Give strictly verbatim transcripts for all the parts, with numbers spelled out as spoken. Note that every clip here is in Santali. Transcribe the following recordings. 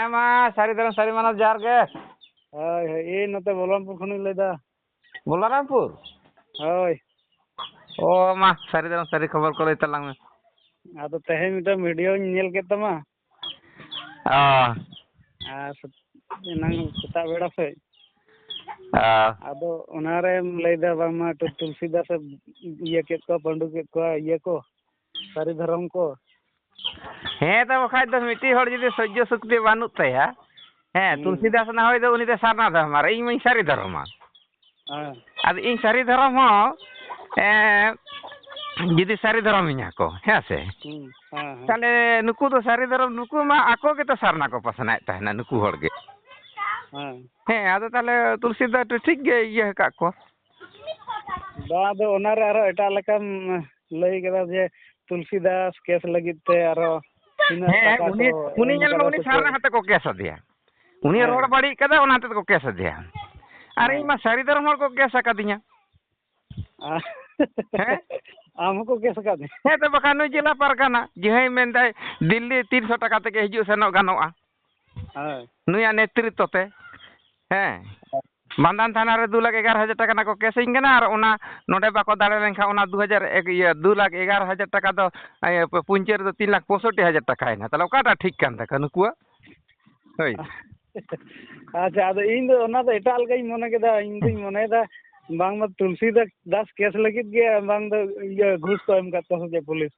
ᱦᱮᱸ ᱢᱟ, ᱥᱟᱹᱨᱤ ᱫᱷᱚᱨᱚᱢ ᱥᱟᱹᱨᱤ ᱢᱟᱱᱟᱣ ᱡᱚᱦᱟᱨ ᱜᱮ᱾ ᱦᱳᱭ, ᱦᱳᱭ, ᱤᱧ ᱱᱚᱛᱮ ᱵᱚᱞᱚᱨᱟᱢᱯᱩᱨ ᱠᱷᱚᱱᱤᱧ ᱞᱟᱹᱭᱫᱟ᱾ ᱵᱚᱞᱚᱨᱟᱢᱯᱩᱨ? ᱦᱳᱭ᱾ ᱚ, ᱢᱟ, ᱥᱟᱹᱨᱤ ᱫᱷᱚᱨᱚᱢ ᱥᱟᱹᱨᱤ ᱠᱷᱚᱵᱚᱨ ᱠᱚ ᱞᱟᱹᱭ ᱛᱟᱞᱟᱝ ᱢᱮ᱾ ᱟᱫᱚ ᱛᱮᱦᱮᱧ ᱢᱤᱫᱴᱟᱝ ᱵᱷᱤᱰᱤᱭᱳᱧ ᱧᱮᱞ ᱠᱮᱫ ᱛᱟᱢᱟ᱾ ᱚ᱾ ᱟᱨ ᱥᱮ-, ᱮᱱᱟᱝ ᱥᱮᱛᱟᱜ ᱵᱮᱲᱟ ᱥᱮᱫ᱾ ᱚ᱾ ᱟᱫᱚ ᱚᱱᱟᱨᱮᱢ ᱞᱟᱹᱭᱫᱟ ᱵᱟᱝᱢᱟ ᱛᱩ-, ᱛᱩᱞᱥᱤ ᱫᱟᱥ ᱮ ᱤᱭᱟᱹ ᱠᱮᱫ ᱠᱚᱣᱟ, ᱯᱟᱹᱰᱩ ᱠᱮᱫ ᱠᱚᱣᱟ, ᱤᱭᱟᱹ ᱠᱚ, ᱥᱟᱹᱨᱤ ᱫᱷᱚᱨᱚᱢ ᱠᱚ᱾ ᱦᱮᱸ, ᱛᱚ ᱵᱟᱠᱷᱟᱡ ᱫᱚ ᱢᱤᱫᱴᱤᱡ ᱦᱚᱲ ᱡᱩᱫᱤ ᱥᱚᱡᱽᱡᱚ ᱥᱚᱠᱛᱤ ᱵᱟᱹᱱᱩᱜ ᱛᱟᱭᱟ, ᱦᱮᱸ, ᱦᱩᱸ᱾ ᱛᱩᱞᱥᱤᱫᱟᱥ ᱱᱟ ᱦᱚᱭ ᱫᱚ ᱩᱱᱤ ᱫᱚ ᱥᱟᱨᱱᱟ ᱫᱷᱚᱨᱚᱢ, ᱟᱨ ᱤᱧ ᱢᱟᱧ ᱥᱟᱹᱨᱤ ᱫᱷᱚᱨᱚᱢᱟ᱾ ᱦᱮᱸ᱾ ᱟᱫᱚ ᱤᱧ ᱥᱟᱹᱨᱤ ᱫᱷᱚᱨᱚᱢ ᱦᱚᱸ, ᱮᱸ, ᱡᱩᱫᱤ ᱥᱟᱹᱨᱤ ᱫᱷᱚᱨᱚᱢᱤᱧᱟ ᱠᱚ, ᱦᱮᱸ ᱥᱮ? ᱦᱩᱸ, ᱦᱮᱸ, ᱦᱮᱸ᱾ ᱛᱟᱦᱞᱮ ᱱᱩᱠᱩ ᱫᱚ ᱥᱟᱹᱨᱤ ᱫᱷᱚᱨᱚᱢ, ᱱᱩᱠᱩ ᱢᱟ ᱟᱠᱚ ᱜᱮᱛᱚ ᱥᱟᱨᱱᱟ ᱠᱚ ᱯᱟᱥᱱᱟᱣᱮᱫ ᱛᱟᱦᱮᱱᱟ, ᱱᱩᱠᱩ ᱦᱚᱲ ᱜᱮ᱾ ᱦᱮᱸ᱾ ᱦᱮᱸ, ᱟᱫᱚ ᱛᱟᱦᱞᱮ ᱛᱩᱞᱥᱤ ᱫᱚ ᱴᱷᱤᱠ ᱜᱮ ᱤᱭᱟᱹ ᱟᱠᱟᱫ ᱠᱚᱣᱟ᱾ ᱵᱟᱝ, ᱟᱫᱚ ᱚᱱᱟᱨᱮ ᱟᱨᱚ ᱮᱴᱟᱜ ᱞᱮᱠᱟᱢ ᱞᱟᱹᱭ ᱠᱮᱫᱟ ᱡᱮ ᱛᱩᱞᱥᱤᱫᱟᱥ ᱠᱮᱥ ᱞᱟᱹᱜᱤᱫ ᱛᱮ ᱟᱨᱚ ᱛᱤᱱᱟᱹᱜ ᱦᱮᱸ, ᱴᱟᱠᱟ ᱩᱱᱤ, ᱠᱚ ᱩᱱᱤ ᱮᱢ ᱧᱮᱞ ᱢᱮ, ᱠᱟᱫᱟ ᱩᱱᱤ ᱥᱮ ᱪᱮᱫ? ᱥᱟᱨᱱᱟ ᱦᱟᱛᱮ ᱠᱚ ᱠᱮᱥ ᱟᱫᱮᱭᱟ᱾ ᱩᱱᱤ ᱦᱮᱸ᱾ ᱨᱚᱲ ᱵᱟᱹᱲᱤᱡ ᱠᱟᱫᱟ, ᱚᱱᱟ ᱦᱚᱛᱮᱫ ᱠᱚ ᱠᱮᱥ ᱟᱫᱮᱭᱟ᱾ ᱟᱨ ᱤᱧ ᱦᱮᱸ᱾ ᱢᱟ ᱥᱟᱹᱨᱤ ᱫᱷᱚᱨᱚᱢ ᱦᱚᱲ ᱠᱚ ᱠᱮᱥ ᱟᱠᱟᱫᱤᱧᱟ᱾ ᱦᱮᱸ? ᱟᱢ ᱦᱚᱸᱠᱚ ᱠᱮᱥ ᱟᱠᱟᱫ ᱢᱮᱭᱟ? ᱦᱮᱸ, ᱛᱚ ᱵᱟᱠᱷᱟᱱ ᱱᱩᱭ ᱡᱮᱞᱟ ᱯᱟᱨᱜᱟᱱᱟ, ᱡᱟᱦᱟᱸᱭ ᱢᱮᱱᱫᱟᱭ ᱫᱤᱞᱞᱤ ᱛᱤᱱᱥᱚ ᱴᱟᱠᱟ ᱛᱮᱜᱮ ᱦᱤᱡᱩᱜ ᱥᱮᱱᱚᱜ ᱜᱟᱱᱚᱜᱼᱟ᱾ ᱦᱳᱭ᱾ ᱱᱩᱭᱟᱜ ᱱᱮᱛᱨᱤᱛᱛᱚ ᱛᱮ᱾ ᱦᱮᱸ᱾ ᱵᱟᱱᱫᱟᱱ ᱛᱷᱟᱱᱟ ᱨᱮ ᱫᱩ ᱞᱟᱠᱷ ᱮᱜᱟᱨᱚ ᱦᱟᱡᱟᱨ ᱴᱟᱠᱟ ᱨᱮᱱᱟᱜ ᱠᱚ ᱠᱮᱥᱤᱧ ᱠᱟᱱᱟ, ᱟᱨ ᱚᱱᱟ ᱱᱚᱰᱮ ᱵᱟᱠᱚ ᱫᱟᱲᱮ ᱞᱮᱱᱠᱷᱟᱱ ᱚᱱᱟ ᱫᱩ ᱦᱟᱡᱟᱨ ᱮᱠ, ᱤᱭᱟᱹ, ᱫᱩ ᱞᱟᱠᱷ ᱮᱜᱟᱨᱚ ᱦᱟᱡᱟᱨ ᱴᱟᱠᱟ ᱫᱚ, ᱤᱭᱟᱹ, ᱯᱩᱧᱪᱟᱹ ᱨᱮᱫᱚ ᱛᱤᱱ ᱞᱟᱠᱷ ᱯᱚᱸᱭᱥᱚᱴᱴᱤ ᱦᱟᱡᱟᱨ ᱴᱟᱠᱟᱭᱮᱱᱟ᱾ ᱛᱟᱦᱞᱮ ᱚᱠᱟᱴᱟᱜ ᱴᱷᱤᱠ ᱠᱟᱱ ᱛᱟᱠᱚᱣᱟ ᱱᱩᱠᱩᱣᱟᱜ? ᱦᱳᱭ᱾ ᱟᱪᱪᱷᱟ, ᱟᱫᱚ ᱤᱧ ᱫᱚ ᱚᱱᱟ ᱫᱚ ᱮᱴᱟᱜ ᱞᱮᱠᱟᱧ ᱢᱚᱱᱮ ᱠᱮᱫᱟ᱾ ᱤᱧ ᱫᱩᱧ ᱢᱚᱱᱮᱭᱮᱫᱟ ᱵᱟᱝ ᱫᱚ ᱛᱩᱞᱥᱤ ᱫᱟ-, ᱫᱟᱥ ᱠᱮᱥ ᱞᱟᱹᱜᱤᱫ ᱜᱮ ᱵᱟᱝ ᱫᱚ ᱤᱭᱟᱹ ᱜᱷᱩᱥ ᱠᱚ ᱮᱢ ᱠᱟᱫ ᱠᱚᱣᱟ ᱥᱮ ᱪᱮᱫ ᱯᱩᱞᱤᱥ?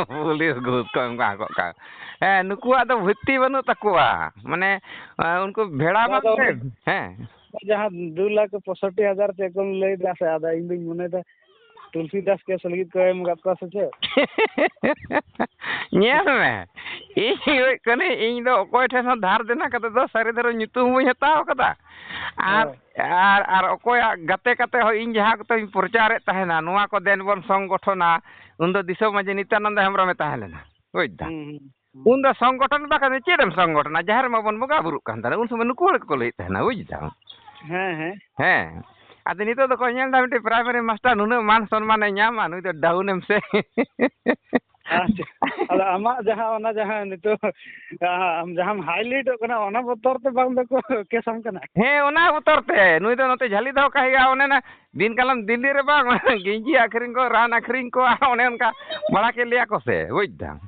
ᱯᱩᱞᱤᱥ ᱜᱷᱩᱥ ᱠᱚ ᱮᱢ ᱠᱟᱫ ᱠᱚ ᱠᱷᱟᱱ᱾ ᱦᱮᱸ, ᱱᱩᱠᱩᱣᱟᱜ ᱫᱚ ᱵᱷᱤᱛᱛᱤ ᱵᱟᱹᱱᱩᱜ ᱛᱟᱠᱚᱣᱟ᱾ ᱢᱟᱱᱮ, ᱮ, ᱩᱱᱠᱩ ᱵᱷᱮᱲᱟ ᱵᱟᱝ ᱵᱟᱝ ᱫᱚ ᱥᱮ? ᱦᱮᱸ᱾ ᱡᱟᱦᱟᱸ ᱫᱩ ᱞᱟᱠᱷ ᱯᱚᱸᱭᱥᱚᱴᱴᱤ ᱦᱟᱡᱟᱨ ᱪᱮᱫ ᱠᱚᱢ ᱞᱟᱹᱭ ᱫᱟ ᱥᱮ, ᱟᱫᱚ ᱤᱧ ᱫᱩᱧ ᱢᱚᱱᱮᱭᱮᱫᱟ ᱛᱩᱞᱥᱤ ᱫᱟᱥ ᱠᱮᱥ ᱞᱟᱹᱜᱤᱫ ᱠᱚ ᱮᱢ ᱠᱟᱫ ᱠᱚᱣᱟ ᱥᱮ ᱪᱮᱫ? ᱧᱮᱞ ᱢᱮ, ᱤᱧ ᱦᱩᱭᱩᱜ ᱠᱟᱹᱱᱟᱹᱧ, ᱤᱧ ᱫᱚ ᱚᱠᱚᱭ ᱴᱷᱮᱱ ᱦᱚᱸ ᱫᱷᱟᱨ ᱫᱮᱱᱟ ᱠᱟᱛᱮ ᱫᱚ ᱥᱟᱹᱨᱤ ᱫᱷᱚᱨᱚᱢ ᱧᱩᱛᱩᱢ ᱦᱚᱸ ᱵᱟᱹᱧ ᱦᱟᱛᱟᱣ ᱠᱟᱫᱟ᱾ ᱟᱨ, ᱦᱳᱭ᱾ ᱟᱨ, ᱟᱨ ᱚᱠᱚᱭᱟᱜ ᱜᱟᱛᱮ ᱠᱟᱛᱮ ᱦᱚᱸ ᱤᱧ ᱡᱟᱦᱟᱸ ᱠᱚᱛᱮᱧ ᱯᱨᱚᱪᱟᱨᱮᱫ ᱛᱟᱦᱮᱱᱟ, ᱱᱚᱣᱟ ᱠᱚ ᱫᱮᱱ ᱵᱚᱱ ᱥᱚᱝᱜᱚᱴᱷᱚᱱᱟ, ᱩᱱᱫᱚ ᱫᱤᱥᱚᱢ ᱢᱟᱹᱡᱷᱤ ᱱᱤᱛᱭᱟᱱᱚᱱᱫᱚ ᱦᱮᱢᱵᱨᱚᱢᱮ ᱛᱟᱦᱮᱸ ᱞᱮᱱᱟ, ᱵᱩᱡᱽ ᱫᱟᱢ᱾ ᱦᱩᱸ, ᱦᱩᱸ, ᱦᱩᱸ᱾ ᱩᱱᱫᱚ ᱥᱚᱝᱜᱚᱴᱷᱚᱱ ᱵᱟᱠᱷᱟᱱ ᱫᱚ ᱪᱮᱫ ᱮᱢ ᱥᱚᱝᱜᱚᱴᱷᱚᱱᱟ? ᱡᱟᱦᱮᱨ ᱨᱮᱢᱟ ᱵᱚᱱ ᱵᱚᱸᱜᱟ ᱵᱩᱨᱩᱜ ᱠᱟᱱ ᱛᱟᱦᱮᱱᱟ, ᱩᱱ ᱥᱚᱢᱚᱭ ᱱᱩᱠᱩ ᱦᱚᱲ ᱜᱮᱠᱚ ᱞᱟᱹᱭᱮᱫ ᱛᱟᱦᱮᱱᱟ, ᱵᱩᱡᱽ ᱫᱟᱢ᱾ ᱦᱮᱸ, ᱦᱮᱸ᱾ ᱦᱮᱸ᱾ ᱟᱫᱚ ᱱᱤᱛᱚᱜ ᱫᱚᱠᱚ ᱧᱮᱞ ᱮᱫᱟ ᱢᱤᱫᱴᱮᱡ ᱯᱨᱟᱭᱢᱟᱨᱤ ᱢᱟᱥᱴᱟᱨ ᱱᱩᱱᱟᱹᱜ ᱢᱟᱱ ᱥᱚᱱᱢᱟᱱᱮ ᱧᱟᱢᱟ, ᱱᱩᱭ ᱫᱚ ᱰᱟᱣᱩᱱ ᱮᱢ ᱥᱮ᱾ ᱟᱪᱪᱷᱟ᱾ ᱟᱫᱚ ᱟᱢᱟᱜ ᱡᱟᱦᱟᱸ, ᱚᱱᱟ ᱡᱟᱦᱟᱸ ᱱᱤᱛᱚᱜ, ᱟᱢ ᱡᱟᱦᱟᱸᱢ highlightᱚᱜ ᱠᱟᱱᱟ, ᱚᱱᱟ ᱵᱚᱛᱚᱨ ᱛᱮ ᱵᱟᱝ ᱫᱚᱠᱚ ᱠᱮᱥᱟᱢ ᱠᱟᱱᱟ? ᱦᱮᱸ, ᱚᱱᱟ ᱵᱚᱛᱚᱨ ᱛᱮ᱾ ᱱᱩᱭ ᱫᱚ ᱱᱚᱛᱮ ᱡᱷᱟᱹᱞᱤ ᱫᱚᱦᱚ ᱠᱟᱭ ᱦᱩᱭᱩᱜᱼᱟ, ᱚᱱᱮ ᱚᱱᱟ ᱫᱤᱱ ᱠᱟᱞᱚᱢ ᱫᱤᱞᱞᱤ ᱨᱮ ᱵᱟᱝ, ᱜᱮᱧᱡᱤ ᱟᱹᱠᱷᱨᱤᱧ ᱠᱚ, ᱨᱟᱱ ᱟᱹᱠᱷᱨᱤᱧ ᱠᱚ, ᱚᱱᱮ ᱚᱱᱠᱟ ᱵᱟᱲᱟ ᱠᱮᱫ ᱞᱮᱭᱟ ᱠᱚ ᱥᱮ, ᱵᱩᱡᱽ ᱫᱟᱢ᱾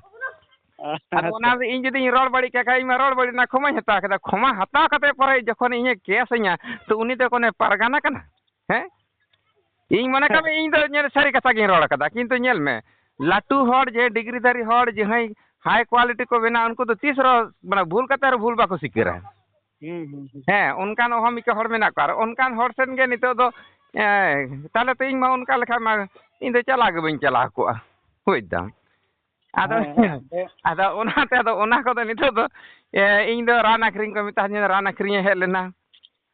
ᱟᱫᱚ ᱚᱱᱟ ᱫᱚ ᱤᱧ ᱡᱩᱫᱤᱧ ᱨᱚᱲ ᱵᱟᱹᱲᱤᱡ ᱠᱟᱜ ᱠᱷᱟᱡ, ᱤᱧ ᱢᱟ ᱨᱚᱲ ᱵᱟᱹᱲᱤᱡ ᱨᱮᱱᱟᱜ ᱠᱷᱚᱢᱟᱧ ᱦᱟᱛᱟᱣ ᱠᱮᱫᱟ᱾ ᱠᱷᱚᱢᱟ ᱦᱟᱛᱟᱣ ᱠᱟᱛᱮ ᱯᱚᱨᱮ ᱡᱚᱠᱷᱚᱱ ᱤᱧᱮ ᱠᱮᱥ ᱟᱹᱧᱟ, ᱛᱚ ᱩᱱᱤ ᱫᱚ ᱠᱳᱱᱳ ᱯᱟᱨᱜᱟᱱᱟ ᱠᱟᱱᱟ? ᱦᱮᱸ? ᱤᱧ ᱢᱚᱱᱮ ᱠᱟᱜ ᱢᱮ, ᱤᱧ ᱫᱚ ᱧᱮᱞ ᱥᱟᱹᱨᱤ ᱠᱟᱛᱷᱟ ᱜᱤᱧ ᱨᱚᱲ ᱠᱟᱫᱟ, ᱠᱤᱱᱛᱩ ᱧᱮᱞ ᱢᱮ, ᱞᱟᱹᱴᱩ ᱦᱚᱲ ᱡᱮ ᱰᱤᱜᱽᱨᱤ ᱫᱷᱟᱨᱤ ᱦᱚᱲ ᱡᱟᱦᱟᱸᱭ high quality ᱠᱚ ᱵᱮᱱᱟᱣᱟ, ᱩᱱᱠᱩ ᱫᱚ ᱛᱤᱥ ᱨᱮᱦᱚᱸ, ᱢᱟᱱᱮ, ᱵᱷᱩᱞ ᱠᱟᱛᱮ ᱨᱮᱦᱚᱸ ᱵᱷᱩᱞ ᱵᱟᱠᱚ ᱥᱤᱠᱟᱹᱨᱟ᱾ ᱦᱩᱸ, ᱦᱩᱸ, ᱦᱩᱸ᱾ ᱦᱮᱸ, ᱚᱱᱠᱟᱱ ᱚᱦᱚᱢᱤᱠᱟ ᱦᱚᱲ ᱢᱮᱱᱟᱜ ᱠᱚᱣᱟ, ᱟᱨ ᱚᱱᱠᱟᱱ ᱦᱚᱲ ᱥᱮᱱ ᱜᱮ ᱱᱤᱛᱚᱜ ᱫᱚ, ᱮ, ᱛᱟᱦᱞᱮ ᱛᱚ ᱤᱧ ᱢᱟ ᱚᱱᱠᱟ ᱞᱮᱠᱷᱟᱱ ᱢᱟ ᱤᱧ ᱫᱚ ᱪᱟᱞᱟᱣ ᱜᱮ ᱵᱟᱹᱧ ᱪᱟᱞᱟᱣ ᱠᱚᱜᱼᱟ, ᱵᱩᱡᱽ ᱫᱟᱢ᱾ ᱟᱫᱚ, ᱦᱮᱸ, ᱦᱮᱸ᱾ ᱟᱫᱚ ᱚᱱᱟᱛᱮ, ᱟᱫᱚ ᱚᱱᱟ ᱠᱚᱫᱚ ᱱᱤᱛᱚᱜ ᱫᱚ, ᱮ, ᱤᱧ ᱫᱚ ᱨᱟᱱ ᱟᱹᱠᱷᱨᱤᱧ ᱠᱚ ᱢᱮᱛᱟᱫᱤᱧᱟ, ᱨᱟᱱ ᱟᱹᱠᱷᱨᱤᱧ ᱮ ᱦᱮᱡ ᱞᱮᱱᱟ᱾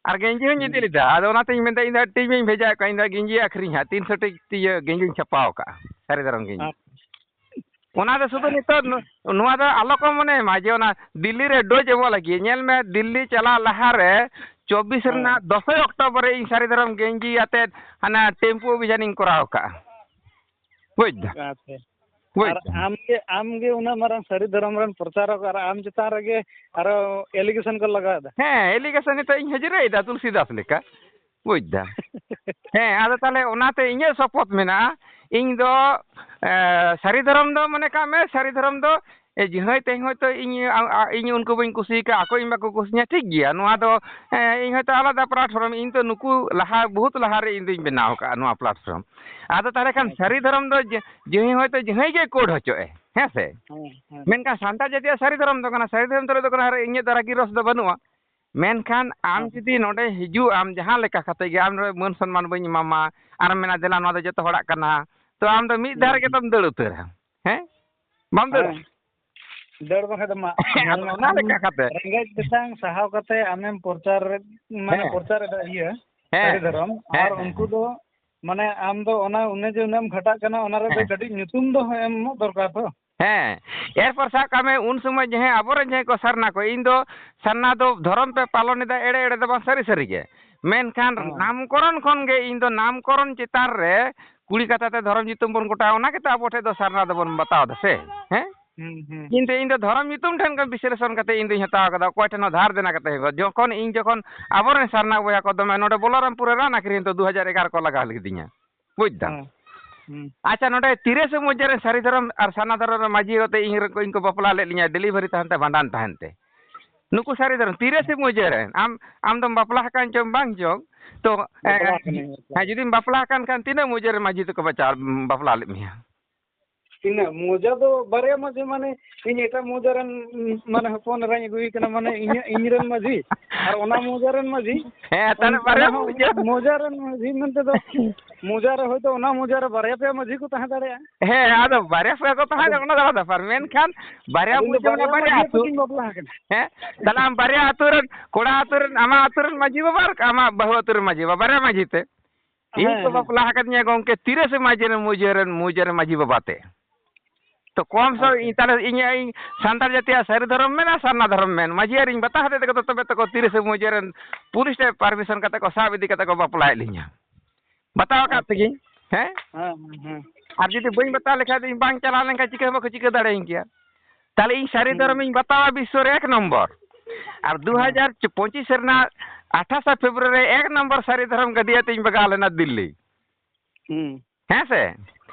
ᱟᱨ ᱜᱮᱧᱡᱤ ᱦᱚᱧ ᱤᱫᱤ ᱦᱩᱸ᱾ ᱞᱮᱫᱟ᱾ ᱟᱫᱚ ᱚᱱᱟᱛᱮᱧ ᱢᱮᱱᱫᱟ, ᱤᱧ ᱫᱚ ᱴᱤᱢ ᱤᱧ ᱵᱷᱮᱡᱟᱭᱮᱫ ᱠᱚᱣᱟ, ᱤᱧ ᱫᱚ ᱜᱮᱧᱡᱤ ᱟᱹᱠᱷᱨᱤᱧ ᱦᱟᱸᱜ, ᱛᱤᱱᱥᱚ ᱴᱤ ᱤᱭᱟᱹ ᱜᱮᱧᱡᱤᱧ ᱪᱷᱟᱯᱟᱣ ᱠᱟᱜᱼᱟ, ᱥᱟᱹᱨᱤ ᱫᱷᱚᱨᱚᱢ ᱜᱮᱧᱡᱤ᱾ ᱟᱪᱪᱷᱟ᱾ ᱚᱱᱟ ᱫᱚ ᱥᱩᱫᱷᱩ ᱱᱤᱛᱚᱜ ᱱᱚ-, ᱱᱚᱣᱟ ᱫᱚ ᱟᱞᱚ ᱠᱚ ᱢᱚᱱᱮᱭ ᱢᱟ ᱡᱮ ᱚᱱᱟ ᱫᱤᱞᱞᱤ ᱨᱮ ᱰᱳᱡᱽ ᱮᱢᱚᱜ ᱞᱟᱹᱜᱤᱫ᱾ ᱧᱮᱞ ᱢᱮ, ᱫᱤᱞᱞᱤ ᱪᱟᱞᱟᱜ ᱞᱟᱦᱟ ᱨᱮ ᱪᱚᱵᱵᱤᱥ ᱦᱮᱸ᱾ ᱨᱮᱱᱟᱜ ᱫᱚᱥᱮᱭ ᱚᱠᱴᱳᱵᱚᱨ ᱨᱮ ᱤᱧ ᱥᱟᱹᱨᱤ ᱫᱷᱚᱨᱚᱢ ᱜᱮᱧᱡᱤ ᱟᱛᱮᱫ ᱦᱟᱱᱟ ᱴᱮᱢᱯᱩ ᱚᱵᱷᱤᱡᱟᱱᱤᱧ ᱠᱚᱨᱟᱣ ᱠᱟᱜᱼᱟ᱾ ᱵᱩᱡᱽ ᱫᱟ? ᱟᱪᱪᱷᱟ᱾ ᱵᱩᱡᱽ ᱟᱨ ᱫᱟ? ᱟᱢ ᱜᱮ, ᱟᱢ ᱜᱮ ᱩᱱᱟᱹᱜ ᱢᱟᱨᱟᱝ ᱥᱟᱹᱨᱤ ᱫᱷᱚᱨᱚᱢ ᱨᱮᱱ ᱯᱨᱚᱪᱟᱨᱚᱠ, ᱟᱨ ᱟᱢ ᱪᱮᱛᱟᱱ ᱨᱮᱜᱮ ᱟᱨᱚ allegation ᱠᱚ ᱞᱟᱜᱟᱣ ᱮᱫᱟ᱾ ᱦᱮᱸ, allegation ᱱᱤᱛᱚᱜ ᱤᱧ ᱦᱟᱹᱡᱨᱤ ᱮᱫᱟ ᱛᱩᱞᱥᱤᱫᱟᱥ ᱞᱮᱠᱟ᱾ ᱵᱩᱡᱽ ᱫᱟ? ᱦᱮᱸ, ᱟᱫᱚ ᱛᱟᱦᱞᱮ ᱚᱱᱟᱛᱮ ᱤᱧᱟᱹᱜ ᱥᱚᱯᱚᱛ ᱢᱮᱱᱟᱜᱼᱟ᱾ ᱤᱧ ᱫᱚ, ᱮ, ᱥᱟᱹᱨᱤ ᱫᱷᱚᱨᱚᱢ ᱫᱚ ᱢᱚᱱᱮ ᱠᱟᱜ ᱢᱮ, ᱥᱟᱹᱨᱤ ᱫᱷᱚᱨᱚᱢ ᱫᱚ, ᱮ, ᱡᱟᱦᱟᱸᱭ ᱛᱮᱦᱮᱧ ᱦᱚᱭᱛᱳ ᱤᱧ, ᱟ, ᱟ, ᱤᱧ ᱩᱱᱠᱩ ᱵᱟᱹᱧ ᱠᱩᱥᱤ ᱟᱠᱟᱫ, ᱟᱠᱚ ᱤᱧ ᱵᱟᱠᱚ ᱠᱩᱥᱤᱧᱟ, ᱴᱷᱤᱠ ᱜᱮᱭᱟ᱾ ᱱᱚᱣᱟ ᱫᱚ, ᱮ, ᱤᱧ ᱦᱚᱭᱛᱳ ᱟᱞᱟᱫᱟ platform, ᱤᱧ ᱛᱚ ᱱᱩᱠᱩ ᱞᱟᱦᱟ, ᱵᱚᱦᱩᱛ ᱞᱟᱦᱟ ᱨᱮ ᱤᱧ ᱫᱩᱧ ᱵᱮᱱᱟᱣ ᱟᱠᱟᱫᱼᱟ ᱱᱚᱣᱟ platform᱾ ᱟᱫᱚ ᱛᱟᱦᱞᱮ ᱠᱷᱟᱱ ᱦᱮᱸ᱾ ᱥᱟᱹᱨᱤ ᱫᱷᱚᱨᱚᱢ ᱫᱚ ᱡᱮ, ᱡᱟᱦᱟᱸᱭ ᱦᱚᱭᱛᱳ ᱡᱟᱦᱟᱸᱭ ᱜᱮ code ᱦᱚᱪᱚᱜ ᱮ, ᱦᱮᱸ ᱥᱮ? ᱦᱮᱸ, ᱦᱮᱸ᱾ ᱢᱮᱱᱠᱷᱟᱱ ᱥᱟᱱᱛᱟᱲ ᱡᱟᱹᱛᱤᱭᱟᱜ ᱥᱟᱹᱨᱤ ᱫᱷᱚᱨᱚᱢ ᱫᱚ ᱠᱟᱱᱟ, ᱥᱟᱹᱨᱤ ᱫᱷᱚᱨᱚᱢ ᱛᱩᱞᱩᱡ ᱫᱚ ᱠᱟᱱᱟ, ᱤᱧᱟᱹᱜ ᱫᱚ ᱨᱟᱹᱜᱤ ᱨᱚᱥ ᱫᱚ ᱵᱟᱹᱱᱩᱜᱼᱟ᱾ ᱢᱮᱱᱠᱷᱟᱱ ᱟᱢ ᱦᱮᱸ᱾ ᱡᱩᱫᱤ ᱱᱚᱰᱮ ᱦᱤᱡᱩᱜ ᱟᱢ ᱡᱟᱦᱟᱸ ᱞᱮᱠᱟ ᱠᱟᱛᱮ ᱜᱮ, ᱟᱢ ᱱᱚᱰᱮ ᱢᱟᱹᱱ ᱥᱚᱱᱢᱟᱱ ᱵᱟᱹᱧ ᱮᱢᱟᱢᱟ, ᱟᱨᱮᱢ ᱢᱮᱱᱟ, "ᱫᱮᱞᱟ, ᱱᱚᱣᱟ ᱫᱚ ᱡᱚᱛᱚ ᱦᱚᱲᱟᱜ ᱠᱟᱱᱟ", ᱛᱚ ᱟᱢ ᱫᱚ ᱢᱤᱫ ᱫᱷᱟᱣ ᱦᱩᱸ, ᱨᱮᱜᱮ ᱦᱩᱸ᱾ ᱛᱚᱢ ᱫᱟᱹᱲ ᱩᱛᱟᱹᱨᱟ᱾ ᱦᱮᱸ? ᱵᱟᱢ ᱫᱟᱹᱲᱟ? ᱦᱮᱸ᱾ ᱫᱟᱹᱲ ᱵᱟᱠᱷᱟᱡ ᱫᱚ ᱢᱟ, ᱦᱮᱸ, ᱧᱮᱞ ᱟᱫᱚ ᱢᱮ, ᱚᱱᱟ ᱟᱢ ᱞᱮᱠᱟ ᱠᱟᱛᱮ᱾ ᱨᱮᱸᱜᱮᱡ ᱛᱮᱛᱟᱝ ᱥᱟᱦᱟᱣ ᱠᱟᱛᱮ ᱟᱢᱮᱢ ᱯᱨᱚᱪᱟᱨ ᱨᱮ, ᱢᱟᱱᱮ, ᱦᱮᱸ᱾ ᱯᱨᱚᱪᱟᱨ ᱮᱫᱟ ᱤᱭᱟᱹ, ᱦᱮᱸ᱾ ᱥᱟᱹᱨᱤ ᱫᱷᱚᱨᱚᱢ, ᱦᱮᱸ, ᱟᱨ ᱦᱮᱸ, ᱩᱱᱠᱩ ᱦᱮᱸ᱾ ᱫᱚ, ᱢᱟᱱᱮ, ᱟᱢ ᱫᱚ ᱚᱱᱟ, ᱩᱱᱟᱹᱜ ᱡᱮ ᱩᱱᱟᱹᱜ ᱮᱢ ᱠᱷᱟᱴᱟᱜ ᱠᱟᱱᱟ, ᱚᱱᱟ ᱨᱮ ᱫᱚ ᱦᱮᱸ᱾ ᱠᱟᱹᱴᱤᱡ ᱧᱩᱛᱩᱢ ᱫᱚ ᱮᱢᱚᱜ ᱫᱚᱨᱠᱟᱨ ᱛᱚ᱾ ᱦᱮᱸ, ᱮᱨᱯᱚᱨ ᱥᱟᱵ ᱠᱟᱜ ᱢᱮ, ᱩᱱ ᱥᱚᱢᱚᱭ ᱡᱟᱦᱟᱸᱭ ᱟᱵᱚᱨᱮᱱ ᱡᱟᱦᱟᱸᱭ ᱠᱚ ᱥᱟᱨᱱᱟ ᱠᱚ, ᱤᱧ ᱫᱚ ᱥᱟᱨᱱᱟ ᱫᱚ ᱫᱷᱚᱨᱚᱢ ᱯᱮ ᱯᱟᱞᱚᱱ ᱮᱫᱟ, ᱮᱲᱮ ᱮᱲᱮ ᱫᱚ ᱵᱟᱝ, ᱥᱟᱹᱨᱤ ᱥᱟᱹᱨᱤ ᱜᱮ᱾ ᱢᱮᱱᱠᱷᱟᱱ ᱦᱮᱸ᱾ ᱱᱟᱢᱠᱚᱨᱚᱱ ᱠᱷᱚᱱ ᱜᱮ ᱤᱧ ᱫᱚ ᱱᱟᱢᱠᱚᱨᱚᱱ ᱪᱮᱛᱟᱱ ᱨᱮ ᱠᱩᱲᱤ ᱠᱟᱛᱷᱟ ᱛᱮ ᱫᱷᱚᱨᱚᱢ ᱧᱩᱛᱩᱢ ᱵᱚᱱ ᱜᱚᱴᱟᱭᱟ, ᱚᱱᱟ ᱜᱮᱛᱚ ᱟᱵᱚ ᱴᱷᱮᱱ ᱫᱚ ᱥᱟᱨᱱᱟ ᱫᱚᱵᱚᱱ ᱵᱟᱛᱟᱣ ᱫᱟ ᱥᱮ, ᱦᱮᱸ? ᱦᱩᱸ, ᱦᱩᱸ᱾ ᱠᱤᱱᱛᱩ ᱤᱧ ᱫᱚ ᱫᱷᱚᱨᱚᱢ ᱧᱩᱛᱩᱢ ᱴᱷᱮᱱ ᱠᱷᱚᱱ ᱵᱤᱥᱞᱮᱥᱚᱱ ᱠᱟᱛᱮ ᱤᱧ ᱫᱚᱧ ᱦᱟᱛᱟᱣ ᱠᱟᱫᱟ, ᱚᱠᱚᱭ ᱴᱷᱮᱱ ᱦᱚᱸ ᱫᱷᱟᱨ ᱫᱮᱱᱟ ᱠᱟᱛᱮ ᱦᱚᱸ ᱵᱟᱝ᱾ ᱡᱚᱠᱷᱚᱱ ᱤᱧ ᱡᱚᱠᱷᱚᱱ ᱟᱵᱚᱨᱮᱱ ᱥᱟᱨᱱᱟ ᱵᱚᱭᱦᱟ ᱠᱚ ᱫᱚᱢᱮ ᱱᱚᱰᱮ ᱵᱚᱞᱚᱨᱟᱢᱯᱩᱨ ᱨᱮ ᱨᱟᱱ ᱟᱹᱠᱷᱨᱤᱧ ᱫᱚ ᱫᱩ ᱦᱟᱡᱟᱨ ᱮᱜᱟᱨᱚ ᱠᱚ ᱞᱟᱜᱟᱣ ᱞᱤᱫᱤᱧᱟ, ᱵᱩᱡᱽ ᱫᱟᱢ᱾ ᱦᱮᱸ, ᱦᱩᱸ᱾ ᱟᱪᱪᱷᱟ, ᱱᱚᱰᱮ ᱛᱤᱨᱤᱥᱮ ᱢᱩᱡᱟᱹ ᱨᱮᱱ ᱥᱟᱹᱨᱤ ᱫᱷᱚᱨᱚᱢ ᱟᱨ ᱥᱟᱨᱱᱟ ᱫᱷᱚᱨᱚᱢ ᱨᱮᱱ ᱢᱟᱹᱡᱷᱤ ᱦᱚᱛᱮ ᱤᱧ ᱨᱮᱱ ᱠᱚ, ᱤᱧ ᱠᱚ ᱵᱟᱯᱞᱟ ᱞᱮᱫ ᱞᱤᱧᱟ, ᱰᱮᱞᱤᱵᱷᱟᱨᱤ ᱛᱟᱦᱮᱱ ᱛᱮ, ᱵᱷᱟᱸᱰᱟᱱ ᱛᱟᱦᱮᱱ ᱛᱮ᱾ ᱱᱩᱠᱩ ᱥᱟᱹᱨᱤ ᱫᱷᱚᱨᱚᱢ ᱛᱤᱨᱤᱥᱮ ᱢᱩᱡᱟᱹ ᱨᱮᱱ, ᱟᱢ, ᱟᱢ ᱫᱚᱢ ᱵᱟᱯᱞᱟ ᱟᱠᱟᱱ ᱪᱚᱝ ᱵᱟᱝ ᱪᱚᱝ, ᱛᱚ, ᱮ, ᱵᱟᱯᱞᱟ ᱟᱠᱟᱱᱟᱹᱧ, ᱵᱟᱯᱞᱟ᱾ ᱦᱮᱸ, ᱡᱩᱫᱤᱢ ᱵᱟᱯᱞᱟ ᱟᱠᱟᱱ ᱠᱷᱟᱱ ᱛᱤᱱᱟᱹᱜ ᱢᱩᱡᱟᱹ ᱨᱮ ᱢᱟᱹᱡᱷᱤ ᱛᱮᱠᱚ ᱵᱟᱪᱟ-, ᱵᱟᱯᱞᱟ ᱞᱮᱫ ᱢᱮᱭᱟ? ᱛᱤᱱᱟᱹᱜ ᱢᱚᱡᱟ ᱫᱚ ᱵᱟᱨᱭᱟ ᱢᱟᱹᱡᱷᱤ, ᱢᱟᱱᱮ ᱤᱧ ᱮᱴᱟᱜ ᱢᱚᱡᱟ ᱨᱮᱱ, ᱢᱟᱱᱮ ᱦᱚᱯᱚᱱ ᱮᱨᱟᱧ ᱟᱹᱜᱩᱭᱮ ᱠᱟᱱᱟ, ᱢᱟᱱᱮ ᱤᱧᱟᱹᱜ, ᱤᱧ ᱨᱮᱱ ᱢᱟᱹᱡᱷᱤ ᱟᱨ ᱚᱱᱟ ᱢᱚᱡᱟ ᱨᱮᱱ ᱢᱟᱹᱡᱷᱤ᱾ ᱦᱮᱸ, ᱛᱟᱦᱞᱮ ᱚᱱ-, ᱵᱟᱨᱭᱟ ᱚᱱᱟ ᱦᱚᱸ ᱢᱚᱡᱟ᱾ ᱢᱚᱡᱟ ᱨᱮᱱ ᱢᱟᱹᱡᱷᱤ ᱢᱮᱱᱛᱮ ᱫᱚ ᱢᱚᱡᱟ ᱨᱮ ᱦᱚᱭᱛᱳ ᱚᱱᱟ ᱢᱚᱡᱟ ᱨᱮ ᱵᱟᱨᱭᱟ ᱯᱮᱭᱟ ᱢᱟᱹᱡᱷᱤ ᱠᱚ ᱛᱟᱦᱮᱸ ᱫᱟᱲᱮᱭᱟᱜᱼᱟ᱾ ᱦᱮᱸ, ᱟᱫᱚ ᱵᱟᱨᱭᱟ ᱯᱮᱭᱟ ᱠᱚ ᱛᱟᱦᱮᱸ ᱟᱫᱚ ᱠᱟᱱᱟ, ᱚᱱᱟ ᱫᱚ ᱟᱞᱟᱫᱟ ᱵᱮᱯᱟᱨ, ᱢᱮᱱᱠᱷᱟᱱ ᱵᱟᱨᱭᱟ ᱟᱹᱞᱤᱧ ᱫᱚ ᱢᱚᱡᱟ ᱢᱟᱱᱮ ᱵᱟᱨᱭᱟ ᱵᱟᱨᱭᱟ ᱢᱟᱹᱡᱷᱤ ᱟᱹᱛᱩ᱾ ᱟᱹᱛᱩ ᱠᱤᱱ ᱵᱟᱯᱞᱟ ᱟᱠᱟᱱᱟ᱾ ᱦᱮᱸ, ᱛᱟᱦᱞᱮ ᱟᱢ ᱵᱟᱨᱭᱟ ᱟᱹᱛᱩ ᱨᱮᱱ, ᱠᱚᱲᱟ ᱟᱹᱛᱩ ᱨᱮᱱ, ᱟᱢᱟᱜ ᱟᱹᱛᱩ ᱨᱮᱱ ᱢᱟᱹᱡᱷᱤ ᱵᱟᱵᱟ ᱟᱨ ᱟᱢᱟᱜ ᱵᱟᱹᱦᱩ ᱟᱹᱛᱩ ᱨᱮᱱ ᱢᱟᱹᱡᱷᱤ ᱵᱟᱵᱟ, ᱵᱟᱨᱭᱟ ᱢᱟᱹᱡᱷᱤ ᱛᱮ᱾ ᱤᱧ ᱦᱮᱸ, ᱠᱚ ᱦᱮᱸ᱾ ᱵᱟᱯᱞᱟ ᱟᱠᱟᱫᱤᱧᱟ ᱜᱚᱢᱠᱮ, ᱛᱤᱨᱤᱥᱮ ᱢᱟᱹᱡᱷᱤ ᱨᱮᱱ, ᱢᱩᱡᱟᱹ ᱨᱮᱱ, ᱢᱩᱡᱟᱹ ᱨᱮᱱ ᱢᱟᱹᱡᱷᱤ ᱵᱟᱵᱟ ᱛᱮ᱾ ᱛᱚ ᱠᱚᱢ ᱥᱚᱢ ᱟᱪᱪᱷᱟ᱾ ᱤᱧ ᱛᱟᱦᱞᱮ ᱤᱧ, ᱤᱧ ᱥᱟᱱᱛᱟᱲ ᱡᱟᱹᱛᱤᱭᱟᱜ ᱥᱟᱹᱨᱤ ᱫᱷᱚᱨᱚᱢ ᱢᱮᱱᱟ, ᱥᱟᱨᱱᱟ ᱫᱷᱚᱨᱚᱢ ᱢᱮᱱ, ᱢᱟᱹᱡᱷᱤ ᱟᱨᱤᱧ ᱵᱟᱛᱟ ᱦᱟᱛᱮ ᱛᱮᱜᱮ ᱛᱚ ᱛᱚᱵᱮ ᱛᱚᱠᱚ ᱛᱤᱨᱤᱥᱮ ᱢᱩᱡᱟᱹ ᱨᱮᱱ ᱯᱩᱞᱤᱥ ᱴᱷᱮᱱ ᱯᱟᱨᱢᱤᱥᱚᱱ ᱠᱟᱛᱮ ᱠᱚ ᱥᱟᱵ ᱤᱫᱤ ᱠᱟᱛᱮ ᱠᱚ ᱵᱟᱯᱞᱟᱭᱮᱫ ᱞᱤᱧᱟ᱾ ᱵᱟᱛᱟᱣ ᱟᱠᱟᱫ ᱟᱪᱪᱷᱟ᱾ ᱛᱮᱜᱤᱧ, ᱦᱮᱸ? ᱦᱮᱸ, ᱦᱮᱸ, ᱦᱮᱸ᱾ ᱟᱨ ᱡᱩᱫᱤ ᱵᱟᱹᱧ ᱵᱟᱛᱟᱣ ᱞᱮᱠᱷᱟᱡ ᱫᱚ ᱤᱧ ᱵᱟᱝ ᱪᱟᱞᱟᱣ ᱞᱮᱱᱠᱷᱟᱱ ᱪᱤᱠᱟᱹ ᱦᱚᱸ ᱵᱟᱠᱚ ᱪᱤᱠᱟᱹ ᱫᱟᱲᱮᱭᱟᱹᱧ ᱠᱮᱭᱟ᱾ ᱛᱟᱦᱞᱮ ᱤᱧ ᱥᱟᱹᱨᱤ ᱦᱩᱸ᱾ ᱫᱷᱚᱨᱚᱢᱤᱧ ᱵᱟᱛᱟᱣᱟ ᱵᱤᱥᱥᱚ ᱨᱮ ᱮᱠ ᱱᱚᱢᱵᱚᱨ᱾ ᱟᱨ ᱦᱮᱸ᱾ ᱫᱩ ᱦᱟᱡᱟᱨ ᱯᱚᱸᱪᱤᱥ ᱨᱮᱱᱟᱜ ᱟᱴᱷᱟᱥᱟ ᱯᱷᱮᱵᱽᱨᱩᱣᱟᱨᱤ ᱨᱮ ᱮᱠ ᱱᱚᱢᱵᱚᱨ ᱥᱟᱹᱨᱤ ᱫᱷᱚᱨᱚᱢ ᱜᱟᱹᱰᱤ ᱟᱛᱮᱧ ᱵᱟᱜᱟᱣ ᱞᱮᱱᱟ ᱫᱤᱞᱞᱤ᱾ ᱦᱩᱸ᱾ ᱦᱮᱸ ᱥᱮ?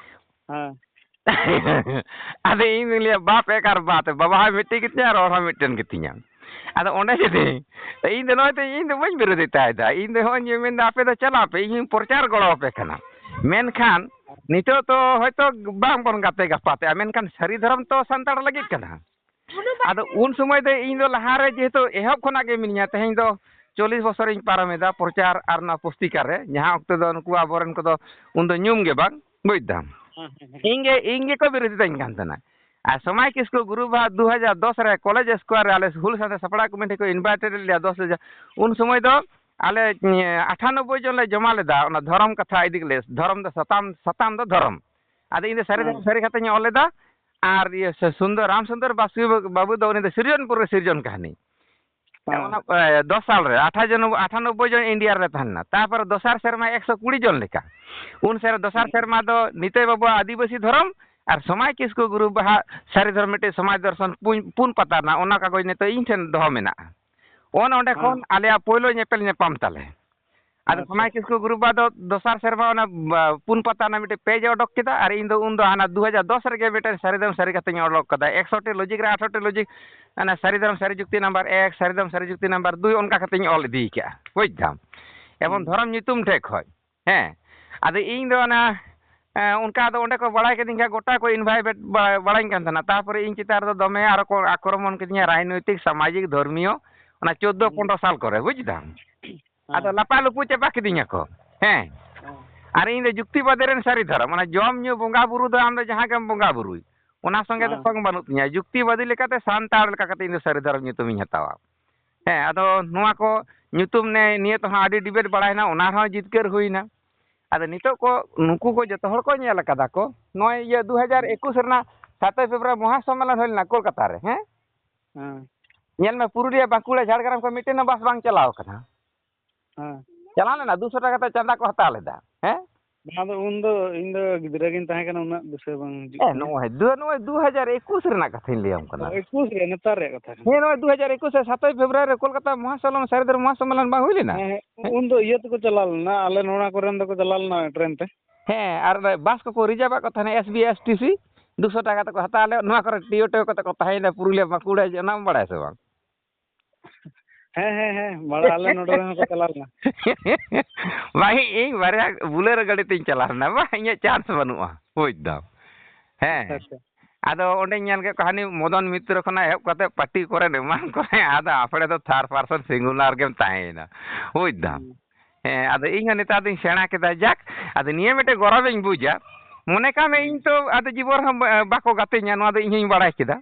ᱦᱮᱸ᱾ ᱟᱫᱚ ᱤᱧ ᱫᱩᱧ ᱞᱟᱹᱭᱟ, ᱵᱟᱯ ᱮᱠ ᱟᱨ ᱵᱟᱛ, ᱵᱟᱵᱟ ᱦᱚᱸ ᱢᱤᱫᱴᱮᱱ ᱜᱮᱛᱤᱧᱟ ᱟᱨ ᱦᱚᱲ ᱦᱚᱸ ᱢᱤᱫᱴᱮᱱ ᱜᱮᱛᱤᱧᱟ᱾ ᱟᱫᱚ ᱚᱸᱰᱮ ᱡᱩᱫᱤ ᱤᱧ ᱫᱚ ᱱᱚᱜᱼᱚᱭ ᱛᱚ, ᱤᱧ ᱫᱚ ᱵᱟᱹᱧ ᱵᱤᱨᱳᱫᱷᱤᱛᱟᱭᱮᱫᱟ, ᱤᱧ ᱫᱚ ᱱᱚᱜᱼᱚᱭ ᱤᱧ ᱢᱮᱱᱫᱟ, ᱟᱯᱮ ᱫᱚ ᱪᱟᱞᱟᱜ ᱯᱮ, ᱤᱧ ᱦᱚᱸᱧ ᱯᱨᱚᱪᱟᱨ ᱜᱚᱲᱚ ᱟᱯᱮ ᱠᱟᱱᱟ᱾ ᱢᱮᱱᱠᱷᱟᱱ ᱱᱤᱛᱚᱜ ᱛᱚ ᱦᱚᱭᱛᱳ ᱵᱟᱝ ᱵᱚᱱ ᱜᱟᱛᱮ ᱜᱟᱯᱟᱛᱮᱜᱼᱟ, ᱢᱮᱱᱠᱷᱟᱱ ᱥᱟᱹᱨᱤ ᱫᱷᱚᱨᱚᱢ ᱛᱚ ᱥᱟᱱᱛᱟᱲ ᱞᱟᱹᱜᱤᱫ ᱠᱟᱱᱟ᱾ ᱟᱫᱚ ᱩᱱ ᱥᱚᱢᱚᱭ ᱫᱚ ᱤᱧ ᱫᱚ ᱞᱟᱦᱟ ᱨᱮ ᱡᱮᱦᱮᱛᱩ ᱮᱦᱚᱵ ᱠᱷᱚᱱᱟᱜ ᱜᱮ ᱢᱤᱱᱟᱹᱧᱟ, ᱛᱮᱦᱮᱧ ᱫᱚ ᱪᱚᱞᱞᱤᱥ ᱵᱚᱪᱷᱚᱨᱤᱧ ᱯᱟᱨᱚᱢ ᱮᱫᱟ ᱯᱨᱚᱪᱟᱨ ᱟᱨ ᱱᱚᱣᱟ ᱯᱩᱥᱛᱤᱠᱟ ᱨᱮ, ᱡᱟᱦᱟᱸ ᱚᱠᱛᱚ ᱫᱚ ᱱᱩᱠᱩ ᱟᱵᱚᱨᱮᱱ ᱠᱚᱫᱚ ᱩᱱ ᱫᱚ ᱧᱩᱢ ᱜᱮ ᱵᱟᱝ, ᱵᱩᱡᱽ ᱫᱟᱢ᱾ ᱦᱮᱸ, ᱦᱮᱸ, ᱦᱮᱸ᱾ ᱤᱧ ᱜᱮ, ᱤᱧ ᱜᱮᱠᱚ ᱵᱤᱨᱳᱫᱷᱤᱛᱟᱹᱧ ᱠᱟᱱ ᱛᱟᱦᱮᱱᱟ᱾ ᱟᱨ ᱥᱚᱢᱟᱭ ᱠᱤᱥᱠᱩ ᱜᱩᱨᱩ ᱵᱟᱦᱟ ᱫᱩ ᱦᱟᱡᱟᱨ ᱫᱚᱥ ᱨᱮ ᱠᱚᱞᱮᱡᱽ ᱥᱠᱚᱭᱟᱨ ᱨᱮ ᱟᱞᱮ ᱦᱩᱞ ᱥᱟᱶᱛᱟ ᱥᱟᱯᱲᱟᱣ ᱠᱚᱢᱤᱴᱤ ᱠᱚ ᱤᱱᱵᱷᱟᱭᱴᱮᱰ ᱞᱮᱫ ᱞᱮᱭᱟ ᱫᱚᱥ ᱦᱟᱡᱟᱨ᱾ ᱩᱱ ᱥᱚᱢᱚᱭ ᱫᱚ ᱟᱞᱮ, ᱮᱸ, ᱟᱴᱷᱟᱱᱚᱵᱵᱳᱭ ᱡᱚᱱ ᱞᱮ ᱡᱚᱢᱟ ᱞᱮᱫᱟ ᱚᱱᱟ ᱫᱷᱚᱨᱚᱢ ᱠᱟᱛᱷᱟ ᱤᱫᱤ ᱠᱟᱛᱮ, ᱫᱷᱚᱨᱚᱢ ᱫᱚ ᱥᱟᱛᱟᱢ, ᱥᱟᱛᱟᱢ ᱫᱚ ᱫᱷᱚᱨᱚᱢ᱾ ᱟᱫᱚ ᱤᱧ ᱫᱚ ᱥᱟᱹᱨᱤ ᱦᱮᱸ᱾ ᱫᱷᱚᱨᱚᱢ ᱥᱟᱹᱨᱤ ᱠᱟᱛᱷᱟᱧ ᱚᱞ ᱞᱮᱫᱟ᱾ ᱟᱨ ᱤᱭᱟᱹ ᱥᱮ ᱥᱩᱱᱫᱚᱨ, ᱨᱟᱢ ᱥᱩᱱᱫᱚᱨ ᱵᱟᱥᱠᱮ ᱵᱟᱹᱵᱩ ᱫᱚ ᱩᱱᱤ ᱫᱚ ᱥᱤᱨᱡᱚᱱᱯᱩᱨ ᱨᱮ ᱥᱤᱨᱡᱚᱱ ᱠᱟᱹᱦᱱᱤ᱾ ᱦᱮᱸ᱾ ᱚᱱᱟ, ᱮ, ᱫᱚᱥ ᱥᱟᱞ ᱨᱮ ᱟᱴᱷᱟᱱᱚᱵᱵᱳᱭ ᱡᱚᱱ ᱤᱱᱰᱤᱭᱟ ᱨᱮ ᱛᱟᱦᱮᱸ ᱞᱮᱱᱟ᱾ ᱛᱟᱨᱯᱚᱨᱮ ᱫᱚᱥᱟᱨ ᱥᱮᱨᱢᱟ ᱮᱠᱥᱚ ᱠᱩᱲᱤ ᱡᱚᱱ ᱞᱮᱠᱟ᱾ ᱩᱱ ᱥᱮᱨ-, ᱫᱚᱥᱟᱨ ᱦᱮᱸ᱾ ᱥᱮᱨᱢᱟ ᱫᱚ ᱱᱤᱛᱟᱹᱭ ᱵᱟᱵᱩᱣᱟᱜ ᱟᱹᱫᱤᱵᱟᱹᱥᱤ ᱫᱷᱚᱨᱚᱢ ᱟᱨ ᱥᱚᱢᱟᱭ ᱠᱤᱥᱠᱩ ᱜᱩᱨᱩ ᱵᱟᱦᱟ ᱥᱟᱹᱨᱤ ᱫᱷᱚᱨᱚᱢ ᱢᱤᱫᱴᱮᱡ ᱥᱚᱢᱟᱡᱽ ᱫᱚᱨᱥᱚᱱ ᱯᱩᱱ, ᱯᱩᱱ ᱯᱟᱛᱟ ᱨᱮᱱᱟᱜ, ᱚᱱᱟ ᱠᱟᱜᱚᱡᱽ ᱱᱤᱛᱚᱜ ᱤᱧ ᱴᱷᱮᱱ ᱫᱚᱦᱚ ᱢᱮᱱᱟᱜᱼᱟ᱾ ᱚᱱ ᱚᱸᱰᱮ ᱦᱮᱸ᱾ ᱠᱷᱚᱱ ᱟᱞᱮᱭᱟᱜ ᱯᱳᱭᱞᱳ ᱧᱮᱯᱮᱞ ᱧᱟᱯᱟᱢ ᱛᱟᱞᱮ᱾ ᱟᱫᱚ ᱟᱪᱪᱷᱟ᱾ ᱥᱚᱢᱟᱭ ᱠᱤᱥᱠᱩ ᱜᱩᱨᱩ ᱵᱟᱵᱟ ᱫᱚ ᱫᱚᱥᱟᱨ ᱥᱮᱨᱢᱟ ᱚᱱᱟ, ᱵᱟ, ᱯᱩᱱ ᱯᱟᱛᱟ ᱨᱮᱱᱟᱜ ᱢᱤᱫᱴᱮᱡ ᱯᱮᱡᱽ ᱮ ᱚᱰᱚᱠ ᱠᱮᱫᱟ, ᱟᱨ ᱤᱧ ᱫᱚ ᱩᱱ ᱫᱚ ᱦᱟᱱᱟ ᱫᱩ ᱦᱟᱡᱟᱨ ᱫᱚᱥ ᱨᱮᱜᱮ ᱢᱤᱫᱴᱮᱱ ᱥᱟᱹᱨᱤ ᱫᱷᱚᱨᱚᱢ ᱥᱟᱹᱨᱤ ᱠᱟᱛᱷᱟᱧ ᱚᱰᱚᱠ ᱠᱟᱫᱟ᱾ ᱮᱠᱥᱚ ᱴᱤ ᱞᱚᱡᱤᱠ ᱨᱮ ᱟᱴᱷᱨᱚ ᱴᱤ ᱞᱚᱡᱤᱠ, ᱚᱱᱟ ᱥᱟᱹᱨᱤ ᱫᱷᱚᱨᱚᱢ ᱥᱟᱹᱨᱤ ᱡᱩᱠᱛᱤ ᱱᱟᱢᱵᱟᱨ ᱮᱠ, ᱥᱟᱹᱨᱤ ᱫᱷᱚᱨᱚᱢ ᱥᱟᱹᱨᱤ ᱡᱩᱠᱛᱤ ᱱᱟᱢᱵᱟᱨ ᱫᱩᱭ, ᱚᱱᱠᱟ ᱠᱟᱛᱮᱧ ᱚᱞ ᱤᱫᱤ ᱠᱟᱜᱼᱟ, ᱵᱩᱡᱽ ᱫᱟᱢ᱾ ᱮᱵᱚᱝ ᱦᱩᱸ᱾ ᱫᱷᱚᱨᱚᱢ ᱧᱩᱛᱩᱢ ᱴᱷᱮᱡ ᱠᱷᱚᱡ, ᱦᱮᱸ᱾ ᱟᱫᱚ ᱤᱧ ᱫᱚ ᱚᱱᱟ, ᱮᱸ, ᱚᱱᱠᱟ ᱫᱚ ᱚᱸᱰᱮ ᱠᱚ ᱵᱟᱲᱟᱭ ᱠᱤᱫᱤᱧ ᱠᱷᱟᱡ ᱜᱚᱴᱟ ᱠᱚ ᱤᱱᱵᱷᱟᱭᱵᱮᱴ ᱵᱟ-, ᱵᱟᱲᱟᱧ ᱠᱟᱱ ᱛᱟᱦᱮᱱᱟ᱾ ᱛᱟᱨᱯᱚᱨᱮ ᱤᱧ ᱪᱮᱛᱟᱱ ᱨᱮᱫᱚ ᱫᱚᱢᱮ ᱟᱨᱚ ᱠᱚ ᱟᱠᱨᱚᱢᱚᱱ ᱠᱤᱫᱤᱧᱟ, ᱨᱟᱡᱽᱱᱳᱭᱛᱤᱠ, ᱥᱟᱢᱟᱡᱤᱠ, ᱫᱷᱚᱨᱢᱤᱭᱚ, ᱚᱱᱟ ᱪᱳᱫᱽᱫᱳ ᱦᱩᱸ᱾ ᱯᱚᱱᱨᱚ ᱥᱟᱞ ᱠᱚᱨᱮ, ᱵᱩᱡᱽ ᱫᱟᱢ᱾ ᱟᱫᱚ ᱦᱮᱸ᱾ ᱞᱟᱯᱟ ᱞᱩᱯᱩ ᱪᱟᱵᱟ ᱠᱤᱫᱤᱧᱟ ᱠᱚ, ᱦᱮᱸ᱾ ᱦᱮᱸ᱾ ᱟᱨ ᱤᱧ ᱫᱚ ᱡᱩᱠᱛᱤᱵᱟᱫᱤ ᱨᱮᱱ ᱥᱟᱹᱨᱤ ᱫᱷᱚᱨᱚᱢ, ᱚᱱᱟ ᱡᱚᱢ ᱧᱩ ᱵᱚᱸᱜᱟ ᱵᱩᱨᱩ ᱫᱚ ᱟᱢ ᱫᱚ ᱡᱟᱦᱟᱸ ᱜᱮᱢ ᱵᱚᱸᱜᱟ ᱵᱩᱨᱩᱭ, ᱚᱱᱟ ᱥᱚᱸᱜᱮ ᱫᱚ ᱦᱮᱸ᱾ ᱥᱚᱝ ᱵᱟᱹᱱᱩᱜ ᱛᱤᱧᱟ᱾ ᱡᱩᱠᱛᱤᱵᱟᱫᱤ ᱞᱮᱠᱟᱛᱮ ᱥᱟᱱᱛᱟᱲ ᱞᱮᱠᱟ ᱠᱟᱛᱮ ᱤᱧ ᱫᱚ ᱥᱟᱹᱨᱤ ᱫᱷᱚᱨᱚᱢ ᱧᱩᱛᱩᱢᱤᱧ ᱦᱟᱛᱟᱣᱟ᱾ ᱦᱮᱸ, ᱟᱫᱚ ᱱᱚᱣᱟ ᱠᱚ ᱧᱩᱛᱩᱢ ᱱᱮ-, ᱱᱤᱭᱟᱹ ᱛᱮᱦᱚᱸ ᱟᱹᱰᱤ ᱰᱤᱵᱮᱴ ᱵᱟᱲᱟᱭᱮᱱᱟ, ᱚᱱᱟ ᱨᱮᱦᱚᱸ ᱡᱤᱛᱠᱟᱹᱨ ᱦᱩᱭᱱᱟ᱾ ᱟᱫᱚ ᱱᱤᱛᱚᱜ ᱠᱚ ᱱᱩᱠᱩ ᱠᱚ ᱡᱚᱛᱚ ᱦᱚᱲ ᱠᱚ ᱧᱮᱞ ᱟᱠᱟᱫᱟ ᱠᱚ, ᱱᱚᱜᱼᱚᱭ ᱤᱭᱟᱹ ᱫᱩ ᱦᱟᱡᱟᱨ ᱮᱠᱩᱥ ᱨᱮᱱᱟᱜ ᱥᱟᱛᱮᱭ ᱯᱷᱮᱵᱽᱨᱩᱣᱟᱨᱤ ᱢᱚᱦᱟ ᱥᱚᱢᱢᱮᱞᱚᱱ ᱦᱩᱭ ᱞᱮᱱᱟ ᱠᱳᱞᱠᱟᱛᱟ ᱨᱮ, ᱦᱮᱸ? ᱦᱮᱸ᱾ ᱧᱮᱞ ᱢᱮ, ᱯᱩᱨᱩᱞᱤᱭᱟᱹ, ᱵᱟᱸᱠᱩᱲᱟ, ᱡᱷᱟᱲᱜᱨᱟᱢ ᱠᱷᱚᱱ ᱢᱤᱫᱴᱮᱱ ᱦᱚᱸ ᱵᱟᱥ ᱵᱟᱝ ᱪᱟᱞᱟᱣ ᱟᱠᱟᱱᱟ᱾ ᱦᱮᱸ᱾ ᱪᱟᱞᱟᱣ ᱞᱮᱱᱟ, ᱫᱩᱥᱚ ᱴᱟᱠᱟ ᱠᱟᱛᱮ ᱪᱟᱸᱫᱟ ᱠᱚ ᱦᱟᱛᱟᱣ ᱞᱮᱫᱟ, ᱦᱮᱸ? ᱚᱱᱟ ᱫᱚ ᱩᱱ ᱫᱚ ᱤᱧ ᱫᱚ ᱜᱤᱫᱽᱨᱟᱹ ᱜᱤᱧ ᱛᱟᱦᱮᱸ ᱠᱟᱱᱟ, ᱩᱱᱟᱹᱜ ᱫᱤᱥᱟᱹ ᱵᱟᱝ ᱦᱤᱡᱩᱜ ᱮ, ᱠᱟᱱᱟ᱾ ᱱᱚᱜᱼᱚᱭ ᱫᱩ-, ᱱᱚᱜᱼᱚᱭ ᱫᱩ ᱦᱟᱡᱟᱨ ᱮᱠᱩᱥ ᱨᱮᱱᱟᱜ ᱠᱟᱛᱷᱟᱧ ᱞᱟᱹᱭᱟᱢ ᱠᱟᱱᱟ᱾ ᱚ, ᱮᱠᱩᱥ ᱨᱮ, ᱱᱮᱛᱟᱨ ᱨᱮᱭᱟᱜ ᱠᱟᱛᱷᱟ ᱠᱟᱱᱟ᱾ ᱦᱮᱸ, ᱱᱚᱜᱼᱚᱭ ᱫᱩ ᱦᱟᱡᱟᱨ ᱮᱠᱩᱥ ᱨᱮ ᱥᱟᱛᱮᱭ ᱯᱷᱮᱵᱽᱨᱩᱣᱟᱨᱤ ᱨᱮ ᱠᱳᱞᱠᱟᱛᱟ ᱢᱚᱦᱟᱥᱚᱢᱢᱮᱞᱚᱱ, ᱥᱟᱹᱨᱤ ᱫᱷᱚᱨᱚᱢ ᱢᱚᱦᱟᱥᱚᱢᱢᱮᱞᱚᱱ ᱵᱟᱝ ᱦᱩᱭ ᱞᱮᱱᱟ? ᱦᱮᱸ, ᱦᱮᱸ, ᱦᱮᱸ? ᱩᱱ ᱫᱚ ᱤᱭᱟᱹ ᱛᱮᱠᱚ ᱪᱟᱞᱟᱣ ᱞᱮᱱᱟ, ᱟᱞᱮ ᱱᱚᱣᱟ ᱠᱚᱨᱮᱱ ᱫᱚᱠᱚ ᱪᱟᱞᱟᱣ ᱞᱮᱱᱟ ᱴᱨᱮᱱ ᱛᱮ᱾ ᱦᱮᱸ, ᱟᱨ ᱚᱱᱮ ᱵᱟᱥ ᱠᱚᱠᱚ ᱨᱤᱡᱟᱨᱵᱷ ᱟᱜ ᱠᱚ ᱛᱟᱦᱮᱱᱟ, S B S T C, ᱫᱩᱥᱚ ᱴᱟᱠᱟ ᱛᱮᱠᱚ ᱦᱟᱛᱟᱣ ᱞᱮᱫ, ᱱᱚᱣᱟ ᱠᱚᱨᱮ ᱴᱤᱭᱳ ᱴᱤᱭᱳ ᱠᱟᱛᱮ ᱠᱚ ᱛᱟᱦᱮᱸᱭᱮᱱᱟ ᱯᱩᱨᱩᱞᱤᱭᱟᱹ, ᱵᱟᱸᱠᱩᱲᱟ, ᱚᱱᱟᱢ ᱵᱟᱲᱟᱭᱟ ᱥᱮ ᱵᱟᱝ? ᱦᱮᱸ, ᱦᱮᱸ, ᱦᱮᱸ, ᱵᱟᱲᱟ-, ᱟᱞᱮ ᱱᱚᱰᱮ ᱨᱮᱱ ᱦᱚᱸᱠᱚ ᱪᱟᱞᱟᱣ ᱞᱮᱱᱟ᱾ ᱵᱟᱝ, ᱤᱧ ᱵᱟᱨᱭᱟ ᱵᱩᱞᱮᱨᱳ ᱜᱟᱹᱰᱤ ᱛᱤᱧ ᱪᱟᱞᱟᱣ ᱞᱮᱱᱟ, ᱵᱟᱝ, ᱤᱧᱟᱹᱜ ᱪᱟᱱᱥ ᱵᱟᱹᱱᱩᱜᱼᱟ, ᱵᱩᱡᱽ ᱫᱟᱢ᱾ ᱦᱮᱸ᱾ ᱟᱪᱪᱷᱟ, ᱟᱪᱪᱷᱟ᱾ ᱟᱫᱚ ᱚᱸᱰᱮᱧ ᱧᱮᱞ ᱠᱮᱫ ᱠᱚᱣᱟ, ᱦᱟᱹᱱᱤ ᱢᱚᱫᱚᱱ ᱢᱤᱛᱨᱚ ᱠᱷᱚᱱᱟᱜ ᱮᱦᱚᱵ ᱠᱟᱛᱮ ᱯᱟᱴᱤ ᱠᱚᱨᱮ ᱮᱢᱟᱱ ᱠᱚᱨᱮ, ᱟᱫᱚ ᱟᱯᱲᱮ ᱫᱚ ᱛᱷᱟᱨᱰ ᱯᱟᱨᱥᱚᱱ ᱥᱤᱝᱜᱩᱞᱟᱨ ᱜᱮᱢ ᱛᱟᱦᱮᱸᱭᱮᱱᱟ, ᱵᱩᱡᱽ ᱫᱟᱢ᱾ ᱦᱩᱸ᱾ ᱦᱮᱸ, ᱟᱫᱚ ᱤᱧ ᱦᱚᱸ ᱱᱮᱛᱟᱨ ᱫᱚᱧ ᱥᱮᱬᱟ ᱠᱮᱫᱟ, ᱡᱟᱠ, ᱟᱫᱚ ᱱᱤᱭᱟᱹ ᱢᱤᱫᱴᱮᱡ ᱜᱚᱨᱚᱵᱤᱧ ᱵᱩᱡᱟ᱾ ᱢᱚᱱᱮ ᱠᱟᱜ ᱢᱮ, ᱦᱩᱸ᱾ ᱤᱧ ᱛᱚ ᱟᱫᱚ ᱡᱤᱵᱚᱱ ᱨᱮᱦᱚᱸ ᱵᱟ-, ᱵᱟᱠᱚ ᱜᱟᱛᱮᱧᱟ, ᱱᱚᱣᱟ ᱫᱚ ᱤᱧ ᱦᱚᱸᱧ ᱵᱟᱲᱟᱭ ᱠᱮᱫᱟ᱾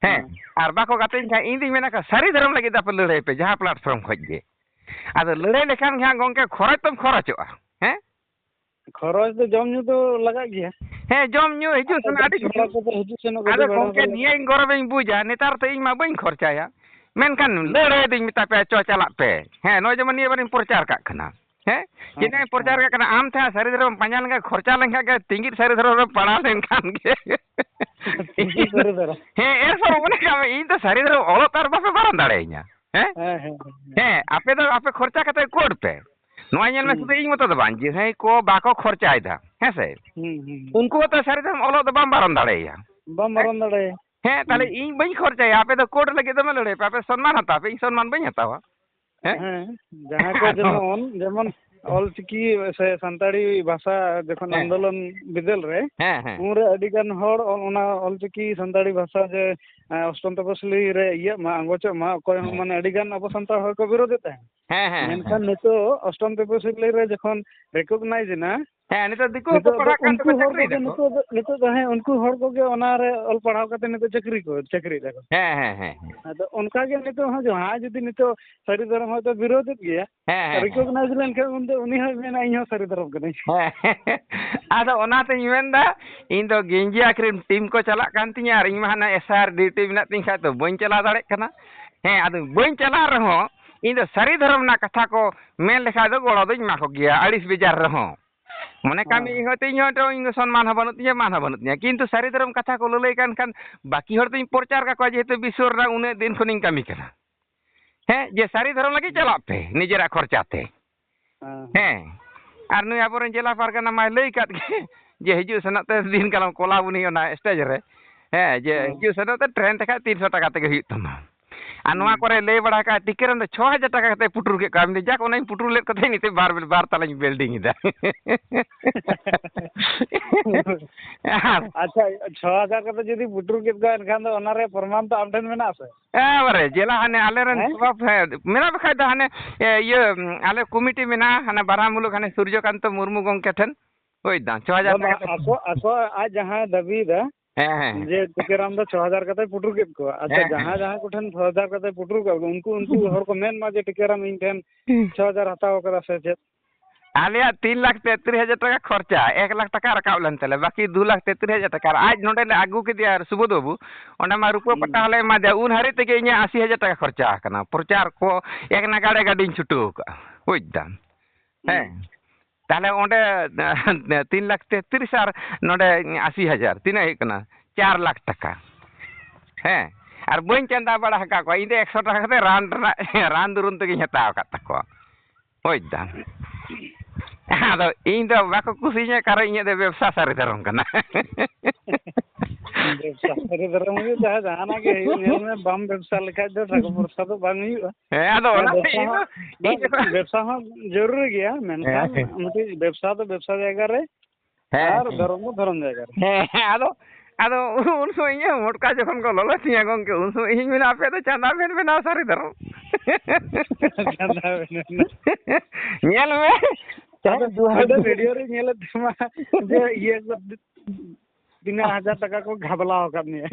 ᱦᱮᱸ, ᱦᱮᱸ᱾ ᱟᱨ ᱵᱟᱠᱚ ᱜᱟᱛᱮᱧ ᱠᱷᱟᱱ ᱤᱧ ᱫᱩᱧ ᱢᱮᱱᱟ, ᱥᱟᱹᱨᱤ ᱫᱷᱚᱨᱚᱢ ᱞᱟᱹᱜᱤᱫ ᱫᱚ ᱟᱯᱮ ᱞᱟᱹᱲᱦᱟᱹᱭ ᱯᱮ, ᱡᱟᱦᱟᱸ platform ᱠᱷᱚᱡ ᱜᱮ᱾ ᱟᱫᱚ ᱞᱟᱹᱲᱦᱟᱹᱭ ᱞᱮᱠᱷᱟᱱ ᱜᱮ ᱦᱟᱸᱜ ᱜᱚᱢᱠᱮ ᱠᱷᱚᱨᱚᱪ ᱛᱚᱢ ᱠᱷᱚᱨᱚᱪᱚᱜᱼᱟ, ᱦᱮᱸ? ᱠᱷᱚᱨᱚᱪ ᱫᱚ ᱡᱚᱢ ᱧᱩ ᱫᱚ ᱞᱟᱜᱟᱜ ᱜᱮᱭᱟ᱾ ᱦᱮᱸ, ᱡᱚᱢ ᱧᱩ ᱦᱤᱡᱩᱜ ᱟᱫᱚ ᱥᱮᱱᱚᱜ ᱟᱹᱰᱤ ᱜᱟᱛᱮ ᱠᱤᱪᱷᱩ᱾ ᱠᱚᱲᱟ ᱠᱚᱫᱚ ᱦᱤᱡᱩᱜ ᱥᱮᱱᱚᱜ ᱜᱟᱹᱰᱤ ᱟᱫᱚ ᱵᱷᱟᱲᱟ ᱫᱚ ᱜᱚᱢᱠᱮ, ᱞᱟᱜᱟᱜᱼᱟ᱾ ᱱᱤᱭᱟᱹ ᱜᱚᱨᱚᱵᱤᱧ ᱵᱩᱡᱟ, ᱱᱮᱛᱟᱨ ᱛᱚ ᱤᱧ ᱢᱟ ᱵᱟᱹᱧ ᱠᱷᱚᱨᱪᱟᱭᱟ᱾ ᱢᱮᱱᱠᱷᱟᱱ ᱞᱟᱹᱲᱦᱟᱹᱭ ᱫᱚᱧ ᱢᱮᱛᱟ ᱯᱮᱭᱟ, ᱪᱚ ᱪᱟᱞᱟᱜ ᱯᱮ᱾ ᱦᱮᱸ, ᱱᱚᱜᱼᱚᱭ ᱡᱮᱢᱚᱱ ᱱᱤᱭᱟᱹ ᱵᱟᱨᱤᱧ ᱯᱨᱚᱪᱟᱨ ᱠᱟᱜ ᱠᱟᱱᱟ᱾ ᱦᱮᱸ, ᱦᱮᱸ, ᱪᱮᱫᱟᱜ ᱤᱧ ᱯᱨᱚᱪᱟᱨ ᱦᱮᱸ᱾ ᱠᱟᱜ ᱠᱟᱱᱟ? ᱟᱢ ᱴᱷᱮᱱ ᱥᱟᱹᱨᱤ ᱫᱷᱚᱨᱚᱢ ᱯᱟᱸᱡᱟ ᱞᱮᱱᱠᱷᱟᱱ, ᱠᱷᱚᱨᱪᱟ ᱞᱮᱱᱠᱷᱟᱱ ᱜᱮ, ᱛᱤᱸᱜᱤᱫ ᱥᱟᱹᱨᱤ ᱫᱷᱚᱨᱚᱢ ᱨᱮ ᱯᱟᱲᱟᱣ ᱞᱮᱱᱠᱷᱟᱱ ᱜᱮ᱾ ᱛᱤᱸᱜᱤᱫ ᱥᱟᱹᱨᱤ ᱫᱷᱚᱨᱚᱢ᱾ ᱦᱮᱸ, ᱮᱨᱯᱚᱨ ᱢᱚᱱᱮ ᱠᱟᱜ ᱢᱮ, ᱤᱧ ᱫᱚ ᱥᱟᱹᱨᱤ ᱫᱷᱚᱨᱚᱢ ᱚᱞᱚᱜ ᱛᱚ ᱟᱨ ᱵᱟᱯᱮ ᱵᱟᱨᱚᱱ ᱫᱟᱲᱮᱭᱟᱹᱧᱟ᱾ ᱦᱮᱸ? ᱦᱮᱸ, ᱦᱮᱸ, ᱦᱮᱸ᱾ ᱦᱮᱸ, ᱟᱯᱮ ᱫᱚ ᱟᱯᱮ ᱠᱷᱚᱨᱪᱟ ᱠᱟᱛᱮ ᱠᱳᱰ ᱯᱮ᱾ ᱱᱚᱣᱟ ᱧᱮᱞ ᱢᱮ, ᱦᱩᱸ᱾ ᱥᱩᱫᱷᱩ ᱤᱧ ᱢᱚᱛᱚ ᱫᱚ ᱵᱟᱝ, ᱡᱟᱦᱟᱸᱭ ᱠᱚ ᱵᱟᱠᱚ ᱠᱷᱚᱨᱪᱟᱭᱮᱫᱟ, ᱦᱮᱸ ᱥᱮ? ᱦᱩᱸ, ᱦᱩᱸ, ᱦᱩᱸ᱾ ᱩᱱᱠᱩ ᱦᱚᱸᱛᱚ ᱥᱟᱹᱨᱤ ᱫᱷᱚᱨᱚᱢ ᱚᱞᱚᱜ ᱫᱚ ᱵᱟᱢ ᱵᱟᱨᱚᱱ ᱫᱟᱲᱮᱭᱟᱭᱟ᱾ ᱵᱟᱢ ᱦᱮᱸ? ᱵᱟᱨᱚᱱ ᱫᱟᱲᱮᱭᱟᱭᱟ᱾ ᱦᱮᱸ, ᱛᱟᱦᱞᱮ ᱦᱩᱸ᱾ ᱤᱧ ᱵᱟᱹᱧ ᱠᱷᱚᱨᱪᱟᱭᱟ, ᱟᱯᱮ ᱫᱚ ᱠᱳᱰ ᱞᱟᱹᱜᱤᱫ ᱫᱚᱢᱮ ᱞᱟᱹᱲᱦᱟᱹᱭ ᱯᱮ, ᱟᱯᱮ ᱥᱚᱱᱢᱟᱱ ᱦᱟᱛᱟᱣ ᱯᱮ, ᱤᱧ ᱥᱚᱱᱢᱟᱱ ᱵᱟᱹᱧ ᱦᱟᱛᱟᱣᱟ᱾ ᱦᱮᱸ? ᱦᱮᱸ, ᱡᱟᱦᱟᱸ ᱠᱚ ᱡᱮᱢᱚᱱ, ᱡᱮᱢᱚᱱ ᱚᱞᱪᱤᱠᱤ ᱥᱮ ᱥᱟᱱᱛᱟᱲᱤ ᱵᱷᱟᱥᱟ ᱡᱚᱠᱷᱚᱱ ᱦᱮᱸ᱾ ᱟᱱᱫᱳᱞᱚᱱ ᱵᱤᱫᱟᱹᱞ ᱨᱮ, ᱦᱮᱸ, ᱦᱮᱸ᱾ ᱩᱱᱨᱮ ᱟᱹᱰᱤ ᱜᱟᱱ ᱦᱚᱲ ᱚᱞ-, ᱚᱱᱟ ᱚᱞᱪᱤᱠᱤ ᱥᱟᱱᱛᱟᱲᱤ ᱵᱷᱟᱥᱟ ᱡᱮ, ᱮᱸ, ᱚᱥᱴᱚᱢ ᱛᱚᱯᱚᱥᱤᱞᱤ ᱨᱮ ᱤᱭᱟᱹᱜ ᱢᱟ, ᱟᱸᱜᱚᱪᱚᱜ ᱢᱟ, ᱚᱠᱚᱭ ᱦᱚᱸ ᱦᱮᱸ᱾ ᱢᱟᱱᱮ ᱟᱹᱰᱤ ᱜᱟᱱ ᱟᱵᱚ ᱥᱟᱱᱛᱟᱲ ᱦᱚᱲ ᱠᱚ ᱵᱤᱨᱳᱫᱮᱫ ᱛᱟᱦᱮᱸᱫ᱾ ᱦᱮᱸ, ᱦᱮᱸ, ᱦᱮᱸ, ᱢᱮᱱᱠᱷᱟᱱ ᱦᱮᱸ᱾ ᱱᱤᱛᱚᱜ ᱚᱥᱴᱚᱢ ᱛᱚᱯᱚᱥᱤᱞᱤ ᱨᱮ ᱡᱚᱠᱷᱚᱱ recognize ᱮᱱᱟ, ᱦᱮᱸ, ᱱᱤᱛᱚᱜ ᱫᱤᱠᱩ ᱠᱚ ᱱᱤᱛᱚᱜ ᱫᱚ ᱯᱟᱲᱦᱟᱜ ᱠᱟᱱ ᱩᱱᱠᱩ ᱛᱮᱠᱚ ᱦᱚᱲ ᱪᱟᱹᱠᱨᱤᱭ ᱠᱚᱜᱮ ᱫᱟᱠᱚ᱾ ᱱᱤᱛᱚᱜ ᱫᱚ, ᱱᱤᱛᱚᱜ ᱫᱚ, ᱦᱮᱸ, ᱩᱱᱠᱩ ᱦᱚᱲ ᱠᱚᱜᱮ ᱚᱱᱟᱨᱮ ᱚᱞ ᱯᱟᱲᱦᱟᱣ ᱠᱟᱛᱮ ᱱᱤᱛᱚᱜ ᱪᱟᱹᱠᱨᱤ ᱠᱚ, ᱪᱟᱹᱠᱨᱤᱭ ᱫᱟᱠᱚ᱾ ᱦᱮᱸ, ᱦᱮᱸ, ᱦᱮᱸ, ᱦᱮᱸ᱾ ᱟᱫᱚ ᱚᱱᱠᱟ ᱜᱮ ᱱᱤᱛᱚᱜ ᱦᱚᱸ ᱡᱟᱦᱟᱸᱭ ᱡᱩᱫᱤ ᱱᱤᱛᱚᱜ ᱥᱟᱹᱨᱤ ᱫᱷᱚᱨᱚᱢ ᱦᱚᱭᱛᱳ ᱵᱤᱨᱳᱫᱮᱫ ᱜᱮᱭᱟ, ᱦᱮᱸ, ᱦᱮᱸ, ᱦᱮᱸ᱾ recognize ᱞᱮᱱᱠᱷᱟᱱ ᱩᱱᱫᱚ ᱩᱱᱤ ᱦᱚᱸᱭ ᱢᱮᱱᱟ, "ᱤᱧ ᱦᱚᱸ ᱥᱟᱹᱨᱤ ᱫᱷᱚᱨᱚᱢ ᱠᱟᱹᱱᱟᱹᱧ᱾" ᱦᱮᱸ᱾ ᱟᱫᱚ ᱚᱱᱟᱛᱤᱧ ᱢᱮᱱᱫᱟ, ᱤᱧ ᱫᱚ ᱜᱮᱧᱡᱤ ᱟᱹᱠᱷᱨᱤᱧ ᱴᱤᱢ ᱠᱚ ᱪᱟᱞᱟᱜ ᱠᱟᱱ ᱛᱤᱧᱟ ᱟᱨ ᱤᱧ ᱢᱟ ᱦᱟᱱᱟ S I R duty ᱢᱮᱱᱟᱜ ᱛᱤᱧ ᱠᱷᱟᱡ ᱫᱚ ᱵᱟᱹᱧ ᱪᱟᱞᱟᱣ ᱫᱟᱲᱮᱭᱟᱜ ᱠᱟᱱᱟ᱾ ᱦᱮᱸ, ᱟᱫᱚ ᱵᱟᱹᱧ ᱪᱟᱞᱟᱜ ᱨᱮᱦᱚᱸ ᱤᱧ ᱫᱚ ᱥᱟᱹᱨᱤ ᱫᱷᱚᱨᱚᱢ ᱨᱮᱱᱟᱜ ᱠᱟᱛᱷᱟ ᱠᱚ ᱢᱮᱱ ᱞᱮᱠᱷᱟᱡ ᱫᱚ ᱜᱚᱲᱚ ᱫᱚᱧ ᱮᱢᱟ ᱠᱚᱜᱮᱭᱟ, ᱟᱹᱲᱤᱥ ᱵᱮᱡᱟᱨ ᱨᱮᱦᱚᱸ᱾ ᱢᱚᱱᱮ ᱠᱟᱜ ᱢᱮ, ᱦᱮᱸ᱾ ᱤᱧ ᱦᱚᱭᱛᱳ, ᱤᱧ ᱦᱚᱭᱛᱳ, ᱤᱧ ᱫᱚ ᱥᱚᱱᱢᱟᱱ ᱦᱚᱸ ᱵᱟᱹᱱᱩᱜ ᱛᱤᱧᱟᱹ, ᱢᱟᱱ ᱦᱚᱸ ᱵᱟᱹᱱᱩᱜ ᱛᱤᱧᱟᱹ, ᱠᱤᱱᱛᱩ ᱥᱟᱹᱨᱤ ᱫᱷᱚᱨᱚᱢ ᱠᱟᱛᱷᱟ ᱠᱚ ᱞᱟᱹᱞᱟᱹᱭ ᱠᱟᱱ ᱠᱷᱟᱱ ᱵᱟᱹᱠᱤ ᱦᱚᱲ ᱫᱚᱧ ᱯᱨᱚᱪᱟᱨ ᱠᱟᱠᱚᱣᱟ, ᱡᱮᱦᱮᱛᱩ ᱵᱤᱥᱥᱚ ᱨᱮᱱᱟᱜ ᱩᱱᱟᱹᱜ ᱫᱤᱱ ᱠᱷᱚᱱᱤᱧ ᱠᱟᱹᱢᱤ ᱠᱟᱱᱟ᱾ ᱦᱮᱸ, ᱡᱮ ᱥᱟᱹᱨᱤ ᱫᱷᱚᱨᱚᱢ ᱞᱟᱹᱜᱤᱫ ᱪᱟᱞᱟᱜ ᱯᱮ ᱱᱤᱡᱮᱨᱟᱜ ᱠᱷᱚᱨᱪᱟ ᱛᱮ᱾ ᱦᱮᱸ, ᱦᱮᱸ᱾ ᱦᱮᱸ᱾ ᱟᱨ ᱱᱩᱭ ᱟᱵᱚᱨᱮᱱ ᱡᱮᱞᱟ ᱯᱟᱨᱜᱟᱱᱟ ᱢᱟᱭ ᱞᱟᱹᱭ ᱠᱟᱫ ᱜᱮ ᱡᱮ ᱦᱤᱡᱩᱜ ᱥᱮᱱᱚᱜ ᱛᱮ ᱫᱤᱱ ᱠᱟᱞᱚᱢ ᱠᱚᱞᱟᱣ ᱵᱚᱱᱤ ᱚᱱᱟ stage ᱨᱮ᱾ ᱦᱮᱸ, ᱡᱮ ᱦᱮᱸ᱾ ᱦᱤᱡᱩᱜ ᱥᱮᱱᱚᱜ ᱛᱮ ᱴᱨᱮᱱ ᱛᱮ ᱠᱷᱟᱡ ᱛᱤᱱᱥᱚ ᱴᱟᱠᱟ ᱛᱮᱜᱮ ᱦᱩᱭᱩᱜ ᱛᱟᱢᱟ᱾ ᱟᱨ ᱱᱚᱣᱟ ᱦᱩᱸ᱾ ᱠᱚᱨᱮ ᱞᱟᱹᱭ ᱵᱟᱲᱟ ᱠᱟᱜᱼᱟ, ᱴᱤᱠᱟᱹᱨᱟᱢ ᱫᱚ ᱪᱷᱚ ᱦᱟᱡᱟᱨ ᱴᱟᱠᱟ ᱠᱟᱛᱮ ᱯᱩᱴᱩᱨ ᱠᱮᱫ ᱠᱚᱣᱟ᱾ ᱢᱮᱱᱫᱟᱹᱧ, ᱡᱟᱠ, ᱚᱱᱟᱧ ᱯᱩᱴᱩᱨ ᱞᱮᱫ ᱠᱚ ᱛᱟᱦᱮᱸᱫ, ᱱᱤᱛᱚᱜ ᱵᱟᱨ, ᱵᱟᱨ ᱛᱟᱞᱟᱧ building ᱮᱫᱟ᱾ ᱟᱨ ᱟᱪᱪᱷᱟ, ᱪᱷᱚ ᱦᱟᱡᱟᱨ ᱠᱟᱛᱮ ᱡᱩᱫᱤ ᱯᱩᱴᱩᱨ ᱠᱮᱫ ᱠᱚᱣᱟ, ᱮᱱᱠᱷᱟᱱ ᱫᱚ ᱚᱱᱟ ᱨᱮᱭᱟᱜ ᱯᱨᱚᱢᱟᱱ ᱫᱚ ᱟᱢ ᱴᱷᱮᱱ ᱢᱮᱱᱟᱜᱼᱟ ᱥᱮ? ᱮᱵᱟᱨᱮ ᱡᱮᱞᱟ ᱦᱟᱱᱮ ᱟᱞᱮᱨᱮᱱ ᱦᱮᱸ? ᱥᱚᱵᱷᱟ-, ᱦᱮᱸ, ᱢᱮᱱᱟᱜ ᱵᱟᱠᱷᱟᱡ ᱫᱚ ᱦᱟᱱᱮ, ᱮ, ᱤᱭᱟᱹ, ᱟᱞᱮ ᱠᱚᱢᱤᱴᱤ ᱢᱮᱱᱟᱜᱼᱟ, ᱦᱟᱱᱮ ᱵᱟᱨᱦᱟ ᱢᱩᱞᱩᱠ ᱦᱟᱱᱮ ᱥᱩᱨᱡᱚᱠᱟᱱᱛᱚ ᱢᱩᱨᱢᱩ ᱜᱚᱢᱠᱮ ᱴᱷᱮᱱ᱾ ᱵᱩᱡᱽ ᱫᱟᱢ, ᱪᱷᱚ ᱦᱟᱡᱟᱨ ᱵᱟᱵᱟ, ᱴᱟᱠᱟ ᱠᱟᱛᱮ᱾ ᱟᱠᱚ, ᱟᱠᱚ ᱟᱡ ᱡᱟᱦᱟᱸᱭ ᱫᱟᱹᱵᱤᱭᱮᱫᱟ ᱦᱮᱸ, ᱦᱮᱸ, ᱦᱮᱸ᱾ ᱡᱮ ᱴᱤᱠᱟᱹᱨᱟᱢ ᱫᱚ ᱪᱷᱚ ᱦᱟᱡᱟᱨ ᱠᱟᱛᱮ ᱯᱩᱴᱩᱨ ᱠᱮᱫ ᱠᱚᱣᱟ᱾ ᱟᱪᱪᱷᱟ, ᱦᱮᱸ, ᱦᱮᱸ᱾ ᱡᱟᱦᱟᱸᱭ ᱡᱟᱦᱟᱸᱭ ᱠᱚᱴᱷᱮᱱ ᱪᱷᱚ ᱦᱟᱡᱟᱨ ᱠᱟᱛᱮ ᱯᱩᱴᱩᱨ ᱠᱮᱫ ᱠᱚᱣᱟ, ᱩᱱᱠᱩ, ᱩᱱᱠᱩ ᱦᱚᱲ ᱠᱚ ᱢᱮᱱ ᱢᱟ ᱡᱮ ᱴᱤᱠᱟᱹᱨᱟᱢ ᱤᱧ ᱴᱷᱮᱱ ᱦᱩᱸ᱾ ᱪᱷᱚ ᱦᱟᱡᱟᱨ ᱦᱟᱛᱟᱣ ᱠᱟᱫᱟ ᱥᱮ ᱪᱮᱫ? ᱟᱞᱮᱭᱟᱜ ᱛᱤᱱ ᱞᱟᱠᱷ ᱛᱮᱛᱨᱤᱥ ᱦᱟᱡᱟᱨ ᱴᱟᱠᱟ ᱠᱷᱚᱨᱪᱟ, ᱮᱠ ᱞᱟᱠᱷ ᱴᱟᱠᱟ ᱨᱟᱠᱟᱵ ᱞᱮᱱ ᱛᱟᱞᱮ, ᱵᱟᱹᱠᱤ ᱫᱩ ᱞᱟᱠᱷ ᱛᱮᱛᱨᱤᱥ ᱦᱟᱡᱟᱨ ᱴᱟᱠᱟ᱾ ᱟᱨ ᱟᱡ ᱱᱚᱰᱮ ᱞᱮ ᱟᱹᱜᱩ ᱠᱮᱫᱮᱭᱟ ᱥᱩᱵᱳᱫᱷ ᱵᱟᱹᱵᱩ, ᱚᱸᱰᱮ ᱢᱟ ᱨᱩᱯᱟᱹ ᱦᱩᱸ᱾ ᱯᱟᱴᱟ ᱦᱚᱸᱞᱮ ᱮᱢᱟ ᱫᱮᱭᱟ, ᱩᱱ ᱦᱟᱹᱨᱤᱡ ᱛᱮᱜᱮ ᱤᱧᱟᱹᱜ ᱟᱥᱤ ᱦᱟᱡᱟᱨ ᱴᱟᱠᱟ ᱠᱷᱚᱨᱪᱟ ᱟᱠᱟᱱᱟ᱾ ᱯᱨᱚᱪᱟᱨ ᱠᱚ ᱮᱠ ᱱᱟᱜᱟᱲᱮ ᱜᱟᱹᱰᱤᱧ ᱪᱷᱩᱴᱟᱹᱣ ᱠᱟᱜᱼᱟ, ᱵᱩᱡᱽ ᱫᱟᱢ᱾ ᱦᱮᱸ᱾ ᱦᱩᱸ᱾ ᱛᱟᱦᱞᱮ ᱚᱸᱰᱮ ᱛᱤᱱ ᱞᱟᱠᱷ ᱛᱮᱛᱨᱤᱥ ᱟᱨ ᱱᱚᱰᱮ ᱟᱥᱤ ᱦᱟᱡᱟᱨ, ᱛᱤᱱᱟᱹᱜ ᱦᱩᱭᱩᱜ ᱠᱟᱱᱟ? ᱪᱟᱨ ᱞᱟᱠᱷ ᱴᱟᱠᱟ᱾ ᱦᱮᱸ᱾ ᱟᱨ ᱵᱟᱹᱧ ᱪᱟᱸᱫᱟ ᱵᱟᱲᱟ ᱟᱠᱟᱫ ᱠᱚᱣᱟ, ᱤᱧ ᱫᱚ ᱮᱠᱥᱚ ᱴᱟᱠᱟ ᱠᱟᱛᱮ ᱨᱟᱱ ᱨᱮᱱᱟᱜ, ᱨᱟᱱ ᱫᱩᱨᱩᱢ ᱛᱮᱜᱮᱧ ᱦᱟᱛᱟᱣ ᱟᱠᱟᱫ ᱛᱟᱠᱚᱣᱟ᱾ ᱵᱩᱡᱽ ᱫᱟᱢ᱾ ᱟᱫᱚ ᱤᱧ ᱫᱚ ᱵᱟᱠᱚ ᱠᱩᱥᱤᱧᱟ, ᱠᱟᱨᱚᱱ ᱤᱧᱟᱹᱜ ᱫᱚ ᱵᱮᱵᱽᱥᱟ ᱥᱟᱹᱨᱤ ᱫᱷᱚᱨᱚᱢ ᱠᱟᱱᱟ᱾ ᱵᱮᱵᱽᱥᱟ ᱥᱟᱹᱨᱤ ᱫᱷᱚᱨᱚᱢ ᱦᱩᱭᱩᱜ ᱪᱟᱦᱮ ᱡᱟᱦᱟᱱᱟᱜ ᱜᱮ ᱦᱩᱭᱩᱜ, ᱧᱮᱞ ᱢᱮ, ᱵᱟᱢ ᱵᱮᱵᱽᱥᱟ ᱞᱮᱠᱷᱟᱡ ᱫᱚ ᱴᱟᱠᱟ ᱯᱚᱭᱥᱟ ᱫᱚ ᱵᱟᱝ ᱦᱩᱭᱩᱜᱼᱟ᱾ ᱦᱮᱸ, ᱟᱫᱚ ᱦᱮᱸ, ᱚᱱᱟᱛᱮ ᱵᱮᱵᱽᱥᱟ ᱤᱧ ᱫᱚ, ᱦᱚᱸ, ᱤᱧ ᱵᱟᱝ, ᱫᱚ ᱵᱮᱵᱽᱥᱟ ᱦᱚᱸ ᱡᱚᱨᱩᱨᱤ ᱜᱮᱭᱟ, ᱢᱮᱱᱠᱷᱟᱱ ᱦᱮᱸ, ᱦᱮᱸ᱾ ᱢᱤᱫᱴᱤᱡ ᱵᱮᱵᱽᱥᱟ ᱫᱚ ᱵᱮᱵᱽᱥᱟ ᱡᱟᱭᱜᱟ ᱨᱮ, ᱦᱮᱸ, ᱟᱨ ᱦᱮᱸ᱾ ᱫᱷᱚᱨᱚᱢ ᱫᱚ ᱫᱷᱚᱨᱚᱢ ᱡᱟᱭᱜᱟ ᱨᱮ᱾ ᱦᱮᱸ, ᱦᱮᱸ, ᱟᱫᱚ, ᱟᱫᱚ ᱩᱱ ᱥᱚᱢᱚᱭ ᱤᱧᱟᱹᱜ ᱢᱚᱴᱠᱟ ᱡᱚᱠᱷᱚᱱ ᱠᱚ ᱞᱚᱞᱚ ᱛᱤᱧᱟ ᱜᱚᱢᱠᱮ, ᱩᱱ ᱥᱚᱢᱚᱭ ᱤᱧ ᱢᱮᱱᱟ, "ᱟᱯᱮ ᱫᱚ ᱪᱟᱸᱫᱟ ᱵᱮᱱ ᱵᱮᱱᱟᱣ ᱥᱟᱹᱨᱤ ᱫᱷᱚᱨᱚᱢ?" ᱪᱟᱸᱫᱟ ᱵᱮᱱ ᱵᱮᱱᱟᱣ᱾ ᱧᱮᱞ ᱢᱮ᱾ ᱟᱫᱚ ᱫᱩ ᱦᱟᱡᱟᱨ ᱟᱫᱚ ᱵᱷᱤᱰᱤᱭᱳ ᱨᱮ ᱧᱮᱞᱮᱫ ᱛᱟᱢᱟ ᱡᱮ ᱤᱭᱟᱹ ᱠᱚ ᱛᱤᱱᱟᱹᱜ ᱦᱟᱡᱟᱨ ᱴᱟᱠᱟ ᱠᱚ ᱜᱷᱟᱵᱞᱟᱣ ᱟᱠᱟᱫ ᱢᱮᱭᱟ᱾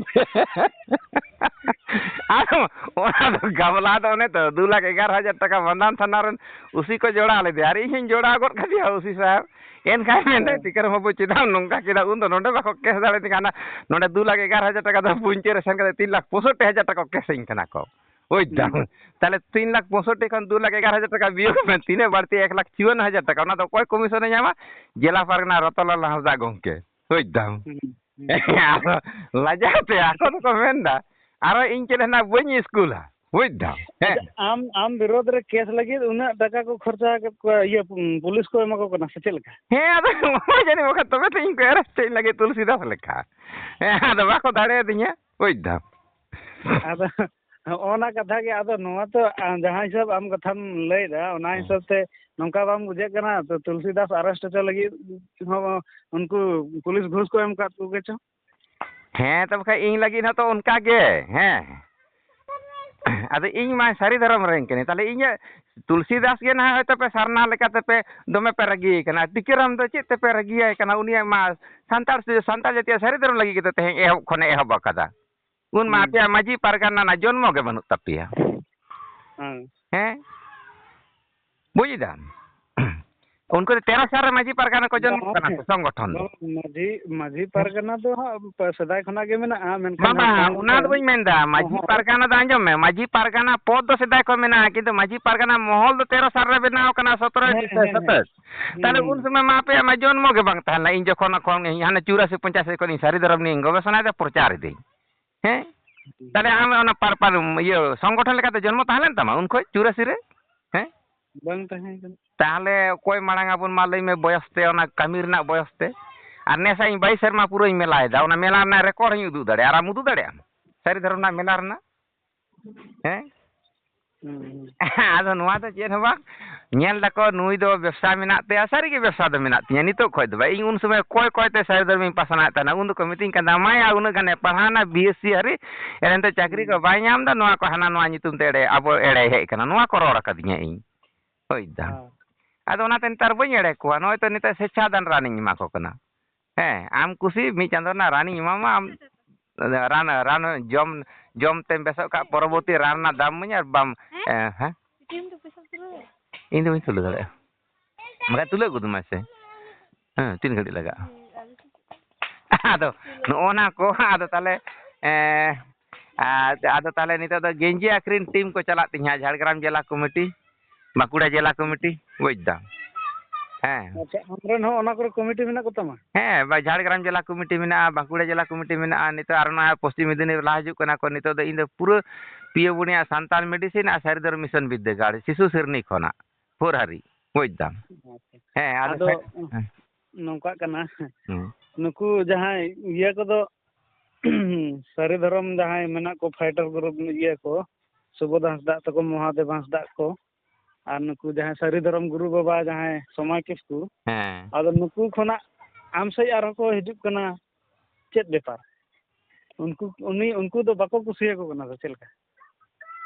ᱟᱫᱚ ᱚᱱᱟ ᱫᱚ ᱜᱷᱟᱵᱞᱟ ᱫᱚ ᱚᱱᱮ ᱛᱚ ᱫᱩ ᱞᱟᱠᱷ ᱮᱜᱟᱨᱚ ᱦᱟᱡᱟᱨ ᱴᱟᱠᱟ ᱵᱟᱱᱫᱟᱱ ᱛᱷᱟᱱᱟ ᱨᱮᱱ ᱳᱥᱤ ᱠᱚ ᱡᱚᱲᱟᱣ ᱞᱮᱫᱮᱭᱟ, ᱟᱨ ᱤᱧ ᱦᱚᱧ ᱡᱚᱲᱟᱣ ᱜᱚᱫ ᱠᱟᱫᱮᱭᱟ ᱳᱥᱤ ᱥᱟᱦᱮᱵᱽ᱾ ᱮᱱᱠᱷᱟᱱ ᱢᱮᱱᱫᱟᱭ, ᱦᱮᱸ᱾ "ᱴᱤᱠᱟᱹᱨᱟᱢ ᱵᱟᱹᱵᱩ, ᱪᱮᱫᱟᱜ ᱱᱚᱝᱠᱟ ᱠᱮᱫᱟ?" ᱩᱱᱫᱚ ᱱᱚᱰᱮ ᱵᱟᱠᱚ ᱠᱮᱥ ᱫᱟᱲᱮᱭᱟᱫᱤᱧ ᱠᱟᱱᱟ᱾ ᱱᱚᱰᱮ ᱫᱩ ᱞᱟᱠᱷ ᱮᱜᱟᱨᱚ ᱦᱟᱡᱟᱨ ᱴᱟᱠᱟ ᱫᱚ ᱯᱩᱧᱪᱟᱹ ᱨᱮ ᱥᱮᱱ ᱠᱟᱛᱮ ᱛᱤᱱ ᱞᱟᱠᱷ ᱯᱚᱸᱭᱥᱚᱴᱴᱤ ᱦᱟᱡᱟᱨ ᱴᱟᱠᱟ ᱠᱚ ᱠᱮᱥ ᱟᱹᱧ ᱠᱟᱱᱟ ᱠᱚ᱾ ᱵᱩᱡᱽ ᱫᱟᱢ? ᱦᱩᱸ᱾ ᱛᱟᱦᱞᱮ ᱛᱤᱱ ᱞᱟᱠᱷ ᱯᱚᱸᱭᱥᱚᱴᱴᱤ ᱠᱷᱚᱱ ᱫᱩ ᱞᱟᱠᱷ ᱮᱜᱟᱨᱚ ᱦᱟᱡᱟᱨ ᱴᱟᱠᱟ ᱵᱤᱭᱳᱜᱽ ᱢᱮ, ᱛᱤᱱᱟᱹᱜ ᱵᱟᱹᱲᱛᱤ? ᱮᱠ ᱞᱟᱠᱷ ᱪᱩᱣᱟᱱᱱᱚ ᱦᱟᱡᱟᱨ ᱴᱟᱠᱟ᱾ ᱚᱱᱟ ᱫᱚ ᱚᱠᱚᱭ ᱠᱚᱢᱤᱥᱚᱱᱮ ᱧᱟᱢᱟ? ᱡᱮᱞᱟ ᱯᱟᱨᱜᱟᱱᱟ ᱨᱚᱛᱚᱱᱞᱟᱞ ᱦᱟᱸᱥᱫᱟ ᱜᱚᱢᱠᱮ᱾ ᱵᱩᱡᱽ ᱫᱟᱢ? ᱦᱩᱸ, ᱦᱩᱸ᱾ ᱟᱫᱚ ᱞᱟᱡᱟᱣ ᱛᱮ ᱟᱠᱚ ᱫᱚᱠᱚ ᱢᱮᱱᱫᱟ, "ᱟᱨᱚ ᱤᱧ ᱪᱮᱫ ᱦᱮᱱᱟᱜ ᱵᱟᱹᱧ ᱤᱥᱠᱩᱞᱟ", ᱵᱩᱡᱽ ᱫᱟᱢ? ᱦᱮᱸ᱾ ᱟᱪᱪᱷᱟ, ᱟᱢ, ᱟᱢ ᱵᱤᱨᱳᱫᱷ ᱨᱮ ᱠᱮᱥ ᱞᱟᱹᱜᱤᱫ ᱩᱱᱟᱹᱜ ᱴᱟᱠᱟ ᱠᱚ ᱠᱷᱚᱨᱪᱟ ᱟᱠᱟᱫ ᱠᱚᱣᱟ, ᱤᱭᱟᱹ, ᱯᱩ-, ᱯᱩᱞᱤᱥ ᱠᱚ ᱮᱢᱟ ᱠᱚ ᱠᱟᱱᱟ ᱥᱮ ᱪᱮᱫ ᱞᱮᱠᱟ? ᱦᱮᱸ, ᱟᱫᱚ ᱚᱱᱟ ᱡᱟᱹᱱᱤᱡ ᱵᱟᱠᱷᱟᱱ ᱛᱚᱵᱮ ᱛᱚ ᱤᱧ ᱠᱚ arrest ᱤᱧ ᱞᱟᱹᱜᱤᱫ ᱛᱩᱞᱥᱤᱫᱟᱥ ᱞᱮᱠᱟ᱾ ᱦᱮᱸ, ᱟᱫᱚ ᱵᱟᱠᱚ ᱫᱟᱲᱮᱭᱟᱫᱤᱧᱟ, ᱵᱩᱡᱽ ᱫᱟᱢ? ᱟᱫᱚ ᱦᱚᱸᱜᱼᱚ ᱱᱟ ᱠᱟᱛᱷᱟ ᱜᱮ, ᱟᱫᱚ ᱱᱚᱣᱟ ᱛᱚ, ᱟ, ᱡᱟᱦᱟᱸ ᱦᱤᱥᱟᱹᱵ ᱟᱢ ᱠᱟᱛᱷᱟᱢ ᱞᱟᱹᱭᱫᱟ, ᱚᱱᱟ ᱦᱮᱸ᱾ ᱦᱤᱥᱟᱹᱵ ᱛᱮ ᱱᱚᱝᱠᱟ ᱵᱟᱝ ᱵᱩᱡᱷᱟᱹᱜ ᱠᱟᱱᱟ? ᱛᱚ, ᱛᱩᱞᱥᱤᱫᱟᱥ arrest ᱦᱚᱪᱚ ᱞᱟᱹᱜᱤᱫ ᱦᱚᱸ ᱩᱱᱠᱩ ᱯᱩᱞᱤᱥ ᱜᱷᱩᱥ ᱠᱚ ᱮᱢ ᱠᱟᱫ ᱠᱚᱜᱮ ᱪᱚ? ᱦᱮᱸ, ᱛᱚ ᱵᱟᱠᱷᱟᱡ ᱤᱧ ᱞᱟᱹᱜᱤᱫ ᱦᱚᱸᱛᱚ ᱚᱱᱠᱟ ᱜᱮ, ᱦᱮᱸ᱾ ᱟᱫᱚ ᱤᱧ ᱢᱟ ᱥᱟᱹᱨᱤ ᱫᱷᱚᱨᱚᱢ ᱨᱮᱱ ᱠᱟᱹᱱᱟᱹᱧ, ᱛᱟᱦᱞᱮ ᱤᱧᱟᱹᱜ ᱛᱩᱞᱥᱤᱫᱟᱥ ᱜᱮ ᱱᱟᱦᱟᱜ ᱦᱚᱭᱛᱳ ᱯᱮ ᱥᱟᱨᱱᱟ ᱞᱮᱠᱟᱛᱮ ᱯᱮ ᱫᱚᱢᱮ ᱯᱮ ᱨᱟᱹᱜᱤ ᱟᱠᱟᱱᱟ, ᱴᱤᱠᱟᱹᱨᱟᱢ ᱫᱚ ᱪᱮᱫ ᱛᱮᱯᱮ ᱨᱟᱹᱜᱤᱭᱟᱭ ᱠᱟᱱᱟ? ᱩᱱᱤᱭᱟᱜ ᱢᱟ ᱥᱟᱱᱛᱟᱲ, ᱥᱟᱱᱛᱟᱲ ᱡᱟᱹᱛᱤᱭᱟᱜ ᱥᱟᱹᱨᱤ ᱫᱷᱚᱨᱚᱢ ᱞᱟᱹᱜᱤᱫ ᱜᱮᱛᱚ ᱛᱮᱦᱮᱧ ᱮᱦᱚᱵ ᱠᱷᱚᱱᱮ ᱮᱦᱚᱵ ᱟᱠᱟᱫᱟ᱾ ᱩᱱ ᱢᱟ ᱦᱩᱸ᱾ ᱟᱯᱮᱭᱟᱜ ᱢᱟᱹᱡᱷᱤ ᱯᱟᱨᱜᱟᱱᱟ ᱨᱮᱱᱟᱜ ᱡᱚᱱᱢᱚ ᱜᱮ ᱵᱟᱹᱱᱩᱜ ᱛᱟᱯᱮᱭᱟ᱾ ᱦᱮᱸ᱾ ᱦᱮᱸ? ᱵᱩᱡᱽ ᱫᱟᱢ? ᱩᱱᱠᱩ ᱫᱚ ᱛᱮᱨᱚ ᱥᱟᱞ ᱨᱮ ᱢᱟᱹᱡᱷᱤ ᱯᱟᱨᱜᱟᱱᱟ ᱠᱚ ᱡᱚᱱᱢᱚᱜ ᱠᱟᱱᱟ ᱠᱚ, ᱥᱚᱝᱜᱚᱴᱷᱚᱱ ᱫᱚ᱾ ᱵᱟᱝ, ᱢᱟᱹᱡᱷᱤ, ᱢᱟᱹᱡᱷᱤ ᱯᱟᱨᱜᱟᱱᱟ ᱫᱚ ᱦᱟᱸᱜ ᱯ-, ᱥᱮᱫᱟᱭ ᱠᱷᱚᱱᱟᱜ ᱜᱮ ᱢᱮᱱᱟᱜᱼᱟ, ᱢᱮᱱᱠᱷᱟᱱ ᱵᱟᱝ, ᱦᱟᱸᱜ ᱵᱟᱝ, ᱚᱱᱟ ᱫᱚ ᱵᱟᱹᱧ ᱢᱮᱱᱫᱟ᱾ ᱢᱟᱹᱡᱷᱤ ᱦᱚᱸ᱾ ᱯᱟᱨᱜᱟᱱᱟ ᱫᱚ ᱟᱸᱡᱚᱢ ᱢᱮ, ᱢᱟᱹᱡᱷᱤ ᱯᱟᱨᱜᱟᱱᱟ ᱯᱚᱫᱽ ᱫᱚ ᱥᱮᱫᱟᱭ ᱠᱷᱚᱱ ᱢᱮᱱᱟᱜᱼᱟ, ᱠᱤᱱᱛᱩ ᱢᱟᱹᱡᱷᱤ ᱯᱟᱨᱜᱟᱱᱟ ᱢᱚᱦᱚᱞ ᱫᱚ ᱛᱮᱨᱚ ᱥᱟᱞ ᱨᱮ ᱵᱮᱱᱟᱣ ᱠᱟᱱᱟ, ᱥᱚᱛᱨᱚ ᱦᱮᱸ, ᱦᱮᱸ, ᱦᱮᱸ᱾ ᱛᱟᱦᱞᱮ ᱦᱩᱸ᱾ ᱩᱱ ᱥᱚᱢᱚᱭ ᱢᱟ ᱟᱯᱮᱭᱟᱜ ᱢᱟ ᱡᱚᱱᱢᱚ ᱜᱮ ᱵᱟᱝ ᱛᱟᱦᱮᱸ ᱞᱮᱱᱟ᱾ ᱤᱧ ᱡᱚᱠᱷᱚᱱ, ᱠᱷᱚᱱ, ᱤᱧ ᱦᱟᱱᱮ ᱪᱩᱨᱟᱥᱤ ᱯᱚᱧᱪᱟᱥᱤ ᱠᱷᱚᱱ ᱤᱧ ᱥᱟᱹᱨᱤ ᱫᱷᱚᱨᱚᱢ ᱱᱤᱭᱮᱧ ᱜᱚᱵᱮᱥᱚᱱᱟᱭᱮᱫᱟ, ᱯᱨᱚᱪᱟᱨ ᱤᱫᱟᱹᱧ᱾ ᱦᱮᱸ? ᱦᱩᱸ᱾ ᱛᱟᱦᱞᱮ ᱟᱢ ᱚᱱᱟ ᱯᱟᱨ-, ᱯᱟᱨ-, ᱤᱭᱟᱹ, ᱥᱚᱝᱜᱚᱴᱷᱚᱱ ᱞᱮᱠᱟᱛᱮ ᱡᱚᱱᱢᱚ ᱛᱟᱦᱮᱸ ᱞᱮᱱ ᱛᱟᱢᱟ ᱩᱱ ᱠᱷᱚᱱ, ᱪᱩᱨᱟᱥᱤ ᱨᱮ? ᱦᱮᱸ? ᱵᱟᱝ ᱛᱟᱦᱮᱸ ᱠᱟᱱᱟ᱾ ᱛᱟᱦᱞᱮ ᱚᱠᱚᱭ ᱢᱟᱲᱟᱝ ᱟᱵᱚᱱ ᱢᱟ ᱞᱟᱹᱭ ᱢᱮ ᱵᱚᱭᱚᱥ ᱛᱮ, ᱚᱱᱟ ᱠᱟᱹᱢᱤ ᱨᱮᱱᱟᱜ ᱵᱚᱭᱚᱥ ᱛᱮ? ᱟᱨ ᱱᱮᱥ ᱤᱧ ᱵᱟᱭᱤᱥ ᱥᱮᱨᱢᱟ ᱯᱩᱨᱟᱹᱧ ᱢᱮᱞᱟᱭᱮᱫᱟ, ᱚᱱᱟ ᱢᱮᱞᱟ ᱨᱮᱱᱟᱜ ᱨᱮᱠᱚᱨᱰ ᱦᱚᱸᱧ ᱩᱫᱩᱜ ᱫᱟᱲᱮᱭᱟᱜᱼᱟ᱾ ᱟᱨ ᱟᱢ ᱩᱫᱩᱜ ᱫᱟᱲᱮᱭᱟᱜᱼᱟᱢ ᱥᱟᱹᱨᱤ ᱫᱷᱚᱨᱚᱢ ᱨᱮᱱᱟᱜ ᱢᱮᱞᱟ ᱨᱮᱱᱟᱜ? ᱦᱮᱸ? ᱦᱩᱸ, ᱦᱩᱸ᱾ ᱟᱫᱚ ᱱᱚᱣᱟ ᱫᱚ ᱪᱮᱫ ᱦᱚᱸ ᱵᱟᱝ, ᱧᱮᱞ ᱫᱟᱠᱚ ᱱᱩᱭ ᱫᱚ ᱵᱮᱵᱽᱥᱟ ᱢᱮᱱᱟᱜ ᱛᱟᱭᱟ, ᱥᱟᱹᱨᱤᱜᱮ ᱵᱮᱵᱽᱥᱟ ᱫᱚ ᱢᱮᱱᱟᱜ ᱛᱤᱧᱟᱹ ᱱᱤᱛᱚᱜ ᱠᱷᱚᱱ ᱫᱚ ᱵᱟᱝ᱾ ᱤᱧ ᱩᱱ ᱥᱚᱢᱚᱭ ᱠᱚᱭ ᱠᱚᱭ ᱛᱮ ᱥᱟᱹᱨᱤ ᱫᱷᱚᱨᱚᱢᱤᱧ ᱯᱟᱥᱱᱟᱣᱮᱫ ᱛᱟᱦᱮᱱᱟ, ᱩᱱ ᱫᱚᱠᱚ ᱢᱤᱛᱟᱹᱧ ᱠᱟᱱ ᱛᱟᱦᱮᱱᱟ, ᱢᱟᱭᱟ ᱩᱱᱟᱹᱜ ᱜᱟᱱᱮ ᱯᱟᱲᱦᱟᱣᱱᱟ ᱵᱤ ᱮᱥ ᱥᱤ ᱦᱟᱹᱨᱤ, ᱮᱱᱛᱮ ᱪᱟᱹᱠᱨᱤ ᱠᱚ ᱦᱩᱸ᱾ ᱵᱟᱭ ᱧᱟᱢ ᱮᱫᱟ, ᱱᱚᱣᱟ ᱠᱚ ᱦᱟᱱᱟ ᱱᱚᱣᱟ ᱧᱩᱛᱩᱢ ᱛᱮ ᱮᱲᱮ, ᱟᱵᱚ ᱮᱲᱮ ᱦᱮᱡ ᱠᱟᱱᱟ, ᱱᱚᱣᱟ ᱠᱚ ᱨᱚᱲ ᱟᱠᱟᱫᱤᱧᱟ ᱤᱧ᱾ ᱵᱩᱡᱽ ᱫᱟᱢ᱾ ᱦᱮᱸ᱾ ᱟᱫᱚ ᱚᱱᱟᱛᱮ ᱱᱮᱛᱟᱨ ᱵᱟᱹᱧ ᱮᱲᱮ ᱠᱚᱣᱟ, ᱱᱚᱜᱼᱚᱭ ᱛᱚ ᱱᱮᱛᱟᱨ ᱥᱮᱪᱪᱷᱟ ᱫᱟᱱ ᱨᱟᱱᱤᱧ ᱮᱢᱟ ᱠᱚ ᱠᱟᱱᱟ᱾ ᱦᱮᱸ, ᱟᱢ ᱠᱩᱥᱤ ᱢᱤᱫ ᱪᱟᱸᱫᱚ ᱨᱮᱱᱟᱜ ᱨᱟᱱᱤᱧ ᱮᱢᱟᱢᱟ, ᱟᱢ ᱨᱟᱱ, ᱨᱟᱱ ᱡᱚᱢ, ᱡᱚᱢ ᱛᱮᱢ ᱵᱮᱥᱚᱜ ᱠᱷᱟᱱ ᱯᱚᱨᱚᱵᱚᱨᱛᱤ ᱨᱟᱱ ᱨᱮᱱᱟᱜ ᱫᱟᱢ ᱤᱢᱟᱹᱧ ᱟᱨ ᱵᱟᱢ, ᱦᱮᱸ? ᱮ, ᱦᱮᱸ? ᱤᱧ ᱫᱚ ᱵᱟᱹᱧ ᱛᱩᱞᱟᱹᱣ ᱫᱟᱲᱮᱭᱟᱜᱼᱟ᱾ ᱵᱟᱠᱷᱟᱡ ᱛᱩᱞᱟᱹᱣ ᱜᱚᱫ ᱢᱟᱥᱮ᱾ ᱦᱮᱸ, ᱛᱤᱱ ᱜᱷᱟᱹᱲᱤᱡ ᱞᱟᱜᱟᱜᱼᱟ? ᱟᱫᱚ ᱱᱚᱜᱼᱚ ᱱᱟ ᱠᱚ, ᱟᱫᱚ ᱛᱟᱦᱚᱞᱮ, ᱮ, ᱟᱨ ᱟᱫᱚ ᱛᱟᱦᱚᱞᱮ ᱱᱤᱛᱚᱜ ᱫᱚ ᱜᱮᱧᱡᱤ ᱟᱹᱠᱷᱨᱤᱧ ᱴᱤᱢ ᱠᱚ ᱪᱟᱞᱟᱜ ᱛᱤᱧᱟ, ᱡᱷᱟᱲᱜᱨᱟᱢ ᱡᱮᱞᱟ ᱠᱚᱢᱤᱴᱤ, ᱵᱟᱸᱠᱩᱲᱟ ᱡᱮᱞᱟ ᱠᱚᱢᱤᱴᱤ, ᱵᱩᱡᱽ ᱫᱟᱢ? ᱦᱮᱸ᱾ ᱟᱪᱪᱷᱟ, ᱟᱢᱨᱮᱱ ᱦᱚᱸ ᱚᱱᱟ ᱠᱚᱨᱮ ᱠᱚᱢᱤᱴᱤ ᱢᱮᱱᱟᱜ ᱠᱚᱛᱟᱢᱟ? ᱦᱮᱸ, ᱵᱟ-, ᱡᱷᱟᱲᱜᱨᱟᱢ ᱡᱮᱞᱟ ᱠᱚᱢᱤᱴᱤ ᱢᱮᱱᱟᱜᱼᱟ, ᱵᱟᱸᱠᱩᱲᱟ ᱡᱮᱞᱟ ᱠᱚᱢᱤᱴᱤ ᱢᱮᱱᱟᱜᱼᱟ, ᱱᱤᱛᱚᱜ ᱟᱨ ᱚᱱᱟ ᱯᱚᱥᱪᱤᱢ ᱢᱮᱫᱤᱱᱤᱯᱩᱨ ᱞᱟᱦᱟ ᱦᱤᱡᱩᱜ ᱠᱟᱱᱟ ᱠᱚ᱾ ᱱᱤᱛᱚᱜ ᱫᱚ ᱤᱧ ᱫᱚ ᱯᱩᱨᱟᱹ ᱯᱤᱭᱟᱹ ᱵᱩᱱᱤᱭᱟ ᱥᱟᱱᱛᱟᱲ ᱢᱮᱰᱤᱥᱤᱱ ᱟᱨ ᱥᱟᱹᱨᱤ ᱫᱷᱚᱨᱚᱢ ᱢᱤᱥᱚᱱ ᱵᱤᱨᱫᱟᱹᱜᱟᱲ, ᱥᱤᱥᱩ ᱥᱤᱨᱱᱤ ᱠᱷᱚᱱᱟᱜ᱾ ᱯᱷᱳᱨ ᱦᱟᱹᱨᱤᱡ, ᱵᱩᱡᱽ ᱫᱟᱢ? ᱟᱪᱪᱷᱟ᱾ ᱦᱮᱸ, ᱟᱫᱚ ᱟᱫᱚ ᱦᱮᱸ᱾ ᱱᱚᱝᱠᱟᱜ ᱠᱟᱱᱟ, ᱦᱩᱸ᱾ ᱱᱩᱠᱩ ᱡᱟᱦᱟᱸᱭ ᱤᱭᱟᱹ ᱠᱚᱫᱚ, ᱥᱟᱹᱨᱤ ᱫᱷᱚᱨᱚᱢ ᱡᱟᱦᱟᱸᱭ ᱢᱮᱱᱟᱜ ᱠᱚ, ᱯᱷᱟᱭᱴᱟᱨ ᱜᱨᱩᱯ ᱤᱭᱟᱹ ᱠᱚ, ᱥᱩᱵᱳᱫᱷ ᱦᱟᱸᱥᱫᱟᱜ ᱛᱟᱠᱚ, ᱢᱚᱦᱟᱫᱮᱵ ᱦᱟᱸᱥᱫᱟᱜ ᱠᱚ, ᱟᱨ ᱱᱩᱠᱩ ᱡᱟᱦᱟᱸᱭ ᱥᱟᱹᱨᱤ ᱫᱷᱚᱨᱚᱢ ᱜᱩᱨᱩ ᱵᱟᱵᱟ ᱡᱟᱦᱟᱸᱭ ᱥᱚᱢᱟᱭ ᱠᱤᱥᱠᱩ, ᱦᱮᱸ᱾ ᱟᱫᱚ ᱱᱩᱠᱩ ᱠᱷᱚᱱᱟᱜ ᱟᱢ ᱥᱮᱫ ᱟᱨᱦᱚᱸ ᱠᱚ ᱦᱤᱡᱩᱜ ᱠᱟᱱᱟ, ᱪᱮᱫ ᱵᱮᱯᱟᱨ? ᱩᱱᱠᱩ, ᱩᱱᱤ, ᱩᱱᱠᱩ ᱫᱚ ᱵᱟᱠᱚ ᱠᱩᱥᱤᱭᱟᱠᱚ ᱠᱟᱱᱟ ᱥᱮ ᱪᱮᱫ ᱞᱮᱠᱟ?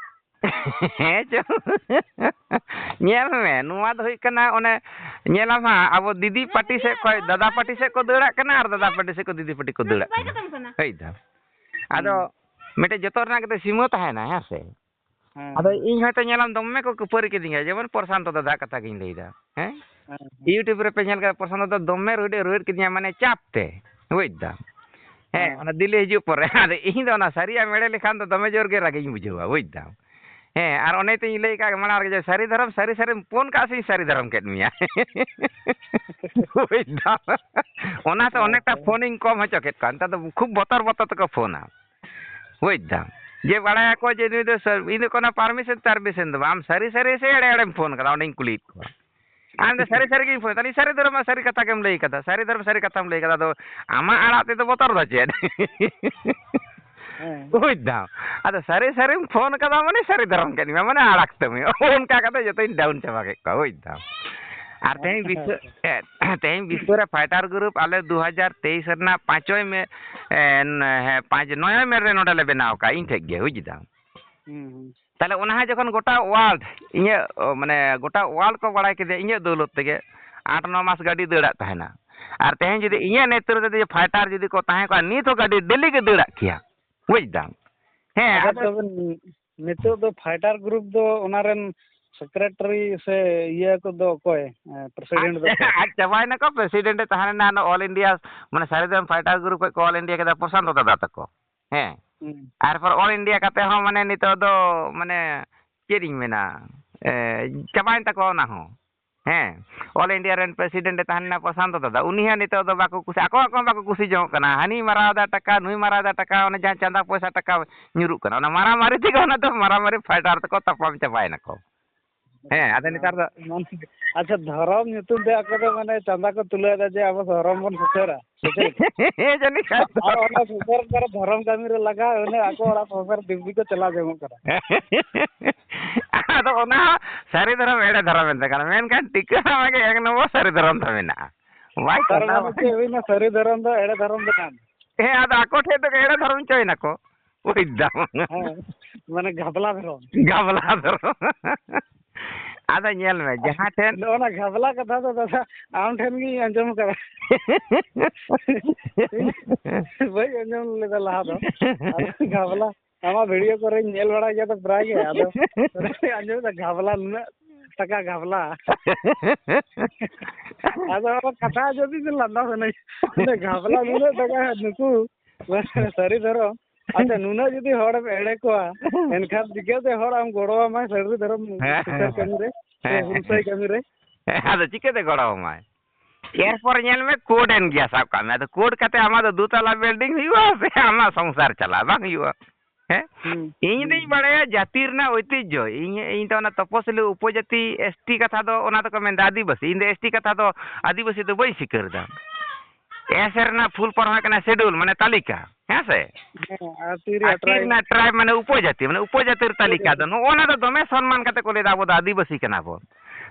ᱦᱮᱸ ᱪᱚ᱾ ᱧᱮᱞ ᱢᱮ, ᱱᱚᱣᱟ ᱫᱚ ᱦᱩᱭᱩᱜ ᱠᱟᱱᱟ, ᱚᱱᱮ ᱧᱮᱞᱟᱢ ᱦᱟᱸᱜ, ᱟᱵᱚ ᱫᱤᱫᱤ ᱯᱟᱹᱴᱤ ᱥᱮᱫ ᱠᱷᱚᱱ ᱫᱟᱫᱟ ᱯᱟᱹᱴᱤ ᱥᱮᱫ ᱠᱚ ᱫᱟᱹᱲᱟᱜ ᱠᱟᱱᱟ ᱟᱨ ᱫᱟᱫᱟ ᱯᱟᱹᱴᱤ ᱥᱮᱫ ᱠᱷᱚᱱ ᱫᱤᱫᱤ ᱯᱟᱹᱴᱤ ᱠᱚ ᱫᱟᱹᱲᱟᱜ ᱠᱟᱱᱟ᱾ ᱦᱩᱭ ᱫᱟ᱾ ᱟᱫᱚ ᱦᱩᱸ᱾ ᱢᱤᱫᱴᱮᱡ ᱡᱚᱛᱚ ᱨᱮᱱᱟᱜ ᱜᱮᱛᱚ ᱥᱤᱢᱟᱹ ᱛᱟᱦᱮᱱᱟ, ᱦᱮᱸ ᱥᱮ? ᱦᱮᱸ, ᱟᱫᱚ ᱦᱮᱸ᱾ ᱤᱧ ᱦᱚᱭᱛᱳ ᱧᱮᱞᱟᱢ ᱫᱚᱢᱮ ᱠᱚ ᱠᱷᱟᱹᱯᱟᱹᱨᱤ ᱠᱤᱫᱤᱧᱟ, ᱡᱮᱢᱚᱱ ᱯᱨᱚᱥᱟᱱᱛᱚ ᱫᱟᱫᱟ ᱠᱟᱛᱷᱟ ᱜᱤᱧ ᱞᱟᱹᱭᱫᱟ, ᱦᱮᱸ? ᱦᱮᱸ, ᱦᱮᱸ᱾ YouTube ᱨᱮᱯᱮ ᱧᱮᱞ ᱠᱟᱫᱟ, ᱯᱨᱚᱥᱟᱱᱛᱚ ᱫᱚ ᱫᱚᱢᱮ ᱨᱩᱦᱮᱫ ᱮ ᱨᱩᱦᱮᱫ ᱠᱤᱫᱤᱧᱟ, ᱢᱟᱱᱮ ᱪᱟᱯ ᱛᱮ, ᱵᱩᱡᱽ ᱫᱟᱢ? ᱦᱮᱸ, ᱦᱮᱸ᱾ ᱚᱱᱟ ᱫᱤᱞᱞᱤ ᱦᱤᱡᱩᱜ ᱯᱚᱨᱮ᱾ ᱟᱫᱚ ᱤᱧ ᱫᱚ ᱚᱱᱟ ᱥᱟᱹᱨᱤᱭᱟᱜ ᱮᱢ ᱮᱲᱮ ᱞᱮᱠᱷᱟᱱ ᱫᱚ ᱫᱚᱢᱮ ᱡᱳᱨ ᱜᱮ ᱨᱟᱹᱜᱤᱧ ᱵᱩᱡᱷᱟᱹᱣᱟ, ᱵᱩᱡᱽ ᱫᱟᱢ? ᱦᱮᱸ, ᱟᱨ ᱚᱱᱮ ᱛᱚᱧ ᱞᱟᱹᱭ ᱠᱟᱜ ᱢᱟᱲᱟᱝ ᱨᱮᱜᱮ, ᱡᱮ ᱥᱟᱹᱨᱤ ᱫᱷᱚᱨᱚᱢ, ᱥᱟᱹᱨᱤ ᱥᱟᱹᱨᱤᱢ ᱯᱷᱳᱱ ᱠᱟᱜ ᱥᱮᱧ ᱥᱟᱹᱨᱤ ᱫᱷᱚᱨᱚᱢ ᱠᱮᱫ ᱢᱮᱭᱟ᱾ ᱵᱩᱡᱽ ᱫᱟᱢ? ᱚᱱᱟᱛᱮ ᱦᱮᱸ, ᱚᱱᱮᱠᱴᱟ ᱦᱮᱸ᱾ ᱯᱷᱳᱱᱤᱧ ᱠᱚᱢ ᱦᱚᱪᱚ ᱠᱮᱫ ᱠᱚᱣᱟ᱾ ᱱᱮᱛᱟᱨ ᱫᱚ ᱠᱷᱩᱵ ᱵᱚᱛᱚᱨ ᱵᱚᱛᱚᱨ ᱛᱮᱠᱚ ᱯᱷᱳᱱᱟ᱾ ᱵᱩᱡᱽ ᱫᱟᱢ? ᱡᱮ ᱵᱟᱲᱟᱭᱟᱠᱚ ᱡᱮ ᱱᱩᱭ ᱫᱚ ᱥᱟᱹᱨ-, ᱤᱧ ᱫᱚ ᱠᱳᱱᱳ ᱯᱟᱨᱢᱤᱥᱚᱱ ᱴᱟᱨᱢᱤᱥᱚᱱ ᱫᱚ ᱵᱟᱝ, ᱟᱢ ᱥᱟᱹᱨᱤ ᱥᱟᱹᱨᱤ ᱥᱮ ᱮᱲᱮ ᱮᱲᱮᱢ ᱯᱷᱳᱱ ᱠᱟᱫᱟ, ᱚᱸᱰᱮᱧ ᱠᱩᱞᱤᱭᱮᱫ ᱠᱚᱣᱟ᱾ ᱟᱢ ᱫᱚ ᱥᱟᱹᱨᱤ ᱥᱟᱹᱨᱤ ᱜᱤᱧ ᱯᱷᱳᱱ, ᱛᱟᱦᱞᱮ ᱥᱟᱹᱨᱤ ᱫᱷᱚᱨᱚᱢ ᱢᱟ ᱥᱟᱹᱨᱤ ᱠᱟᱛᱷᱟ ᱜᱮᱢ ᱞᱟᱹᱭ ᱠᱟᱫᱟ, ᱥᱟᱹᱨᱤ ᱫᱷᱚᱨᱚᱢ ᱥᱟᱹᱨᱤ ᱠᱟᱛᱷᱟᱢ ᱞᱟᱹᱭ ᱠᱟᱫᱟ, ᱟᱫᱚ ᱟᱢᱟᱜ ᱟᱲᱟᱜ ᱛᱮᱫᱚ ᱵᱚᱛᱚᱨ ᱫᱚ ᱪᱮᱫ? ᱦᱮᱸ᱾ ᱵᱩᱡᱽ ᱫᱟᱢ? ᱟᱫᱚ ᱥᱟᱹᱨᱤ ᱥᱟᱹᱨᱤᱢ ᱯᱷᱳᱱ ᱠᱟᱫᱟ ᱢᱟᱱᱮ ᱥᱟᱹᱨᱤ ᱫᱷᱚᱨᱚᱢ ᱠᱮᱫ ᱢᱮᱭᱟ, ᱢᱟᱱᱮ ᱟᱲᱟᱜ ᱛᱟᱹᱢᱤ᱾ ᱚᱱᱠᱟ ᱠᱟᱛᱮ ᱡᱚᱛᱚᱧ ᱰᱟᱣᱩᱱ ᱪᱟᱵᱟ ᱠᱮᱫ ᱠᱚᱣᱟ, ᱵᱩᱡᱽ ᱫᱟᱢ? ᱟᱨ ᱛᱮᱦᱮᱧ ᱵᱤᱥᱥᱚ, ᱦᱮᱸ᱾ ᱛᱮᱦᱮᱧ ᱵᱤᱥᱥᱚ ᱨᱮ ᱯᱷᱟᱭᱴᱟᱨ ᱜᱨᱩᱯ ᱟᱞᱮ ᱫᱩ ᱦᱟᱡᱟᱨ ᱛᱮᱭᱤᱥ ᱨᱮᱱᱟᱜ ᱯᱟᱸᱪᱚᱭ ᱢᱮ, ᱮ, ᱦᱮᱸ, ᱯᱟᱸᱪ, ᱱᱚᱭᱚᱭ ᱢᱮ ᱨᱮ ᱱᱚᱰᱮ ᱞᱮ ᱵᱮᱱᱟᱣ ᱠᱟᱜᱼᱟ, ᱤᱧ ᱴᱷᱮᱡ ᱜᱮ, ᱵᱩᱡᱽ ᱫᱟᱢ? ᱦᱩᱸ, ᱦᱩᱸ᱾ ᱛᱟᱦᱞᱮ ᱚᱱᱟ ᱦᱚᱸ ᱡᱚᱠᱷᱚᱱ ᱜᱚᱴᱟ ᱣᱟᱨᱞᱰ ᱤᱧᱟᱹᱜ, ᱚ, ᱢᱟᱱᱮ ᱜᱚᱴᱟ ᱣᱟᱨᱞᱰ ᱠᱚ ᱵᱟᱲᱟᱭ ᱠᱮᱫᱮᱭᱟ ᱤᱧᱟᱹᱜ ᱫᱟᱹᱣᱞᱚᱛ ᱛᱮᱜᱮ, ᱟᱴ ᱱᱚ ᱢᱟᱥ ᱜᱟᱹᱰᱤ ᱫᱟᱹᱲᱟᱜ ᱛᱟᱦᱮᱱᱟ᱾ ᱟᱨ ᱛᱮᱦᱮᱧ ᱡᱩᱫᱤ ᱤᱧᱟᱹᱜ ᱱᱮᱛᱨᱚᱛᱵ ᱛᱮ ᱡᱩᱫᱤ ᱯᱷᱟᱭᱴᱟᱨ ᱡᱩᱫᱤ ᱠᱚ ᱛᱟᱦᱮᱸ ᱠᱚᱜᱼᱟ, ᱱᱤᱛ ᱦᱚᱸ ᱜᱟᱹᱰᱤ ᱰᱮᱞᱤ ᱜᱮ ᱫᱟᱹᱲᱟᱜ ᱠᱮᱭᱟ, ᱵᱩᱡᱽ ᱫᱟᱢ? ᱦᱮᱸ, ᱟᱫᱚ ᱟᱫᱚ ᱛᱚᱵᱮ ᱱᱤᱛᱚᱜ ᱫᱚ ᱯᱷᱟᱭᱴᱟᱨ ᱜᱨᱩᱯ ᱫᱚ ᱚᱱᱟ ᱨᱮᱱ ᱥᱮᱠᱨᱮᱴᱟᱨᱤ ᱥᱮ ᱤᱭᱟᱹ ᱠᱚᱫᱚ ᱚᱠᱚᱭ? ᱮ, ᱯᱨᱮᱥᱤᱰᱮᱱᱴ ᱫᱚ ᱚᱠᱚᱭ? ᱟᱡ ᱪᱟᱵᱟᱭᱮᱱᱟᱠᱚ, ᱯᱨᱮᱥᱤᱰᱮᱱᱴ ᱮ ᱛᱟᱦᱮᱸ ᱞᱮᱱᱟ, ᱚᱱᱟ ᱚᱞ ᱤᱱᱰᱤᱭᱟ, ᱢᱟᱱᱮ ᱥᱟᱹᱨᱤ ᱫᱷᱚᱨᱚᱢ ᱯᱷᱟᱭᱴᱟᱨ ᱜᱨᱩᱯ ᱠᱷᱚᱡ ᱠᱚ ᱚᱞ ᱤᱱᱰᱤᱭᱟ ᱠᱮᱫᱟ ᱯᱨᱚᱥᱟᱱᱛᱚ ᱫᱟᱫᱟ ᱛᱟᱠᱚ᱾ ᱦᱮᱸ᱾ ᱦᱩᱸ᱾ ᱟᱨᱯᱚᱨ ᱚᱞ ᱤᱱᱰᱤᱭᱟ ᱠᱟᱛᱮ ᱦᱚᱸ, ᱢᱟᱱᱮ, ᱱᱤᱛᱚᱜ ᱫᱚ, ᱢᱟᱱᱮ, ᱪᱮᱫ ᱤᱧ ᱢᱮᱱᱟ, ᱮ, ᱪᱟᱵᱟᱭᱮᱱ ᱛᱟᱠᱚᱣᱟ ᱚᱱᱟ ᱦᱚᱸ᱾ ᱦᱮᱸ, ᱚᱞ ᱤᱱᱰᱤᱭᱟ ᱨᱮᱱ ᱯᱨᱮᱥᱤᱰᱮᱱᱴ ᱮ ᱛᱟᱦᱮᱸ ᱞᱮᱱᱟ ᱯᱨᱚᱥᱟᱱᱛᱚ ᱫᱟᱫᱟ, ᱩᱱᱤ ᱦᱚᱸ ᱱᱤᱛᱚᱜ ᱫᱚ ᱵᱟᱠᱚ ᱠᱩᱥᱤ, ᱟᱠᱚ ᱟᱠᱚ ᱦᱚᱸ ᱵᱟᱠᱚ ᱠᱩᱥᱤ ᱡᱚᱝᱚᱜ ᱠᱟᱱᱟ᱾ ᱦᱟᱹᱱᱤ ᱢᱟᱨᱟᱣ ᱮᱫᱟ ᱴᱟᱠᱟ, ᱱᱩᱭ ᱢᱟᱨᱟᱣ ᱮᱫᱟ ᱴᱟᱠᱟ, ᱚᱱᱮ ᱡᱟᱦᱟᱸ ᱪᱟᱸᱫᱟ ᱯᱚᱭᱥᱟ ᱴᱟᱠᱟ ᱧᱩᱨᱩᱜ ᱠᱟᱱᱟ, ᱚᱱᱟ ᱢᱟᱨᱟᱢᱟᱨᱤ ᱛᱮᱜᱮ ᱚᱱᱟ ᱫᱚ ᱢᱟᱨᱟᱢᱟᱨᱤ ᱯᱷᱟᱭᱴᱟᱨ ᱛᱮᱠᱚ ᱛᱟᱯᱟᱢ ᱪᱟᱵᱟᱭᱮᱱᱟᱠᱚ᱾ ᱦᱮᱸ, ᱟᱫᱚ ᱱᱮᱛᱟᱨ ᱫᱚ ᱢᱟᱱᱮ, ᱟᱪᱪᱷᱟ, ᱫᱷᱚᱨᱚᱢ ᱧᱩᱛᱩᱢ ᱛᱮ ᱟᱠᱚ ᱫᱚ ᱢᱟᱱᱮ ᱪᱟᱸᱫᱟ ᱠᱚ ᱛᱩᱞᱟᱹᱣ ᱮᱫᱟ ᱡᱮ ᱟᱵᱚ ᱫᱷᱚᱨᱚᱢ ᱵᱚᱱ ᱥᱩᱥᱟᱹᱨᱟ, ᱥᱮ ᱪᱮᱫ ᱞᱮᱠᱟ? ᱦᱮᱸ, ᱡᱟᱹᱱᱤᱡ ᱠᱷᱟᱱ ᱫᱚ᱾ ᱟᱨ ᱚᱱᱟ ᱥᱩᱥᱟᱹᱨ ᱯᱚᱨᱮ ᱫᱷᱚᱨᱚᱢ ᱠᱟᱹᱢᱤ ᱨᱮ ᱞᱟᱜᱟᱣ, ᱚᱱᱮ ᱟᱠᱚ ᱚᱲᱟᱜ ᱥᱚᱝᱥᱟᱨ ᱫᱤᱵᱽ ᱜᱮᱠᱚ ᱪᱟᱞᱟᱣ ᱡᱚᱝᱚᱜ ᱠᱟᱱᱟ᱾ ᱟᱫᱚ ᱚᱱᱟ ᱦᱚᱸ ᱥᱟᱹᱨᱤ ᱫᱷᱚᱨᱚᱢ ᱮᱲᱮ ᱫᱷᱚᱨᱚᱢ ᱮᱱ ᱛᱟᱠᱚᱣᱟ, ᱢᱮᱱᱠᱷᱟᱱ ᱴᱤᱠᱟᱹ ᱦᱚᱸ ᱜᱮ ᱮᱠ ᱱᱚᱢᱵᱚᱨ ᱥᱟᱹᱨᱤ ᱫᱷᱚᱨᱚᱢ ᱫᱚ ᱢᱮᱱᱟᱜᱼᱟ᱾ ᱵᱟᱭ ᱛᱟᱨ ᱪᱟᱞᱟᱣ ᱢᱟᱱᱮ ᱪᱮᱫ ᱦᱩᱭᱱᱟ, ᱥᱟᱹᱨᱤ ᱫᱷᱚᱨᱚᱢ ᱫᱚ ᱮᱲᱮ ᱫᱷᱚᱨᱚᱢ ᱫᱚ ᱠᱟᱱ᱾ ᱦᱮᱸ, ᱟᱫᱚ ᱟᱠᱚ ᱴᱷᱮᱡ ᱫᱚ ᱮᱲᱮ ᱫᱷᱚᱨᱚᱢ ᱪᱚᱭ ᱱᱟᱠᱚ᱾ ᱵᱩᱡᱽ ᱫᱟᱢ? ᱦᱮᱸ, ᱢᱟᱱᱮ ᱜᱷᱟᱯᱞᱟ ᱫᱷᱚᱨᱚᱢ᱾ ᱜᱷᱟᱯᱞᱟ ᱫᱷᱚᱨᱚᱢ᱾ ᱟᱫᱚ ᱧᱮᱞ ᱢᱮ, ᱡᱟᱦᱟᱸ ᱴᱷᱮᱱ ᱱᱚᱜᱼᱚ ᱱᱟ ᱜᱷᱟᱯᱞᱟ ᱠᱟᱛᱷᱟ ᱫᱚ ᱫᱟᱫᱟ, ᱟᱢ ᱴᱷᱮᱱ ᱜᱤᱧ ᱟᱸᱡᱚᱢ ᱠᱟᱫᱟ᱾ ᱵᱟᱹᱧ ᱟᱸᱡᱚᱢ ᱞᱮᱫᱟ ᱞᱟᱦᱟ ᱫᱚ᱾ ᱟᱫᱚ ᱜᱷᱟᱯᱞᱟ, ᱟᱢᱟᱜ ᱵᱷᱤᱰᱤᱭᱳ ᱠᱚᱨᱮᱧ ᱧᱮᱞ ᱵᱟᱲᱟᱭ ᱜᱮᱭᱟ ᱛᱚ ᱯᱨᱟᱭ ᱜᱮ᱾ ᱟᱫᱚ ᱟᱸᱡᱚᱢ ᱫᱟ ᱜᱷᱟᱯᱞᱟ ᱱᱩᱱᱟᱹᱜ ᱴᱟᱠᱟ ᱜᱷᱟᱯᱞᱟ᱾ ᱟᱫᱚ ᱠᱟᱛᱷᱟ ᱡᱩᱫᱤ ᱞᱟᱸᱫᱟ ᱥᱟᱱᱟᱧ, ᱜᱷᱟᱯᱞᱟ ᱱᱩᱱᱟᱹᱜ ᱴᱟᱠᱟ ᱱᱩᱠᱩ ᱥᱟᱹᱨᱤ ᱫᱷᱚᱨᱚᱢ, ᱟᱪᱪᱷᱟ, ᱱᱩᱱᱟᱹᱜ ᱡᱩᱫᱤ ᱦᱚᱲᱮᱢ ᱮᱲᱮ ᱠᱚᱣᱟ, ᱮᱱᱠᱷᱟᱱ ᱪᱤᱠᱟᱹᱛᱮ ᱦᱚᱲ ᱟᱢ ᱜᱚᱲᱚ ᱟᱢᱟᱭ ᱥᱟᱹᱨᱤ ᱫᱷᱚᱨᱚᱢ ᱦᱮᱸ, ᱦᱮᱸ, ᱥᱩᱥᱟᱹᱨ ᱠᱟᱹᱢᱤ ᱨᱮ, ᱦᱮᱸ, ᱦᱮᱸ᱾ ᱦᱩᱞᱥᱟᱹᱭ ᱠᱟᱹᱢᱤ ᱨᱮ? ᱦᱮᱸ, ᱟᱫᱚ ᱪᱤᱠᱟᱹᱛᱮ ᱜᱚᱲᱚ ᱟᱢᱟᱭ? ᱮᱨᱯᱚᱨ ᱧᱮᱞ ᱢᱮ, ᱠᱳᱰ ᱮᱱ ᱜᱮᱭᱟ, ᱥᱟᱵ ᱠᱟᱜ ᱢᱮ᱾ ᱟᱫᱚ ᱠᱳᱰ ᱠᱟᱛᱮ ᱟᱢᱟᱜ ᱫᱚ ᱫᱩ ᱛᱟᱞᱟ building ᱦᱩᱭᱩᱜᱼᱟ ᱥᱮ ᱟᱢᱟᱜ ᱥᱚᱝᱥᱟᱨ ᱪᱟᱞᱟᱜᱼᱟ? ᱵᱟᱝ ᱦᱩᱭᱩᱜᱼᱟ᱾ ᱦᱮᱸ? ᱦᱩᱸ, ᱤᱧ ᱦᱩᱸ᱾ ᱫᱩᱧ ᱵᱟᱲᱟᱭᱟ ᱡᱟᱹᱛᱤ ᱨᱮᱱᱟᱜ ᱳᱭᱛᱤᱡᱽᱡᱷᱚ᱾ ᱤᱧ, ᱤᱧ ᱫᱚ ᱚᱱᱟ ᱛᱚᱯᱚᱥᱤᱞᱤ ᱩᱯᱚᱡᱟᱹᱛᱤ, S T ᱠᱟᱛᱷᱟ ᱫᱚ ᱚᱱᱟ ᱫᱚᱠᱚ ᱢᱮᱱᱫᱟ ᱟᱹᱫᱤᱵᱟᱹᱥᱤ᱾ ᱤᱧ ᱫᱚ S T ᱠᱟᱛᱷᱟ ᱫᱚ ᱟᱹᱫᱤᱵᱟᱹᱥᱤ ᱫᱚ ᱵᱟᱹᱧ ᱥᱤᱠᱟᱹᱨ ᱫᱟ᱾ S ᱨᱮᱱᱟᱜ full form ᱦᱩᱭᱩᱜ ᱠᱟᱱᱟ schedule, ᱢᱟᱱᱮ ᱛᱟᱹᱞᱤᱠᱟ, ᱦᱮᱸ ᱥᱮ? ᱦᱮᱸ, ᱟᱨ ᱛᱤ ᱨᱮᱭᱟᱜ ᱟᱨ ᱴᱤ tribe? ᱨᱮᱱᱟᱜ tribe, ᱢᱟᱱᱮ ᱩᱯᱚᱡᱟᱹᱛᱤ, ᱢᱟᱱᱮ ᱩᱯᱚᱡᱟᱹᱛᱤ ᱨᱮ ᱛᱟᱹᱞᱤᱠᱟ ᱫᱚ᱾ ᱩᱯᱚᱡᱟᱹᱛᱤ᱾ ᱱᱚᱜᱼᱚ ᱱᱟ ᱫᱚ ᱫᱚᱢᱮ ᱥᱚᱱᱢᱟᱱ ᱠᱟᱛᱮ ᱠᱚ ᱞᱟᱹᱭᱫᱟ, "ᱟᱵᱚ ᱫᱚ ᱟᱹᱫᱤᱵᱟᱹᱥᱤ ᱠᱟᱱᱟ ᱵᱚᱱ᱾"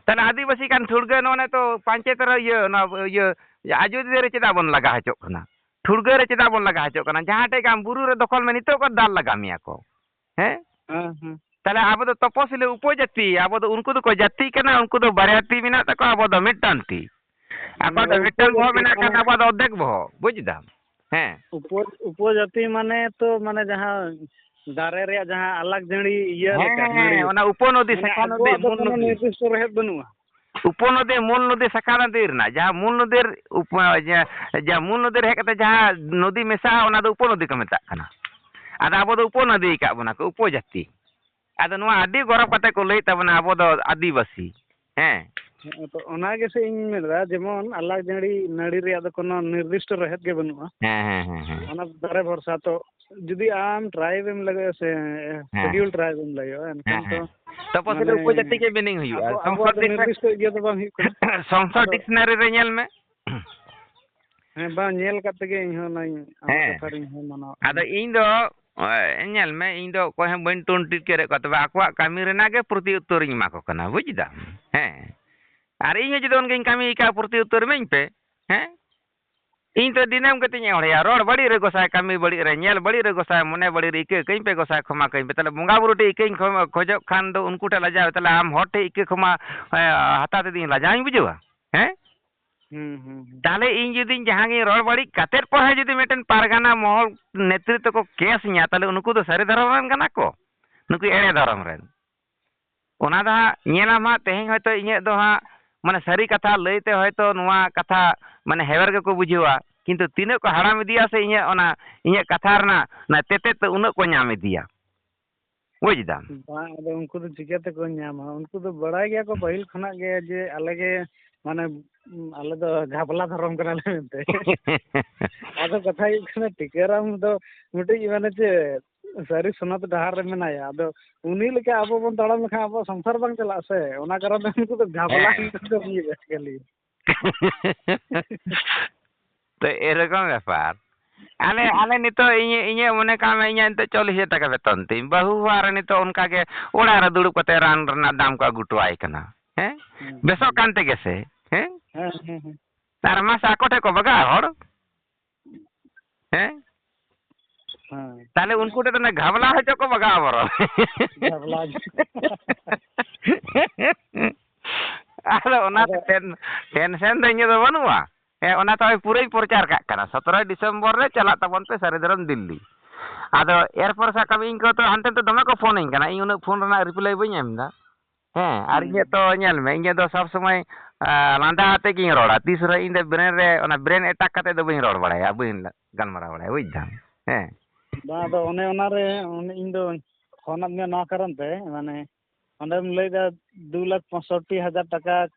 ᱛᱟᱦᱞᱮ ᱟᱹᱫᱤᱵᱟᱹᱥᱤ ᱠᱟᱱ ᱴᱷᱩᱲᱜᱟᱹ ᱱᱚᱜᱼᱚ ᱱᱟ ᱛᱚ ᱯᱟᱧᱪᱟᱭᱮᱛ ᱨᱮ ᱤᱭᱟᱹ, ᱱᱚᱣᱟ ᱤᱭᱟᱹ ᱟᱡᱳᱫᱤᱭᱟᱹ ᱨᱮ ᱪᱮᱫᱟᱜ ᱵᱚᱱ ᱞᱟᱜᱟ ᱦᱚᱪᱚᱜ ᱠᱟᱱᱟ? ᱴᱷᱩᱲᱜᱟᱹ ᱨᱮ ᱪᱮᱫᱟᱜ ᱵᱚᱱ ᱞᱟᱜᱟ ᱦᱚᱪᱚᱜ ᱠᱟᱱᱟ? ᱡᱟᱦᱟᱸ ᱴᱷᱮᱡ ᱜᱮ ᱟᱢ ᱵᱩᱨᱩ ᱨᱮ ᱫᱚᱠᱷᱚᱞ ᱢᱮ, ᱱᱤᱛᱚᱜ ᱠᱚ ᱫᱟᱞ ᱞᱟᱜᱟ ᱢᱮᱭᱟ ᱠᱚ᱾ ᱦᱮᱸ? ᱦᱮᱸ, ᱦᱮᱸ᱾ ᱛᱟᱦᱞᱮ ᱟᱵᱚ ᱫᱚ ᱛᱚᱯᱚᱥᱤᱞᱤ ᱩᱯᱚᱡᱟᱹᱛᱤ, ᱟᱵᱚ ᱫᱚ, ᱩᱱᱠᱩ ᱫᱚᱠᱚ ᱡᱟᱹᱛᱤ ᱠᱟᱱᱟ, ᱩᱱᱠᱩ ᱫᱚ ᱵᱟᱨᱭᱟ ᱛᱤ ᱢᱮᱱᱟᱜ ᱛᱟᱠᱚᱣᱟ, ᱟᱵᱚ ᱫᱚ ᱢᱤᱫᱴᱟᱝ ᱛᱤ᱾ ᱟᱠᱚᱣᱟᱜ ᱢᱟᱱᱮ ᱫᱚ ᱢᱤᱫᱴᱟᱝ ᱵᱚᱦᱚᱜ ᱩᱯᱚᱡᱟᱹᱛᱤ ᱢᱮᱱᱟᱜ ᱠᱷᱟᱱ ᱢᱟᱱᱮ ᱟᱵᱚᱣᱟᱜ ᱫᱚ ᱚᱨᱫᱷᱮᱠ ᱵᱚᱦᱚᱜ, ᱵᱩᱡᱽ ᱫᱟᱢ? ᱦᱮᱸ᱾ ᱩᱯᱚ-, ᱩᱯᱚᱡᱟᱹᱛᱤ ᱢᱟᱱᱮ ᱛᱚ, ᱢᱟᱱᱮ ᱡᱟᱦᱟᱸ ᱫᱟᱨᱮ ᱨᱮᱭᱟᱜ ᱡᱟᱦᱟᱸ ᱟᱞᱟᱠ ᱡᱟᱹᱲᱤ ᱤᱭᱟᱹ ᱞᱮᱠᱟ, ᱦᱮᱸ, ᱱᱟᱹᱲᱤ᱾ ᱚᱱᱟ ᱩᱯᱚᱱᱚᱫᱤ, ᱢᱟᱱᱮ ᱥᱟᱠᱷᱟ ᱱᱚᱫᱤ, ᱟᱵᱚᱣᱟᱜ ᱫᱚ ᱢᱩᱞ ᱠᱳᱱᱳ ᱱᱚᱫᱤ᱾ ᱱᱤᱨᱫᱤᱥᱴᱚ ᱨᱮᱦᱮᱫ ᱵᱟᱹᱱᱩᱜᱼᱟ᱾ ᱩᱯᱚᱱᱚᱫᱤ, ᱢᱩᱞ ᱱᱚᱫᱤ, ᱥᱟᱠᱷᱟ ᱱᱚᱫᱤ ᱨᱮᱱᱟᱜ ᱡᱟᱦᱟᱸ ᱢᱩᱞ ᱱᱚᱫᱤᱨ ᱩᱯ-, ᱡᱟᱦᱟᱸ, ᱡᱟᱦᱟᱸ ᱢᱩᱞ ᱱᱚᱫᱤ ᱨᱮ ᱦᱮᱡ ᱠᱟᱛᱮ ᱡᱟᱦᱟᱸ ᱱᱚᱫᱤ ᱢᱮᱥᱟᱜᱼᱟ, ᱚᱱᱟ ᱫᱚ ᱩᱯᱚᱱᱚᱫᱤ ᱠᱚ ᱢᱮᱛᱟᱜ ᱠᱟᱱᱟ᱾ ᱟᱫᱚ ᱟᱵᱚ ᱫᱚ ᱩᱯᱚᱱᱚᱫᱤ ᱟᱠᱟᱫ ᱵᱚᱱᱟ ᱠᱚ, ᱩᱯᱚᱡᱟᱹᱛᱤ᱾ ᱟᱫᱚ ᱱᱚᱣᱟ ᱟᱹᱰᱤ ᱜᱚᱨᱚᱵᱽ ᱠᱟᱛᱮ ᱠᱚ ᱞᱟᱹᱭᱮᱫ ᱛᱟᱵᱚᱱᱟ, ᱟᱵᱚ ᱫᱚ ᱟᱹᱫᱤᱵᱟᱹᱥᱤ᱾ ᱦᱮᱸ᱾ ᱦᱮᱸ, ᱛᱚ ᱚᱱᱟ ᱜᱮᱥᱮ ᱤᱧ ᱢᱮᱱᱫᱟ, ᱡᱮᱢᱚᱱ ᱟᱞᱟᱠ ᱡᱟᱹᱲᱤ ᱱᱟᱹᱲᱤ ᱨᱮᱭᱟᱜ ᱫᱚ ᱠᱳᱱᱳ ᱱᱤᱨᱫᱤᱥᱴᱚ ᱨᱮᱦᱮᱫ ᱜᱮ ᱵᱟᱹᱱᱩᱜᱼᱟ᱾ ᱦᱮᱸ, ᱦᱮᱸ, ᱦᱮᱸ, ᱦᱮᱸ᱾ ᱚᱱᱟ ᱫᱟᱨᱮ ᱵᱷᱚᱨᱥᱟ᱾ ᱛᱚ ᱡᱩᱫᱤ ᱟᱢ tribe ᱮᱢ ᱞᱟᱹᱭᱟ ᱥᱮ ᱦᱮᱸ᱾ Schedule tribe ᱮᱢ ᱞᱟᱹᱭᱟ, ᱮᱱᱠᱷᱟᱱ ᱦᱮᱸ, ᱛᱚ ᱦᱮᱸ᱾ ᱛᱚᱯᱚᱥᱤᱞᱤ ᱢᱟᱱᱮ ᱩᱯᱚᱡᱟᱹᱛᱤ ᱜᱮ meaning ᱦᱩᱭᱩᱜᱼᱟ᱾ ᱟᱵᱚ, ᱟᱵᱚᱣᱟᱜ ᱫᱚ ᱥᱚᱝᱥᱚᱫ ᱱᱤᱨᱫᱤᱥᱴᱚ ᱤᱭᱟᱹ ᱫᱚ ᱵᱟᱝ ᱦᱩᱭᱩᱜ ᱠᱟᱱᱟ᱾ ᱥᱚᱝᱥᱚᱫ ᱟᱫᱚ dictionary ᱨᱮ ᱧᱮᱞ ᱢᱮ᱾ ᱦᱮᱸ, ᱵᱟᱝ, ᱧᱮᱞ ᱠᱟᱛᱮ ᱜᱮ ᱤᱧ ᱦᱚᱸ ᱚᱱᱟᱧ, ᱟᱢᱟᱜ ᱦᱮᱸ᱾ ᱠᱟᱛᱷᱟ ᱨᱤᱧ ᱦᱚᱸ ᱢᱟᱱᱟᱣᱟᱜ ᱟᱫᱚ ᱠᱟᱱᱟ᱾ ᱤᱧ ᱫᱚ, ᱮ, ᱧᱮᱞ ᱢᱮ, ᱤᱧ ᱫᱚ ᱚᱠᱚᱭ ᱦᱚᱸ ᱵᱟᱹᱧ ᱴᱩᱱᱴᱤ ᱠᱮᱫ ᱠᱚᱣᱟ, ᱛᱚᱵᱮ ᱟᱠᱚᱣᱟᱜ ᱠᱟᱹᱢᱤ ᱨᱮᱱᱟᱜ ᱜᱮ ᱯᱨᱚᱛᱤ ᱩᱛᱛᱚᱨᱤᱧ ᱮᱢᱟ ᱠᱚ ᱠᱟᱱᱟ, ᱵᱩᱡᱽ ᱫᱟᱢ? ᱦᱮᱸ᱾ ᱟᱨ ᱤᱧ ᱦᱚᱸ ᱡᱩᱫᱤ ᱚᱱᱠᱟᱧ ᱠᱟᱹᱢᱤ ᱠᱟᱜᱼᱟ, ᱯᱨᱚᱛᱤ ᱩᱛᱛᱚᱨ ᱤᱢᱟᱹᱧ ᱯᱮ, ᱦᱮᱸ? ᱤᱧ ᱛᱚ ᱫᱤᱱᱟᱹᱢ ᱠᱟᱛᱮᱧ ᱚᱲᱦᱮᱭᱟ, ᱨᱚᱲ ᱵᱟᱹᱲᱤᱡ ᱨᱮ ᱜᱚᱸᱥᱟᱭ, ᱠᱟᱹᱢᱤ ᱵᱟᱹᱲᱤᱡ ᱨᱮ, ᱧᱮᱞ ᱵᱟᱹᱲᱤᱡ ᱨᱮ ᱜᱚᱸᱥᱟᱭ, ᱢᱚᱱᱮ ᱵᱟᱹᱲᱤᱡ ᱨᱮ ᱤᱠᱟᱹ ᱠᱟᱹᱧ ᱯᱮ ᱜᱚᱸᱥᱟᱭ, ᱠᱷᱚᱢᱟ ᱠᱟᱹᱧ ᱯᱮ᱾ ᱛᱟᱦᱞᱮ ᱵᱚᱸᱜᱟ ᱵᱩᱨᱩ ᱴᱷᱮᱡ ᱤᱠᱟᱹᱧ ᱠᱷᱚᱢ-, ᱠᱷᱚᱡᱚᱜ ᱠᱷᱟᱱ ᱫᱚ ᱩᱱᱠᱩ ᱴᱷᱮᱡ ᱞᱟᱡᱟᱣ, ᱛᱟᱦᱞᱮ ᱟᱢ ᱦᱚᱲ ᱴᱷᱮᱡ ᱤᱠᱟᱹ ᱠᱷᱚᱢᱟ, ᱮ, ᱦᱟᱛᱟᱣ ᱛᱮᱫᱚᱧ ᱞᱟᱡᱟᱣᱤᱧ ᱵᱩᱡᱷᱟᱹᱣᱟ? ᱦᱮᱸ? ᱦᱩᱸ, ᱦᱩᱸ, ᱦᱩᱸ᱾ ᱛᱟᱦᱞᱮ ᱤᱧ ᱡᱩᱫᱤᱧ ᱡᱟᱦᱟᱸ ᱜᱤᱧ ᱨᱚᱲ ᱵᱟᱹᱲᱤᱡ ᱠᱟᱛᱮᱫ ᱯᱚᱨᱮ ᱡᱩᱫᱤ ᱢᱤᱫᱴᱮᱱ ᱯᱟᱨᱜᱟᱱᱟ ᱢᱚᱦᱚᱞ ᱱᱮᱛᱨᱤᱛᱵ ᱠᱚ ᱠᱮᱥ ᱤᱧᱟ, ᱛᱟᱦᱞᱮ ᱩᱱᱠᱩ ᱫᱚ ᱥᱟᱹᱨᱤ ᱫᱷᱚᱨᱚᱢ ᱨᱮᱱ ᱠᱟᱱᱟ ᱠᱚ? ᱱᱩᱠᱩ ᱮᱲᱮ ᱫᱷᱚᱨᱚᱢ ᱨᱮᱱ᱾ ᱚᱱᱟ ᱫᱚ ᱦᱟᱸᱜ ᱧᱮᱞᱟᱢ ᱦᱟᱸᱜ, ᱛᱮᱦᱮᱧ ᱦᱚᱭᱛᱳ ᱤᱧᱟᱹᱜ ᱫᱚ ᱦᱟᱸᱜ, ᱢᱟᱱᱮ, ᱥᱟᱹᱨᱤ ᱠᱟᱛᱷᱟ ᱞᱟᱹᱭᱛᱮ ᱦᱚᱭᱛᱳ ᱱᱚᱣᱟ ᱠᱟᱛᱷᱟ, ᱢᱟᱱᱮ, ᱦᱮᱣᱮᱨ ᱜᱮᱠᱚ ᱵᱩᱡᱷᱟᱹᱣᱟ, ᱠᱤᱱᱛᱩ ᱛᱤᱱᱟᱹᱜ ᱠᱚ ᱦᱟᱲᱟᱢ ᱤᱫᱤᱜᱼᱟ ᱥᱮ ᱤᱧᱟᱹᱜ ᱚᱱᱟ, ᱤᱧᱟᱹᱜ ᱠᱟᱛᱷᱟ ᱨᱮᱱᱟᱜ ᱚᱱᱟ ᱛᱮᱛᱮᱫ ᱛᱮ ᱩᱱᱟᱹᱜ ᱠᱚ ᱧᱟᱢ ᱤᱫᱤᱭᱟ᱾ ᱵᱩᱡᱽ ᱫᱟᱢ? ᱵᱟᱝ, ᱟᱫᱚ ᱩᱱᱠᱩ ᱫᱚ ᱪᱤᱠᱟᱹ ᱛᱮᱠᱚ ᱧᱟᱢᱟ? ᱩᱱᱠᱩ ᱫᱚ ᱵᱟᱲᱟᱭ ᱜᱮᱭᱟ ᱠᱚ ᱯᱟᱹᱦᱤᱞ ᱠᱷᱚᱱᱟᱜ ᱜᱮ ᱡᱮ ᱟᱞᱮ ᱜᱮ, ᱢᱟᱱᱮ, ᱩᱸ, ᱟᱞᱮ ᱫᱚ ᱜᱷᱟᱯᱞᱟ ᱫᱷᱚᱨᱚᱢ ᱠᱟᱱᱟᱞᱮ ᱢᱮᱱᱛᱮ᱾ ᱟᱫᱚ ᱠᱟᱛᱷᱟ ᱦᱩᱭᱩᱜ ᱠᱟᱱᱟ, ᱴᱤᱠᱟᱹᱨᱟᱢ ᱫᱚ ᱢᱤᱫᱴᱤᱡ, ᱢᱟᱱᱮ, ᱪᱮᱫ, ᱥᱟᱹᱨᱤ ᱥᱚᱱᱟᱛ ᱰᱟᱦᱟᱨ ᱨᱮ ᱢᱮᱱᱟᱭᱟ᱾ ᱟᱫᱚ ᱩᱱᱤ ᱞᱮᱠᱟ ᱟᱵᱚ ᱵᱚᱱ ᱛᱟᱲᱟᱢ ᱞᱮᱠᱷᱟᱱ ᱟᱵᱚᱣᱟᱜ ᱥᱚᱝᱥᱟᱨ ᱵᱟᱝ ᱪᱟᱞᱟᱜᱼᱟ ᱥᱮ, ᱚᱱᱟ ᱠᱟᱨᱚᱱ ᱛᱮ ᱩᱱᱠᱩ ᱫᱚ ᱜᱷᱟᱯᱞᱟ ᱦᱮᱸ᱾ ᱜᱮᱠᱚ ᱠᱟᱹᱢᱤᱭᱮᱫᱟ ᱠᱷᱟᱹᱞᱤ᱾ ᱛᱚ ᱮᱨᱚᱠᱚᱢ ᱵᱮᱯᱟᱨ᱾ ᱟᱞᱮ, ᱟᱞᱮ ᱱᱤᱛᱚᱜ ᱤᱧᱟᱹᱜ, ᱤᱧᱟᱹᱜ ᱢᱚᱱᱮ ᱠᱟᱜ ᱢᱮ, ᱤᱧᱟᱹᱜ ᱱᱤᱛᱚᱜ ᱪᱚᱞᱞᱤᱥ ᱦᱟᱡᱟᱨ ᱴᱟᱠᱟ ᱵᱮᱛᱚᱱ ᱛᱤᱧ, ᱵᱟᱹᱦᱩ ᱦᱚᱸ ᱟᱨ ᱱᱤᱛᱚᱜ ᱚᱱᱠᱟ ᱜᱮ ᱚᱲᱟᱜ ᱨᱮ ᱫᱩᱲᱩᱵ ᱠᱟᱛᱮ ᱨᱟᱱ ᱨᱮᱱᱟᱜ ᱫᱟᱢ ᱠᱚ ᱟᱹᱜᱩ ᱦᱚᱴᱚᱣᱟᱭ ᱠᱟᱱᱟ᱾ ᱦᱮᱸ? ᱦᱮᱸ, ᱵᱮᱥᱚᱜ ᱦᱮᱸ᱾ ᱠᱟᱱ ᱛᱮᱜᱮ ᱥᱮ? ᱦᱮᱸ? ᱦᱮᱸ, ᱦᱮᱸ, ᱦᱮᱸ᱾ ᱟᱨ ᱢᱟᱥᱮ ᱟᱠᱚ ᱴᱷᱮᱱ ᱠᱚ ᱵᱟᱜᱟᱜᱼᱟ ᱦᱚᱲ? ᱦᱮᱸ? ᱦᱮᱸ᱾ ᱛᱟᱦᱞᱮ ᱩᱱᱠᱩ ᱴᱷᱮᱱ ᱫᱚ ᱚᱱᱟ ᱜᱷᱟᱵᱽᱞᱟ ᱦᱚᱪᱚ ᱠᱚ ᱵᱟᱜᱟᱜᱼᱟ ᱵᱚᱨᱚᱝ᱾ ᱜᱷᱟᱵᱽᱞᱟ ᱦᱚᱪᱚ᱾ ᱟᱫᱚ ᱚᱱᱟᱛᱮ ᱟᱫᱚ ᱴᱮᱱ-, ᱴᱮᱱᱥᱮᱱ ᱫᱚ ᱤᱧᱟᱹᱜ ᱫᱚ ᱵᱟᱹᱱᱩᱜᱼᱟ᱾ ᱦᱮᱸ, ᱚᱱᱟ ᱛᱚ ᱯᱩᱨᱟᱹᱧ ᱯᱨᱚᱪᱟᱨ ᱠᱟᱜ ᱠᱟᱱᱟ, ᱥᱚᱛᱨᱚᱭ ᱰᱤᱥᱮᱢᱵᱚᱨ ᱨᱮ ᱪᱟᱞᱟᱜ ᱛᱟᱵᱚᱱ ᱯᱮ ᱥᱟᱹᱨᱤ ᱫᱷᱚᱨᱚᱢ ᱫᱤᱞᱞᱤ᱾ ᱟᱫᱚ ᱮᱨᱯᱚᱨ ᱥᱟᱵ ᱠᱟᱜ ᱢᱮ, ᱤᱧ ᱠᱚ ᱛᱚ ᱦᱟᱱᱛᱮ ᱱᱟᱛᱮ ᱫᱚᱢᱮ ᱠᱚ ᱯᱷᱳᱱᱟᱹᱧ ᱠᱟᱱᱟ, ᱤᱧ ᱩᱱᱟᱹᱜ ᱯᱷᱳᱱ ᱨᱮᱱᱟᱜ ᱨᱤᱯᱞᱟᱭ ᱵᱟᱹᱧ ᱮᱢ ᱮᱫᱟ᱾ ᱦᱮᱸ, ᱟᱨ ᱦᱩᱸ᱾ ᱤᱧᱟᱹᱜ ᱛᱚ ᱧᱮᱞ ᱢᱮ, ᱤᱧᱟᱹᱜ ᱫᱚ ᱥᱚᱵᱽ ᱥᱚᱢᱚᱭ, ᱟ, ᱞᱟᱸᱫᱟ ᱟᱛᱮ ᱜᱤᱧ ᱨᱚᱲᱟ, ᱛᱤᱥ ᱨᱮᱦᱚᱸ ᱤᱧ ᱫᱚ ᱵᱨᱮᱱ ᱨᱮ, ᱚᱱᱟ ᱵᱨᱮᱱ ᱮᱴᱟᱠ ᱠᱟᱛᱮ ᱫᱚ ᱵᱟᱹᱧ ᱨᱚᱲ ᱵᱟᱲᱟᱭᱟ, ᱵᱟᱹᱧ ᱜᱟᱞᱢᱟᱨᱟᱣ ᱵᱟᱲᱟᱭᱟ, ᱵᱩᱡᱽ ᱫᱟᱢ? ᱦᱮᱸ᱾ ᱵᱟᱝ, ᱟᱫᱚ ᱚᱱᱮ ᱚᱱᱟᱨᱮ, ᱚᱱᱮ ᱤᱧ ᱫᱚ ᱯᱷᱳᱱᱟᱫ ᱢᱮᱭᱟ ᱱᱚᱣᱟ ᱠᱟᱨᱚᱱ ᱛᱮ, ᱢᱟᱱᱮ, ᱚᱸᱰᱮᱢ ᱞᱟᱹᱭᱫᱟ ᱫᱩ ᱞᱟᱠᱷ ᱯᱚᱸᱭᱥᱚᱴᱴᱤ ᱦᱟᱡᱟᱨ ᱴᱟᱠᱟ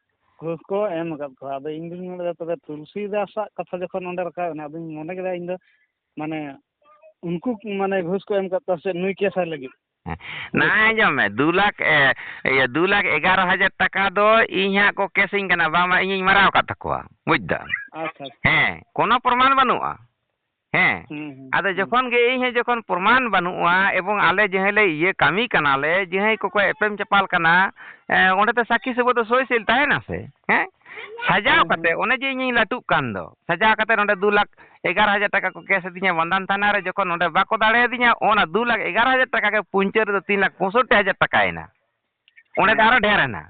ᱜᱷᱩᱥ ᱠᱚ ᱮᱢ ᱟᱠᱟᱫ ᱠᱚᱣᱟ᱾ ᱟᱫᱚ ᱤᱧ ᱫᱩᱧ ᱢᱮᱱᱫᱟ, ᱛᱚᱵᱮ ᱛᱩᱞᱥᱤ ᱫᱟᱥᱟᱜ ᱠᱟᱛᱷᱟ ᱡᱚᱠᱷᱚᱱ ᱚᱸᱰᱮ ᱨᱟᱠᱟᱵ ᱮᱱᱟ, ᱟᱫᱚᱧ ᱢᱚᱱᱮ ᱠᱮᱫᱟ ᱤᱧ ᱫᱚ, ᱢᱟᱱᱮ, ᱩᱱᱠᱩ, ᱢᱟᱱᱮ, ᱜᱷᱩᱥ ᱠᱚ ᱮᱢ ᱟᱠᱟᱫ ᱠᱚᱣᱟ ᱥᱮ ᱱᱩᱭ ᱠᱮᱥ ᱟᱭ ᱞᱟᱹᱜᱤᱫ᱾ ᱦᱮᱸ᱾ ᱱᱟ ᱟᱸᱡᱚᱢ ᱢᱮ, ᱫᱩ ᱞᱟᱠᱷ, ᱮ, ᱤᱭᱟᱹ, ᱫᱩ ᱞᱟᱠᱷ ᱮᱜᱟᱨᱚ ᱦᱟᱡᱟᱨ ᱴᱟᱠᱟ ᱫᱚ ᱤᱧ ᱦᱟᱸᱜ ᱠᱚ ᱠᱮᱥᱤᱧ ᱠᱟᱱᱟ, ᱵᱟᱝᱢᱟ ᱤᱧᱤᱧ ᱢᱟᱨᱟᱣ ᱟᱠᱟᱫ ᱛᱟᱠᱚᱣᱟ, ᱵᱩᱡᱽ ᱫᱟᱢ? ᱟᱪᱪᱷᱟ, ᱟᱪᱪᱷᱟ᱾ ᱦᱮᱸ, ᱠᱳᱱᱳ ᱯᱨᱚᱢᱟᱱ ᱵᱟᱹᱱᱩᱜᱼᱟ᱾ ᱦᱮᱸ᱾ ᱦᱩᱸ, ᱦᱩᱸ, ᱟᱫᱚ ᱦᱩᱸ᱾ ᱡᱚᱠᱷᱚᱱ ᱜᱮ ᱤᱧ ᱦᱚᱸ ᱡᱚᱠᱷᱚᱱ ᱯᱨᱚᱢᱟᱱ ᱵᱟᱹᱱᱩᱜᱼᱟ, ᱮᱵᱚᱝ ᱟᱞᱮ ᱡᱟᱦᱟᱸᱭ ᱞᱮ ᱤᱭᱟᱹ ᱠᱟᱹᱢᱤ ᱠᱟᱱᱟᱞᱮ, ᱡᱟᱦᱟᱸᱭ ᱠᱚᱠᱚ ᱮᱯᱮᱢ ᱪᱟᱯᱟᱞ ᱠᱟᱱᱟ, ᱮ, ᱚᱸᱰᱮ ᱛᱚ ᱥᱟᱹᱠᱷᱤ ᱥᱚᱵᱩᱫ ᱫᱚ ᱥᱳᱭ ᱥᱤᱞ ᱛᱟᱦᱮᱱᱟ ᱥᱮ? ᱦᱮᱸ? ᱥᱟᱡᱟᱣ ᱦᱩᱸ, ᱠᱟᱛᱮ, ᱦᱩᱸ᱾ ᱚᱱᱮ ᱡᱮ ᱤᱧᱤᱧ ᱞᱟᱹᱴᱩᱜ ᱠᱟᱱ ᱫᱚ, ᱥᱟᱡᱟᱣ ᱠᱟᱛᱮ ᱱᱚᱸᱰᱮ ᱫᱩ ᱞᱟᱠᱷ ᱮᱜᱟᱨᱚ ᱦᱟᱡᱟᱨ ᱴᱟᱠᱟ ᱠᱚ ᱠᱮᱥ ᱟᱹᱫᱤᱧᱟ ᱵᱟᱱᱫᱷᱟᱱ ᱛᱷᱟᱱᱟ ᱨᱮ, ᱡᱚᱠᱷᱚᱱ ᱱᱚᱸᱰᱮ ᱵᱟᱠᱚ ᱫᱟᱲᱮᱭᱟᱫᱤᱧᱟ, ᱚᱱᱟ ᱫᱩ ᱞᱟᱠᱷ ᱮᱜᱟᱨᱚ ᱦᱟᱡᱟᱨ ᱴᱟᱠᱟ ᱜᱮ ᱯᱩᱧᱪᱟᱹ ᱨᱮᱫᱚ ᱛᱤᱱ ᱞᱟᱠᱷ ᱯᱚᱸᱭᱥᱚᱴᱴᱤ ᱦᱟᱡᱟᱨ ᱴᱟᱠᱟᱭᱮᱱᱟ᱾ ᱚᱸᱰᱮ ᱫᱚ ᱦᱮᱸ᱾ ᱟᱨᱚ ᱰᱷᱮᱨ ᱮᱱᱟ᱾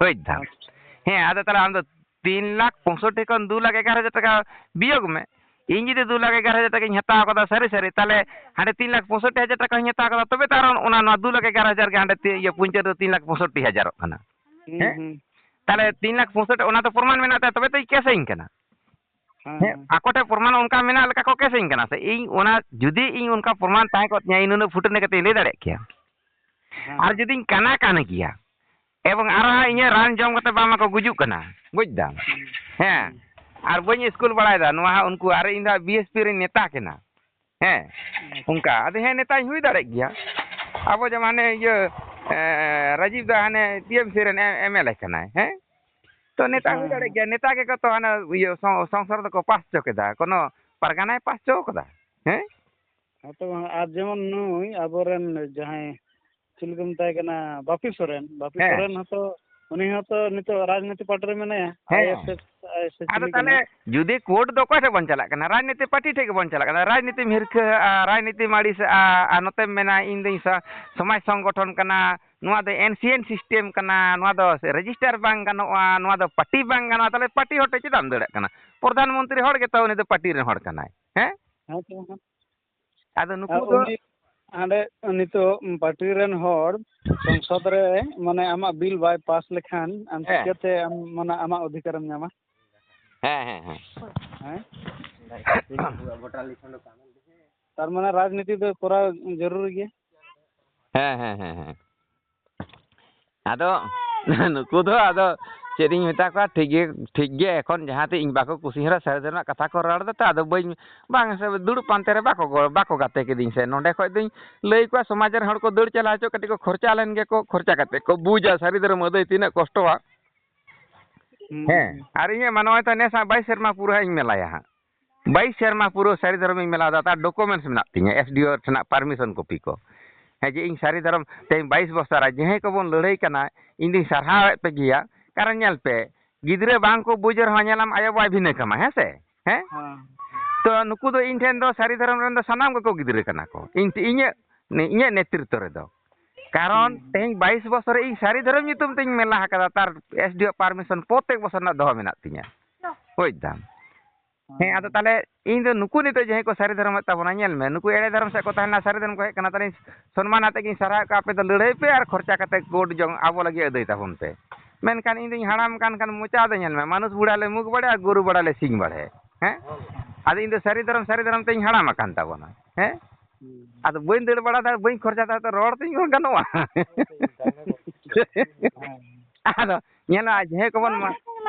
ᱵᱩᱡᱽ ᱫᱟᱢ? ᱟᱪᱪᱷᱟ᱾ ᱦᱮᱸ, ᱟᱫᱚ ᱛᱟᱦᱞᱮ ᱟᱢ ᱫᱚ ᱛᱤᱱ ᱞᱟᱠᱷ ᱯᱚᱸᱭᱥᱚᱴᱴᱤ ᱠᱷᱚᱱ ᱫᱩ ᱞᱟᱠᱷ ᱮᱜᱟᱨᱚ ᱦᱟᱡᱟᱨ ᱴᱟᱠᱟ ᱵᱤᱭᱳᱜᱽ ᱢᱮ᱾ ᱤᱧ ᱡᱩᱫᱤ ᱫᱩ ᱞᱟᱠᱷ ᱮᱜᱟᱨᱚ ᱦᱟᱡᱟᱨ ᱴᱟᱠᱟᱧ ᱦᱟᱛᱟᱣ ᱠᱟᱫᱟ, ᱥᱟᱹᱨᱤ ᱥᱟᱹᱨᱤ, ᱛᱟᱦᱚᱞᱮ ᱦᱟᱸᱰᱮ ᱛᱤᱱ ᱞᱟᱠᱷ ᱯᱚᱸᱭᱥᱚᱴᱴᱤ ᱦᱟᱡᱟᱨ ᱴᱟᱠᱟᱧ ᱦᱟᱛᱟᱣ ᱠᱟᱫᱟ, ᱛᱚᱵᱮ ᱛᱚ ᱟᱨ ᱚᱱᱟ ᱱᱚᱣᱟ ᱫᱩ ᱞᱟᱠᱷ ᱮᱜᱟᱨᱚ ᱦᱟᱡᱟᱨ ᱜᱮ ᱦᱟᱸᱰᱮ ᱛᱤ-, ᱤᱭᱟᱹ ᱯᱩᱱᱪᱟᱹᱨ ᱫᱚ ᱛᱤᱱ ᱞᱟᱠᱷ ᱯᱚᱸᱭᱥᱚᱴᱴᱤ ᱦᱟᱡᱟᱨᱚᱜ ᱠᱟᱱᱟ᱾ ᱦᱩᱸ, ᱦᱮᱸ? ᱦᱩᱸ᱾ ᱛᱟᱦᱚᱞᱮ ᱛᱤᱱ ᱞᱟᱠᱷ ᱯᱚᱸᱭᱥᱚᱴᱴᱤ, ᱚᱱᱟ ᱫᱚ ᱯᱨᱚᱢᱟᱱ ᱢᱮᱱᱟᱜ ᱛᱟᱭᱟ, ᱛᱚᱵᱮ ᱛᱚᱭ ᱠᱮᱥᱟᱹᱧ ᱠᱟᱱᱟ᱾ ᱦᱮᱸ, ᱦᱮᱸ, ᱦᱮᱸ᱾ ᱟᱠᱚ ᱴᱷᱮᱱ ᱯᱨᱚᱢᱟᱱ ᱚᱱᱠᱟ ᱢᱮᱱᱟᱜ ᱞᱮᱠᱟ ᱠᱚ ᱠᱮᱥᱟᱹᱧ ᱠᱟᱱᱟ ᱥᱮ? ᱤᱧ ᱚᱱᱟ, ᱡᱩᱫᱤ ᱤᱧ ᱚᱱᱠᱟ ᱯᱨᱚᱢᱟᱱ ᱛᱟᱦᱮᱸ ᱠᱚᱜ ᱛᱤᱧᱟ, ᱤᱧ ᱱᱩᱱᱟᱹᱜ ᱯᱷᱩᱴᱟᱹᱱᱤ ᱠᱟᱛᱮ ᱤᱧ ᱞᱟᱹᱭ ᱫᱟᱲᱮᱭᱟᱜ ᱠᱮᱭᱟ᱾ ᱦᱮᱸ᱾ ᱟᱨ ᱡᱩᱫᱤᱧ ᱠᱟᱱᱟ ᱠᱟᱱ ᱜᱮᱭᱟ, ᱮᱵᱚᱝ ᱟᱨᱚ ᱦᱟᱸᱜ ᱤᱧᱟᱹᱜ ᱨᱟᱱ ᱡᱚᱢ ᱠᱟᱛᱮ ᱵᱟᱝ ᱢᱟᱠᱚ ᱜᱩᱡᱩᱜ ᱠᱟᱱᱟ, ᱵᱩᱡᱽ ᱫᱟᱢ? ᱦᱩᱸ᱾ ᱦᱮᱸ᱾ ᱟᱨ ᱵᱟᱹᱧ ᱥᱠᱩᱞ ᱵᱟᱲᱟᱭᱮᱫᱟ, ᱱᱚᱣᱟ ᱦᱟᱸᱜ ᱩᱱᱠᱩ, ᱟᱨ ᱤᱧ ᱫᱚ ᱦᱟᱸᱜ ᱵᱤ ᱮᱥ ᱯᱤ ᱨᱮᱧ ᱱᱮᱛᱟ ᱠᱟᱱᱟ᱾ ᱦᱮᱸ᱾ ᱟᱪᱪᱷᱟ᱾ ᱚᱱᱠᱟ᱾ ᱟᱫᱚ ᱦᱮᱸ, ᱱᱮᱛᱟᱧ ᱦᱩᱭ ᱫᱟᱲᱮᱭᱟᱜ ᱜᱮᱭᱟ᱾ ᱟᱵᱚ ᱡᱮᱢᱚᱱ ᱦᱟᱱᱮ ᱤᱭᱟᱹ, ᱮᱸ, ᱨᱟᱡᱤᱵ ᱫᱟ ᱦᱟᱱᱮ ᱴᱤ ᱮᱢ ᱥᱤ ᱨᱮᱱ ᱮᱢ-, ᱮᱢ ᱮᱞ ᱮ ᱠᱟᱱᱟᱭ᱾ ᱦᱮᱸ᱾ ᱛᱚ ᱱᱮᱛᱟ ᱦᱩᱭ ᱦᱮᱸ, ᱫᱟᱲᱮᱭᱟᱜ ᱦᱮᱸ᱾ ᱜᱮᱭᱟ᱾ ᱱᱮᱛᱟ ᱜᱮᱠᱚ ᱛᱚ ᱦᱟᱱᱮ ᱤᱭᱟᱹ ᱥᱚ-, ᱥᱚᱝᱥᱚᱫ ᱫᱚᱠᱚ ᱯᱟᱥ ᱦᱚᱪᱚ ᱠᱮᱫᱟ᱾ ᱠᱳᱱᱳ ᱯᱟᱨᱜᱟᱱᱟᱭ ᱯᱟᱥ ᱦᱚᱪᱚ ᱠᱟᱫᱟ? ᱦᱮᱸ? ᱦᱮᱸ ᱛᱚ, ᱟᱨ ᱡᱮᱢᱚᱱ ᱱᱩᱭ ᱟᱵᱚᱨᱮᱱ ᱡᱟᱦᱟᱸᱭ, ᱪᱮᱫ ᱠᱚ ᱢᱮᱛᱟᱭ ᱠᱟᱱᱟ, ᱵᱟᱯᱤ ᱥᱚᱨᱮᱱ, ᱵᱟᱯᱤ ᱦᱮᱸ᱾ ᱥᱚᱨᱮᱱ ᱦᱚᱸᱛᱚ, ᱩᱱᱤ ᱦᱚᱸᱛᱚ ᱱᱤᱛᱚᱜ ᱨᱟᱡᱽᱱᱤᱛᱤ ᱯᱟᱨᱴᱤ ᱨᱮ ᱢᱮᱱᱟᱭᱟ, ᱦᱮᱸ᱾ I S F, I S F ᱟᱫᱚ ᱪᱤᱞᱤ ᱛᱟᱦᱞᱮ ᱠᱟᱱᱟᱭ? ᱡᱩᱫᱤ ᱠᱳᱨᱴ ᱫᱚ ᱚᱠᱚᱭ ᱴᱷᱮᱡ ᱵᱚᱱ ᱪᱟᱞᱟᱜ ᱠᱟᱱᱟ? ᱨᱟᱡᱽᱱᱤᱛᱤ ᱯᱟᱨᱴᱤ ᱴᱷᱮᱡ ᱜᱮᱵᱚᱱ ᱪᱟᱞᱟᱜ ᱠᱟᱱᱟ᱾ ᱨᱟᱡᱽᱱᱤᱛᱤᱢ ᱦᱤᱨᱠᱟᱹᱣᱟᱜᱼᱟ, ᱨᱟᱡᱽᱱᱤᱛᱤᱢ ᱟᱹᱲᱤᱥᱟᱜᱼᱟ, ᱟᱨ ᱱᱚᱛᱮᱢ ᱢᱮᱱᱟ, "ᱤᱧ ᱫᱚᱧ ᱥᱟ-, ᱥᱚᱢᱟᱡᱽ ᱥᱚᱝᱜᱚᱴᱷᱚᱱ ᱠᱟᱱᱟ, ᱱᱚᱣᱟ ᱫᱚ ᱮᱱᱥᱤᱭᱮᱱᱴ ᱥᱤᱥᱴᱮᱢ ᱠᱟᱱᱟ, ᱱᱚᱣᱟ ᱫᱚ ᱨᱮᱡᱤᱥᱴᱟᱨ ᱵᱟᱝ ᱜᱟᱱᱚᱜᱼᱟ, ᱱᱚᱣᱟ ᱫᱚ ᱯᱟᱨᱴᱤ ᱵᱟᱝ ᱜᱟᱱᱚᱜᱼᱟ", ᱛᱟᱦᱞᱮ ᱯᱟᱨᱴᱤ ᱦᱚᱲ ᱴᱷᱮᱡ ᱪᱮᱫᱟᱜ ᱮᱢ ᱫᱟᱹᱲᱟᱜ ᱠᱟᱱᱟ? ᱯᱨᱚᱫᱷᱟᱱ ᱢᱚᱱᱛᱨᱤ ᱦᱚᱲ ᱜᱮᱛᱚ ᱩᱱᱤ ᱫᱚ ᱯᱟᱨᱴᱤ ᱨᱮᱱ ᱦᱚᱲ ᱠᱟᱱᱟᱭ, ᱦᱮᱸ? ᱦᱮᱸ ᱛᱚ ᱵᱟᱠᱷᱟᱱ᱾ ᱟᱫᱚ ᱱᱩᱠᱩ ᱟᱨ ᱫᱚ ᱩᱱᱤ ᱦᱟᱸᱰᱮ ᱱᱤᱛᱚᱜ ᱯᱟᱨᱴᱤ ᱨᱮᱱ ᱦᱚᱲ ᱥᱚᱝᱥᱚᱫ ᱨᱮ, ᱢᱟᱱᱮ, ᱟᱢᱟᱜ ᱵᱤᱞ ᱵᱟᱭ ᱯᱟᱥ ᱞᱮᱠᱷᱟᱱ ᱟᱢ ᱦᱮᱸ᱾ ᱪᱤᱠᱟᱹᱛᱮ ᱟᱢ, ᱢᱟᱱᱮ, ᱟᱢᱟᱜ ᱚᱫᱷᱤᱠᱟᱨᱮᱢ ᱧᱟᱢᱟ? ᱦᱮᱸ, ᱦᱮᱸ, ᱦᱮᱸ᱾ ᱦᱮᱸ? ᱛᱟᱨ ᱢᱟᱱᱮ ᱨᱟᱡᱽᱱᱤᱛᱤ ᱫᱚ ᱠᱚᱨᱟᱣ ᱡᱟᱹᱨᱩᱲ ᱜᱮᱭᱟ᱾ ᱦᱮᱸ, ᱦᱮᱸ, ᱦᱮᱸ, ᱦᱮᱸ᱾ ᱟᱫᱚ ᱱᱩᱠᱩ ᱫᱚ ᱟᱫᱚ ᱪᱮᱫ ᱤᱧ ᱢᱮᱛᱟ ᱠᱚᱣᱟ, ᱴᱷᱤᱠ ᱜᱮ, ᱴᱷᱤᱠ ᱜᱮ, ᱮᱠᱷᱚᱱ ᱡᱟᱦᱟᱸ ᱛᱮ ᱤᱧ ᱵᱟᱠᱚ ᱠᱩᱥᱤ ᱦᱚᱲᱟ, ᱥᱟᱹᱨᱤ ᱫᱷᱚᱨᱚᱢ ᱨᱮᱱᱟᱜ ᱠᱟᱛᱷᱟ ᱠᱚ ᱨᱚᱲ ᱮᱫᱟ ᱛᱚ, ᱟᱫᱚ ᱵᱟᱹᱧ, ᱵᱟᱝ ᱥᱮ, ᱫᱩᱲᱩᱵ ᱯᱟᱱᱛᱮ ᱨᱮ ᱵᱟᱠᱚ ᱜᱚ-, ᱵᱟᱠᱚ ᱜᱟᱛᱮ ᱠᱤᱫᱤᱧ ᱥᱮ, ᱱᱚᱸᱰᱮ ᱠᱷᱚᱡ ᱫᱚᱧ ᱞᱟᱹᱭ ᱠᱚᱣᱟ, ᱥᱚᱢᱟᱡᱽ ᱨᱮᱱ ᱦᱚᱲ ᱠᱚ ᱫᱟᱹᱲ ᱪᱟᱞᱟᱣ ᱦᱚᱪᱚ, ᱠᱟᱹᱴᱤᱡ ᱠᱚ ᱠᱷᱚᱨᱪᱟ ᱞᱮᱱ ᱜᱮᱠᱚ, ᱠᱷᱚᱨᱪᱟ ᱠᱟᱛᱮ ᱠᱚ ᱵᱩᱡᱟ ᱥᱟᱹᱨᱤ ᱫᱷᱚᱨᱚᱢ ᱟᱹᱫᱟᱹᱭ ᱛᱤᱱᱟᱹᱜ ᱠᱚᱥᱴᱚᱣᱟ᱾ ᱦᱩᱸ᱾ ᱦᱮᱸ, ᱟᱨ ᱤᱧᱟᱹᱜ ᱢᱟ ᱱᱚᱜᱼᱚᱭ ᱛᱚ ᱱᱮᱥ ᱦᱟᱸᱜ ᱵᱟᱭᱤᱥ ᱥᱮᱨᱢᱟ ᱯᱩᱨᱟᱹ ᱦᱟᱸᱜ ᱤᱧ ᱢᱮᱞᱟᱭᱟ ᱦᱟᱸᱜ᱾ ᱵᱟᱭᱤᱥ ᱥᱮᱨᱢᱟ ᱯᱩᱨᱟᱹ ᱥᱟᱹᱨᱤ ᱫᱷᱚᱨᱚᱢᱤᱧ ᱢᱮᱞᱟᱣ ᱫᱟ, ᱛᱟᱨ ᱰᱚᱠᱩᱢᱮᱱᱴᱥ ᱢᱮᱱᱟᱜ ᱛᱤᱧᱟ, ᱮᱥ ᱰᱤ ᱳ ᱴᱷᱮᱱᱟᱜ ᱯᱟᱨᱢᱤᱥᱚᱱ ᱠᱚᱯᱤ ᱠᱚ᱾ ᱦᱮᱸ, ᱡᱮ ᱤᱧ ᱥᱟᱹᱨᱤ ᱫᱷᱚᱨᱚᱢ ᱛᱮᱦᱮᱧ ᱵᱟᱭᱤᱥ ᱵᱚᱪᱷᱚᱨ ᱟᱨ ᱡᱟᱦᱟᱸᱭ ᱠᱚᱵᱚᱱ ᱞᱟᱹᱲᱦᱟᱹᱭ ᱠᱟᱱᱟ, ᱤᱧ ᱫᱩᱧ ᱥᱟᱨᱦᱟᱣᱮᱫ ᱯᱮ ᱜᱮᱭᱟ᱾ ᱠᱟᱨᱚᱱ ᱧᱮᱞ ᱯᱮ, ᱜᱤᱫᱽᱨᱟᱹ ᱵᱟᱝ ᱠᱚ ᱵᱩᱡᱽ ᱨᱮᱦᱚᱸ ᱧᱮᱞᱟᱢ ᱟᱭᱳ ᱵᱟᱵᱟᱭ ᱵᱷᱤᱱᱟᱹ ᱠᱟᱢᱟ, ᱦᱮᱸ ᱥᱮ? ᱦᱮᱸ? ᱦᱮᱸ᱾ ᱛᱚ ᱱᱩᱠᱩ ᱫᱚ ᱤᱧ ᱴᱷᱮᱱ ᱫᱚ ᱥᱟᱹᱨᱤ ᱫᱷᱚᱨᱚᱢ ᱨᱮᱱ ᱫᱚ ᱥᱟᱱᱟᱢ ᱜᱮᱠᱚ ᱜᱤᱫᱽᱨᱟᱹ ᱠᱟᱱᱟ ᱠᱚ᱾ ᱤᱧ, ᱤᱧᱟᱹᱜ, ᱤᱧᱟᱹᱜ ᱱᱮᱛᱨᱤᱛᱛᱚ ᱨᱮᱫᱚ᱾ ᱠᱟᱨᱚᱱ ᱦᱩᱸ᱾ ᱛᱮᱦᱮᱧ ᱵᱟᱭᱤᱥ ᱵᱚᱪᱷᱚᱨ ᱨᱮ ᱤᱧ ᱥᱟᱹᱨᱤ ᱫᱷᱚᱨᱚᱢ ᱧᱩᱛᱩᱢ ᱛᱤᱧ ᱢᱮᱞᱟ ᱟᱠᱟᱫᱟ, ᱛᱟᱨ ᱮᱥ ᱰᱤ ᱳ ᱯᱟᱨᱢᱤᱥᱚᱱ ᱯᱨᱚᱛᱮᱠ ᱵᱚᱪᱷᱚᱨ ᱨᱮᱱᱟᱜ ᱫᱚᱦᱚ ᱢᱮᱱᱟᱜ ᱛᱤᱧᱟ᱾ ᱵᱩᱡᱽ ᱫᱟᱢ? ᱦᱮᱸ, ᱟᱫᱚ ᱛᱟᱦᱚᱞᱮ ᱤᱧ ᱫᱚ ᱱᱩᱠᱩ ᱱᱤᱛᱚᱜ ᱡᱟᱦᱟᱸᱭ ᱠᱚ ᱥᱟᱹᱨᱤ ᱫᱷᱚᱨᱚᱢᱮᱫ ᱛᱟᱵᱚᱱᱟ, ᱧᱮᱞ ᱢᱮ, ᱱᱩᱠᱩ ᱮᱲᱮ ᱫᱷᱚᱨᱚᱢ ᱥᱮᱫ ᱠᱚ ᱛᱟᱦᱮᱱᱟ, ᱥᱟᱹᱨᱤ ᱫᱷᱚᱨᱚᱢ ᱠᱚ ᱦᱮᱡ ᱠᱟᱱᱟ, ᱛᱟᱦᱚᱞᱮ ᱥᱚᱱᱢᱟᱱ ᱟᱛᱮ ᱜᱤᱧ ᱥᱟᱨᱦᱟᱣᱮᱫ ᱠᱚᱣᱟ, ᱟᱯᱮ ᱫᱚ ᱞᱟᱹᱲᱦᱟᱹᱭ ᱯᱮ ᱟᱨ ᱠᱷᱚᱨᱪᱟ ᱠᱟᱛᱮ ᱠᱳᱰ ᱡᱚᱝ ᱟᱵᱚ ᱞᱟᱹᱜᱤᱫ ᱟᱹᱫᱟᱹᱭ ᱛᱟᱵᱚᱱ ᱯᱮ᱾ ᱢᱮᱱᱠᱷᱟᱱ ᱤᱧ ᱫᱩᱧ ᱦᱟᱲᱟᱢ ᱠᱟᱱ ᱠᱷᱟᱱ ᱢᱚᱪᱟ ᱫᱚ ᱧᱮᱞ ᱢᱮ, ᱢᱟᱹᱱᱩᱥ ᱵᱩᱲᱟ ᱞᱮ ᱢᱩᱠ ᱵᱟᱲᱮ ᱟᱨ ᱜᱩᱨᱩ ᱵᱟᱲᱟ ᱞᱮ ᱥᱤᱝ ᱵᱟᱲᱮ᱾ ᱦᱮᱸ? ᱟᱫᱚ ᱤᱧ ᱫᱚ ᱥᱟᱹᱨᱤ ᱫᱷᱚᱨᱚᱢ, ᱥᱟᱹᱨᱤ ᱫᱷᱚᱨᱚᱢ ᱛᱮᱧ ᱦᱟᱲᱟᱢ ᱟᱠᱟᱱ ᱛᱟᱵᱚᱱᱟ᱾ ᱦᱮᱸ? ᱦᱩᱸ᱾ ᱟᱫᱚ ᱵᱟᱹᱧ ᱫᱟᱹᱲ ᱵᱟᱲᱟ ᱫᱟᱲᱮᱭᱟᱜ, ᱵᱟᱹᱧ ᱠᱷᱚᱨᱪᱟ ᱫᱟᱲᱮᱭᱟᱜ, ᱨᱚᱲ ᱛᱤᱧ ᱜᱟᱱᱚᱜᱼᱟ᱾ ᱦᱮᱸ᱾ ᱟᱫᱚ ᱧᱮᱞᱚᱜᱼᱟ, ᱡᱟᱦᱟᱸᱭ ᱠᱚᱵᱚᱱ ᱢᱟ-,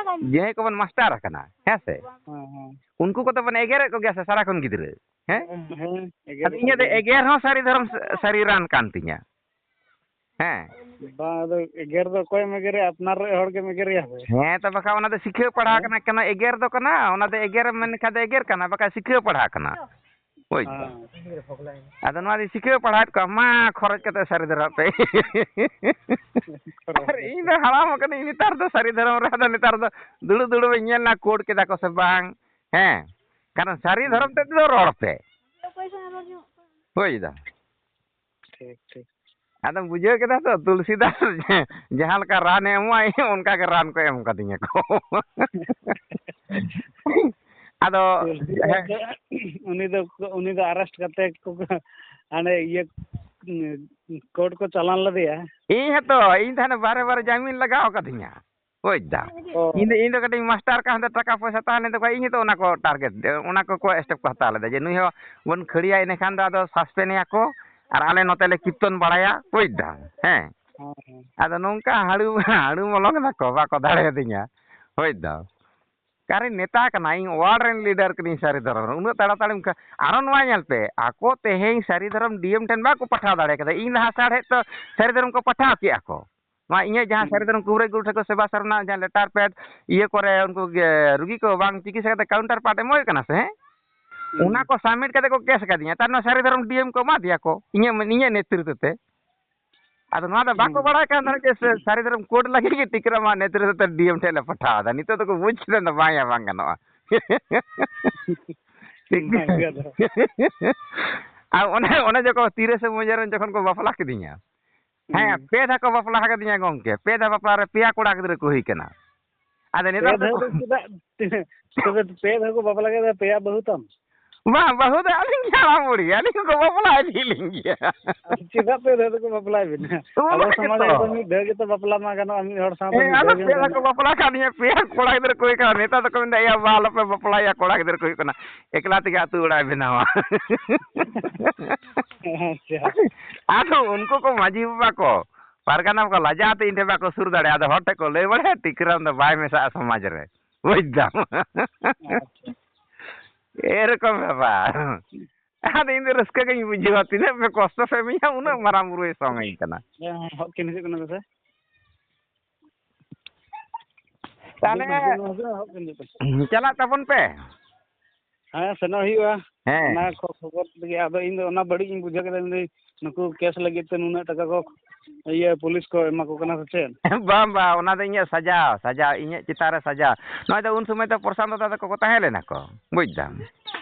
ᱡᱟᱦᱟᱸᱭ ᱠᱚᱵᱚᱱ ᱢᱟᱥᱴᱟᱨ ᱟᱠᱟᱱᱟ, ᱦᱮᱸ ᱥᱮ? ᱦᱮᱸ, ᱦᱮᱸ᱾ ᱩᱱᱠᱩ ᱠᱚᱫᱚ ᱵᱚᱱ ᱮᱜᱮᱨᱮᱫ ᱠᱚᱜᱮᱭᱟ ᱥᱮ ᱥᱟᱨᱟᱠᱷᱚᱱ ᱜᱤᱫᱽᱨᱟᱹ? ᱦᱮᱸ? ᱦᱮᱸ, ᱮᱜᱮᱨ ᱟᱫᱚ ᱤᱧᱟᱹᱜ ᱫᱚ ᱠᱚᱜᱮ᱾ ᱮᱜᱮᱨ ᱦᱚᱸ ᱥᱟᱹᱨᱤ ᱫᱷᱚᱨᱚᱢ ᱥᱟᱹᱨᱤ ᱨᱟᱱ ᱠᱟᱱ ᱛᱤᱧᱟ᱾ ᱦᱮᱸ᱾ ᱵᱟᱝ, ᱟᱫᱚ ᱮᱜᱮᱨ ᱫᱚ ᱚᱠᱚᱭᱮᱢ ᱮᱜᱮᱨᱮᱭᱟ? ᱟᱯᱱᱟᱨ ᱨᱮ ᱦᱚᱲ ᱜᱮᱢ ᱮᱜᱮᱨᱮᱭᱟ ᱥᱮ? ᱦᱮᱸ, ᱛᱚ ᱵᱟᱠᱷᱟᱱ ᱚᱱᱟ ᱫᱚ ᱥᱤᱠᱷᱟᱹᱣ ᱯᱟᱲᱦᱟᱣ ᱦᱮᱸ? ᱠᱟᱱᱟ, ᱠᱟᱱᱟ, ᱮᱜᱮᱨ ᱫᱚ ᱠᱟᱱᱟ, ᱚᱱᱟ ᱫᱚ ᱮᱜᱮᱨ ᱮᱢ ᱢᱮᱱ ᱞᱮᱠᱷᱟᱱ ᱫᱚ ᱮᱜᱮᱨ ᱠᱟᱱᱟ, ᱵᱟᱠᱷᱟᱱ ᱥᱤᱠᱷᱟᱹᱣ ᱯᱟᱲᱦᱟᱣ ᱠᱟᱱᱟ᱾ ᱵᱩᱡᱽ ᱫᱟᱢ? ᱦᱮᱸ᱾ ᱟᱫᱚ ᱱᱚᱣᱟ ᱫᱚ ᱥᱤᱠᱷᱟᱹᱣ ᱯᱟᱲᱦᱟᱣᱮᱫ ᱠᱚᱣᱟ, ᱢᱟ ᱠᱷᱚᱨᱚᱪ ᱠᱟᱛᱮ ᱥᱟᱹᱨᱤ ᱫᱷᱚᱨᱚᱢ ᱯᱮ᱾ ᱟᱨ ᱤᱧ ᱫᱚ ᱦᱟᱲᱟᱢ ᱟᱠᱟᱱᱟᱹᱧ ᱱᱮᱛᱟᱨ ᱫᱚ, ᱥᱟᱹᱨᱤ ᱫᱷᱚᱨᱚᱢ ᱨᱮ ᱟᱫᱚ ᱱᱮᱛᱟᱨ ᱫᱚ ᱫᱩᱲᱩᱵ ᱫᱩᱲᱩᱵ ᱤᱧ ᱧᱮᱞ ᱱᱟ ᱠᱳᱰ ᱠᱮᱫᱟ ᱠᱚ ᱥᱮ ᱵᱟᱝ, ᱦᱮᱸ, ᱠᱟᱨᱚᱱ ᱥᱟᱹᱨᱤ ᱫᱷᱚᱨᱚᱢ ᱛᱮᱫ ᱫᱚ ᱨᱚᱲ ᱯᱮ᱾ ᱵᱩᱡᱽ ᱫᱟᱢ? ᱴᱷᱤᱠ, ᱴᱷᱤᱠ᱾ ᱟᱫᱚᱢ ᱵᱩᱡᱷᱟᱹᱣ ᱠᱮᱫᱟ ᱛᱚ, ᱛᱩᱞᱥᱤᱫᱟᱥ ᱡᱟᱦᱟᱸ ᱞᱮᱠᱟ ᱨᱟᱱᱮ ᱮᱢᱚᱜᱼᱟ, ᱚᱱᱠᱟ ᱜᱮ ᱨᱟᱱ ᱠᱚ ᱮᱢ ᱠᱟᱫᱤᱧᱟ ᱠᱚ᱾ ᱟᱫᱚ ᱛᱩᱞᱥᱤᱫᱟᱥ ᱦᱮᱸ, ᱫᱚ, ᱩᱱᱤ ᱫᱚ, ᱩᱱᱤ ᱫᱚ ᱟᱨᱮᱥᱴ ᱠᱟᱛᱮ ᱠᱚ, ᱦᱟᱸᱰᱮ ᱤᱭᱟᱹ, ᱠᱳᱨᱴ ᱠᱚ ᱪᱟᱞᱟᱱ ᱞᱮᱫᱮᱭᱟ᱾ ᱤᱧ ᱦᱚᱸᱛᱚ, ᱤᱧ ᱛᱟᱦᱮᱱ ᱵᱟᱨᱮ ᱵᱟᱨᱮ ᱡᱟᱢᱤᱱ ᱞᱟᱜᱟᱣ ᱠᱟᱫᱤᱧᱟ᱾ ᱵᱩᱡᱽ ᱫᱟᱢ? ᱚ᱾ ᱤᱧ ᱫᱚ, ᱤᱧ ᱫᱚ ᱠᱟᱹᱴᱤᱡ ᱢᱟᱥᱴᱟᱨ ᱠᱟᱱ ᱦᱟᱱᱛᱮ ᱴᱟᱠᱟ ᱯᱚᱭᱥᱟ ᱛᱟᱦᱮᱸ ᱞᱮᱱ ᱛᱟᱠᱚᱣᱟ, ᱤᱧ ᱦᱚᱸᱛᱚ ᱚᱱᱟ ᱠᱚ ᱴᱟᱨᱜᱮᱴ, ᱚᱱᱟ ᱠᱚ, ᱠᱚ ᱥᱴᱮᱯ ᱠᱚ ᱦᱟᱛᱟᱣ ᱞᱮᱫᱟ ᱡᱮ ᱱᱩᱭ ᱦᱚᱸ ᱵᱚᱱ ᱠᱷᱟᱹᱲᱤᱭᱟ, ᱤᱱᱟᱹᱠᱷᱟᱱ ᱫᱚ ᱟᱫᱚ ᱥᱟᱥᱯᱮᱱᱰ ᱮᱭᱟ ᱠᱚ ᱟᱨ ᱟᱞᱮ ᱱᱚᱛᱮ ᱞᱮ ᱠᱤᱨᱛᱚᱱ ᱵᱟᱲᱟᱭᱟ, ᱵᱩᱡᱽ ᱫᱟᱢ? ᱦᱮᱸ᱾ ᱦᱮᱸ, ᱦᱮᱸ᱾ ᱟᱫᱚ ᱱᱚᱝᱠᱟ ᱦᱟᱹᱲᱩ, ᱦᱟᱹᱲᱩ ᱢᱚᱞᱚᱝ ᱮᱱᱟ ᱠᱚ, ᱵᱟᱠᱚ ᱫᱟᱲᱮᱭᱟᱫᱤᱧᱟ, ᱵᱩᱡᱽ ᱫᱟᱢ? ᱚᱠᱟᱨᱮᱧ ᱱᱮᱛᱟ ᱠᱟᱱᱟ, ᱤᱧ ᱣᱟᱨᱰ ᱨᱮᱱ ᱞᱤᱰᱟᱨ ᱠᱟᱹᱱᱟᱹᱧ ᱥᱟᱹᱨᱤ ᱫᱷᱚᱨᱚᱢ ᱨᱮ, ᱩᱱᱟᱹᱜ ᱛᱟᱲᱟᱛᱟᱲᱤᱢ ᱠᱷᱟ-, ᱟᱨᱚ ᱱᱚᱣᱟ ᱧᱮᱞ ᱯᱮ, ᱟᱠᱚ ᱛᱮᱦᱮᱧ ᱥᱟᱹᱨᱤ ᱫᱷᱚᱨᱚᱢ ᱰᱤ ᱮᱢ ᱴᱷᱮᱱ ᱵᱟᱠᱚ ᱯᱟᱴᱷᱟᱣ ᱫᱟᱲᱮ ᱠᱟᱫᱟ, ᱤᱧ ᱞᱟᱦᱟ ᱥᱟᱲᱦᱮᱫ ᱛᱚ ᱥᱟᱹᱨᱤ ᱫᱷᱚᱨᱚᱢ ᱠᱚ ᱯᱟᱴᱷᱟᱣ ᱠᱮᱜᱼᱟ ᱠᱚ᱾ ᱱᱚᱣᱟ ᱤᱧᱟᱹᱜ ᱡᱟᱦᱟᱸ ᱦᱩᱸ᱾ ᱥᱟᱹᱨᱤ ᱫᱷᱚᱨᱚᱢ ᱠᱩᱵᱨᱟᱹ ᱜᱩᱨᱩ ᱴᱷᱮᱱ ᱠᱚ ᱥᱮᱵᱟ ᱥᱟᱨᱱᱟ ᱡᱟᱦᱟᱸ ᱞᱮᱴᱟᱨ ᱯᱮᱰ ᱤᱭᱟᱹ ᱠᱚᱨᱮ ᱩᱱᱠᱩ ᱜᱮ ᱨᱩᱜᱤ ᱠᱚ ᱵᱟᱝ ᱪᱤᱠᱤᱛᱥᱟ ᱠᱟᱛᱮ ᱠᱟᱣᱩᱱᱴᱟᱨ ᱯᱟᱨᱴ ᱮᱢᱚᱜ ᱦᱩᱭᱩᱜ ᱠᱟᱱᱟ ᱥᱮ, ᱦᱮᱸ? ᱦᱩᱸ᱾ ᱚᱱᱟ ᱠᱚ ᱥᱟᱵᱢᱤᱴ ᱠᱟᱛᱮ ᱠᱚ ᱠᱮᱥ ᱟᱠᱟᱫᱤᱧᱟ᱾ ᱛᱟᱨ ᱱᱚᱣᱟ ᱥᱟᱹᱨᱤ ᱫᱷᱚᱨᱚᱢ ᱰᱤ ᱮᱢ ᱠᱚ ᱮᱢᱟ ᱫᱮᱭᱟ ᱠᱚ ᱤᱧᱟᱹᱜ, ᱤᱧᱟᱹᱜ ᱱᱮᱛᱨᱤᱛᱵ ᱛᱮ᱾ ᱟᱫᱚ ᱱᱚᱣᱟ ᱫᱚ ᱵᱟᱠᱚ ᱦᱩᱸ᱾ ᱵᱟᱲᱟᱭ ᱠᱟᱱ ᱛᱟᱦᱮᱸᱫ ᱡᱮ ᱥᱮ ᱥᱟᱹᱨᱤ ᱫᱷᱚᱨᱚᱢ ᱠᱳᱰ ᱞᱟᱹᱜᱤᱫ ᱜᱮ ᱴᱤᱠᱨᱟᱢ ᱟᱜ ᱱᱮᱛᱨᱤᱛᱵ ᱛᱮ ᱰᱤ ᱮᱢ ᱴᱷᱮᱱ ᱞᱮ ᱯᱟᱴᱷᱟᱣ ᱮᱫᱟ᱾ ᱱᱤᱛᱚᱜ ᱫᱚᱠᱚ ᱵᱩᱡᱽ ᱠᱮᱫᱟ ᱫᱚ ᱵᱟᱝ ᱭᱟ, ᱵᱟᱝ ᱜᱟᱱᱚᱜᱼᱟ᱾ ᱴᱷᱤᱠ ᱜᱮᱭᱟ᱾ ᱚᱱᱟ ᱜᱮ ᱟᱫᱚ᱾ ᱟᱨ ᱚᱱᱮ, ᱚᱱᱮ ᱡᱮ ᱠᱚ ᱛᱤᱨᱤᱥᱮ ᱢᱚᱡᱮ ᱨᱮᱱ ᱡᱚᱠᱷᱚᱱ ᱠᱚ ᱵᱟᱯᱞᱟ ᱠᱤᱫᱤᱧᱟ, ᱦᱮᱸ, ᱦᱩᱸ᱾ ᱯᱮ ᱫᱷᱟᱣ ᱠᱚ ᱵᱟᱯᱞᱟ ᱟᱠᱟᱫᱤᱧᱟ ᱜᱚᱢᱠᱮ, ᱯᱮ ᱫᱷᱟᱣ ᱵᱟᱯᱞᱟ ᱨᱮ ᱯᱮᱭᱟ ᱠᱚᱲᱟ ᱜᱤᱫᱽᱨᱟᱹ ᱠᱚ ᱦᱩᱭ ᱠᱟᱱᱟ᱾ ᱟᱫᱚ ᱯᱮ ᱱᱮᱛᱟᱨ ᱫᱚ ᱫᱷᱟᱣ ᱫᱚ ᱪᱮᱫᱟᱜ? ᱛᱚᱵᱮ ᱯᱮ ᱫᱷᱟᱣ ᱠᱚ ᱵᱟᱯᱞᱟ ᱠᱮᱫᱟ, ᱯᱮᱭᱟ ᱵᱟᱹᱦᱩ ᱛᱟᱢ? ᱵᱟᱝ, ᱵᱟᱹᱦᱩ ᱫᱚ ᱟᱹᱞᱤᱧ ᱜᱮ ᱦᱟᱲᱟᱢ ᱵᱩᱲᱦᱤ, ᱟᱹᱞᱤᱧ ᱦᱚᱸᱠᱚ ᱵᱟᱯᱞᱟ ᱤᱫᱤᱭᱮᱫ ᱞᱤᱧ ᱜᱮᱭᱟ᱾ ᱟᱫᱚ ᱪᱮᱫᱟᱜ ᱯᱮ ᱫᱷᱟᱣ ᱫᱚᱠᱚ ᱵᱟᱯᱞᱟᱭᱮᱫ ᱵᱮᱱᱟ? ᱚᱱᱟ ᱟᱵᱚ ᱥᱚᱢᱟᱡᱽ ᱜᱮᱛᱚ᱾ ᱨᱮᱫᱚ ᱢᱤᱫ ᱫᱷᱟᱣ ᱜᱮᱛᱚ ᱵᱟᱯᱞᱟ ᱢᱟ ᱜᱟᱱᱚᱜᱼᱟ, ᱢᱤᱫ ᱦᱚᱲ ᱥᱟᱶᱛᱮ ᱦᱮᱸ, ᱢᱤᱫ ᱟᱫᱚ ᱫᱷᱟᱣ ᱜᱮ ᱯᱮ ᱫᱷᱟᱣ ᱜᱟᱱᱚᱜᱼᱟ᱾ ᱠᱚ ᱵᱟᱯᱞᱟ ᱠᱟᱜ ᱞᱤᱧᱟ, ᱯᱮᱭᱟ ᱠᱚᱲᱟ ᱜᱤᱫᱽᱨᱟᱹ ᱠᱚ ᱦᱩᱭ ᱠᱟᱱᱟ᱾ ᱱᱮᱛᱟᱨ ᱫᱚᱠᱚ ᱢᱮᱱᱫᱟ, "ᱮᱭᱟ, ᱵᱟ, ᱟᱞᱚᱯᱮ ᱵᱟᱯᱞᱟᱭᱟ, ᱠᱚᱲᱟ ᱜᱤᱫᱽᱨᱟᱹ ᱠᱚ ᱦᱩᱭᱩᱜ ᱠᱟᱱᱟ, ᱮᱠᱞᱟ ᱛᱮᱜᱮ ᱟᱹᱛᱩ ᱚᱲᱟᱜ ᱮ ᱵᱮᱱᱟᱣᱟ᱾" ᱟᱪᱪᱷᱟ᱾ ᱟᱫᱚ ᱩᱱᱠᱩ ᱠᱚ ᱢᱟᱹᱡᱷᱤ ᱵᱟᱵᱟ ᱠᱚ, ᱯᱟᱨᱜᱟᱱᱟ ᱠᱚ ᱞᱟᱡᱟᱣ ᱛᱮ ᱤᱧ ᱴᱷᱮᱱ ᱵᱟᱠᱚ ᱥᱩᱨ ᱫᱟᱲᱮᱭᱟᱜᱼᱟ᱾ ᱟᱫᱚ ᱦᱚᱲ ᱴᱷᱮᱱ ᱠᱚ ᱞᱟᱹᱭ ᱵᱟᱲᱟᱭᱟ, "ᱴᱤᱠᱨᱟᱢ ᱫᱚ ᱵᱟᱭ ᱢᱮᱥᱟᱜᱼᱟ ᱥᱚᱢᱟᱡᱽ ᱨᱮ", ᱵᱩᱡᱽ ᱫᱟᱢ᱾ ᱟᱪᱪᱷᱟ᱾ ᱮᱨᱚᱠᱚᱢ ᱵᱮᱯᱟᱨ᱾ ᱟᱫᱚ ᱤᱧ ᱫᱚ ᱨᱟᱹᱥᱠᱟᱹ ᱜᱤᱧ ᱵᱩᱡᱷᱟᱹᱣᱟ, ᱛᱤᱱᱟᱹᱜ ᱯᱮ ᱠᱚᱥᱴᱚ ᱯᱮ ᱮᱢᱤᱧᱟ, ᱩᱱᱟᱹᱜ ᱢᱟᱨᱟᱝ ᱵᱩᱨᱩᱭ ᱥᱚᱝ ᱟᱹᱧ ᱠᱟᱱᱟ᱾ ᱦᱮᱸ, ᱦᱮᱸ, ᱦᱚᱜ ᱠᱤᱱ ᱦᱤᱡᱩᱜ ᱠᱟᱱᱟ ᱠᱚ ᱥᱮ? ᱛᱟᱦᱞᱮ ᱦᱤᱡᱩᱜ ᱠᱟᱱᱟ, ᱦᱤᱡᱩᱜ ᱠᱟᱱᱟ, ᱦᱚᱜ ᱠᱤᱱ ᱦᱤᱡᱩᱜ ᱠᱟᱱᱟ᱾ ᱪᱟᱞᱟᱜ ᱛᱟᱵᱚᱱ ᱯᱮ᱾ ᱦᱮᱸ, ᱥᱮᱱᱚᱜ ᱦᱩᱭᱩᱜᱼᱟ᱾ ᱦᱮᱸ᱾ ᱚᱱᱟ ᱠᱚ ᱠᱷᱚᱵᱚᱨ ᱛᱮᱜᱮ ᱟᱫᱚ ᱤᱧ ᱫᱚ ᱚᱱᱟ ᱵᱟᱹᱲᱤᱡ ᱤᱧ ᱵᱩᱡᱷᱟᱹᱣ ᱠᱮᱫᱟ, ᱢᱮᱱᱫᱟᱹᱧ ᱱᱩᱠᱩ ᱠᱮᱥ ᱞᱟᱹᱜᱤᱫ ᱛᱮ ᱱᱩᱱᱟᱹᱜ ᱴᱟᱠᱟ ᱠᱚ, ᱤᱭᱟᱹ, ᱯᱩᱞᱤᱥ ᱠᱚ ᱮᱢᱟ ᱠᱚ ᱠᱟᱱᱟ ᱥᱮ ᱪᱮᱫ? ᱵᱟᱝ, ᱵᱟᱝ, ᱚᱱᱟ ᱫᱚ ᱤᱧᱟᱹᱜ ᱥᱟᱡᱟᱣ, ᱥᱟᱡᱟᱣ, ᱤᱧᱟᱹᱜ ᱪᱮᱛᱟᱱ ᱨᱮ ᱥᱟᱡᱟᱣ᱾ ᱱᱚᱜᱼᱚᱭ ᱫᱚ ᱩᱱ ᱥᱚᱢᱚᱭ ᱫᱚ ᱯᱨᱚᱥᱟᱱᱛᱚ ᱫᱟ ᱛᱟᱠᱚ ᱠᱚ ᱛᱟᱦᱮᱸ ᱞᱮᱱᱟ ᱠᱚ, ᱵᱩᱡᱽ ᱫᱟᱢ?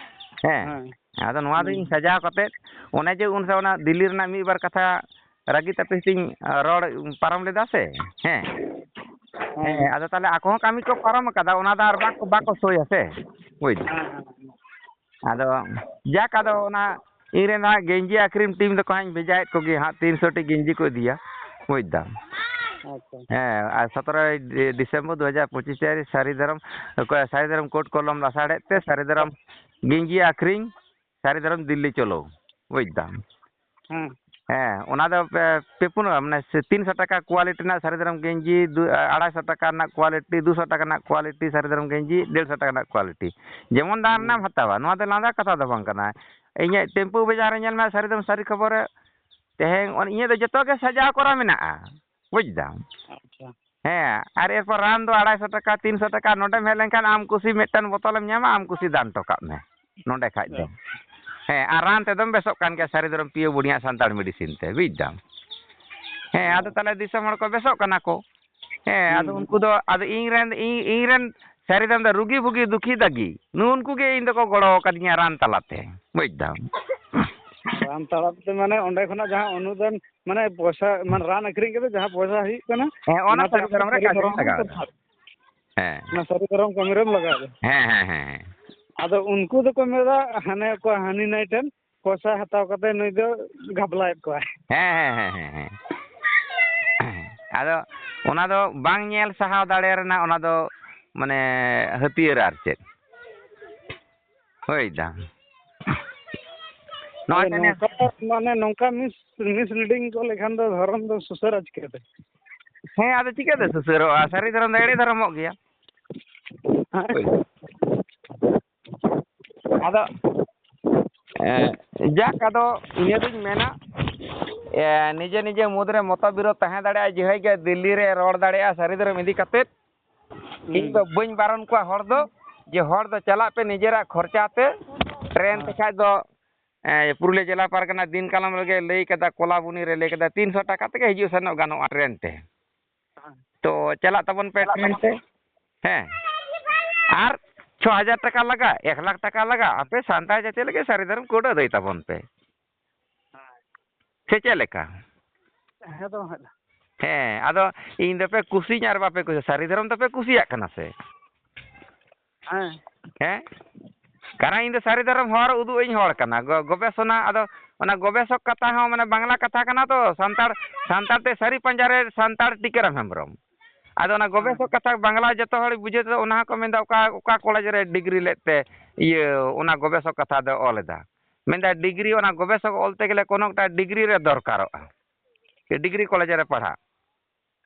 ᱦᱮᱸ᱾ ᱦᱮᱸ᱾ ᱟᱫᱚ ᱱᱚᱣᱟ ᱫᱚ ᱦᱩᱸ᱾ ᱤᱧ ᱥᱟᱡᱟᱣ ᱠᱟᱛᱮᱫ, ᱚᱱᱮ ᱡᱮ ᱩᱱ ᱥᱮ ᱚᱱᱟ ᱫᱤᱞᱞᱤ ᱨᱮᱱᱟᱜ ᱢᱤᱫ ᱵᱟᱨ ᱠᱟᱛᱷᱟ ᱨᱟᱹᱜᱤ ᱛᱟᱹᱯᱤᱥ ᱛᱤᱧ ᱨᱚᱲ ᱯᱟᱨᱚᱢ ᱞᱮᱫᱟ ᱥᱮ? ᱦᱮᱸ᱾ ᱦᱮᱸ᱾ ᱦᱮᱸ, ᱟᱫᱚ ᱛᱟᱦᱞᱮ ᱟᱠᱚ ᱦᱚᱸ ᱠᱟᱹᱢᱤ ᱠᱚ ᱯᱟᱨᱚᱢ ᱟᱠᱟᱫᱟ, ᱚᱱᱟ ᱫᱚ ᱟᱨ ᱵᱟᱠᱚ, ᱵᱟᱠᱚ ᱥᱳᱭᱟ ᱥᱮ, ᱵᱩᱡᱽ ᱫᱟᱢ? ᱦᱮᱸ, ᱦᱮᱸ, ᱦᱮᱸ᱾ ᱟᱫᱚ ᱡᱟᱠ, ᱟᱫᱚ ᱚᱱᱟ ᱤᱧ ᱨᱮᱱ ᱦᱟᱸᱜ ᱜᱮᱧᱡᱤ ᱟᱹᱠᱷᱨᱤᱧ ᱴᱤᱢ ᱫᱚᱠᱚ ᱦᱟᱸᱜ ᱤᱧ ᱵᱷᱮᱡᱟᱭᱮᱫ ᱠᱚᱜᱮᱭᱟ ᱦᱟᱸᱜ, ᱛᱤᱱᱥᱚ ᱴᱤ ᱜᱮᱧᱡᱤ ᱠᱚ ᱤᱫᱤᱭᱟ, ᱵᱩᱡᱽ ᱫᱟᱢ᱾ ᱟᱪᱪᱷᱟ᱾ ᱦᱮᱸ, ᱟᱨ ᱥᱚᱛᱨᱚᱭ ᱰᱤ-, ᱰᱤᱥᱮᱢᱵᱚᱨ ᱫᱩ ᱦᱟᱡᱟᱨ ᱯᱚᱸᱪᱤᱥ ᱛᱟᱹᱨᱤᱠᱷ ᱥᱟᱹᱨᱤ ᱫᱷᱚᱨᱚᱢ, ᱚᱠᱚᱭ ᱥᱟᱹᱨᱤ ᱫᱷᱚᱨᱚᱢ ᱠᱳᱰ ᱠᱚᱞᱚᱢ ᱞᱟᱥᱟᱲᱦᱮᱫ ᱛᱮ ᱥᱟᱹᱨᱤ ᱫᱷᱚᱨᱚᱢ ᱜᱮᱧᱡᱤ ᱟᱹᱠᱷᱨᱤᱧ, ᱥᱟᱹᱨᱤ ᱫᱷᱚᱨᱚᱢ ᱫᱤᱞᱞᱤ ᱪᱚᱞᱚ, ᱵᱩᱡᱽ ᱫᱟᱢ᱾ ᱦᱮᱸ᱾ ᱦᱮᱸ, ᱚᱱᱟ ᱫᱚ ᱯᱮ, ᱯᱮ ᱯᱩᱱ, ᱢᱟᱱᱮ ᱥᱮ ᱛᱤᱱᱥᱚ ᱴᱟᱠᱟ quality ᱨᱮᱱᱟᱜ ᱥᱟᱹᱨᱤ ᱫᱷᱚᱨᱚᱢ ᱜᱮᱧᱡᱤ, ᱫᱩ, ᱟᱲᱟᱭᱥᱚ ᱴᱟᱠᱟ ᱨᱮᱱᱟᱜ quality, ᱫᱩᱥᱚ ᱴᱟᱠᱟ ᱨᱮᱱᱟᱜ quality, ᱥᱟᱹᱨᱤ ᱫᱷᱚᱨᱚᱢ ᱜᱮᱧᱡᱤ, ᱰᱮᱲᱥᱚ ᱴᱟᱠᱟ ᱨᱮᱱᱟᱜ quality᱾ ᱡᱮᱢᱚᱱ ᱫᱟᱢ ᱦᱩᱸ᱾ ᱨᱮᱱᱟᱜ ᱮᱢ ᱦᱟᱛᱟᱣᱟ, ᱱᱚᱣᱟ ᱫᱚ ᱞᱟᱸᱫᱟ ᱠᱟᱛᱷᱟ ᱫᱚ ᱵᱟᱝ ᱠᱟᱱᱟ᱾ ᱤᱧᱟᱹᱜ ᱴᱮᱢᱯᱩ ᱵᱟᱡᱟᱨ ᱨᱮ ᱧᱮᱞ ᱢᱮ, ᱥᱟᱹᱨᱤ ᱫᱷᱚᱨᱚᱢ ᱥᱟᱹᱨᱤ ᱠᱷᱚᱵᱚᱨ ᱨᱮ ᱛᱮᱦᱮᱧ ᱚᱱ-, ᱤᱧᱟᱹᱜ ᱫᱚ ᱡᱚᱛᱚ ᱜᱮ ᱥᱟᱡᱟᱣ ᱠᱚᱨᱟ ᱢᱮᱱᱟᱜᱼᱟ, ᱵᱩᱡᱽ ᱫᱟᱢ᱾ ᱟᱪᱪᱷᱟ᱾ ᱦᱮᱸ, ᱟᱨ ᱮᱨᱯᱚᱨ ᱨᱟᱱ ᱫᱚ ᱟᱲᱟᱭᱥᱚ ᱴᱟᱠᱟ, ᱛᱤᱱᱥᱚ ᱴᱟᱠᱟ, ᱱᱚᱰᱮᱢ ᱦᱮᱡ ᱞᱮᱱᱠᱷᱟᱱ ᱟᱢ ᱠᱩᱥᱤ ᱢᱤᱫᱴᱟᱝ ᱵᱚᱛᱚᱞᱮᱢ ᱧᱟᱢᱟ, ᱟᱢ ᱠᱩᱥᱤ ᱫᱟᱱ ᱦᱚᱴᱚ ᱠᱟᱜ ᱢᱮ ᱱᱚᱰᱮ ᱠᱷᱟᱡ ᱫᱚ᱾ ᱦᱮᱸ, ᱟᱨ ᱨᱟᱱ ᱛᱮᱫᱚᱢ ᱵᱮᱥᱚᱜ ᱠᱟᱱ ᱜᱮᱭᱟ, ᱥᱟᱹᱨᱤ ᱫᱷᱚᱨᱚᱢ pure ᱵᱩᱱᱤᱭᱟᱹᱫ ᱥᱟᱱᱛᱟᱲ medicine ᱛᱮ, ᱵᱩᱡᱽ ᱫᱟᱢ᱾ ᱦᱮᱸ, ᱟᱫᱚ ᱦᱮᱸ᱾ ᱛᱟᱦᱞᱮ ᱫᱤᱥᱚᱢ ᱦᱚᱲ ᱠᱚ ᱵᱮᱥᱚᱜ ᱠᱟᱱᱟ ᱠᱚ᱾ ᱦᱮᱸ, ᱟᱫᱚ ᱦᱩᱸ, ᱩᱱᱠᱩ ᱦᱩᱸ᱾ ᱫᱚ, ᱟᱫᱚ ᱤᱧ ᱨᱮᱱ, ᱤᱧ, ᱤᱧ ᱨᱮᱱ ᱥᱟᱹᱨᱤ ᱫᱷᱚᱨᱚᱢ ᱫᱚ ᱨᱩᱜᱤ ᱵᱷᱩᱜᱤ ᱫᱩᱠᱷᱤ ᱫᱟᱹᱜᱤ, ᱱᱩᱜᱼᱩ ᱱᱩᱠᱩ ᱜᱮ ᱤᱧ ᱫᱚᱠᱚ ᱜᱚᱲᱚ ᱟᱠᱟᱫᱤᱧᱟ ᱨᱟᱱ ᱛᱟᱞᱟᱛᱮ, ᱵᱩᱡᱽ ᱫᱟᱢ᱾ ᱨᱟᱱ ᱛᱟᱞᱟᱛᱮ ᱢᱟᱱᱮ ᱚᱸᱰᱮ ᱠᱷᱚᱱᱟᱜ ᱡᱟᱦᱟᱸ ᱚᱱᱩᱫᱟᱱ, ᱢᱟᱱᱮ ᱯᱚᱭᱥᱟ, ᱢᱟᱱᱮ ᱨᱟᱱ ᱟᱹᱠᱷᱨᱤᱧ ᱠᱟᱛᱮ ᱡᱟᱦᱟᱸ ᱯᱚᱭᱥᱟ ᱦᱩᱭᱩᱜ ᱠᱟᱱᱟ, ᱦᱮᱸ, ᱚᱱᱟ ᱚᱱᱟᱛᱮ ᱥᱟᱹᱨᱤ ᱟᱯᱮ ᱫᱷᱚᱨᱚᱢ ᱨᱮ ᱥᱟᱹᱨᱤ ᱠᱟᱹᱣᱰᱤ ᱫᱷᱚᱨᱚᱢ ᱞᱟᱜᱟᱣ ᱯᱮ ᱮᱫᱟ᱾ ᱯᱷᱟᱸᱫ-, ᱦᱮᱸ᱾ ᱚᱱᱟ ᱥᱟᱹᱨᱤ ᱫᱷᱚᱨᱚᱢ ᱠᱟᱹᱢᱤ ᱨᱮᱢ ᱞᱟᱜᱟᱣ ᱮᱫᱟ᱾ ᱦᱮᱸ, ᱦᱮᱸ, ᱦᱮᱸ, ᱦᱮᱸ᱾ ᱟᱫᱚ ᱩᱱᱠᱩ ᱫᱚᱠᱚ ᱢᱮᱱᱫᱟ, ᱦᱟᱱᱮ ᱚᱠᱚᱭ ᱦᱟᱹᱱᱤ ᱱᱟᱹᱭ ᱴᱷᱮᱱ ᱯᱚᱭᱥᱟ ᱦᱟᱛᱟᱣ ᱠᱟᱛᱮ ᱱᱩᱭ ᱫᱚ ᱜᱷᱟᱯᱞᱟᱭᱮᱫ ᱠᱚᱣᱟᱭ᱾ ᱦᱮᱸ, ᱦᱮᱸ, ᱦᱮᱸ, ᱦᱮᱸ, ᱦᱮᱸ᱾ ᱟᱫᱚ ᱚᱱᱟ ᱫᱚ ᱵᱟᱝ ᱧᱮᱞ ᱥᱟᱦᱟᱣ ᱫᱟᱲᱮ ᱨᱮᱱᱟᱜ, ᱚᱱᱟ ᱫᱚ ᱢᱟᱱᱮ ᱦᱟᱹᱛᱭᱟᱹᱨ ᱟᱨ ᱪᱮᱫ᱾ ᱦᱳᱭ ᱫᱟ᱾ ᱱᱚᱜᱼᱚᱭ ᱟᱫᱚ ᱛᱟᱦᱞᱮ ᱱᱚᱝᱠᱟ, ᱢᱟᱱᱮ ᱱᱚᱝᱠᱟ ᱢᱤᱥ, ᱢᱤᱥᱞᱤᱰᱤᱝ ᱠᱚ ᱞᱮᱠᱷᱟᱱ ᱫᱚ ᱫᱷᱚᱨᱚᱢ ᱫᱚ ᱥᱩᱥᱟᱹᱨᱟ ᱪᱤᱠᱟᱹᱛᱮ? ᱦᱮᱸ, ᱟᱫᱚ ᱪᱤᱠᱟᱹᱛᱮ ᱥᱩᱥᱟᱹᱨᱚᱜᱼᱟ? ᱥᱟᱹᱨᱤ ᱫᱷᱚᱨᱚᱢ ᱫᱚ ᱮᱲᱮ ᱫᱷᱚᱨᱚᱢᱚᱜ ᱜᱮᱭᱟ᱾ ᱦᱮᱸ᱾ ᱦᱳᱭ᱾ ᱟᱫᱚ, ᱮᱸ, ᱡᱟᱠ, ᱟᱫᱚ ᱤᱱᱟᱹ ᱫᱩᱧ ᱢᱮᱱᱟ, ᱮᱸ, ᱱᱤᱡᱮ ᱱᱤᱡᱮ ᱢᱩᱫᱽᱨᱮ ᱢᱚᱛᱚᱵᱤᱨᱳᱫᱷ ᱛᱟᱦᱮᱸ ᱫᱟᱲᱮᱭᱟᱜᱼᱟ, ᱡᱟᱦᱟᱸᱭ ᱜᱮ ᱫᱤᱞᱞᱤ ᱨᱮ ᱨᱚᱲ ᱫᱟᱲᱮᱭᱟᱜᱼᱟ ᱥᱟᱹᱨᱤ ᱫᱷᱚᱨᱚᱢ ᱤᱫᱤ ᱠᱟᱛᱮᱫ᱾ ᱤᱧ ᱫᱚ ᱵᱟᱹᱧ ᱵᱟᱨᱚᱱ ᱠᱚᱣᱟ ᱦᱚᱲ ᱫᱚ, ᱡᱮ ᱦᱚᱲ ᱫᱚ ᱪᱟᱞᱟᱜ ᱯᱮ ᱱᱤᱡᱮᱨᱟᱜ ᱠᱷᱚᱨᱪᱟ ᱛᱮ, ᱴᱨᱮᱱ ᱛᱮ ᱠᱷᱟᱡ ᱫᱚ, ᱮᱸ, ᱯᱩᱨᱩᱞᱤᱭᱟᱹ ᱡᱮᱞᱟ ᱯᱟᱨᱜᱟᱱᱟ ᱫᱤᱱ ᱠᱟᱞᱚᱢ ᱨᱮᱜᱮ ᱞᱟᱹᱭ ᱠᱟᱫᱟ, ᱠᱚᱞᱟᱵᱩᱱᱤ ᱨᱮ ᱞᱟᱹᱭ ᱠᱟᱫᱟ, ᱛᱤᱱᱥᱚ ᱴᱟᱠᱟ ᱛᱮᱜᱮ ᱦᱤᱡᱩᱜ ᱥᱮᱱᱚᱜ ᱜᱟᱱᱚᱜᱼᱟ ᱴᱨᱮᱱ ᱛᱮ᱾ ᱛᱚ ᱪᱟᱞᱟᱜ ᱛᱟᱵᱚᱱ ᱯᱮ ᱴᱨᱮᱱ ᱛᱮ᱾ ᱦᱮᱸ᱾ ᱟᱨ ᱪᱷᱚ ᱦᱟᱡᱟᱨ ᱴᱟᱠᱟ ᱞᱟᱜᱟᱜ, ᱮᱠ ᱞᱟᱠᱷ ᱴᱟᱠᱟ ᱞᱟᱜᱟᱜ, ᱟᱯᱮ ᱥᱟᱱᱛᱟᱲ ᱡᱟᱹᱛᱤ ᱞᱟᱹᱜᱤᱫ ᱥᱟᱹᱨᱤ ᱫᱷᱚᱨᱚᱢ code ᱟᱹᱫᱟᱹᱭ ᱛᱟᱵᱚᱱ ᱯᱮ᱾ ᱥᱮ ᱪᱮᱫ ᱞᱮᱠᱟ? ᱦᱮᱸ ᱛᱚ ᱦᱟᱸᱜ᱾ ᱦᱮᱸ, ᱟᱫᱚ ᱤᱧ ᱫᱚᱯᱮ ᱠᱩᱥᱤᱧ ᱟᱨ ᱵᱟᱯᱮ ᱠᱩᱥᱤ, ᱥᱟᱹᱨᱤ ᱫᱷᱚᱨᱚᱢ ᱫᱚᱯᱮ ᱠᱩᱥᱤᱭᱟᱜ ᱠᱟᱱᱟ ᱥᱮ? ᱦᱮᱸ᱾ ᱦᱮᱸ? ᱠᱟᱨᱚᱱ ᱤᱧ ᱫᱚ ᱥᱟᱹᱨᱤ ᱫᱷᱚᱨᱚᱢ ᱦᱚᱨ ᱩᱫᱩᱜ ᱤᱧ ᱦᱚᱲ ᱠᱟᱱᱟ, ᱜᱚ-, ᱜᱚᱵᱮᱥᱚᱱᱟ, ᱟᱫᱚ ᱚᱱᱟ ᱜᱚᱵᱮᱥᱚᱠ ᱠᱟᱛᱷᱟ ᱦᱚᱸ ᱢᱟᱱᱮ ᱵᱟᱝᱞᱟ ᱠᱟᱛᱷᱟ ᱠᱟᱱᱟ ᱛᱚ, ᱥᱟᱱᱛᱟᱲ, ᱥᱟᱱᱛᱟᱲ ᱛᱮ ᱥᱟᱹᱨᱤ ᱯᱟᱸᱡᱟ ᱨᱮ ᱥᱟᱱᱛᱟᱲ ᱴᱤᱠᱟᱹᱨᱟᱢ ᱦᱮᱢᱵᱨᱚᱢ᱾ ᱟᱫᱚ ᱚᱱᱟ ᱦᱮᱸ᱾ ᱜᱚᱵᱮᱥᱚᱠ ᱠᱟᱛᱷᱟ ᱵᱟᱝᱞᱟ ᱡᱚᱛᱚ ᱦᱚᱲ ᱵᱩᱡᱷᱟᱹᱣ ᱛᱮ ᱚᱱᱟ ᱦᱚᱸᱠᱚ ᱢᱮᱱᱫᱟ, ᱚᱠᱟ, ᱚᱠᱟ ᱠᱚᱞᱮᱡᱽ ᱨᱮ ᱰᱤᱜᱽᱨᱤ ᱞᱮᱫ ᱛᱮ ᱤᱭᱟᱹ ᱚᱱᱟ ᱜᱚᱵᱮᱥᱚᱠ ᱠᱟᱛᱷᱟ ᱫᱚ ᱚᱞ ᱮᱫᱟ? ᱢᱮᱱᱫᱟ ᱰᱤᱜᱽᱨᱤ, ᱚᱱᱟ ᱜᱚᱵᱮᱥᱚᱠ ᱚᱞ ᱛᱮ ᱜᱮᱞᱮ ᱠᱳᱱᱳ ᱮᱠᱴᱟ ᱰᱤᱜᱽᱨᱤ ᱨᱮ ᱫᱚᱨᱠᱟᱨᱚᱜᱼᱟ, ᱰᱤᱜᱽᱨᱤ ᱠᱚᱞᱮᱡᱽ ᱨᱮ ᱯᱟᱲᱦᱟᱜ᱾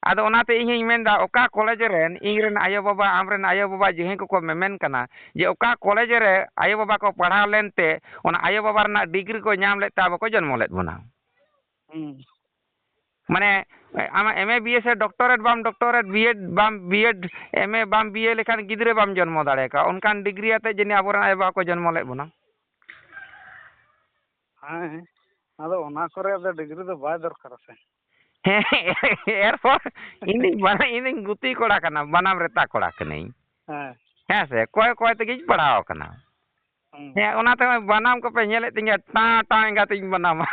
ᱟᱫᱚ ᱚᱱᱟᱛᱮ ᱤᱧ ᱦᱚᱧ ᱢᱮᱱᱫᱟ, ᱚᱠᱟ ᱠᱚᱞᱮᱡᱽ ᱨᱮᱱ ᱤᱧ ᱨᱮᱱ ᱟᱭᱳᱼᱵᱟᱵᱟ, ᱟᱢ ᱨᱮᱱ ᱟᱭᱳᱼᱵᱟᱵᱟ ᱡᱟᱦᱟᱸᱭ ᱠᱚᱠᱚ ᱢᱮᱢᱮᱱ ᱠᱟᱱᱟ ᱡᱮ ᱚᱠᱟ ᱠᱚᱞᱮᱡᱽ ᱨᱮ ᱟᱭᱳᱼᱵᱟᱵᱟ ᱠᱚ ᱯᱟᱲᱦᱟᱣ ᱞᱮᱱᱛᱮ ᱚᱱᱟ ᱟᱭᱳᱼᱵᱟᱵᱟ ᱨᱮᱱᱟᱜ ᱰᱤᱜᱽᱨᱤ ᱠᱚ ᱧᱟᱢ ᱞᱮᱫ ᱛᱮ ᱟᱵᱚ ᱠᱚ ᱡᱚᱱᱢᱚ ᱞᱮᱫ ᱵᱚᱱᱟ᱾ ᱦᱩᱸ᱾ ᱢᱟᱱᱮ ᱟᱢᱟᱜ ᱮᱢ ᱮ ᱵᱤ ᱮ ᱥᱮ ᱰᱚᱠᱴᱚᱨᱮᱴ ᱵᱟᱢ ᱰᱚᱠᱴᱚᱨᱮᱴ, ᱵᱤ ᱮᱰ ᱵᱟᱢ ᱵᱤ ᱮᱰ, ᱮᱢ ᱮ ᱵᱟᱢ ᱵᱤ ᱮ ᱞᱮᱠᱷᱟᱱ ᱜᱤᱫᱽᱨᱟᱹ ᱵᱟᱢ ᱡᱚᱱᱢᱚ ᱫᱟᱲᱮ ᱠᱚᱣᱟ᱾ ᱚᱱᱠᱟᱱ ᱰᱤᱜᱽᱨᱤ ᱟᱛᱮᱫ ᱡᱟᱹᱱᱤᱡ ᱟᱵᱚᱨᱮᱱ ᱟᱭᱳᱼᱵᱟᱵᱟ ᱠᱚ ᱡᱚᱱᱢᱚ ᱞᱮᱫ ᱵᱚᱱᱟ᱾ ᱦᱮᱸ, ᱟᱫᱚ ᱚᱱᱟ ᱠᱚᱨᱮ ᱫᱚ ᱰᱤᱜᱽᱨᱤ ᱫᱚ ᱵᱟᱭ ᱫᱚᱨᱠᱟᱨᱟ ᱥᱮ᱾ ᱦᱮᱸ, ᱮᱨᱯᱚᱨ ᱤᱧ ᱫᱩᱧ ᱵᱟᱲᱟᱭ, ᱤᱧ ᱫᱩᱧ ᱜᱩᱛᱤ ᱠᱚᱲᱟ ᱠᱟᱱᱟ, ᱵᱟᱱᱟᱢ ᱨᱮᱛᱟ ᱠᱚᱲᱟ ᱠᱟᱹᱱᱟᱹᱧ᱾ ᱦᱮᱸ᱾ ᱦᱮᱸ ᱥᱮ, ᱠᱚᱭ ᱠᱚᱭ ᱛᱮᱜᱮᱧ ᱯᱟᱲᱦᱟᱣ ᱟᱠᱟᱱᱟ᱾ ᱦᱩᱸ᱾ ᱦᱮᱸ, ᱚᱱᱟᱛᱮ ᱱᱚᱜᱼᱚᱭ ᱵᱟᱱᱟᱢ ᱠᱚᱯᱮ ᱧᱮᱞᱮᱫ ᱛᱤᱧᱟ, ᱴᱟᱸ ᱴᱟᱸ ᱮᱸᱜᱟᱛᱤᱧ ᱵᱟᱱᱟᱢᱟ᱾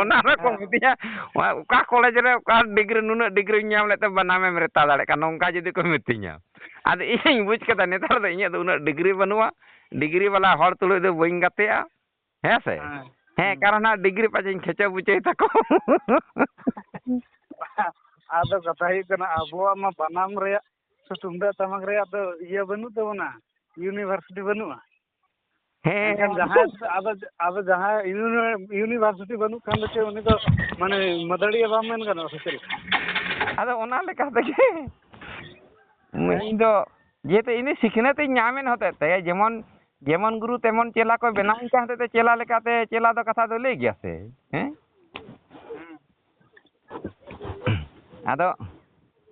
ᱚᱱᱟ ᱫᱚᱠᱚ ᱢᱤᱛᱟᱹᱧᱟ, "ᱚᱠᱟ ᱠᱚᱞᱮᱡᱽ ᱨᱮ ᱚᱠᱟ ᱰᱤᱜᱽᱨᱤ, ᱱᱩᱱᱟᱹᱜ ᱰᱤᱜᱽᱨᱤᱢ ᱧᱟᱢ ᱞᱮᱫ ᱛᱮ ᱵᱟᱱᱟᱢᱮᱢ ᱨᱮᱛᱟ ᱫᱟᱲᱮᱭᱟᱜ ᱠᱟᱱᱟ?" ᱱᱚᱝᱠᱟ ᱡᱩᱫᱤ ᱠᱚ ᱢᱤᱛᱟᱹᱧᱟ᱾ ᱟᱫᱚ ᱤᱧᱤᱧ ᱵᱩᱡᱽ ᱠᱮᱫᱟ, ᱱᱮᱛᱟᱨ ᱫᱚ ᱤᱧᱟᱹᱜ ᱫᱚ ᱩᱱᱟᱹᱜ ᱰᱤᱜᱽᱨᱤ ᱵᱟᱹᱱᱩᱜᱼᱟ, ᱰᱤᱜᱽᱨᱤ ᱵᱟᱞᱟ ᱦᱚᱲ ᱛᱩᱞᱩᱡ ᱫᱚ ᱵᱟᱹᱧ ᱜᱟᱛᱮᱜᱼᱟ᱾ ᱦᱮᱸ ᱥᱮ? ᱦᱮᱸ᱾ ᱦᱮᱸ, ᱦᱩᱸ᱾ ᱠᱟᱨᱚᱱ ᱦᱟᱸᱜ ᱰᱤᱜᱽᱨᱤ ᱯᱟᱪᱮᱧ ᱠᱷᱮᱪᱟ ᱵᱩᱪᱟᱹᱭ ᱛᱟᱠᱚ᱾ ᱟᱫᱚ ᱠᱟᱛᱷᱟ ᱦᱩᱭᱩᱜ ᱠᱟᱱᱟ, ᱟᱵᱚᱣᱟᱜ ᱢᱟ ᱵᱟᱱᱟᱢ ᱨᱮᱭᱟᱜ ᱥᱮ ᱛᱩᱢᱫᱟᱜ ᱴᱟᱢᱟᱠ ᱨᱮᱭᱟᱜ ᱫᱚ ᱤᱭᱟᱹ ᱵᱟᱹᱱᱩᱜ ᱛᱟᱵᱚᱱᱟ, university ᱵᱟᱹᱱᱩᱜᱼᱟ᱾ ᱦᱮᱸ, ᱮᱱᱠᱷᱟᱱ ᱡᱟᱦᱟᱸᱭ, ᱟᱫᱚ, ᱟᱫᱚ ᱡᱟᱦᱟᱸᱭ uni-, university ᱵᱟᱹᱱᱩᱜ ᱠᱷᱟᱱ ᱫᱚ ᱪᱮᱫ ᱩᱱᱤ ᱫᱚ ᱢᱟᱱᱮ ᱢᱟᱹᱫᱟᱹᱲᱤᱭᱟᱹ ᱵᱟᱝ ᱢᱮᱱ ᱜᱟᱱᱚᱜᱼᱟ ᱥᱮ ᱪᱮᱫ ᱞᱮᱠᱟ? ᱟᱫᱚ ᱚᱱᱟ ᱞᱮᱠᱟ ᱛᱮᱜᱮ ᱦᱮᱸ? ᱤᱧ ᱫᱚ ᱡᱮᱦᱮᱛᱩ ᱤᱧ ᱫᱚ ᱥᱤᱠᱷᱱᱟᱹᱛ ᱤᱧ ᱧᱟᱢᱮᱫ ᱦᱚᱛᱮᱫ ᱛᱮ, ᱡᱮᱢᱚᱱ, ᱡᱮᱢᱚᱱ ᱜᱩᱨᱩ ᱛᱮᱢᱚᱱ ᱪᱮᱞᱟ ᱠᱚ ᱵᱮᱱᱟᱣᱤᱧ ᱠᱟᱱ ᱦᱚᱛᱮᱫ ᱛᱮ ᱪᱮᱞᱟ ᱞᱮᱠᱟᱛᱮ ᱪᱮᱞᱟ ᱫᱚ ᱠᱟᱛᱷᱟ ᱫᱚ ᱞᱟᱹᱭ ᱜᱮᱭᱟ ᱥᱮ, ᱦᱮᱸ? ᱦᱩᱸ᱾ ᱟᱫᱚ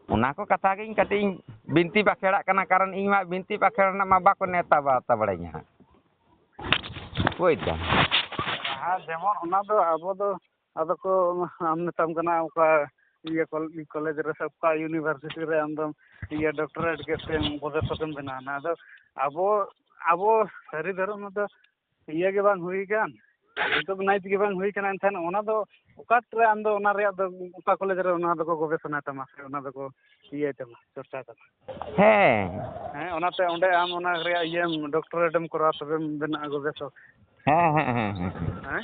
ᱚᱱᱟ ᱠᱚ ᱠᱟᱛᱷᱟ ᱜᱤᱧ ᱠᱟᱹᱴᱤᱡ ᱤᱧ ᱵᱤᱱᱛᱤ ᱵᱟᱠᱷᱮᱲᱟᱜ ᱠᱟᱱᱟ, ᱠᱟᱨᱚᱱ ᱤᱧ ᱢᱟ ᱵᱤᱱᱛᱤ ᱵᱟᱠᱷᱮᱲ ᱨᱮᱱᱟᱜ ᱢᱟ ᱵᱟᱠᱚ ᱱᱮᱣᱛᱟ ᱵᱟᱨᱛᱟ ᱵᱟᱲᱟᱧᱟ ᱦᱟᱸᱜ, ᱵᱩᱡᱽ ᱫᱟᱢ᱾ ᱦᱮᱸ, ᱡᱮᱢᱚᱱ ᱚᱱᱟ ᱫᱚ ᱟᱵᱚ ᱫᱚ, ᱟᱫᱚ ᱠᱚ ᱟᱢ ᱢᱮᱛᱟᱢ ᱠᱟᱱᱟ ᱚᱠᱟ ᱤᱭᱟᱹ ᱠᱚᱞ-, ᱠᱚᱞᱮᱡᱽ ᱨᱮ ᱥᱮ ᱚᱠᱟ university ᱨᱮ ᱟᱢ ᱫᱚᱢ ᱤᱭᱟᱹ doctorate ᱠᱮᱫ ᱛᱮᱢ ᱯᱨᱚᱯᱷᱮᱥᱚᱨ ᱮᱢ ᱵᱮᱱᱟᱣ ᱮᱱᱟ᱾ ᱟᱫᱚ ᱟᱵᱚ, ᱟᱵᱚ ᱥᱟᱹᱨᱤ ᱫᱷᱚᱨᱚᱢ ᱨᱮᱫᱚ ᱤᱭᱟᱹ ᱜᱮ ᱵᱟᱝ ᱦᱩᱭ ᱠᱟᱱ, recognize ᱜᱮ ᱵᱟᱝ ᱦᱩᱭ ᱠᱟᱱᱟ᱾ ᱮᱱᱠᱷᱟᱱ ᱚᱱᱟ ᱫᱚ ᱚᱠᱟ ᱨᱮ ᱟᱢ ᱫᱚ ᱚᱱᱟ ᱨᱮᱭᱟᱜ ᱫᱚ, ᱚᱠᱟ ᱠᱚᱞᱮᱡᱽ ᱨᱮ ᱚᱱᱟ ᱫᱚᱠᱚ ᱜᱚᱵᱮᱥᱚᱱᱟᱭ ᱛᱟᱢᱟ ᱥᱮ ᱚᱱᱟ ᱫᱚᱠᱚ ᱤᱭᱟᱹᱭ ᱛᱟᱢᱟ, ᱪᱚᱨᱪᱟᱭ ᱛᱟᱢᱟ? ᱦᱮᱸ᱾ ᱦᱮᱸ, ᱚᱱᱟᱛᱮ ᱚᱸᱰᱮ ᱟᱢ ᱚᱱᱟ ᱨᱮᱭᱟᱜ ᱤᱭᱟᱹᱢ, doctorate ᱮᱢ ᱠᱚᱨᱟᱣ, ᱛᱚᱵᱮᱢ ᱵᱮᱱᱟᱜᱼᱟ ᱜᱚᱵᱮᱥᱚᱠ᱾ ᱦᱮᱸ, ᱦᱮᱸ, ᱦᱮᱸ, ᱦᱮᱸ᱾ ᱦᱮᱸ?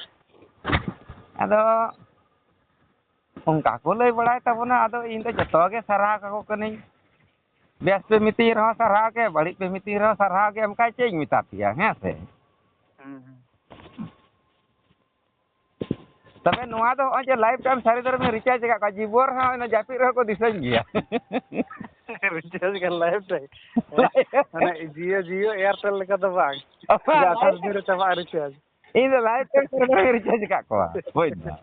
ᱟᱫᱚ ᱚᱱᱠᱟ ᱠᱚ ᱞᱟᱹᱭ ᱵᱟᱲᱟᱭ ᱛᱟᱵᱚᱱᱟ, ᱟᱫᱚ ᱤᱧ ᱫᱚ ᱡᱚᱛᱚ ᱜᱮ ᱥᱟᱨᱦᱟᱣ ᱠᱟᱠᱚ ᱠᱟᱹᱱᱟᱹᱧ᱾ ᱵᱮᱥ ᱯᱮ ᱢᱤᱛᱟᱹᱧ ᱨᱮᱦᱚᱸ ᱥᱟᱨᱦᱟᱣ ᱜᱮ, ᱵᱟᱹᱲᱤᱡ ᱯᱮ ᱢᱤᱛᱟᱹᱧ ᱨᱮᱦᱚᱸ ᱥᱟᱨᱦᱟᱣ ᱜᱮ, ᱚᱱᱠᱟ ᱪᱮᱫ ᱤᱧ ᱢᱮᱛᱟ ᱯᱮᱭᱟ, ᱦᱮᱸ ᱥᱮ? ᱦᱩᱸ, ᱦᱩᱸ᱾ ᱛᱚᱵᱮ ᱱᱚᱣᱟ ᱫᱚ ᱱᱚᱜᱼᱚᱭ ᱡᱮ life time ᱥᱟᱹᱨᱤ ᱫᱷᱚᱨᱚᱢᱤᱧ recharge ᱟᱠᱟᱫ ᱠᱚᱣᱟ, ᱡᱤᱵᱚᱱ ᱨᱮᱦᱚᱸ ᱚᱱᱟ ᱡᱟᱹᱯᱤᱫ ᱨᱮᱦᱚᱸ ᱠᱚ ᱫᱤᱥᱟᱹᱧ ᱜᱮᱭᱟ᱾ Recharge ᱠᱟᱱ life time᱾ ᱢᱟᱱᱮ Jio, Jio Airtel ᱞᱮᱠᱟ ᱫᱚ ᱵᱟᱝ᱾ ᱚ, ᱡᱮ ᱟᱴᱷᱟᱥ ᱫᱤᱱ ᱨᱮ ᱪᱟᱵᱟᱜᱼᱟ recharge᱾ ᱤᱧ ᱫᱚ life time ᱥᱟᱹᱨᱤ ᱫᱷᱚᱨᱚᱢᱤᱧ recharge ᱟᱠᱟᱫ ᱠᱚᱣᱟ, ᱵᱩᱡᱽ ᱫᱟᱢ᱾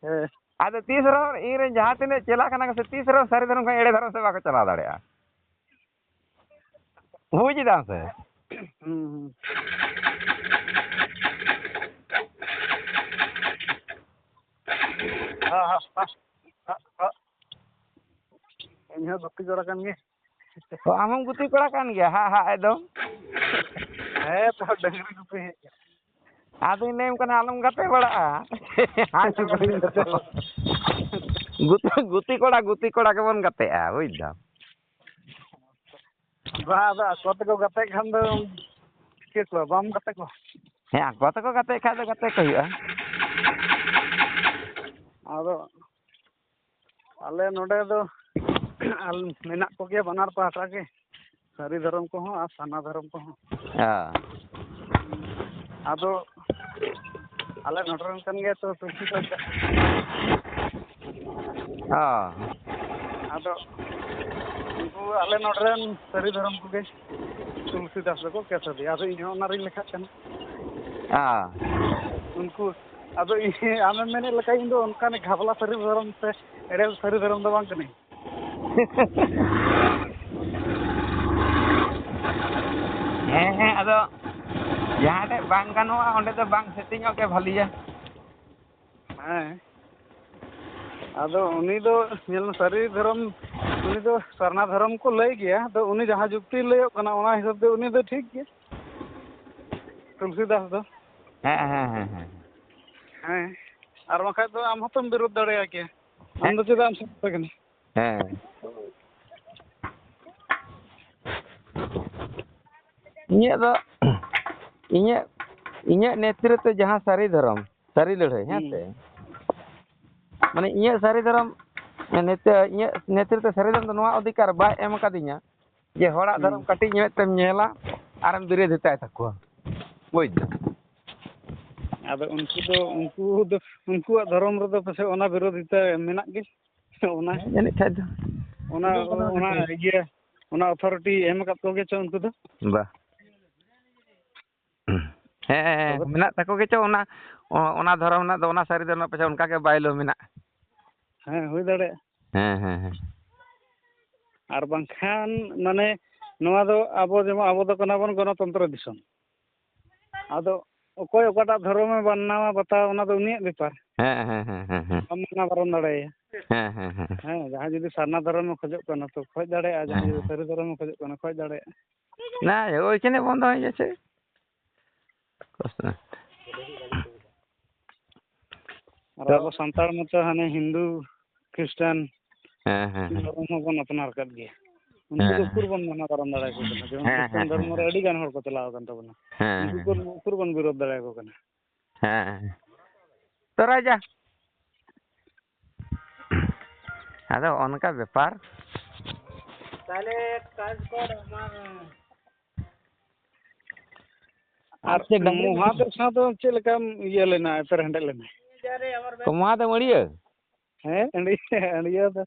ᱦᱮᱸ᱾ ᱟᱫᱚ ᱛᱤᱥ ᱨᱮᱦᱚᱸ ᱤᱧ ᱨᱮᱱ ᱡᱟᱦᱟᱸ ᱛᱤᱱᱟᱹᱜ ᱪᱮᱞᱟ ᱠᱟᱱᱟ ᱠᱚ ᱥᱮ, ᱛᱤᱥ ᱨᱮᱦᱚᱸ ᱥᱟᱹᱨᱤ ᱫᱷᱚᱨᱚᱢ ᱠᱷᱚᱱ ᱮᱲᱮ ᱫᱷᱚᱨᱚᱢ ᱥᱮᱫ ᱵᱟᱠᱚ ᱪᱟᱞᱟᱣ ᱫᱟᱲᱮᱭᱟᱜᱼᱟ᱾ ᱵᱩᱡᱽ ᱫᱟᱢ ᱥᱮ? ᱦᱩᱸ, ᱦᱩᱸ᱾ ᱦᱟ, ᱦᱟ, ᱦᱟ, ᱦᱟ, ᱦᱟ᱾ ᱤᱧ ᱦᱚᱸ ᱜᱩᱯᱤ ᱠᱚᱲᱟ ᱠᱟᱱ ᱜᱮ᱾ ᱚ, ᱟᱢ ᱦᱚᱸᱢ ᱜᱩᱯᱤ ᱠᱚᱲᱟ ᱠᱟᱱ ᱜᱮᱭᱟ? ᱦᱟ, ᱦᱟ, ᱮᱠᱫᱚᱢ᱾ ᱦᱮᱸ, ᱛᱚ, ᱰᱟᱹᱝᱨᱤ ᱜᱩᱯᱤ ᱦᱮᱡ ᱠᱟᱱᱟ᱾ ᱟᱫᱚᱧ ᱞᱟᱹᱭᱟᱢ ᱠᱟᱱᱟ, ᱟᱞᱚᱢ ᱜᱟᱛᱮ ᱵᱟᱲᱟᱜᱼᱟ᱾ ᱜᱩᱛᱤ, ᱜᱩᱛᱤ ᱠᱚᱲᱟ, ᱜᱩᱛᱤ ᱠᱚᱲᱟ ᱜᱮᱵᱚᱱ ᱜᱟᱛᱮᱜᱼᱟ, ᱵᱩᱡᱽ ᱫᱟᱢ᱾ ᱵᱟᱝ, ᱟᱫᱚ ᱟᱠᱚ ᱛᱮᱠᱚ ᱜᱟᱛᱮᱜ ᱠᱷᱟᱱ ᱫᱚ ᱪᱤᱠᱟᱹ ᱠᱚᱣᱟ, ᱵᱟᱢ ᱜᱟᱛᱮ ᱠᱚᱣᱟ᱾ ᱦᱮᱸ, ᱟᱠᱚ ᱛᱮᱠᱚ ᱜᱟᱛᱮᱜ ᱠᱷᱟᱱ ᱫᱚ ᱜᱟᱛᱮ ᱠᱚ ᱦᱩᱭᱩᱜᱼᱟ᱾ ᱟᱫᱚ ᱟᱞᱮ ᱱᱚᱰᱮ ᱫᱚ ᱟᱞ-, ᱢᱮᱱᱟᱜ ᱠᱚᱜᱮᱭᱟ ᱵᱟᱱᱟᱨ ᱯᱟᱦᱴᱟ ᱜᱮ, ᱥᱟᱹᱨᱤ ᱫᱷᱚᱨᱚᱢ ᱠᱚᱦᱚᱸ ᱟᱨ ᱥᱟᱨᱱᱟ ᱫᱷᱚᱨᱚᱢ ᱠᱚᱦᱚᱸ᱾ ᱦᱮᱸ᱾ ᱟᱫᱚ ᱟᱞᱮ ᱱᱚᱰᱮ ᱨᱮᱱ ᱠᱟᱱ ᱜᱮᱭᱟ ᱛᱚ, ᱛᱩᱞᱥᱤ ᱫᱟᱥ᱾ ᱚ᱾ ᱟᱫᱚ ᱩᱱᱠᱩ ᱟᱞᱮ ᱱᱚᱰᱮ ᱨᱮᱱ ᱥᱟᱹᱨᱤ ᱫᱷᱚᱨᱚᱢ ᱠᱚᱜᱮ ᱛᱩᱞᱥᱤ ᱫᱟᱥ ᱫᱚᱠᱚ ᱠᱮᱥ ᱟᱫᱮᱭᱟ᱾ ᱟᱫᱚ ᱤᱧ ᱦᱚᱸ ᱚᱱᱟ ᱨᱤᱧ ᱞᱮᱠᱷᱟᱜ ᱠᱟᱱᱟ᱾ ᱚ᱾ ᱩᱱᱠᱩ, ᱟᱫᱚ ᱤᱧ, ᱟᱢᱮᱢ ᱢᱮᱱᱮᱫ ᱞᱮᱠᱟ ᱤᱧ ᱫᱚ ᱚᱱᱠᱟᱱ ᱜᱷᱟᱵᱽᱞᱟ ᱥᱟᱹᱨᱤ ᱫᱷᱚᱨᱚᱢ ᱥᱮ ᱮᱲᱮ ᱥᱟᱹᱨᱤ ᱫᱷᱚᱨᱚᱢ ᱫᱚ ᱵᱟᱝ ᱠᱟᱹᱱᱟᱹᱧ᱾ ᱦᱮᱸ, ᱦᱮᱸ, ᱟᱫᱚ ᱡᱟᱦᱟᱸ ᱴᱷᱮᱡ ᱵᱟᱝ ᱜᱟᱱᱚᱜᱼᱟ, ᱚᱸᱰᱮ ᱫᱚ ᱵᱟᱝ ᱥᱮᱛᱮᱧᱚᱜ ᱜᱮ ᱵᱷᱟᱹᱞᱤᱭᱟ᱾ ᱦᱮᱸ, ᱟᱫᱚ ᱩᱱᱤ ᱫᱚ ᱧᱮᱞ ᱢᱮ, ᱥᱟᱹᱨᱤ ᱫᱷᱚᱨᱚᱢ, ᱩᱱᱤ ᱫᱚ ᱥᱟᱨᱱᱟ ᱫᱷᱚᱨᱚᱢ ᱠᱚ ᱞᱟᱹᱭ ᱜᱮᱭᱟ, ᱟᱫᱚ ᱩᱱᱤ ᱡᱟᱦᱟᱸ ᱡᱩᱠᱛᱤᱭ ᱞᱟᱹᱭᱚᱜ ᱠᱟᱱᱟ, ᱚᱱᱟ ᱦᱤᱥᱟᱹᱵ ᱛᱮ ᱩᱱᱤ ᱫᱚ ᱴᱷᱤᱠ ᱜᱮᱭᱟ, ᱛᱩᱞᱥᱤ ᱫᱟᱥ ᱫᱚ᱾ ᱦᱮᱸ, ᱦᱮᱸ, ᱦᱮᱸ, ᱦᱮᱸ᱾ ᱦᱮᱸ, ᱟᱨ ᱵᱟᱝᱠᱷᱟᱡ ᱫᱚ ᱟᱢ ᱦᱚᱸᱛᱚᱢ ᱵᱤᱨᱳᱫᱷ ᱫᱟᱲᱮᱭᱟᱭ ᱠᱮᱭᱟ᱾ ᱟᱢ ᱫᱚ ᱪᱮᱫᱟᱜ ᱮᱢ ᱥᱟᱯᱳᱨᱴ ᱠᱟᱱᱟ? ᱦᱮᱸ᱾ ᱤᱧᱟᱹᱜ ᱫᱚ, ᱤᱧᱟᱹᱜ, ᱤᱧᱟᱹᱜ ᱱᱮᱛᱨᱤᱛᱵ ᱛᱮ ᱡᱟᱦᱟᱸ ᱥᱟᱹᱨᱤ ᱫᱷᱚᱨᱚᱢ, ᱥᱟᱹᱨᱤ ᱞᱟᱹᱲᱦᱟᱹᱭ, ᱦᱮᱸ ᱦᱩᱸ᱾ ᱥᱮ? ᱢᱟᱱᱮ ᱤᱧᱟᱹᱜ ᱥᱟᱹᱨᱤ ᱫᱷᱚᱨᱚᱢ, ᱱᱤᱛᱚᱜ ᱤᱧᱟᱹᱜ ᱱᱮᱛᱨᱤᱛᱵ ᱛᱮ ᱥᱟᱹᱨᱤ ᱫᱷᱚᱨᱚᱢ ᱫᱚ ᱱᱚᱣᱟ ᱚᱫᱷᱤᱠᱟᱨ ᱵᱟᱭ ᱮᱢ ᱟᱠᱟᱫᱤᱧᱟ ᱡᱮ ᱦᱚᱲᱟᱜ ᱦᱩᱸ᱾ ᱫᱷᱚᱨᱚᱢ ᱠᱟᱹᱴᱤᱡ ᱧᱚᱜ ᱛᱮᱢ ᱧᱮᱞᱟ ᱟᱨᱮᱢ ᱵᱤᱨᱳᱫᱷᱤᱛᱟᱭ ᱛᱟᱠᱚᱣᱟ᱾ ᱵᱩᱡᱽ ᱫᱟᱢ? ᱟᱫᱚ ᱩᱱᱠᱩ ᱫᱚ, ᱩᱱᱠᱩ ᱫᱚ, ᱩᱱᱠᱩᱣᱟᱜ ᱫᱷᱚᱨᱚᱢ ᱨᱮᱫᱚ ᱯᱟᱥᱮᱡ ᱚᱱᱟ ᱵᱤᱨᱳᱫᱷᱤᱛᱟ ᱢᱮᱱᱟᱜ ᱜᱮ᱾ ᱚᱱᱟ, ᱦᱮᱸ, ᱡᱟᱹᱱᱤᱡ ᱠᱷᱟᱡ ᱫᱚ᱾ ᱚᱱᱟ, ᱩᱱᱠᱩ ᱫᱚ ᱚᱱᱟ ᱚᱱᱟ ᱤᱭᱟᱹ, ᱚᱱᱟ ᱚᱛᱷᱚᱨᱤᱴᱤ ᱮᱢ ᱟᱠᱟᱫ ᱠᱚᱜᱮ ᱪᱚ ᱩᱱᱠᱩ ᱫᱚ? ᱵᱟ᱾ ᱦᱮᱸ, ᱛᱚᱵᱮ? ᱢᱮᱱᱟᱜ ᱛᱟᱠᱚ ᱜᱮᱪᱚ ᱚᱱᱟ, ᱚ-, ᱚᱱᱟ ᱫᱷᱚᱨᱚᱢ ᱨᱮᱱᱟᱜ ᱫᱚ, ᱚᱱᱟ ᱥᱟᱹᱨᱤ ᱫᱷᱚᱨᱚᱢ ᱨᱮᱱᱟᱜ ᱯᱟᱪᱷᱮ ᱚᱱᱠᱟ ᱜᱮ ᱵᱟᱭᱞᱳ ᱢᱮᱱᱟᱜ᱾ ᱦᱮᱸ, ᱦᱩᱭ ᱫᱟᱲᱮᱭᱟᱜᱼᱟ᱾ ᱦᱮᱸ, ᱦᱮᱸ, ᱦᱮᱸ᱾ ᱟᱨ ᱵᱟᱝᱠᱷᱟᱱ, ᱢᱟᱱᱮ, ᱱᱚᱣᱟ ᱫᱚ ᱟᱵᱚ ᱡᱮᱢᱚᱱ, ᱟᱵᱚ ᱫᱚ ᱠᱟᱱᱟ ᱵᱚᱱ ᱜᱚᱱᱚᱛᱚᱱᱛᱨᱚ ᱫᱤᱥᱚᱢ᱾ ᱟᱫᱚ ᱚᱠᱚᱭ ᱚᱠᱟᱴᱟᱜ ᱫᱷᱚᱨᱚᱢᱮ ᱢᱟᱱᱟᱣᱟ ᱵᱟᱛᱟᱣᱟ, ᱚᱱᱟ ᱫᱚ ᱩᱱᱤᱭᱟᱜ ᱵᱮᱯᱟᱨ᱾ ᱦᱮᱸ, ᱦᱮᱸ, ᱦᱮᱸ, ᱦᱮᱸ, ᱦᱮᱸ᱾ ᱵᱟᱢ ᱢᱟᱱᱟᱣ ᱵᱟᱨᱚᱱ ᱫᱟᱲᱮᱭᱟᱭᱟ᱾ ᱦᱮᱸ, ᱦᱮᱸ, ᱦᱮᱸ᱾ ᱦᱮᱸ, ᱡᱟᱦᱟᱸᱭ ᱡᱩᱫᱤ ᱥᱟᱨᱱᱟ ᱫᱷᱚᱨᱚᱢᱮ ᱠᱷᱚᱡᱚᱜ ᱠᱟᱱᱟ, ᱛᱚ ᱠᱷᱚᱡ ᱫᱟᱲᱮᱭᱟᱜᱼᱟ᱾ ᱡᱟᱦᱟᱸᱭ ᱦᱮᱸ, ᱡᱩᱫᱤ ᱦᱮᱸ᱾ ᱥᱟᱹᱨᱤ ᱫᱷᱚᱨᱚᱢᱮ ᱠᱷᱚᱡᱚᱜ ᱠᱟᱱᱟ, ᱠᱷᱚᱡ ᱫᱟᱲᱮᱭᱟᱜᱼᱟ᱾ ᱱᱟ, ᱳᱭ ᱠᱷᱟᱱᱮ ᱵᱚᱱᱫᱚ ᱦᱩᱭ ᱜᱮᱪᱷᱮ᱾ ᱟᱨ ᱟᱵᱚ ᱥᱟᱱᱛᱟᱲ ᱢᱟᱛᱚ ᱦᱟᱱᱮ ᱦᱤᱱᱫᱩ, ᱠᱷᱨᱤᱥᱴᱟᱱ, ᱦᱮᱸ, ᱦᱮᱸ, ᱦᱮᱸ᱾ ᱫᱷᱚᱨᱚᱢ ᱦᱚᱸᱵᱚᱱ ᱟᱯᱱᱟᱨ ᱟᱠᱟᱫ ᱜᱮᱭᱟ᱾ ᱩᱱᱠᱩ ᱦᱮᱸ, ᱫᱚ ᱦᱮᱸ᱾ ᱩᱠᱩᱨ ᱵᱚᱱ ᱢᱟᱱᱟᱣ ᱠᱟᱨᱟᱢ ᱫᱟᱲᱮᱭᱟᱠᱚ ᱠᱟᱱᱟ? ᱡᱮᱢᱚᱱ ᱦᱮᱸ, ᱠᱷᱨᱤᱥᱴᱟᱱ ᱦᱮᱸ, ᱫᱷᱚᱨᱢᱚ ᱦᱮᱸ, ᱨᱮ ᱦᱮᱸ᱾ ᱟᱹᱰᱤ ᱜᱟᱱ ᱦᱚᱲ ᱠᱚ ᱪᱟᱞᱟᱣ ᱟᱠᱟᱱ ᱛᱟᱵᱚᱱᱟ᱾ ᱦᱮᱸ, ᱩᱱᱠᱩ ᱦᱮᱸ, ᱠᱚ ᱦᱮᱸ᱾ ᱩᱠᱩᱨ ᱵᱚᱱ ᱵᱤᱨᱳᱫᱷ ᱫᱟᱲᱮᱭᱟᱠᱚ ᱠᱟᱱᱟ? ᱦᱮᱸ, ᱦᱮᱸ᱾ ᱛᱚ ᱨᱟᱡᱟ, ᱟᱫᱚ ᱚᱱᱠᱟ ᱵᱮᱯᱟᱨ᱾ ᱛᱟᱦᱞᱮ ᱠᱟᱡᱽ ᱠᱚ ᱟᱢᱟᱜ ᱟᱨ ᱟᱪᱪᱷᱟ, ᱰᱟᱝᱨᱤ ᱢᱚᱦᱟᱫᱮᱵ ᱥᱟᱶ ᱫᱚ ᱪᱮᱫ ᱞᱮᱠᱟᱢ ᱤᱭᱟᱹ ᱞᱮᱱᱟ, ᱮᱯᱮᱨ ᱦᱮᱸᱰᱮᱡ ᱞᱮᱱᱟ? ᱠᱚ ᱢᱚᱦᱟᱫᱮᱵ ᱟᱹᱲᱤᱭᱟᱹ? ᱦᱮᱸ, ᱟᱹᱲᱤᱭᱟᱹ, ᱟᱹᱲᱤᱭᱟᱹ ᱫᱚ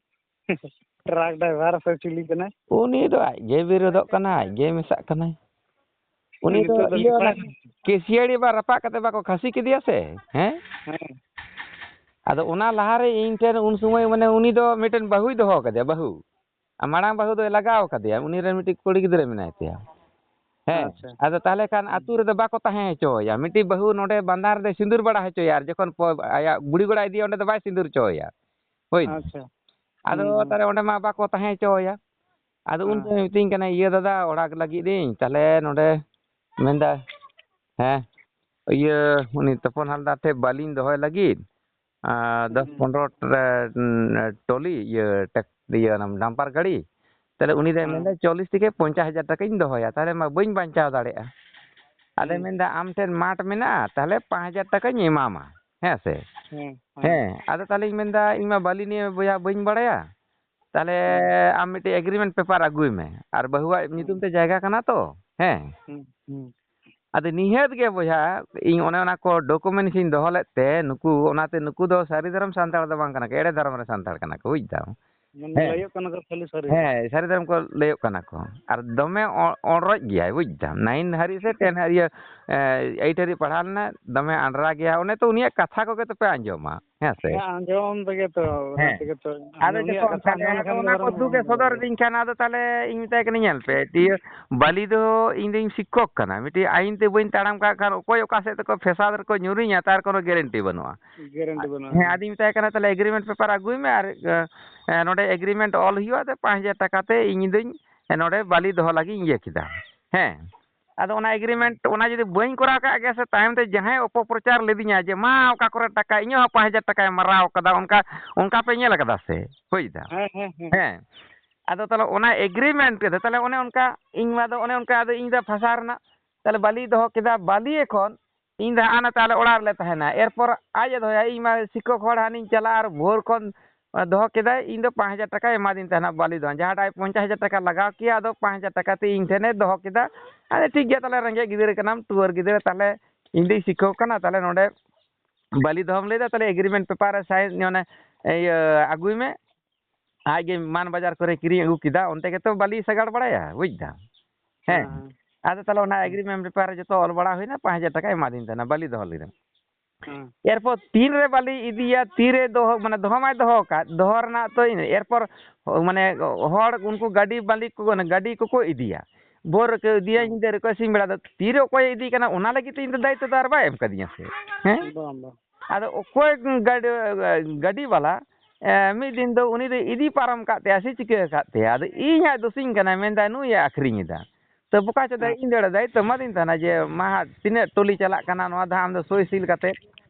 ᱴᱨᱟᱠ ᱰᱨᱟᱭᱵᱷᱟᱨ ᱥᱮ ᱪᱤᱞᱤ ᱠᱟᱱᱟᱭ? ᱩᱱᱤ ᱫᱚ ᱟᱡ ᱜᱮ ᱵᱤᱨᱳᱫᱚᱜ ᱠᱟᱱᱟᱭ, ᱟᱡ ᱜᱮ ᱢᱮᱥᱟᱜ ᱠᱟᱱᱟᱭ᱾ ᱩᱱᱤ ᱫᱚ ᱱᱤᱛᱚᱜ ᱫᱚ ᱤᱭᱟᱹ, ᱚᱱᱟ ᱱᱟᱯᱟᱭ ᱜᱮ? ᱠᱮᱥᱤᱭᱟᱹᱲᱤ ᱵᱟ ᱨᱟᱯᱟᱜ ᱠᱟᱛᱮ ᱵᱟᱠᱚ ᱠᱷᱟᱹᱥᱤ ᱠᱮᱫᱮᱭᱟ ᱥᱮ? ᱦᱮᱸ? ᱦᱮᱸ᱾ ᱟᱫᱚ ᱚᱱᱟ ᱞᱟᱦᱟᱨᱮ ᱤᱧ ᱴᱷᱮᱱ ᱩᱱ ᱥᱚᱢᱚᱭ, ᱢᱟᱱᱮ, ᱩᱱᱤ ᱫᱚ ᱢᱤᱫᱴᱮᱱ ᱵᱟᱹᱦᱩᱭ ᱫᱚᱦᱚ ᱠᱟᱫᱮᱭᱟ, ᱵᱟᱹᱦᱩ᱾ ᱟᱨ ᱢᱟᱲᱟᱝ ᱵᱟᱹᱦᱩ ᱫᱚᱭ ᱞᱟᱜᱟᱣ ᱠᱟᱫᱮᱭᱟ, ᱩᱱᱤ ᱨᱮᱱ ᱢᱤᱫᱴᱤᱡ ᱠᱩᱲᱤ ᱜᱤᱫᱽᱨᱟᱹ ᱢᱮᱱᱟᱭ ᱛᱟᱭᱟ᱾ ᱦᱮᱸ, ᱟᱪᱪᱷᱟ᱾ ᱟᱫᱚ ᱛᱟᱦᱚᱞᱮ ᱠᱷᱟᱱ ᱦᱩᱸ᱾ ᱟᱹᱛᱩ ᱨᱮᱫᱚ ᱵᱟᱠᱚ ᱛᱟᱦᱮᱸ ᱦᱚᱪᱚᱣᱟᱭᱟ᱾ ᱢᱤᱫᱴᱤᱡ ᱵᱟᱹᱦᱩ ᱱᱚᱰᱮ ᱵᱟᱸᱫᱷᱟ ᱨᱮᱫᱚᱭ ᱥᱤᱸᱫᱩᱨ ᱵᱟᱲᱟ ᱦᱚᱪᱚᱭᱟ, ᱟᱨ ᱡᱚᱠᱷᱚᱱ ᱯᱚ-, ᱟᱭᱟᱜ ᱵᱩᱲᱤ ᱜᱚᱲᱟ ᱤᱫᱤᱭᱟ, ᱚᱸᱰᱮ ᱫᱚ ᱵᱟᱭ ᱥᱤᱸᱫᱩᱨ ᱦᱚᱪᱚᱣᱟᱭᱟ᱾ ᱦᱳᱭ᱾ ᱟᱪᱪᱷᱟ᱾ ᱟᱫᱚ ᱦᱩᱸ, ᱦᱩᱸ᱾ ᱛᱟᱦᱚᱞᱮ ᱚᱸᱰᱮ ᱢᱟ ᱵᱟᱠᱚ ᱛᱟᱦᱮᱸ ᱦᱚᱪᱚᱣᱟᱭᱟ᱾ ᱟᱫᱚ ᱩᱱ ᱦᱮᱸ᱾ ᱥᱚᱢᱚᱭ ᱢᱤᱛᱟᱹᱧ ᱠᱟᱱᱟᱭ, "ᱤᱭᱟᱹ ᱫᱟᱫᱟ, ᱚᱲᱟᱜ ᱞᱟᱹᱜᱤᱫ ᱤᱧ, ᱛᱟᱦᱚᱞᱮ ᱱᱚᱰᱮ," ᱢᱮᱱᱫᱟ, "ᱦᱮᱸ, ᱤᱭᱟᱹ, ᱩᱱᱤ ᱛᱚᱯᱚᱱ ᱦᱟᱞᱫᱟᱨ ᱴᱷᱮᱱ ᱵᱟᱹᱞᱤᱧ ᱫᱚᱦᱚᱭ ᱞᱟᱹᱜᱤᱫ, ᱟᱨ ᱫᱚᱥ ᱦᱩᱸ᱾ ᱯᱚᱱᱨᱚ ᱴᱨᱮ-, ᱩᱸ, ᱴᱚᱞᱤ, ᱤᱭᱟᱹ, ᱴᱮᱠ-, ᱤᱭᱟᱹ, ᱚᱱᱟ ᱰᱟᱢᱯᱟᱨ ᱜᱟᱹᱲᱤ, ᱛᱟᱦᱚᱞᱮ ᱩᱱᱤ ᱫᱚᱭ ᱦᱮᱸ᱾ ᱢᱮᱱᱫᱟ, ᱪᱚᱞᱞᱤᱥ ᱛᱷᱮᱠᱮ ᱯᱚᱧᱪᱟᱥ ᱦᱟᱡᱟᱨ ᱴᱟᱠᱟᱧ ᱫᱚᱦᱚᱭᱟ, ᱛᱟᱦᱚᱞᱮ ᱢᱟ ᱵᱟᱹᱧ ᱵᱟᱧᱪᱟᱣ ᱫᱟᱲᱮᱭᱟᱜᱼᱟ᱾ ᱟᱫᱚᱭ ᱦᱩᱸ᱾ ᱢᱮᱱᱫᱟ, ᱟᱢ ᱴᱷᱮᱱ ᱢᱟᱴᱷ ᱢᱮᱱᱟᱜᱼᱟ, ᱛᱟᱦᱚᱞᱮ ᱯᱟᱸᱪ ᱦᱟᱡᱟᱨ ᱴᱟᱠᱟᱧ ᱮᱢᱟᱢᱟ, ᱦᱮᱸ ᱥᱮ?" ᱦᱮᱸ, ᱦᱮᱸ᱾ ᱦᱮᱸ, ᱟᱫᱚ ᱛᱟᱦᱚᱞᱮᱧ ᱢᱮᱱᱫᱟ, "ᱤᱧ ᱢᱟ ᱵᱟᱹᱞᱤ ᱱᱤᱭᱟᱹ ᱵᱚᱭᱦᱟ ᱵᱟᱹᱧ ᱵᱟᱲᱟᱭᱟ, ᱛᱟᱦᱚᱞᱮ ᱦᱩᱸ᱾ ᱟᱢ ᱢᱤᱫᱴᱮᱡ ᱮᱜᱽᱨᱤᱢᱮᱱᱴ ᱯᱮᱯᱟᱨ ᱟᱹᱜᱩᱭ ᱢᱮ, ᱟᱨ ᱵᱟᱹᱦᱩᱣᱟᱜ ᱦᱩᱸ᱾ ᱧᱩᱛᱩᱢ ᱛᱮ ᱡᱟᱭᱜᱟ ᱠᱟᱱᱟ ᱛᱚ, ᱦᱮᱸ?" ᱦᱩᱸ, ᱦᱩᱸ᱾ ᱟᱫᱚ ᱱᱤᱦᱟᱹᱛ ᱜᱮ ᱵᱚᱭᱦᱟ, ᱤᱧ ᱚᱱᱮ ᱚᱱᱟ ᱠᱚ ᱰᱚᱠᱩᱢᱮᱱᱴᱥ ᱤᱧ ᱫᱚᱦᱚ ᱞᱮᱫ ᱛᱮ, ᱱᱩᱠᱩ, ᱚᱱᱟᱛᱮ ᱱᱩᱠᱩ ᱫᱚ ᱥᱟᱹᱨᱤ ᱫᱷᱚᱨᱚᱢ ᱥᱟᱱᱛᱟᱲ ᱫᱚ ᱵᱟᱝ ᱠᱟᱱᱟ ᱠᱚ, ᱮᱲᱮ ᱫᱷᱚᱨᱚᱢ ᱨᱮ ᱥᱟᱱᱛᱟᱲ ᱠᱟᱱᱟ ᱠᱚ, ᱵᱩᱡᱽ ᱫᱟᱢ? ᱢᱟᱱᱮ ᱦᱮᱸ᱾ ᱞᱟᱹᱭᱚᱜ ᱠᱟᱱᱟ ᱠᱚ ᱠᱷᱟᱹᱞᱤ ᱥᱟᱹᱨᱤ ᱫᱷᱚᱨᱚᱢ᱾ ᱦᱮᱸ, ᱥᱟᱹᱨᱤ ᱫᱷᱚᱨᱚᱢ ᱠᱚ ᱞᱟᱹᱭᱚᱜ ᱠᱟᱱᱟ ᱠᱚ᱾ ᱟᱨ ᱫᱚᱢᱮ ᱚ-, ᱚᱲᱨᱚᱡ ᱜᱮᱭᱟᱭ, ᱵᱩᱡᱽ ᱫᱟᱢ? ᱱᱟᱭᱤᱱ ᱫᱷᱟᱹᱨᱤᱡ ᱥᱮ ᱴᱮᱱ ᱦᱟᱹᱨᱤᱡ, ᱤᱭᱟᱹ, ᱮ, ᱮᱭᱤᱴ ᱦᱟᱹᱨᱤᱡ ᱯᱟᱲᱦᱟᱣ ᱞᱮᱱᱟ, ᱫᱚᱢᱮ ᱟᱸᱰᱨᱟ ᱜᱮᱭᱟ᱾ ᱚᱱᱮ ᱛᱚ ᱩᱱᱤᱭᱟᱜ ᱠᱟᱛᱷᱟ ᱠᱚᱜᱮ ᱛᱚᱯᱮ ᱟᱸᱡᱚᱢᱟ, ᱦᱮᱸ ᱥᱮ? ᱦᱮᱸ, ᱟᱸᱡᱚᱢ ᱛᱮᱜᱮ ᱛᱚ, ᱚᱱᱟ ᱦᱮᱸ᱾ ᱛᱮᱜᱮ ᱛᱚ᱾ ᱟᱫᱚ ᱩᱱᱤᱭᱟᱜ ᱡᱚᱠᱷᱚᱱ ᱠᱟᱛᱷᱟ ᱛᱟᱦᱞᱮ ᱟᱸᱡᱚᱢ ᱟᱫᱚ ᱞᱮᱠᱷᱟᱱ ᱜᱮ ᱚᱱᱟ ᱠᱚ ᱵᱚᱨᱚᱝ ᱫᱩᱠ ᱮ ᱟᱸᱡᱚᱢ ᱥᱚᱫᱚᱨ ᱫᱟᱲᱮᱭᱟᱜᱼᱟ᱾ ᱟᱹᱫᱤᱧ ᱠᱷᱟᱱ, ᱟᱫᱚ ᱛᱟᱦᱞᱮ ᱤᱧ ᱢᱮᱛᱟᱭ ᱠᱟᱹᱱᱟᱹᱧ, "ᱧᱮᱞ ᱯᱮ, ᱤᱭᱟᱹ, ᱵᱟᱹᱞᱤ ᱫᱚ ᱤᱧ ᱫᱚᱧ ᱥᱤᱠᱠᱷᱚᱠ ᱠᱟᱱᱟ, ᱢᱤᱫᱴᱤᱡ ᱟᱭᱤᱱ ᱛᱮ ᱵᱟᱹᱧ ᱛᱟᱲᱟᱢ ᱠᱟᱜ ᱠᱷᱟᱱ ᱚᱠᱚᱭ ᱚᱠᱟ ᱥᱮᱫ ᱛᱮᱠᱚ ᱯᱷᱮᱥᱟᱫ ᱨᱮᱠᱚ ᱧᱩᱨᱤᱧᱟ, ᱛᱟᱨ ᱠᱳᱱᱳ ᱜᱮᱨᱮᱱᱴᱤ ᱵᱟᱹᱱᱩᱜᱼᱟ᱾" ᱜᱮᱨᱮᱱᱴᱤ ᱵᱟᱹᱱᱩᱜᱼᱟ, ᱦᱮᱸ, ᱦᱮᱸ᱾ ᱟᱫᱚᱧ ᱢᱮᱛᱟᱭ ᱠᱟᱱᱟ, "ᱛᱟᱦᱞᱮ ᱮᱜᱽᱨᱤᱢᱮᱱᱴ ᱯᱮᱯᱟᱨ ᱟᱹᱜᱩᱭ ᱢᱮ ᱟᱨ, ᱮ, ᱱᱚᱰᱮ ᱮᱜᱽᱨᱤᱢᱮᱱᱴ ᱚᱞ ᱦᱩᱭᱩᱜᱼᱟ, ᱟᱫᱚ ᱯᱟᱸᱪ ᱦᱟᱡᱟᱨ ᱴᱟᱠᱟ ᱛᱮ ᱤᱧ ᱫᱚᱧ, ᱮ, ᱱᱚᱰᱮ ᱵᱟᱹᱞᱤ ᱫᱚᱦᱚ ᱞᱟᱹᱜᱤᱫ ᱤᱧ ᱤᱭᱟᱹ ᱠᱮᱫᱟ᱾" ᱦᱮᱸ᱾ ᱟᱫᱚ ᱚᱱᱟ ᱮᱜᱽᱨᱤᱢᱮᱱᱴ, ᱚᱱᱟ ᱡᱩᱫᱤ ᱵᱟᱹᱧ ᱠᱚᱨᱟᱣ ᱠᱟᱜ ᱜᱮᱭᱟ ᱥᱮ, ᱛᱟᱭᱚᱢ ᱛᱮ ᱡᱟᱦᱟᱸᱭ ᱚᱯᱚᱯᱨᱚᱪᱟᱨ ᱞᱤᱫᱤᱧᱟ ᱡᱮ, "ᱢᱟ, ᱚᱠᱟ ᱠᱚᱨᱮ ᱴᱟᱠᱟ, ᱤᱧᱟᱹᱜ ᱦᱚᱸ ᱯᱟᱸᱪ ᱦᱟᱡᱟᱨ ᱴᱟᱠᱟᱭ ᱢᱟᱨᱟᱣ ᱠᱟᱫᱟ", ᱚᱱᱠᱟ, ᱚᱱᱠᱟ ᱯᱮ ᱧᱮᱞ ᱠᱟᱫᱟ ᱥᱮ? ᱵᱩᱡᱽ ᱫᱟᱢ? ᱦᱮᱸ, ᱦᱮᱸ, ᱦᱮᱸ᱾ ᱦᱮᱸ᱾ ᱟᱫᱚ ᱛᱟᱦᱚᱞᱮ ᱚᱱᱟ ᱮᱜᱽᱨᱤᱢᱮᱱᱴ ᱨᱮᱫᱚ ᱛᱟᱦᱚᱞᱮ ᱚᱱᱮ ᱚᱱᱠᱟ, ᱤᱧ ᱢᱟ ᱫᱚ ᱚᱱᱮ ᱚᱱᱠᱟ, ᱟᱫᱚ ᱤᱧ ᱫᱚ ᱯᱷᱟᱥᱟᱣ ᱨᱮᱱᱟᱜ, ᱛᱟᱦᱚᱞᱮ ᱵᱟᱹᱞᱤ ᱫᱚᱦᱚ ᱠᱮᱫᱟ, ᱵᱟᱹᱞᱤ ᱮᱠᱷᱚᱱ ᱤᱧ ᱫᱚ ᱦᱟᱸᱜ ᱱᱟᱛᱮ ᱟᱞᱮ ᱚᱲᱟᱜ ᱨᱮᱞᱮ ᱛᱟᱦᱮᱱᱟ᱾ ᱮᱨᱯᱚᱨ ᱟᱡ ᱮ ᱫᱚᱦᱚᱭᱟ, ᱤᱧ ᱢᱟ ᱥᱤᱠᱠᱷᱚᱠ ᱦᱚᱲ ᱦᱟᱹᱱᱤᱧ ᱪᱟᱞᱟᱜᱼᱟ ᱟᱨ ᱵᱷᱳᱨ ᱠᱷᱚᱱ ᱫᱚᱦᱚ ᱠᱮᱫᱟᱭ, ᱤᱧ ᱫᱚ ᱯᱟᱸᱪ ᱦᱟᱡᱟᱨ ᱴᱟᱠᱟᱭ ᱮᱢᱟᱫᱤᱧ ᱛᱟᱦᱮᱱᱟ ᱵᱟᱹᱞᱤ ᱫᱚ᱾ ᱡᱟᱦᱟᱸᱴᱟᱜ ᱯᱚᱧᱪᱟᱥ ᱦᱟᱡᱟᱨ ᱴᱟᱠᱟ ᱞᱟᱜᱟᱣ ᱠᱮᱭᱟ, ᱟᱫᱚ ᱯᱟᱸᱪ ᱦᱟᱡᱟᱨ ᱴᱟᱠᱟ ᱛᱮ ᱤᱧ ᱴᱷᱮᱱᱮ ᱫᱚᱦᱚ ᱠᱮᱫᱟ᱾ ᱟᱫᱚ ᱴᱷᱤᱠ ᱜᱮᱭᱟ, ᱛᱟᱦᱚᱞᱮ ᱨᱮᱸᱜᱮᱡ ᱜᱤᱫᱽᱨᱟᱹ ᱠᱟᱱᱟᱢ, ᱴᱩᱣᱟᱹᱨ ᱜᱤᱫᱽᱨᱟᱹ, ᱛᱟᱦᱚᱞᱮ ᱤᱧ ᱫᱚᱧ ᱥᱤᱠᱠᱷᱚᱠ ᱠᱟᱱᱟ, ᱛᱟᱦᱚᱞᱮ ᱱᱚᱰᱮ ᱵᱟᱹᱞᱤ ᱫᱚᱦᱚᱢ ᱞᱟᱹᱭᱫᱟ, ᱛᱟᱦᱚᱞᱮ ᱮᱜᱽᱨᱤᱢᱮᱱᱴ ᱯᱮᱯᱟᱨ ᱨᱮ ᱥᱟᱭᱤᱱ, ᱚᱱᱮ, ᱤᱭᱟᱹ, ᱟᱹᱜᱩᱭ ᱢᱮ᱾ ᱟᱡ ᱜᱮ ᱢᱟᱱ ᱵᱟᱡᱟᱨ ᱠᱚᱨᱮ ᱠᱤᱨᱤᱧ ᱟᱹᱜᱩ ᱠᱮᱫᱟ, ᱚᱱᱛᱮ ᱜᱮᱛᱚ ᱵᱟᱹᱞᱤ ᱥᱟᱜᱟᱲ ᱵᱟᱲᱟᱭᱟ, ᱵᱩᱡᱽ ᱫᱟᱢ? ᱦᱮᱸ᱾ ᱦᱮᱸ, ᱦᱮᱸ᱾ ᱟᱫᱚ ᱛᱟᱦᱚᱞᱮ ᱚᱱᱟ ᱦᱮᱸ᱾ ᱮᱜᱽᱨᱤᱢᱮᱱᱴ ᱯᱮᱯᱟᱨ ᱨᱮ ᱡᱚᱛᱚ ᱚᱞ ᱵᱟᱲᱟ ᱦᱩᱭᱱᱟ, ᱯᱟᱸᱪ ᱦᱟᱡᱟᱨ ᱴᱟᱠᱟᱭ ᱮᱢᱟᱫᱤᱧ ᱛᱟᱦᱮᱱᱟ ᱵᱟᱹᱞᱤ ᱫᱚᱦᱚ ᱞᱟᱹᱜᱤᱫ᱾ ᱦᱮᱸ᱾ ᱮᱨᱯᱚᱨ ᱛᱤᱱᱨᱮ ᱵᱟᱹᱞᱤ ᱤᱫᱤᱭᱟ, ᱛᱤᱨᱮ ᱫᱚᱦᱚ, ᱢᱟᱱᱮ ᱫᱚᱦᱚ ᱢᱟᱭ ᱫᱚᱦᱚ ᱟᱠᱟᱫ, ᱫᱚᱦᱚ ᱨᱮᱱᱟᱜ ᱛᱚ ᱤᱱᱟᱹ, ᱮᱨᱯᱚᱨ ᱢᱟᱱᱮ ᱦᱚᱲ ᱩᱱᱠᱩ ᱜᱟᱹᱰᱤ ᱢᱟᱹᱞᱤᱠ ᱠᱚ, ᱜᱟᱹᱰᱤ ᱠᱚᱠᱚ ᱤᱫᱤᱭᱟ, ᱵᱷᱳᱨ ᱨᱮᱠᱚ ᱤᱫᱤᱭᱟ, ᱦᱮᱸ᱾ ᱧᱤᱫᱟᱹ ᱨᱮᱠᱚ, ᱥᱤᱧ ᱵᱮᱲᱟ ᱫᱚ ᱛᱤᱨᱮ ᱚᱠᱚᱭᱮ ᱤᱫᱤᱭ ᱠᱟᱱᱟ, ᱚᱱᱟ ᱞᱟᱹᱜᱤᱫ ᱛᱮ ᱤᱧ ᱫᱚ ᱫᱟᱭᱤᱛᱛᱚ ᱫᱚ ᱟᱨ ᱵᱟᱭ ᱮᱢ ᱠᱟᱫᱤᱧᱟ ᱥᱮ, ᱦᱮᱸ? ᱵᱟᱝ, ᱵᱟᱝ᱾ ᱟᱫᱚ ᱚᱠᱚᱭ ᱜᱟᱹᱰᱤ, ᱜᱟᱹᱰᱤ ᱵᱟᱞᱟ, ᱮ, ᱢᱤᱫ ᱫᱤᱱ ᱫᱚ ᱩᱱᱤ ᱫᱚ ᱤᱫᱤ ᱯᱟᱨᱚᱢ ᱠᱟᱫ ᱛᱟᱭᱟ ᱥᱮ ᱪᱤᱠᱟᱹ ᱟᱠᱟᱫ ᱛᱟᱭᱟ? ᱟᱫᱚ ᱤᱧ ᱦᱟᱸᱜ ᱫᱳᱥᱤᱧ ᱠᱟᱱᱟᱭ, ᱢᱮᱱᱫᱟᱭ, "ᱱᱩᱭ ᱮ ᱟᱹᱠᱷᱨᱤᱧ ᱮᱫᱟ᱾" ᱛᱚ ᱵᱚᱠᱟ ᱪᱚᱫᱟ, ᱦᱮᱸ᱾ ᱤᱧ ᱫᱚ ᱫᱟᱭᱤᱛᱛᱚ ᱮᱢᱟᱫᱤᱧ ᱛᱟᱦᱮᱱᱟ ᱡᱮ, "ᱢᱟ ᱦᱟᱸᱜ, ᱛᱤᱱᱟᱹᱜ ᱴᱚᱞᱤ ᱪᱟᱞᱟᱜ ᱠᱟᱱᱟ, ᱱᱚᱣᱟ ᱫᱚ ᱟᱢ ᱫᱚ ᱥᱳᱭ ᱥᱤᱞ ᱠᱟᱛᱮ,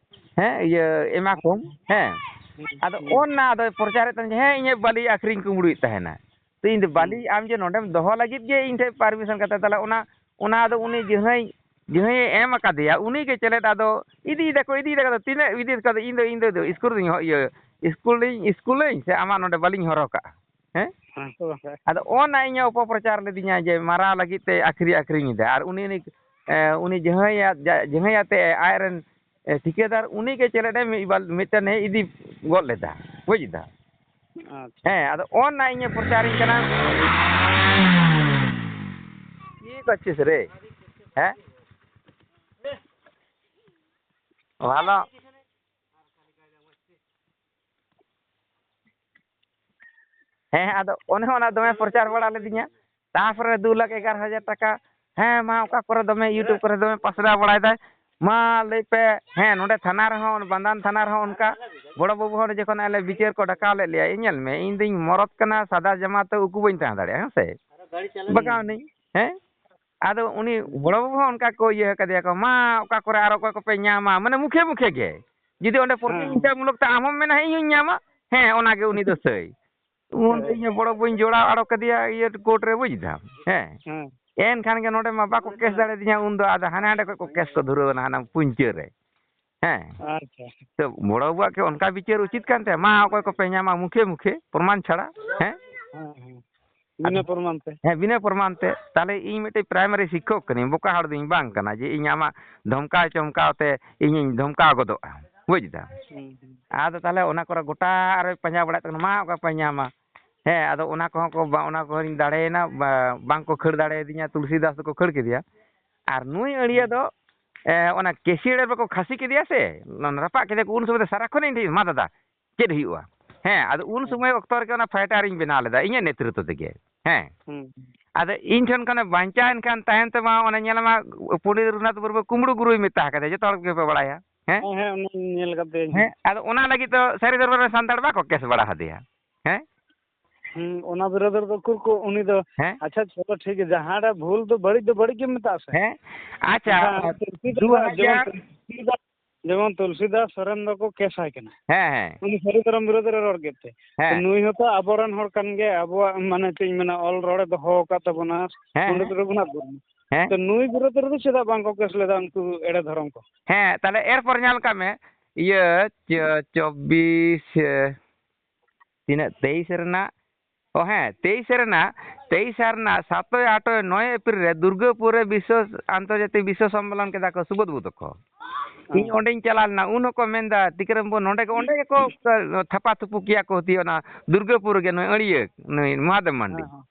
ᱦᱮᱸ, ᱤᱭᱟᱹ, ᱮᱢᱟ ᱠᱚᱢ", ᱦᱮᱸ᱾ ᱦᱮᱸ, ᱟᱫᱚ ᱦᱮᱸ᱾ ᱚᱱᱟ ᱫᱚᱭ ᱯᱨᱚᱪᱟᱨᱮᱫ ᱛᱟᱦᱮᱱ ᱡᱮ, "ᱦᱮᱸ, ᱤᱧᱟᱹᱜ ᱵᱟᱹᱞᱤ ᱟᱹᱠᱷᱨᱤᱧ ᱠᱩᱢᱵᱽᱲᱩᱭᱮᱫ ᱛᱟᱦᱮᱱᱟ᱾" ᱛᱚ ᱤᱧ ᱫᱚ ᱵᱟᱹᱞᱤ, ᱦᱮᱸ᱾ ᱟᱢ ᱡᱮ ᱱᱚᱰᱮᱢ ᱫᱚᱦᱚ ᱞᱟᱹᱜᱤᱫ ᱜᱮ ᱤᱧ ᱴᱷᱮᱱ ᱯᱟᱨᱢᱤᱥᱚᱱ ᱠᱟᱛᱮ, ᱛᱟᱦᱚᱞᱮ ᱚᱱᱟ, ᱚᱱᱟ ᱫᱚ ᱩᱱᱤ ᱡᱟᱦᱟᱸᱭ, ᱡᱟᱦᱟᱸᱭᱮ ᱮᱢ ᱟᱠᱟᱫᱮᱭᱟ, ᱩᱱᱤ ᱜᱮ ᱪᱮᱞᱮᱫ ᱟᱫᱚ ᱤᱫᱤᱭ ᱫᱟᱠᱚ, ᱤᱫᱤᱭ ᱫᱟᱠᱚ, ᱟᱫᱚ ᱛᱤᱱᱟᱹᱜ ᱤᱫᱤ ᱠᱟᱫᱟ? ᱤᱧ ᱫᱚ, ᱤᱧ ᱫᱚ, ᱤᱧ ᱫᱚ ᱤᱥᱠᱩᱞ ᱨᱤᱧ ᱦᱚ-, ᱤᱭᱟᱹ, ᱤᱥᱠᱩᱞ ᱨᱤᱧ, ᱤᱥᱠᱩᱞᱟᱹᱧ ᱥᱮ ᱟᱢᱟᱜ ᱱᱚᱰᱮ ᱵᱟᱹᱞᱤᱧ ᱦᱚᱨᱦᱚ ᱠᱟᱜᱼᱟ? ᱦᱮᱸ? ᱦᱮᱸ, ᱛᱚ ᱵᱟᱠᱷᱟᱡ᱾ ᱟᱫᱚ ᱚᱱᱟ ᱤᱧᱮ ᱚᱯᱚᱯᱨᱚᱪᱟᱨ ᱞᱤᱫᱤᱧᱟ ᱡᱮ ᱢᱟᱨᱟᱣ ᱞᱟᱹᱜᱤᱫ ᱛᱮ ᱟᱹᱠᱷᱨᱤᱧ, ᱟᱹᱠᱷᱨᱤᱧ ᱮᱫᱟ᱾ ᱟᱨ ᱩᱱᱤ, ᱩᱱᱤ, ᱮ, ᱩᱱᱤ ᱡᱟᱦᱟᱸᱭᱟᱜ, ᱡᱟ-, ᱡᱟᱦᱟᱸᱭ ᱟᱛᱮ ᱟᱡᱨᱮᱱ, ᱮ, ᱴᱷᱤᱠᱟᱹᱫᱟᱨ, ᱩᱱᱤ ᱜᱮ ᱪᱮᱞᱮᱫ ᱮ ᱢᱤᱫ ᱵᱟᱞ-, ᱢᱤᱫᱴᱮᱱ ᱮ ᱤᱫᱤ ᱜᱚᱫ ᱞᱮᱫᱟ, ᱵᱩᱡᱽ ᱫᱟ? ᱟᱪᱪᱷᱟ᱾ ᱦᱮᱸ, ᱟᱫᱚ ᱚᱱᱟ ᱤᱧᱮ ᱯᱨᱚᱪᱟᱨᱤᱧ ᱠᱟᱱᱟ᱾ ᱪᱮᱫ ᱠᱚ ᱪᱤᱥ ᱨᱮ? ᱦᱮᱸ? ᱵᱷᱟᱞᱚ᱾ ᱦᱮᱸ, ᱟᱫᱚ ᱚᱱᱮ ᱚᱱᱟ ᱫᱚᱢᱮ ᱯᱨᱚᱪᱟᱨ ᱵᱟᱲᱟ ᱞᱤᱫᱤᱧᱟ᱾ ᱛᱟᱨᱯᱚᱨᱮ ᱫᱩ ᱞᱟᱠᱷ ᱮᱜᱟᱨᱚ ᱦᱟᱡᱟᱨ ᱴᱟᱠᱟ, ᱦᱮᱸ, ᱢᱟ ᱚᱠᱟ ᱠᱚᱨᱮ ᱫᱚᱢᱮ YouTube ᱠᱚᱨᱮ ᱫᱚᱢᱮ ᱯᱟᱥᱱᱟᱣ ᱵᱟᱲᱟᱭᱮᱫᱟᱭ, ᱢᱟ ᱞᱟᱹᱭ ᱯᱮ, ᱦᱮᱸ, ᱱᱚᱰᱮ ᱛᱷᱟᱱᱟ ᱨᱮᱦᱚᱸ, ᱵᱟᱱᱫᱟᱱ ᱛᱷᱟᱱᱟ ᱨᱮᱦᱚᱸ ᱚᱱᱠᱟ ᱵᱚᱲᱚ ᱵᱟᱹᱵᱩ ᱦᱚᱲ ᱡᱚᱠᱷᱚᱱ ᱟᱞᱮ ᱵᱤᱪᱟᱹᱨ ᱠᱚ ᱰᱟᱠᱟᱣ ᱞᱮᱫ ᱞᱮᱭᱟ, ᱤᱧ ᱧᱮᱞ ᱢᱮ, ᱤᱧ ᱫᱩᱧ ᱢᱚᱨᱚᱛ ᱠᱟᱱᱟ, ᱥᱟᱫᱟ ᱡᱟᱢᱟ ᱛᱮ ᱩᱠᱩ ᱵᱟᱹᱧ ᱛᱟᱦᱮᱸ ᱫᱟᱲᱮᱭᱟᱜᱼᱟ, ᱦᱮᱸ ᱥᱮ? ᱵᱟᱜᱟᱣ ᱱᱟᱹᱧ, ᱦᱮᱸ? ᱟᱫᱚ ᱩᱱᱤ ᱵᱚᱲᱚ ᱵᱟᱹᱵᱩ ᱦᱚᱸ ᱚᱱᱠᱟ ᱠᱚ ᱤᱭᱟᱹ ᱟᱠᱟᱫᱮᱭᱟ ᱠᱚ, "ᱢᱟ, ᱚᱠᱟ ᱠᱚᱨᱮ ᱟᱨ ᱚᱠᱚᱭ ᱠᱚᱯᱮ ᱧᱟᱢᱟ?" ᱢᱟᱱᱮ ᱢᱩᱠᱷᱮ ᱢᱩᱠᱷᱮ ᱜᱮ᱾ ᱡᱩᱫᱤ ᱚᱸᱰᱮ ᱦᱮᱸ᱾ ᱯᱨᱚᱛᱤᱦᱤᱝᱥᱟ ᱢᱩᱞᱚᱠ ᱛᱮ ᱟᱢ ᱦᱚᱸᱢ ᱢᱮᱱᱟ, "ᱦᱮᱸ, ᱤᱧ ᱦᱚᱸᱧ ᱧᱟᱢᱟ", ᱦᱮᱸ, ᱚᱱᱟ ᱜᱮ ᱩᱱᱤ ᱫᱚ ᱥᱟᱹᱭ᱾ ᱩᱱ ᱫᱚ ᱦᱮᱸ᱾ ᱤᱧ ᱦᱚᱸ ᱵᱚᱲᱚ ᱵᱟᱹᱵᱩᱧ ᱡᱚᱲᱟᱣ ᱟᱲᱚ ᱠᱟᱫᱮᱭᱟ ᱤᱭᱟᱹ ᱠᱳᱨᱴ ᱨᱮ, ᱵᱩᱡᱽ ᱫᱟᱢ? ᱦᱮᱸ᱾ ᱦᱮᱸ᱾ ᱮᱱᱠᱷᱟᱱ ᱜᱮ ᱱᱚᱰᱮ ᱢᱟ ᱵᱟᱠᱚ ᱠᱮᱥ ᱫᱟᱲᱮᱭᱟᱫᱤᱧᱟ ᱩᱱ ᱫᱚ, ᱟᱫᱚ ᱦᱟᱱᱮ ᱦᱟᱸᱰᱮ ᱠᱷᱚᱡ ᱠᱚ ᱠᱮᱥ ᱠᱚ ᱫᱷᱩᱨᱟᱹᱣ ᱮᱱᱟ, ᱦᱟᱱᱟ ᱯᱩᱧᱪᱟᱹ ᱨᱮ᱾ ᱦᱮᱸ᱾ ᱟᱪᱪᱷᱟ᱾ ᱛᱚ ᱵᱚᱲᱚ ᱵᱟᱹᱵᱩᱣᱟᱜ ᱠᱤ ᱚᱱᱠᱟ ᱵᱤᱪᱟᱹᱨ ᱩᱪᱤᱛ ᱠᱟᱱ ᱛᱟᱭᱟ? ᱢᱟ ᱚᱠᱚᱭ ᱠᱚᱯᱮ ᱧᱟᱢᱟ ᱢᱩᱠᱷᱮ ᱢᱩᱠᱷᱮ, ᱯᱨᱚᱢᱟᱱ ᱪᱷᱟᱲᱟ᱾ ᱦᱮᱸ? ᱦᱮᱸ, ᱦᱮᱸ᱾ ᱵᱤᱱᱟᱹ ᱟᱫᱚ ᱯᱨᱚᱢᱟᱱ ᱛᱮ᱾ ᱦᱮᱸ, ᱵᱤᱱᱟᱹ ᱯᱨᱚᱢᱟᱱ ᱛᱮ᱾ ᱛᱟᱦᱞᱮ ᱤᱧ ᱢᱤᱫᱴᱮᱡ ᱯᱨᱟᱭᱢᱟᱨᱤ ᱥᱤᱠᱠᱷᱚᱠ ᱠᱟᱹᱱᱟᱹᱧ, ᱵᱚᱠᱟ ᱦᱚᱲ ᱫᱚᱧ ᱵᱟᱝ ᱠᱟᱱᱟ ᱡᱮ ᱤᱧ ᱟᱢᱟᱜ ᱫᱷᱚᱢᱠᱟᱣ ᱪᱚᱢᱠᱟᱣ ᱛᱮ ᱤᱧᱤᱧ ᱫᱷᱚᱢᱠᱟᱣ ᱜᱚᱫᱚᱜᱼᱟ, ᱵᱩᱡᱽ ᱫᱟᱢ? ᱦᱩᱸ, ᱦᱩᱸ᱾ ᱟᱫᱚ ᱛᱟᱦᱞᱮ ᱚᱱᱟ ᱠᱚᱨᱮ ᱜᱚᱴᱟ ᱟᱨᱚᱭ ᱯᱟᱸᱡᱟ ᱵᱟᱲᱟᱭᱮᱫ ᱛᱟᱵᱚᱱᱟ, ᱢᱟ ᱚᱠᱟ ᱯᱮ ᱧᱟᱢᱟ? ᱦᱮᱸ, ᱟᱫᱚ ᱚᱱᱟ ᱠᱚᱦᱚᱸ ᱠᱚ ᱵᱟ-, ᱚᱱᱟ ᱠᱚᱦᱚᱸᱧ ᱫᱟᱲᱮᱭᱮᱱᱟ, ᱵᱟ-, ᱵᱟᱝ ᱠᱚ ᱠᱷᱟᱹᱲ ᱫᱟᱲᱮᱭᱟᱫᱤᱧᱟ, ᱛᱩᱞᱥᱤ ᱫᱟᱥ ᱫᱚᱠᱚ ᱠᱷᱟᱹᱲ ᱠᱮᱫᱮᱭᱟ᱾ ᱟᱨ ᱱᱩᱭ ᱟᱹᱲᱤᱭᱟᱹ ᱦᱩᱸ᱾ ᱫᱚ, ᱮ, ᱚᱱᱟ ᱠᱮᱥᱤᱭᱟᱹᱲ ᱨᱮᱠᱚ ᱠᱷᱟᱹᱥᱤ ᱠᱮᱫᱮᱭᱟ ᱥᱮ, ᱚᱱᱟ ᱨᱟᱯᱟᱜ ᱠᱮᱫᱮᱭᱟ ᱠᱚ, ᱩᱱ ᱥᱚᱢᱚᱭ ᱫᱚ ᱥᱟᱨᱟᱠᱷᱚᱱ ᱤᱧ ᱴᱷᱮᱱ, "ᱢᱟ ᱫᱟᱫᱟ, ᱪᱮᱫ ᱦᱩᱭᱩᱜᱼᱟ?" ᱦᱮᱸ, ᱟᱫᱚ ᱩᱱ ᱦᱮᱸ᱾ ᱥᱚᱢᱚᱭ ᱚᱠᱛᱚ ᱨᱮᱜᱮ ᱚᱱᱟ ᱯᱷᱟᱭᱴᱟᱨ ᱤᱧ ᱵᱮᱱᱟᱣ ᱞᱮᱫᱟ, ᱤᱧᱟᱹᱜ ᱱᱮᱛᱨᱤᱛᱵ ᱛᱮᱜᱮ᱾ ᱦᱮᱸ᱾ ᱦᱩᱸ᱾ ᱟᱫᱚ ᱤᱧ ᱴᱷᱮᱱ ᱠᱷᱚᱱᱮ ᱵᱟᱧᱪᱟᱣ ᱮᱱ ᱠᱷᱟᱱ ᱛᱟᱭᱚᱢ ᱛᱮ ᱢᱟ ᱚᱱᱮ ᱧᱮᱞ ᱢᱟ ᱯᱚᱱᱰᱤᱛ ᱨᱚᱜᱷᱩᱱᱟᱛᱷ ᱢᱩᱨᱢᱩ ᱠᱩᱢᱵᱽᱲᱩ ᱜᱩᱨᱩᱭ ᱢᱮᱛᱟ ᱟᱠᱟᱫᱮᱭᱟ, ᱡᱚᱛᱚ ᱦᱚᱲ ᱜᱮᱯᱮ ᱵᱟᱲᱟᱭᱟ᱾ ᱦᱮᱸ? ᱦᱮᱸ, ᱦᱮᱸ, ᱚᱱᱟᱧ ᱧᱮᱞ ᱠᱟᱫ ᱛᱟᱭᱟ ᱤᱧ ᱦᱮᱸ, ᱦᱚᱸ᱾ ᱟᱫᱚ ᱚᱱᱟ ᱞᱟᱹᱜᱤᱫ ᱫᱚ ᱥᱟᱹᱨᱤ ᱫᱚᱨᱵᱟᱨ ᱨᱮ ᱥᱟᱱᱛᱟᱲ ᱵᱟᱠᱚ ᱠᱮᱥ ᱵᱟᱲᱟ ᱦᱟᱫᱮᱭᱟ᱾ ᱦᱮᱸ? ᱦᱩᱸ, ᱚᱱᱟ ᱵᱤᱨᱳᱫᱷ ᱨᱮᱫᱚ ᱩᱠᱩᱨ ᱠᱚ ᱩᱱᱤ ᱫᱚ, ᱦᱮᱸ? ᱟᱪᱪᱷᱟ, ᱪᱚᱞᱚ ᱴᱷᱤᱠ ᱜᱮᱭᱟ, ᱡᱟᱦᱟᱸ ᱨᱮ ᱵᱷᱩᱞ ᱫᱚ ᱵᱟᱹᱲᱤᱡ ᱫᱚ ᱵᱟᱹᱲᱤᱡ ᱜᱮᱢ ᱢᱮᱛᱟᱜᱼᱟ ᱥᱮ? ᱦᱮᱸ? ᱟᱪᱪᱷᱟ, ᱡᱟᱦᱟᱸ ᱛᱩᱞᱥᱤ ᱫᱩ ᱫᱟᱥ ᱦᱟᱡᱟᱨ ᱡᱮᱢᱚᱱ ᱛᱩᱞᱥᱤ ᱫᱟᱥ, ᱡᱮᱢᱚᱱ ᱛᱩᱞᱥᱤ ᱫᱟᱥ ᱥᱚᱨᱮᱱ ᱫᱚᱠᱚ ᱠᱮᱥ ᱟᱭ ᱠᱟᱱᱟ᱾ ᱦᱮᱸ, ᱦᱮᱸ᱾ ᱩᱱᱤ ᱥᱟᱹᱨᱤ ᱫᱷᱚᱨᱚᱢ ᱵᱤᱨᱳᱫᱷ ᱨᱮ ᱨᱚᱲ ᱠᱮᱫ ᱛᱮ᱾ ᱦᱮᱸ᱾ ᱱᱩᱭ ᱦᱚᱸᱛᱚ ᱟᱵᱚᱨᱮᱱ ᱦᱚᱲ ᱠᱟᱱ ᱜᱮᱭᱟ, ᱟᱵᱚᱣᱟᱜ ᱢᱟᱱᱮ ᱪᱮᱫ ᱤᱧ ᱢᱮᱱᱟ, ᱚᱞ ᱨᱚᱲᱮ ᱫᱚᱦᱚ ᱟᱠᱟᱫ ᱛᱟᱵᱚᱱᱟ, ᱦᱮᱸ, ᱯᱚᱱᱰᱤᱛ ᱦᱮᱸ᱾ ᱨᱚᱜᱷᱩᱱᱟᱛᱷ ᱢᱩᱨᱢᱩ᱾ ᱦᱮᱸ᱾ ᱛᱚ ᱱᱩᱭ ᱵᱤᱨᱳᱫᱷ ᱨᱮᱫᱚ ᱪᱮᱫᱟᱜ ᱵᱟᱝ ᱠᱚ ᱠᱮᱥ ᱞᱮᱫᱟ ᱩᱱᱠᱩ ᱮᱲᱮ ᱫᱷᱚᱨᱚᱢ ᱠᱚ? ᱦᱮᱸ, ᱛᱟᱦᱞᱮ ᱮᱨᱯᱚᱨ ᱧᱮᱞ ᱠᱟᱜ ᱢᱮ, ᱤᱭᱟᱹ, ᱪᱚ-, ᱪᱚᱵᱵᱤᱥ, ᱮ, ᱛᱤᱱᱟᱹᱜ, ᱛᱮᱭᱤᱥ ᱨᱮᱱᱟᱜ, ᱚ ᱦᱮᱸ, ᱛᱮᱭᱤᱥ ᱨᱮᱱᱟᱜ, ᱛᱮᱭᱤᱥ ᱨᱮᱱᱟᱜ ᱥᱟᱛᱚᱭ, ᱟᱴᱚᱭ, ᱱᱚᱭ ᱮᱯᱨᱤᱞ ᱨᱮ ᱫᱩᱨᱜᱟᱹᱯᱩᱨ ᱨᱮ ᱵᱤᱥᱥᱚ, ᱟᱱᱛᱚᱨᱡᱟᱛᱤᱠ ᱵᱤᱥᱥᱚ ᱥᱚᱢᱢᱮᱞᱚᱱ ᱠᱮᱫᱟ ᱠᱚ ᱥᱩᱵᱳᱫᱷ ᱵᱟᱹᱵᱩ ᱛᱟᱠᱚ᱾ ᱤᱧ ᱦᱮᱸ᱾ ᱚᱸᱰᱮᱧ ᱪᱟᱞᱟᱣ ᱞᱮᱱᱟ, ᱩᱱ ᱦᱚᱸᱠᱚ ᱢᱮᱱᱫᱟ, ᱛᱤᱠᱟᱹᱨᱟᱢ ᱵᱟᱹᱵᱩ, ᱱᱚᱸᱰᱮ ᱜᱮ, ᱚᱸᱰᱮ ᱜᱮᱠᱚ ᱛᱷᱟᱯᱟ ᱛᱷᱩᱯᱩ ᱠᱮᱭᱟ ᱠᱚ ᱦᱩᱛᱤ, ᱚᱱᱟ ᱫᱩᱨᱜᱟᱹᱯᱩᱨ ᱨᱮᱜᱮ, ᱱᱩᱭ ᱟᱹᱲᱤᱭᱟᱹ, ᱱᱩᱭ ᱢᱚᱦᱟᱫᱮᱵ ᱢᱟᱱᱰᱤ᱾ ᱦᱮᱸ, ᱦᱮᱸ᱾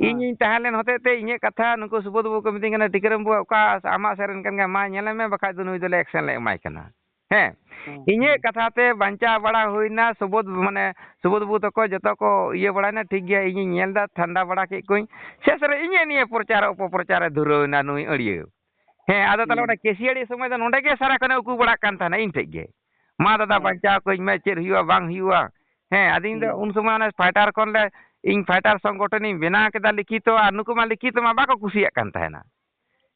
ᱦᱮᱸ᱾ ᱤᱧᱤᱧ ᱛᱟᱦᱮᱸ ᱞᱮᱱ ᱦᱚᱛᱮᱡ ᱛᱮ ᱤᱧᱟᱹᱜ ᱠᱟᱛᱷᱟ ᱱᱩᱠᱩ ᱥᱩᱵᱳᱫᱷ ᱵᱟᱹᱵᱩ ᱠᱚ ᱢᱤᱛᱟᱹᱧ ᱠᱟᱱᱟ, "ᱴᱤᱠᱟᱹᱨᱟᱢ ᱵᱟᱹᱵᱩ, ᱚᱠᱟ ᱟᱢᱟᱜ ᱥᱮᱫ ᱨᱮᱱ ᱠᱟᱱ ᱜᱮᱭᱟ, ᱢᱟ ᱧᱮᱞᱮ ᱢᱮ, ᱵᱟᱠᱷᱟᱡ ᱫᱚ ᱱᱩᱭ ᱫᱚᱞᱮ ᱮᱠᱥᱮᱱ ᱞᱮ ᱮᱢᱟᱭ ᱠᱟᱱᱟ᱾" ᱦᱮᱸ, ᱦᱮᱸ, ᱤᱧᱟᱹᱜ ᱦᱮᱸ᱾ ᱠᱟᱛᱷᱟ ᱛᱮ ᱵᱟᱧᱪᱟᱣ ᱵᱟᱲᱟ ᱦᱩᱭᱱᱟ, ᱥᱩᱵᱳᱫᱷ, ᱢᱟᱱᱮ, ᱥᱩᱵᱳᱫᱷ ᱵᱟᱹᱵᱩ ᱛᱟᱠᱚ ᱡᱚᱛᱚ ᱠᱚ ᱤᱭᱟᱹ ᱵᱟᱲᱟᱭᱱᱟ, ᱴᱷᱤᱠ ᱜᱮᱭᱟ, ᱤᱧᱤᱧ ᱧᱮᱞ ᱮᱫᱟ, ᱴᱷᱟᱱᱰᱟ ᱵᱟᱲᱟ ᱠᱮᱫ ᱠᱚᱣᱟᱧ᱾ ᱥᱮᱥ ᱨᱮ ᱤᱧᱟᱹᱜ ᱱᱤᱭᱟᱹ ᱯᱨᱚᱪᱟᱨ ᱚᱯᱚᱯᱨᱚᱪᱟᱨᱮ ᱫᱷᱩᱨᱟᱹᱣ ᱮᱱᱟ ᱱᱩᱭ ᱟᱹᱲᱤᱭᱟᱹ᱾ ᱦᱮᱸ, ᱟᱫᱚ ᱛᱟᱦᱞᱮ ᱦᱩᱸ᱾ ᱚᱱᱟ ᱠᱮᱥᱤᱭᱟᱹᱲᱤ ᱥᱚᱢᱚᱭ ᱫᱚ ᱱᱚᱸᱰᱮ ᱜᱮ ᱥᱟᱨᱟ ᱠᱷᱚᱱᱮ ᱩᱠᱩ ᱵᱟᱲᱟᱜ ᱠᱟᱱ ᱛᱟᱦᱮᱱᱟ ᱤᱧ ᱴᱷᱮᱡ ᱜᱮ᱾ ᱢᱟ ᱫᱟᱫᱟ, ᱦᱮᱸ᱾ ᱵᱟᱧᱪᱟᱣ ᱠᱟᱹᱧ ᱢᱮ, ᱪᱮᱫ ᱦᱩᱭᱩᱜᱼᱟ, ᱵᱟᱝ ᱦᱩᱭᱩᱜᱼᱟ᱾ ᱦᱮᱸ, ᱟᱫᱚ ᱤᱧ ᱫᱚ ᱦᱩᱸ᱾ ᱩᱱ ᱥᱚᱢᱚᱭ ᱚᱱᱮ ᱯᱷᱟᱭᱴᱟᱨ ᱠᱷᱚᱱ ᱞᱮ ᱤᱧ ᱯᱷᱟᱭᱴᱟᱨ ᱥᱚᱝᱜᱚᱴᱷᱚᱱᱤᱧ ᱵᱮᱱᱟᱣ ᱠᱮᱫᱟ ᱞᱤᱠᱷᱤᱛᱚ, ᱟᱨ ᱱᱩᱠᱩ ᱢᱟ ᱞᱤᱠᱷᱤᱛᱚ ᱢᱟ ᱵᱟᱠᱚ ᱠᱩᱥᱤᱭᱟᱜ ᱠᱟᱱ ᱛᱟᱦᱮᱱᱟ᱾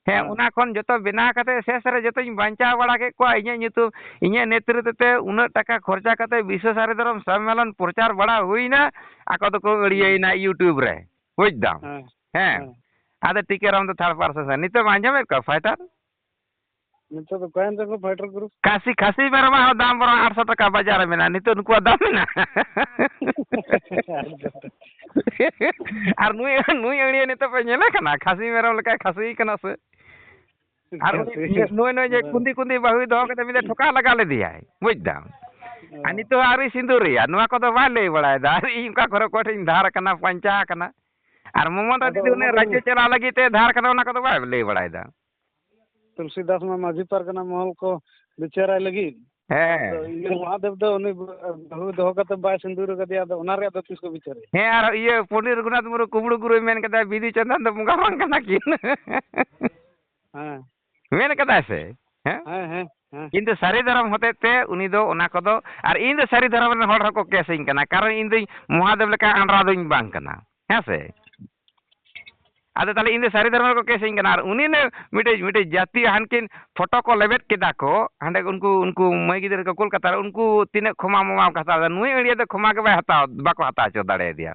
ᱦᱮᱸ, ᱦᱮᱸ᱾ ᱚᱱᱟ ᱠᱷᱚᱱ ᱡᱚᱛᱚ ᱵᱮᱱᱟᱣ ᱠᱟᱛᱮ ᱥᱮᱥ ᱨᱮ ᱡᱚᱛᱚᱧ ᱵᱟᱧᱪᱟᱣ ᱵᱟᱲᱟ ᱠᱮᱫ ᱠᱚᱣᱟ᱾ ᱤᱧᱟᱹᱜ ᱧᱩᱛᱩᱢ, ᱤᱧᱟᱹᱜ ᱱᱮᱛᱨᱤᱛᱵ ᱛᱮ ᱩᱱᱟᱹᱜ ᱴᱟᱠᱟ ᱠᱷᱚᱨᱪᱟ ᱠᱟᱛᱮ ᱵᱤᱥᱥᱚ ᱥᱟᱹᱨᱤ ᱫᱷᱚᱨᱚᱢ ᱥᱚᱢᱢᱮᱞᱚᱱ ᱯᱨᱚᱪᱟᱨ ᱵᱟᱲᱟ ᱦᱩᱭᱱᱟ, ᱟᱠᱚ ᱫᱚᱠᱚ ᱟᱹᱲᱤᱭᱟᱹᱭᱮᱱᱟ YouTube ᱨᱮ, ᱵᱩᱡᱽ ᱫᱟᱢ? ᱦᱮᱸ, ᱦᱮᱸ᱾ ᱦᱮᱸ᱾ ᱟᱫᱚ ᱴᱤᱠᱟᱹᱨᱟᱢ ᱫᱚ ᱛᱷᱟᱨᱰ ᱯᱟᱨᱥᱚᱱ ᱥᱮ ᱱᱤᱛᱚᱜ ᱮᱢ ᱟᱸᱡᱚᱢᱮᱫ ᱠᱚᱣᱟ ᱯᱷᱟᱭᱴᱟᱨ? ᱱᱤᱛᱚᱜ ᱫᱚ ᱚᱠᱟᱭᱮᱱ ᱛᱟᱠᱚ ᱯᱷᱟᱭᱴᱟᱨ ᱜᱨᱩᱯ? ᱠᱷᱟᱹᱥᱤ, ᱠᱷᱟᱹᱥᱤ ᱢᱮᱨᱚᱢᱟᱜ ᱦᱚᱸ ᱫᱟᱢ ᱵᱚᱨᱚᱝ ᱟᱴᱥᱚ ᱴᱟᱠᱟ ᱵᱟᱡᱟᱨ ᱨᱮ ᱢᱮᱱᱟᱜᱼᱟ, ᱱᱤᱛᱚᱜ ᱱᱩᱠᱩᱣᱟᱜ ᱫᱟᱢ ᱢᱮᱱᱟᱜᱼᱟ᱾ ᱟᱨ ᱱᱩᱭ, ᱱᱩᱭ ᱟᱹᱲᱤᱭᱟᱹ ᱱᱤᱛᱚᱜ ᱯᱮ ᱧᱮᱞᱮ ᱠᱟᱱᱟ, ᱠᱷᱟᱹᱥᱤ ᱢᱮᱨᱚᱢ ᱞᱮᱠᱟᱭ ᱠᱷᱟᱹᱥᱤ ᱠᱟᱱᱟ ᱥᱮ? ᱟᱨ ᱩᱱᱤ ᱠᱷᱟᱹᱥᱤ᱾ ᱱᱩᱭ, ᱱᱩᱭ ᱡᱮ ᱦᱮᱸ᱾ ᱠᱩᱸᱫᱤ ᱠᱩᱸᱫᱤ ᱵᱟᱹᱦᱩᱭ ᱫᱚᱦᱚ ᱠᱟᱛᱮ ᱢᱤᱫ ᱫᱷᱟᱣ ᱴᱷᱚᱠᱟᱣ ᱞᱟᱜᱟ ᱞᱮᱫᱮᱭᱟᱭ, ᱵᱩᱡᱽ ᱫᱟᱢ? ᱟᱨ ᱚ᱾ ᱱᱤᱛᱚᱜ ᱟᱹᱣᱨᱤ ᱥᱤᱸᱫᱩᱨᱮᱭᱟ, ᱱᱚᱣᱟ ᱠᱚᱫᱚ ᱵᱟᱭ ᱞᱟᱹᱭ ᱵᱟᱲᱟᱭᱮᱫᱟ᱾ ᱟᱨ ᱤᱧ ᱚᱠᱟ ᱠᱚᱨᱮ ᱚᱠᱚᱭ ᱴᱷᱮᱱ ᱤᱧ ᱫᱷᱟᱨ ᱟᱠᱟᱱᱟ, ᱯᱟᱧᱪᱟ ᱟᱠᱟᱱᱟ᱾ ᱟᱨ ᱢᱚᱢᱚᱛᱟ ᱟᱫᱚ ᱫᱤᱫᱤ ᱚᱱᱟ ᱩᱱᱟᱹᱜ ᱫᱚ ᱨᱟᱡᱽᱡᱚ ᱪᱟᱞᱟᱣ ᱞᱟᱹᱜᱤᱫ ᱛᱮ ᱫᱷᱟᱨ ᱠᱟᱱᱟ, ᱚᱱᱟ ᱠᱚᱫᱚ ᱵᱟᱭ ᱞᱟᱹᱭ ᱵᱟᱲᱟᱭᱮᱫᱟ᱾ ᱛᱩᱞᱥᱤᱫᱟᱥ ᱢᱟ ᱢᱟᱹᱡᱷᱤ ᱯᱟᱨᱜᱟᱱᱟ ᱢᱚᱦᱚᱞ ᱠᱚ ᱵᱤᱪᱟᱹᱨᱟᱭ ᱞᱟᱹᱜᱤᱫ᱾ ᱦᱮᱸ᱾ ᱟᱫᱚ ᱤᱭᱟᱹ ᱢᱚᱦᱟᱫᱮᱵ ᱫᱚ ᱩᱱᱤ ᱵᱟᱹᱦᱩ ᱫᱚᱦᱚ ᱠᱟᱛᱮ ᱵᱟᱭ ᱥᱤᱸᱫᱩᱨ ᱟᱠᱟᱫᱮᱭᱟ, ᱟᱫᱚ ᱚᱱᱟ ᱨᱮᱭᱟᱜ ᱫᱚ ᱛᱤᱥ ᱠᱚ ᱵᱤᱪᱟᱹᱨᱟ? ᱦᱮᱸ, ᱟᱨ ᱤᱭᱟᱹ ᱯᱚᱱᱰᱤᱛ ᱨᱚᱜᱷᱩᱱᱟᱛᱷ ᱢᱩᱨᱢᱩ ᱠᱩᱢᱵᱽᱲᱩ ᱜᱩᱨᱩᱭ ᱢᱮᱱ ᱠᱟᱫᱟ, ᱵᱤᱫᱩ ᱪᱟᱸᱫᱟᱱ ᱫᱚ ᱵᱚᱸᱜᱟ ᱵᱟᱝ ᱠᱟᱱᱟ ᱠᱤᱱ᱾ ᱦᱮᱸ᱾ ᱢᱮᱱ ᱠᱟᱫᱟᱭ ᱥᱮ? ᱦᱮᱸ? ᱦᱮᱸ, ᱦᱮᱸ, ᱦᱮᱸ᱾ ᱠᱤᱱᱛᱩ ᱥᱟᱹᱨᱤ ᱫᱷᱚᱨᱚᱢ ᱦᱚᱛᱮᱡ ᱛᱮ ᱩᱱᱤ ᱫᱚ ᱚᱱᱟ ᱠᱚᱫᱚ, ᱟᱨ ᱤᱧ ᱫᱚ ᱥᱟᱹᱨᱤ ᱫᱷᱚᱨᱚᱢ ᱨᱮᱱ ᱦᱚᱲ ᱦᱚᱸᱠᱚ ᱠᱮᱥᱤᱧ ᱠᱟᱱᱟ, ᱠᱟᱨᱚᱱ ᱤᱧ ᱫᱚᱧ ᱢᱚᱦᱟᱫᱮᱵ ᱞᱮᱠᱟ ᱟᱱᱰᱨᱟ ᱫᱚᱧ ᱵᱟᱝ ᱠᱟᱱᱟ, ᱦᱮᱸ ᱥᱮ? ᱟᱫᱚ ᱛᱟᱦᱞᱮ ᱤᱧ ᱫᱚ ᱥᱟᱹᱨᱤ ᱫᱷᱚᱨᱚᱢ ᱨᱮᱠᱚ ᱠᱮᱥᱤᱧ ᱠᱟᱱᱟ, ᱟᱨ ᱩᱱᱤ ᱱᱮ ᱢᱤᱫᱴᱮᱡ, ᱢᱤᱫᱴᱮᱡ ᱡᱟᱹᱛᱤ ᱦᱟᱱᱠᱤᱱ ᱯᱷᱳᱴᱳ ᱠᱚ ᱞᱮᱵᱮᱫ ᱠᱮᱫᱟ ᱠᱚ, ᱦᱟᱸᱰᱮ ᱩᱱᱠᱩ, ᱩᱱᱠᱩ ᱢᱟᱹᱭ ᱜᱤᱫᱽᱨᱟᱹ ᱠᱚ ᱠᱳᱞᱠᱟᱛᱟ ᱨᱮ, ᱩᱱᱠᱩ ᱛᱤᱱᱟᱹᱜ ᱠᱷᱚᱢᱟ ᱢᱚᱢᱟ ᱠᱚ ᱦᱟᱛᱟᱣ ᱮᱫᱟ, ᱱᱩᱭ ᱟᱹᱲᱤᱭᱟᱹ ᱫᱚ ᱠᱷᱚᱢᱟ ᱜᱮ ᱵᱟᱭ ᱦᱟᱛᱟᱣ, ᱵᱟᱠᱚ ᱦᱟᱛᱟᱣ ᱦᱚᱪᱚ ᱫᱟᱲᱮᱭᱟᱫᱮᱭᱟ᱾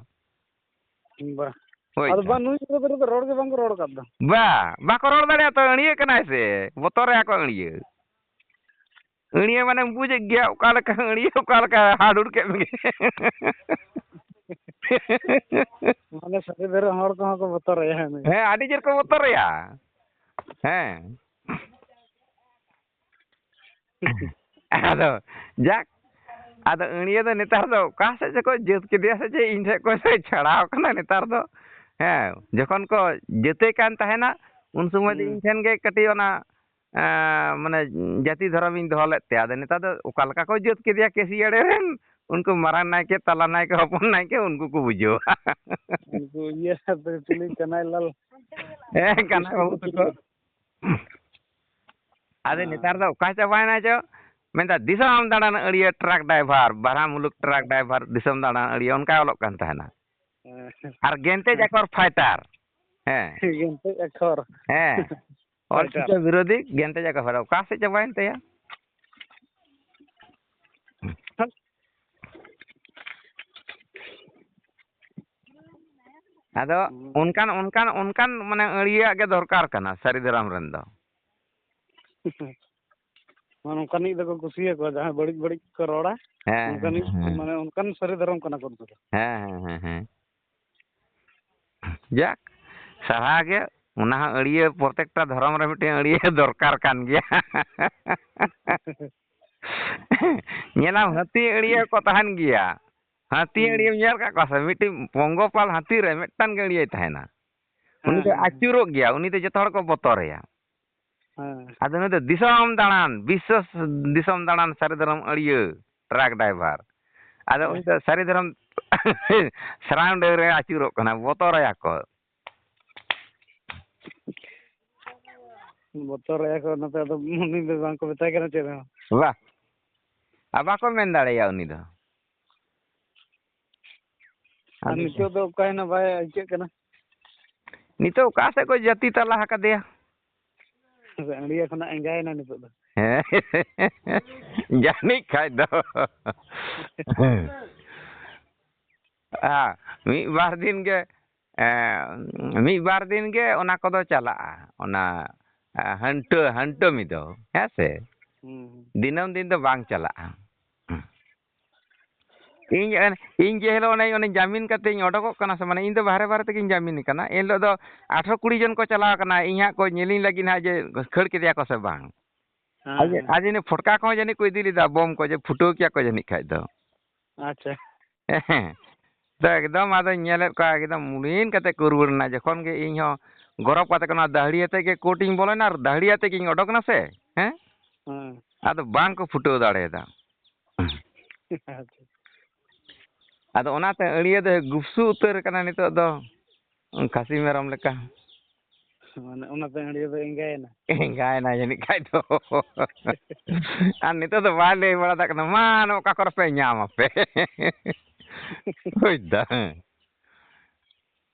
ᱵᱟ᱾ ᱦᱳᱭ ᱟᱫᱚ ᱛᱚ᱾ ᱵᱟ, ᱱᱩᱭ ᱜᱤᱫᱽᱨᱟᱹ ᱫᱚ ᱨᱚᱲ ᱜᱮ ᱵᱟᱝ ᱠᱚ ᱨᱚᱲ ᱟᱠᱟᱫ ᱫᱚ᱾ ᱵᱟ, ᱵᱟᱠᱚ ᱨᱚᱲ ᱫᱟᱲᱮᱭᱟᱜᱼᱟ ᱛᱚ, ᱟᱹᱲᱤᱭᱟᱹ ᱠᱟᱱᱟᱭ ᱥᱮ, ᱵᱚᱛᱚᱨᱮᱭᱟ ᱠᱚ ᱟᱹᱲᱤᱭᱟᱹ᱾ ᱟᱹᱲᱤᱭᱟᱹ ᱢᱟᱱᱮᱢ ᱵᱩᱡᱮᱫ ᱜᱮᱭᱟ, ᱚᱠᱟ ᱞᱮᱠᱟ ᱟᱹᱲᱤᱭᱟᱹ, ᱚᱠᱟ ᱞᱮᱠᱟ ᱦᱟᱹᱲᱩᱲ ᱠᱮᱫ ᱢᱮᱜᱮ᱾ ᱢᱟᱱᱮ ᱥᱟᱹᱨᱤ ᱫᱷᱚᱨᱚᱢ ᱦᱚᱲ ᱠᱚᱦᱚᱸ ᱠᱚ ᱵᱚᱛᱚᱨᱟᱭᱟ ᱱᱩᱭ᱾ ᱦᱮᱸ, ᱟᱹᱰᱤ ᱡᱳᱨ ᱠᱚ ᱵᱚᱛᱚᱨᱟᱭᱟ᱾ ᱦᱮᱸ᱾ ᱟᱫᱚ ᱡᱟᱠ, ᱟᱫᱚ ᱟᱹᱲᱤᱭᱟᱹ ᱫᱚ ᱱᱮᱛᱟᱨ ᱫᱚ ᱚᱠᱟ ᱥᱮᱫ ᱪᱚᱠᱚ ᱡᱟᱹᱛ ᱠᱮᱫᱮᱭᱟ ᱥᱮ ᱪᱮᱫ, ᱤᱧ ᱴᱷᱮᱡ ᱠᱷᱚᱱ ᱫᱚᱭ ᱪᱷᱟᱲᱟᱣ ᱠᱟᱱᱟ ᱱᱮᱛᱟᱨ ᱫᱚ᱾ ᱦᱮᱸ, ᱡᱚᱠᱷᱚᱱ ᱠᱚ ᱡᱟᱹᱛᱮ ᱠᱟᱱ ᱛᱟᱦᱮᱱᱟ, ᱩᱱ ᱥᱚᱢᱚᱭ ᱫᱚ ᱦᱩᱸ᱾ ᱤᱧ ᱴᱷᱮᱱ ᱜᱮ ᱠᱟᱹᱴᱤᱡ ᱚᱱᱟ, ᱮᱸ, ᱢᱟᱱᱮ, ᱡᱟᱹᱛᱤ ᱫᱷᱚᱨᱚᱢᱤᱧ ᱫᱚᱦᱚ ᱞᱮᱫ ᱛᱮ, ᱟᱫᱚ ᱱᱮᱛᱟᱨ ᱫᱚ ᱚᱠᱟ ᱞᱮᱠᱟ ᱠᱚ ᱡᱟᱹᱛ ᱠᱮᱫᱮᱭᱟ ᱠᱮᱥᱤᱭᱟᱹᱲᱮ ᱨᱮᱱ, ᱩᱱᱠᱩ ᱢᱟᱨᱟᱝ ᱱᱟᱭᱠᱮ, ᱛᱟᱞᱟ ᱱᱟᱭᱠᱮ, ᱦᱚᱯᱚᱱ ᱱᱟᱭᱠᱮ, ᱩᱱᱠᱩ ᱠᱚ ᱵᱩᱡᱷᱟᱹᱣᱟ᱾ ᱩᱱᱠᱩ ᱤᱭᱟᱹ ᱪᱤᱞᱤ ᱠᱟᱱᱟᱭ ᱞᱟᱞ᱾ ᱦᱮᱸ, ᱠᱟᱱᱟᱭ ᱵᱟᱹᱵᱩ ᱛᱟᱠᱚ᱾ ᱟᱫᱚ ᱦᱮᱸ᱾ ᱱᱮᱛᱟᱨ ᱫᱚ ᱚᱠᱟ ᱪᱟᱵᱟᱭᱮᱱᱟ ᱪᱚ? ᱢᱮᱱᱫᱟ, "ᱫᱤᱥᱚᱢ ᱫᱟᱬᱟᱱ ᱟᱹᱲᱤᱭᱟᱹ ᱴᱨᱟᱠ ᱰᱟᱭᱵᱷᱟᱨ, ᱵᱟᱨᱦᱟ ᱢᱩᱞᱩᱠ ᱴᱨᱟᱠ ᱰᱟᱭᱵᱷᱟᱨ, ᱫᱤᱥᱚᱢ ᱫᱟᱬᱟᱱ ᱟᱹᱲᱤᱭᱟᱹ", ᱚᱱᱠᱟ ᱚᱞᱚᱜ ᱠᱟᱱ ᱛᱟᱦᱮᱱᱟ᱾ ᱟᱨ ᱜᱮᱱᱛᱮᱡ ᱟᱠᱷᱚᱨ ᱯᱷᱟᱭᱴᱟᱨ᱾ ᱦᱮᱸ᱾ ᱜᱮᱱᱛᱮᱡ ᱟᱠᱷᱚᱨ᱾ ᱦᱮᱸ᱾ ᱚᱞ ᱯᱷᱟᱭᱴᱟᱨ᱾ ᱪᱤᱠᱤ ᱵᱤᱨᱳᱫᱷᱤ ᱜᱮᱱᱛᱮᱡ ᱟᱠᱷᱚᱨ ᱯᱷᱟᱭᱴᱟᱨ᱾ ᱚᱠᱟ ᱥᱮᱫ ᱪᱟᱵᱟᱭᱮᱱ ᱛᱟᱭᱟ? ᱟᱫᱚ ᱦᱩᱸ᱾ ᱚᱱᱠᱟᱱ, ᱚᱱᱠᱟᱱ, ᱚᱱᱠᱟᱱ ᱢᱟᱱᱮ ᱟᱹᱲᱤᱭᱟᱹ ᱟᱜ ᱜᱮ ᱫᱚᱨᱠᱟᱨ ᱠᱟᱱᱟ ᱥᱟᱹᱨᱤ ᱫᱷᱚᱨᱚᱢ ᱨᱮᱱ ᱫᱚ᱾ ᱢᱟᱱᱮ ᱚᱱᱠᱟᱱᱤᱡ ᱫᱚᱠᱚ ᱠᱩᱥᱤᱭᱟᱠᱚᱣᱟ, ᱡᱟᱦᱟᱸᱭ ᱵᱟᱹᱲᱤᱡ ᱵᱟᱹᱲᱤᱡ ᱠᱚ ᱨᱚᱲᱟ, ᱦᱮᱸ, ᱚᱱᱠᱟᱱᱤᱡ, ᱦᱮᱸ, ᱦᱮᱸ᱾ ᱢᱟᱱᱮ ᱚᱱᱠᱟᱱ ᱥᱟᱹᱨᱤ ᱫᱷᱚᱨᱚᱢ ᱠᱟᱱᱟ ᱠᱚ ᱩᱱᱠᱩ ᱫᱚ᱾ ᱦᱮᱸ, ᱦᱮᱸ, ᱦᱮᱸ, ᱦᱮᱸ᱾ ᱡᱟᱠ, ᱥᱟᱨᱦᱟᱣ ᱜᱮ, ᱚᱱᱟ ᱦᱚᱸ ᱟᱹᱲᱤᱭᱟᱹ, ᱯᱨᱚᱛᱮᱠᱴᱟ ᱫᱷᱚᱨᱚᱢ ᱨᱮ ᱢᱤᱫᱴᱮᱱ ᱟᱹᱲᱤᱭᱟᱹ ᱫᱚᱨᱠᱟᱨ ᱠᱟᱱ ᱜᱮᱭᱟ᱾ ᱧᱮᱞᱟᱢ, ᱦᱟᱹᱛᱤ ᱟᱹᱲᱤᱭᱟᱹ ᱠᱚ ᱛᱟᱦᱮᱱ ᱜᱮᱭᱟ᱾ ᱦᱟᱹᱛᱤ ᱦᱩᱸ᱾ ᱟᱹᱲᱤᱭᱟᱹᱢ ᱧᱮᱞ ᱠᱟᱜ ᱠᱚᱣᱟ ᱥᱮ? ᱢᱤᱫᱴᱤᱡ ᱯᱚᱝᱜᱚᱯᱟᱞ ᱦᱟᱹᱛᱤ ᱨᱮ ᱢᱤᱫᱴᱟᱝ ᱜᱮ ᱟᱹᱲᱤᱭᱟᱹᱭ ᱛᱟᱦᱮᱱᱟ᱾ ᱩᱱᱤ ᱦᱮᱸ, ᱫᱚ ᱦᱮᱸ, ᱦᱮᱸ᱾ ᱟᱹᱪᱩᱨᱚᱜ ᱜᱮᱭᱟ, ᱩᱱᱤ ᱫᱚ ᱡᱚᱛᱚ ᱦᱚᱲ ᱠᱚ ᱵᱚᱛᱚᱨᱮᱭᱟ᱾ ᱦᱮᱸ᱾ ᱟᱫᱚ ᱱᱩᱭ ᱫᱚ ᱫᱤᱥᱚᱢ ᱫᱟᱬᱟᱱ, ᱵᱤᱥᱥᱚ ᱫᱤᱥᱚᱢ ᱫᱟᱬᱟᱱ ᱥᱟᱹᱨᱤ ᱫᱷᱚᱨᱚᱢ ᱟᱹᱲᱤᱭᱟᱹ ᱴᱨᱟᱠ ᱰᱨᱟᱭᱵᱷᱟᱨ᱾ ᱟᱫᱚ ᱦᱮᱸ᱾ ᱩᱱᱤ ᱫᱚ ᱥᱟᱹᱨᱤ ᱫᱷᱚᱨᱚᱢ ᱥᱟᱨᱟᱣᱩᱱᱰ ᱨᱮ ᱟᱹᱪᱩᱨᱚᱜ ᱠᱟᱱᱟ, ᱵᱚᱛᱚᱨᱟᱭᱟ ᱠᱚ᱾ ᱵᱚᱛᱚᱨᱟᱭᱟ ᱠᱚ, ᱚᱱᱟᱛᱮ ᱟᱫᱚ ᱩᱱᱤ ᱫᱚ ᱵᱟᱝ ᱠᱚ ᱢᱮᱛᱟᱭ ᱠᱟᱱᱟ ᱪᱮᱫ ᱦᱚᱸ᱾ ᱵᱟᱦ᱾ ᱟᱨ ᱵᱟᱠᱚ ᱢᱮᱱ ᱫᱟᱲᱮᱭᱟᱜᱼᱟ ᱩᱱᱤ ᱫᱚ᱾ ᱟᱨ ᱟᱫᱚ ᱱᱤᱛᱚᱜ ᱫᱚ ᱚᱠᱟᱭᱮᱱᱟ, ᱵᱟᱭ ᱟᱹᱭᱠᱟᱹᱜ ᱠᱟᱱᱟ? ᱱᱤᱛᱚᱜ ᱚᱠᱟ ᱥᱮᱫ ᱠᱚ ᱡᱟᱹᱛᱤ ᱛᱟᱞᱟ ᱟᱠᱟᱫᱮᱭᱟ? ᱟᱹᱲᱤᱭᱟᱹ ᱠᱷᱚᱱᱟᱜ ᱮᱸᱜᱟᱭᱮᱱᱟ ᱱᱤᱛᱚᱜ ᱫᱚ᱾ ᱦᱮᱸ, ᱡᱟᱹᱱᱤᱡ ᱠᱷᱟᱡ ᱫᱚ᱾ ᱦᱮᱸ, ᱢᱤᱫ ᱵᱟᱨ ᱫᱤᱱ ᱜᱮ, ᱮᱸ, ᱢᱤᱫ ᱵᱟᱨ ᱫᱤᱱ ᱜᱮ ᱚᱱᱟ ᱠᱚᱫᱚ ᱪᱟᱞᱟᱜᱼᱟ, ᱚᱱᱟ, ᱮᱸ, ᱦᱟᱹᱱᱴᱟᱹ, ᱦᱟᱹᱱᱴᱟᱹᱢᱤ ᱫᱚ, ᱦᱮᱸ ᱥᱮ? ᱦᱩᱸ, ᱦᱩᱸ᱾ ᱫᱤᱱᱟᱹᱢ ᱫᱤᱱ ᱫᱚ ᱵᱟᱝ ᱪᱟᱞᱟᱜᱼᱟ᱾ ᱤᱧ, ᱤᱧ ᱡᱮ ᱦᱤᱞᱳᱜ ᱚᱱᱮ, ᱚᱱᱮ ᱡᱟᱢᱤᱱ ᱠᱟᱛᱮ ᱤᱧ ᱚᱰᱚᱠᱚᱜ ᱠᱟᱱᱟ ᱥᱮ, ᱢᱟᱱᱮ, ᱤᱧ ᱫᱚ ᱵᱟᱦᱨᱮ ᱵᱟᱦᱨᱮ ᱛᱮᱜᱮᱧ ᱡᱟᱢᱤᱱ ᱠᱟᱱᱟ᱾ ᱮᱱ ᱦᱤᱞᱳᱜ ᱫᱚ ᱟᱴᱷᱨᱚ ᱠᱩᱲᱤ ᱡᱚᱱ ᱠᱚ ᱪᱟᱞᱟᱣ ᱠᱟᱱᱟ, ᱤᱧ ᱦᱟᱸᱜ ᱠᱚ ᱧᱮᱞᱤᱧ ᱞᱟᱹᱜᱤᱫ ᱦᱟᱸᱜ ᱡᱮ ᱠᱷᱟᱹᱲ ᱠᱮᱫᱮᱭᱟ ᱠᱚ ᱥᱮ ᱵᱟᱝ᱾ ᱦᱮᱸ, ᱟᱨ ᱡᱮ, ᱦᱮᱸ᱾ ᱟᱨ ᱡᱟᱹᱱᱤᱡ ᱯᱷᱚᱴᱠᱟ ᱠᱚᱦᱚᱸ ᱡᱟᱹᱱᱤᱡ ᱠᱚ ᱤᱫᱤ ᱞᱮᱫᱟ, ᱵᱳᱢ ᱠᱚ, ᱡᱮ ᱯᱷᱩᱴᱟᱹᱣ ᱠᱮᱭᱟ ᱠᱚ ᱡᱟᱹᱱᱤᱡ ᱠᱷᱟᱡ ᱫᱚ᱾ ᱟᱪᱪᱷᱟ᱾ ᱦᱮᱸ᱾ ᱛᱚ ᱮᱠᱫᱚᱢ ᱟᱫᱚᱧ ᱧᱮᱞᱮᱫ ᱠᱚᱣᱟ, ᱮᱠᱫᱚᱢ ᱢᱩᱞᱤᱱ ᱠᱟᱛᱮ ᱠᱚ ᱨᱩᱣᱟᱹᱲ ᱮᱱᱟ᱾ ᱡᱚᱠᱷᱚᱱ ᱜᱮ ᱤᱧ ᱦᱚᱸ ᱜᱚᱨᱚᱵ ᱠᱟᱛᱮ ᱠᱚ ᱱᱚᱣᱟ ᱫᱟᱹᱦᱲᱤ ᱟᱛᱮ ᱜᱮ ᱠᱳᱨᱴ ᱤᱧ ᱵᱚᱞᱚᱭᱮᱱᱟ ᱟᱨ ᱫᱟᱹᱦᱲᱤ ᱟᱛᱮ ᱜᱤᱧ ᱚᱰᱚᱠ ᱮᱱᱟ ᱥᱮ, ᱦᱮᱸ? ᱦᱮᱸ᱾ ᱟᱫᱚ ᱵᱟᱝ ᱠᱚ ᱯᱷᱩᱴᱟᱹᱣ ᱫᱟᱲᱮᱭᱟᱫᱟ᱾ ᱟᱪᱪᱷᱟ᱾ ᱟᱫᱚ ᱚᱱᱟᱛᱮ ᱟᱹᱲᱭᱟᱹ ᱫᱚ ᱜᱩᱯᱥᱩ ᱩᱛᱟᱹᱨ ᱠᱟᱱᱟ ᱱᱤᱛᱚᱜ ᱫᱚ, ᱠᱷᱟᱹᱥᱤ ᱢᱮᱨᱚᱢ ᱞᱮᱠᱟ᱾ ᱢᱟᱱᱮ ᱚᱱᱟᱛᱮ ᱟᱹᱲᱭᱟᱹ ᱫᱚ ᱮᱸᱜᱟᱭᱮᱱᱟ᱾ ᱮᱸᱜᱟᱭᱮᱱᱟ ᱡᱟᱹᱱᱤᱡ ᱠᱷᱟᱡ ᱫᱚ᱾ ᱟᱨ ᱱᱤᱛᱚᱜ ᱫᱚ ᱵᱟᱭ ᱞᱟᱹᱭ ᱵᱟᱲᱟ ᱫᱟᱲᱮᱭᱟᱜ ᱠᱟᱱᱟ, "ᱢᱟ, ᱱᱚᱣᱟ ᱚᱠᱟ ᱠᱚᱨᱮ ᱯᱮ ᱧᱟᱢ ᱟᱯᱮ?" ᱵᱩᱡᱽ ᱫᱟ?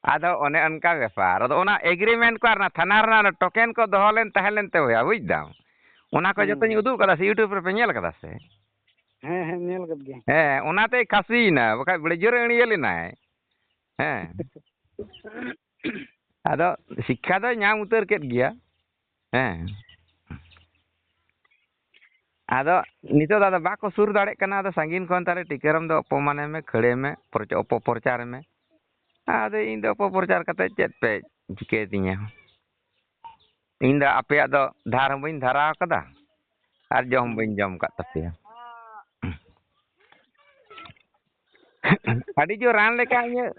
ᱟᱫᱚ ᱚᱱᱮ ᱚᱱᱠᱟ ᱵᱮᱯᱟᱨ᱾ ᱟᱫᱚ ᱚᱱᱟ ᱮᱜᱽᱨᱤᱢᱮᱱᱴ ᱠᱚ ᱟᱨ ᱚᱱᱟ ᱛᱷᱟᱱᱟ ᱨᱮᱱᱟᱜ ᱚᱱᱟ ᱴᱳᱠᱮᱱ ᱠᱚ ᱫᱚᱦᱚ ᱞᱮᱱ ᱛᱟᱦᱮᱸ ᱞᱮᱱ ᱛᱮ ᱵᱚᱭᱦᱟ, ᱵᱩᱡᱽ ᱫᱟᱢ? ᱚᱱᱟ ᱠᱚ ᱦᱩᱸ᱾ ᱡᱚᱛᱚᱧ ᱩᱫᱩᱜ ᱠᱟᱫᱟ ᱥᱮ, YouTube ᱨᱮᱯᱮ ᱧᱮᱞ ᱠᱟᱫᱟ ᱥᱮ? ᱦᱮᱸ, ᱦᱮᱸ, ᱧᱮᱞ ᱠᱟᱫ ᱜᱮ᱾ ᱦᱮᱸ, ᱚᱱᱟᱛᱮᱭ ᱠᱷᱟᱹᱥᱤᱭᱮᱱᱟ, ᱵᱟᱠᱷᱟᱡ ᱵᱮᱲᱮ ᱡᱳᱨᱮ ᱟᱹᱲᱤᱭᱟᱹ ᱞᱮᱱᱟᱭ᱾ ᱦᱮᱸ᱾ ᱟᱫᱚ ᱥᱤᱠᱠᱷᱟ ᱫᱚᱭ ᱧᱟᱢ ᱩᱛᱟᱹᱨ ᱠᱮᱫ ᱜᱮᱭᱟ᱾ ᱦᱮᱸ᱾ ᱟᱫᱚ ᱱᱤᱛᱚᱜ ᱫᱚ ᱟᱫᱚ ᱵᱟᱠᱚ ᱥᱩᱨ ᱫᱟᱲᱮᱜ ᱠᱟᱱᱟ᱾ ᱟᱫᱚ ᱥᱟᱺᱜᱤᱧ ᱠᱷᱚᱱ ᱛᱟᱦᱞᱮ ᱴᱤᱠᱟᱹᱨᱟᱢ ᱫᱚ ᱚᱯᱚᱢᱟᱱᱮ ᱢᱮ, ᱠᱷᱟᱹᱲᱮ ᱢᱮ, ᱯᱨᱚᱪ-, ᱚᱯᱚᱯᱨᱚᱪᱟᱨᱮ ᱢᱮ᱾ ᱟᱫᱚ ᱤᱧ ᱫᱚ ᱚᱯᱚᱯᱨᱚᱪᱟᱨ ᱠᱟᱛᱮ ᱪᱮᱫ ᱯᱮ ᱪᱤᱠᱟᱹᱭ ᱛᱤᱧᱟ? ᱤᱧ ᱫᱚ ᱟᱯᱮᱭᱟᱜ ᱫᱚ ᱫᱷᱟᱨ ᱦᱚᱸ ᱵᱟᱹᱧ ᱫᱷᱟᱨᱟᱣ ᱠᱟᱫᱟ ᱟᱨ ᱡᱚᱢ ᱦᱚᱸ ᱵᱟᱹᱧ ᱡᱚᱢ ᱠᱟᱫ ᱛᱟᱯᱮᱭᱟ᱾ ᱟᱹᱰᱤ ᱡᱳᱨ ᱨᱟᱱ ᱞᱮᱠᱟ ᱤᱧᱟᱹᱜ,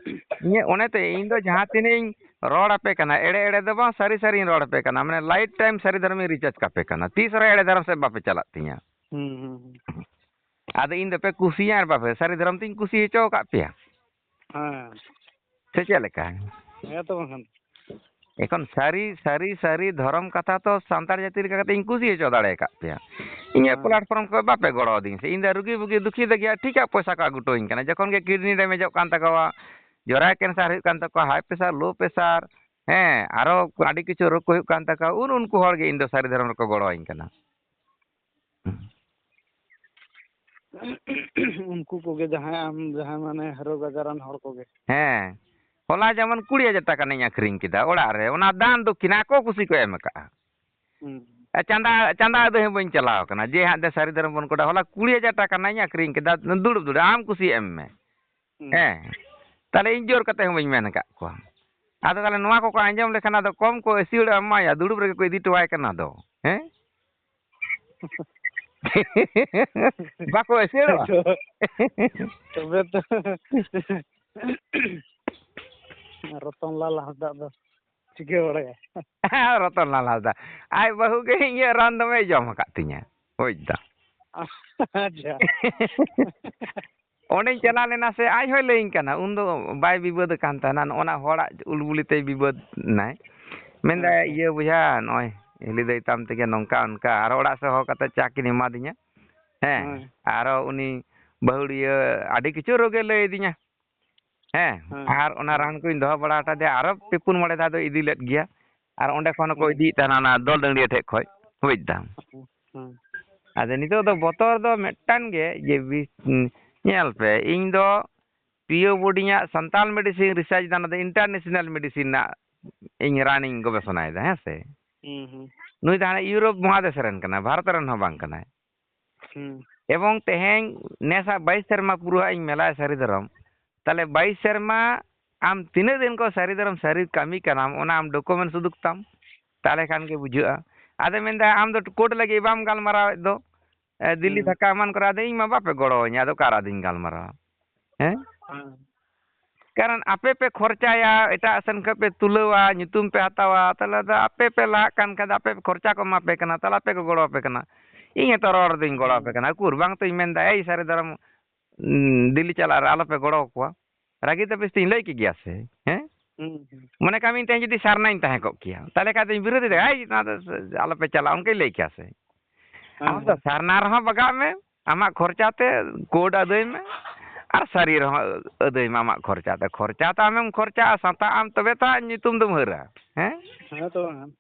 ᱤᱧᱟᱹᱜ ᱚᱱᱮᱛᱮ ᱤᱧ ᱫᱚ ᱡᱟᱦᱟᱸ ᱛᱤᱱᱟᱹᱜ ᱤᱧ ᱨᱚᱲ ᱟᱯᱮ ᱠᱟᱱᱟ, ᱮᱲᱮ ᱮᱲᱮ ᱫᱚ ᱵᱟᱝ, ᱥᱟᱹᱨᱤ ᱥᱟᱹᱨᱤᱧ ᱨᱚᱲ ᱟᱯᱮ ᱠᱟᱱᱟ᱾ ᱢᱟᱱᱮ, ᱞᱟᱭᱤᱯᱷ ᱴᱟᱭᱤᱢ ᱥᱟᱹᱨᱤ ᱫᱷᱚᱨᱚᱢᱤᱧ ᱨᱤᱪᱟᱨᱡᱽ ᱠᱟᱯᱮ ᱠᱟᱱᱟ᱾ ᱛᱤᱥ ᱨᱮ ᱮᱲᱮ ᱫᱷᱚᱨᱚᱢ ᱥᱮᱫ ᱵᱟᱯᱮ ᱪᱟᱞᱟᱜ ᱛᱤᱧᱟ᱾ ᱦᱩᱸ, ᱦᱩᱸ, ᱦᱩᱸ᱾ ᱟᱫᱚ ᱤᱧ ᱫᱚᱯᱮ ᱠᱩᱥᱤᱭᱟᱜ ᱟᱨ ᱵᱟᱯᱮ, ᱥᱟᱹᱨᱤ ᱫᱷᱚᱨᱚᱢ ᱛᱤᱧ ᱠᱩᱥᱤ ᱦᱚᱪᱚ ᱟᱠᱟᱫ ᱯᱮᱭᱟ᱾ ᱦᱮᱸ᱾ ᱥᱮ ᱪᱮᱫ ᱞᱮᱠᱟ? ᱦᱮᱸ ᱛᱚ ᱵᱟᱝᱠᱷᱟᱱ᱾ ᱮᱠᱷᱚᱱ ᱥᱟᱹᱨᱤ, ᱥᱟᱹᱨᱤ, ᱥᱟᱹᱨᱤ ᱫᱷᱚᱨᱚᱢ ᱠᱟᱛᱷᱟ ᱛᱚ ᱥᱟᱱᱛᱟᱲ ᱡᱟᱹᱛᱤ ᱞᱮᱠᱟ ᱠᱟᱛᱮ ᱤᱧ ᱠᱩᱥᱤ ᱦᱚᱪᱚ ᱫᱟᱲᱮ ᱟᱠᱟᱫ ᱯᱮᱭᱟ᱾ ᱤᱧᱟᱹᱜ ᱦᱮᱸ᱾ platform ᱠᱚ ᱵᱟᱯᱮ ᱜᱚᱲᱚ ᱟᱹᱫᱤᱧ ᱥᱮ, ᱤᱧ ᱫᱚ ᱨᱩᱜᱤ ᱵᱩᱜᱤ ᱫᱩᱠᱷᱤ ᱫᱟᱹᱜᱤᱭᱟᱜ ᱴᱷᱤᱠᱟᱜ ᱯᱚᱭᱥᱟ ᱠᱚ ᱟᱹᱜᱩ ᱦᱚᱴᱚ ᱟᱹᱧ ᱠᱟᱱᱟ᱾ ᱡᱚᱠᱷᱚᱱ ᱜᱮ kidney damage ᱚᱜ ᱠᱟᱱ ᱛᱟᱠᱚᱣᱟ, ᱡᱚᱨᱟ cancer ᱦᱩᱭᱩᱜ ᱠᱟᱱ ᱛᱟᱠᱚᱣᱟ, high pressure, low pressure, ᱦᱮᱸ, ᱟᱨᱚ ᱟᱹᱰᱤ ᱠᱤᱪᱷᱩ ᱨᱳᱜᱽ ᱠᱚ ᱦᱩᱭᱩᱜ ᱠᱟᱱ ᱛᱟᱠᱚᱣᱟ, ᱩᱱ ᱩᱱᱠᱩ ᱦᱚᱲ ᱜᱮ ᱤᱧ ᱫᱚ ᱥᱟᱹᱨᱤ ᱫᱷᱚᱨᱚᱢ ᱨᱮᱠᱚ ᱜᱚᱲᱚ ᱟᱹᱧ ᱠᱟᱱᱟ᱾ ᱩᱱᱠᱩ ᱠᱚᱜᱮ ᱡᱟᱦᱟᱸᱭ ᱟᱢ, ᱡᱟᱦᱟᱸᱭ ᱢᱟᱱᱮ ᱨᱳᱜᱽ ᱟᱡᱟᱨᱟᱱ ᱦᱚᱲ ᱠᱚᱜᱮ᱾ ᱦᱮᱸ, ᱦᱚᱞᱟ ᱡᱮᱢᱚᱱ ᱠᱩᱲᱤ ᱦᱟᱡᱟᱨ ᱴᱟᱠᱟ ᱨᱮᱱᱟᱜ ᱤᱧ ᱟᱹᱠᱷᱨᱤᱧ ᱠᱮᱫᱟ ᱚᱲᱟᱜ ᱨᱮ, ᱚᱱᱟ ᱫᱟᱱ ᱫᱚᱠᱠᱷᱤᱱᱟ ᱟᱠᱚ ᱠᱩᱥᱤ ᱠᱚ ᱮᱢ ᱟᱠᱟᱜᱼᱟ᱾ ᱦᱩᱸ᱾ ᱟᱨ ᱪᱟᱸᱫᱟ, ᱪᱟᱸᱫᱟ ᱟᱹᱫᱟᱹᱭ ᱦᱚᱸ ᱵᱟᱹᱧ ᱪᱟᱞᱟᱣ ᱟᱠᱟᱱᱟ, ᱡᱮ ᱦᱟᱸᱜ ᱫᱮ ᱥᱟᱹᱨᱤ ᱫᱷᱚᱨᱚᱢ ᱵᱚᱱ ᱠᱚᱲᱟ, ᱦᱚᱞᱟ ᱠᱩᱲᱤ ᱦᱟᱡᱟᱨ ᱴᱟᱠᱟ ᱨᱮᱱᱟᱜ ᱤᱧ ᱟᱹᱠᱷᱨᱤᱧ ᱠᱮᱫᱟ, ᱫᱩᱲᱩᱵ ᱫᱩᱲᱩᱵ ᱟᱢ ᱠᱩᱥᱤ ᱮᱢ ᱢᱮ᱾ ᱦᱩᱸ᱾ ᱦᱮᱸ, ᱛᱟᱦᱞᱮ ᱤᱧ ᱡᱳᱨ ᱠᱟᱛᱮ ᱦᱚᱸ ᱵᱟᱹᱧ ᱢᱮᱱ ᱟᱠᱟᱫ ᱠᱚᱣᱟ᱾ ᱟᱫᱚ ᱛᱟᱦᱞᱮ ᱱᱚᱣᱟ ᱠᱚᱠᱚ ᱟᱸᱡᱚᱢ ᱞᱮᱠᱷᱟᱱ ᱟᱫᱚ ᱠᱚᱢ ᱠᱚ ᱟᱹᱥᱤᱲᱚᱜᱼᱟ, ᱮᱢᱟᱭᱟ, ᱫᱩᱲᱩᱵ ᱨᱮᱜᱮ ᱠᱚ ᱤᱫᱤ ᱦᱚᱴᱚᱣᱟᱭ ᱠᱟᱱᱟ ᱫᱚ, ᱦᱮᱸ? ᱵᱟᱠᱚ ᱮᱥᱮᱨᱚᱜᱼᱟ? ᱛᱚᱵᱮ ᱛᱚ᱾ ᱨᱚᱛᱚᱱᱞᱟᱞ ᱦᱟᱸᱥᱫᱟ ᱫᱚ ᱪᱤᱠᱟᱹ ᱵᱟᱲᱟᱭᱟ? ᱨᱚᱛᱚᱱᱞᱟᱞ ᱦᱟᱸᱥᱫᱟ᱾ ᱟᱡ ᱵᱟᱹᱦᱩ ᱜᱮ ᱤᱧᱟᱹᱜ ᱨᱟᱱ ᱫᱚᱢᱮᱭ ᱡᱚᱢ ᱟᱠᱟᱫ ᱛᱤᱧᱟᱹ, ᱵᱩᱡᱽ ᱫᱟᱢ᱾ ᱟᱪᱪᱷᱟ᱾ ᱚᱸᱰᱮᱧ ᱪᱟᱞᱟᱣ ᱞᱮᱱᱟ ᱥᱮ, ᱟᱡ ᱦᱚᱸᱭ ᱞᱟᱹᱭᱟᱹᱧ ᱠᱟᱱᱟ, ᱩᱱᱫᱚ ᱵᱟᱭ ᱵᱤᱵᱟᱹᱫ ᱟᱠᱟᱱ ᱛᱟᱦᱮᱱᱟ, ᱱᱚᱜᱼᱚ ᱱᱟ ᱦᱚᱲᱟᱜ ᱩᱞᱵᱩᱞᱤ ᱛᱮᱭ ᱵᱤᱵᱟᱹᱫ ᱮᱱᱟᱭ᱾ ᱢᱮᱱᱫᱟᱭ, ᱟᱪᱪᱷᱟ᱾ "ᱤᱭᱟᱹ ᱵᱚᱭᱦᱟ, ᱱᱚᱜᱼᱚᱭ ᱦᱤᱞᱤ ᱫᱟᱹᱭ ᱛᱟᱢ ᱛᱮᱜᱮ ᱱᱚᱝᱠᱟ ᱚᱱᱠᱟ", ᱟᱨᱚ ᱚᱲᱟᱜ ᱥᱮᱫ ᱦᱚᱦᱚ ᱠᱟᱛᱮ ᱪᱟ ᱠᱤᱱ ᱮᱢᱟᱫᱤᱧᱟ᱾ ᱦᱮᱸ, ᱦᱳᱭ᱾ ᱟᱨᱚ ᱩᱱᱤ ᱵᱟᱹᱦᱩᱲᱤᱭᱟᱹ ᱟᱹᱰᱤ ᱠᱤᱪᱷᱩ ᱨᱳᱜᱮ ᱞᱟᱹᱭ ᱟᱹᱫᱤᱧᱟ᱾ ᱦᱮᱸ, ᱦᱮᱸ᱾ ᱟᱨ ᱚᱱᱟ ᱨᱟᱱ ᱠᱚᱧ ᱫᱚᱦᱚ ᱵᱟᱲᱟ ᱦᱚᱴᱚ ᱟᱫᱮᱭᱟ, ᱟᱨᱚ ᱯᱮ ᱯᱩᱱ ᱢᱚᱬᱮ ᱫᱷᱟᱣ ᱫᱚ ᱤᱫᱤ ᱞᱮᱫ ᱜᱮᱭᱟ᱾ ᱟᱨ ᱚᱸᱰᱮ ᱠᱷᱚᱱ ᱦᱚᱸᱠᱚ ᱦᱮᱸ᱾ ᱤᱫᱤᱭᱮᱫ ᱛᱟᱦᱮᱱᱟ ᱚᱱᱟ ᱫᱚᱞ ᱰᱟᱹᱝᱨᱤᱭᱟᱹ ᱴᱷᱮᱡ ᱠᱷᱚᱡ, ᱵᱩᱡᱽ ᱫᱟᱢ᱾ ᱦᱮᱸ, ᱦᱮᱸ᱾ ᱟᱫᱚ ᱱᱤᱛᱚᱜ ᱫᱚ ᱵᱚᱛᱚᱨ ᱫᱚ ᱢᱤᱫᱴᱟᱝ ᱜᱮ, ᱡᱮ ᱵᱤᱥ-, ᱧᱮᱞ ᱯᱮ, ᱤᱧ ᱫᱚ ᱯᱤ ᱳ ᱵᱳᱨᱰᱤᱝ ᱟᱜ ᱥᱟᱱᱛᱟᱞ medicine research ᱫᱚ, ᱚᱱᱟ ᱫᱚ international medicine ᱨᱮᱱᱟᱜ ᱤᱧ ᱨᱟᱱᱤᱧ ᱜᱚᱵᱮᱥᱚᱱᱟᱭᱮᱫᱟ, ᱦᱮᱸ ᱥᱮ? ᱦᱩᱸ, ᱦᱩᱸ᱾ ᱱᱩᱭ ᱫᱚ ᱦᱟᱱᱮ ᱤᱭᱩᱨᱳᱯ ᱢᱚᱦᱟᱫᱮᱥ ᱨᱮᱱ ᱠᱟᱱᱟᱭ, ᱵᱷᱟᱨᱚᱛ ᱨᱮᱱ ᱦᱚᱸ ᱵᱟᱝ ᱠᱟᱱᱟᱭ᱾ ᱦᱩᱸ᱾ ᱮᱵᱚᱝ ᱛᱮᱦᱮᱧ ᱱᱮᱥᱟᱜ ᱵᱟᱭᱤᱥ ᱥᱮᱨᱢᱟ ᱯᱩᱨᱟᱹ ᱦᱟᱸᱜ ᱤᱧ ᱢᱮᱞᱟᱭᱟ ᱥᱟᱹᱨᱤ ᱫᱷᱚᱨᱚᱢ᱾ ᱛᱟᱦᱞᱮ ᱵᱟᱭᱤᱥ ᱥᱮᱨᱢᱟ ᱟᱢ ᱛᱤᱱᱟᱹᱜ ᱫᱤᱱ ᱠᱚ ᱥᱟᱹᱨᱤ ᱫᱷᱚᱨᱚᱢ ᱥᱟᱹᱨᱤ ᱠᱟᱹᱢᱤ ᱠᱟᱱᱟᱢ, ᱚᱱᱟ ᱟᱢ document ᱩᱫᱩᱜ ᱛᱟᱢ, ᱛᱟᱦᱞᱮ ᱠᱷᱟᱱ ᱜᱮ ᱵᱩᱡᱷᱟᱹᱜᱼᱟ᱾ ᱟᱫᱚ ᱢᱮᱱᱫᱟ, "ᱟᱢ ᱫᱚ court ᱞᱟᱹᱜᱤᱫ ᱵᱟᱢ ᱜᱟᱞᱢᱟᱨᱟᱣᱮᱫ ᱫᱚ, ᱮ, ᱫᱤᱞᱞᱤ ᱦᱩᱸ᱾ ᱫᱷᱟᱠᱟ ᱮᱢᱟᱱ ᱠᱚᱨᱮ, ᱟᱫᱚ ᱤᱧ ᱢᱟ ᱵᱟᱯᱮ ᱜᱚᱲᱚᱣᱟᱹᱧᱟ, ᱟᱫᱚ ᱚᱠᱟᱨᱮ ᱟᱫᱚᱧ ᱜᱟᱞᱢᱟᱨᱟᱣᱟ?" ᱦᱮᱸ? ᱦᱮᱸ᱾ ᱠᱟᱨᱚᱱ ᱟᱯᱮ ᱯᱮ ᱠᱷᱚᱨᱪᱟᱭᱟ, ᱮᱴᱟᱜ ᱥᱮᱱ ᱠᱷᱚᱱ ᱯᱮ ᱛᱩᱞᱟᱹᱣᱟ, ᱧᱩᱛᱩᱢ ᱯᱮ ᱦᱟᱛᱟᱣᱟ, ᱛᱟᱦᱞᱮ ᱟᱫᱚ ᱟᱯᱮ ᱯᱮ ᱞᱟᱦᱟᱜ ᱠᱟᱱ ᱠᱷᱟᱱ ᱫᱚ ᱟᱯᱮ ᱯᱮ ᱠᱷᱚᱨᱪᱟ ᱠᱚ ᱮᱢᱟ ᱯᱮ ᱠᱟᱱᱟ, ᱛᱟᱦᱞᱮ ᱟᱯᱮ ᱠᱚ ᱜᱚᱲᱚ ᱟᱯᱮ ᱠᱟᱱᱟ᱾ ᱤᱧ ᱦᱚᱸᱛᱚ ᱨᱚᱲ ᱫᱚᱧ ᱜᱚᱲᱚ ᱟᱯᱮ ᱦᱩᱸ᱾ ᱠᱟᱱᱟ, ᱩᱠᱩᱨ ᱵᱟᱝ ᱛᱚᱧ ᱢᱮᱱᱫᱟ, "ᱮᱭ ᱥᱟᱹᱨᱤ ᱫᱷᱚᱨᱚᱢ, ᱩᱸ, ᱫᱤᱞᱞᱤ ᱪᱟᱞᱟᱜ ᱨᱮ ᱟᱞᱚ ᱯᱮ ᱜᱚᱲᱚ ᱟᱠᱚᱣᱟ"? ᱨᱟᱹᱜᱤ ᱛᱟᱹᱯᱤᱥ ᱛᱤᱧ ᱞᱟᱹᱭ ᱠᱮᱫ ᱜᱮᱭᱟ ᱥᱮ? ᱦᱮᱸ? ᱦᱩᱸ, ᱦᱩᱸ᱾ ᱢᱚᱱᱮ ᱠᱟᱜ ᱢᱮ, ᱤᱧ ᱛᱮᱦᱮᱧ ᱡᱩᱫᱤ ᱥᱟᱨᱱᱟᱧ ᱛᱟᱦᱮᱸ ᱠᱚᱜ ᱠᱮᱭᱟ, ᱛᱟᱦᱞᱮ ᱠᱷᱟᱡ ᱫᱚᱧ ᱵᱤᱨᱳᱫ ᱮᱫᱟ, ᱦᱩᱸ᱾ "ᱮᱭ, ᱱᱚᱣᱟ ᱫᱚ ᱟᱞᱚ ᱯᱮ ᱪᱟᱞᱟᱜᱼᱟ", ᱚᱱᱠᱟᱧ ᱞᱟᱹᱭ ᱠᱮᱭᱟ ᱥᱮ? ᱦᱮᱸ, ᱟᱢ ᱫᱚ ᱦᱮᱸ᱾ ᱥᱟᱨᱱᱟ ᱨᱮᱦᱚᱸ ᱵᱟᱜᱟᱜ ᱢᱮ, ᱟᱢᱟᱜ ᱠᱷᱚᱨᱪᱟ ᱛᱮ court ᱟᱹᱫᱟᱹᱭ ᱢᱮ, ᱟᱨ ᱥᱟᱹᱨᱤ ᱨᱮᱦᱚᱸ ᱟᱹᱫᱟᱹᱭ ᱢᱮ ᱟᱢᱟᱜ ᱠᱷᱚᱨᱪᱟ ᱛᱮ᱾ ᱠᱷᱚᱨᱪᱟ ᱛᱮ ᱟᱢᱮᱢ ᱠᱷᱚᱨᱪᱟᱜᱼᱟ, ᱥᱟᱛᱟᱜ ᱟᱢ, ᱛᱚᱵᱮ ᱛᱚ ᱟᱢ ᱧᱩᱛᱩᱢ ᱫᱚᱢ ᱦᱟᱹᱨᱟ᱾ ᱦᱮᱸ? ᱦᱮᱸ ᱛᱚ ᱵᱟᱝ᱾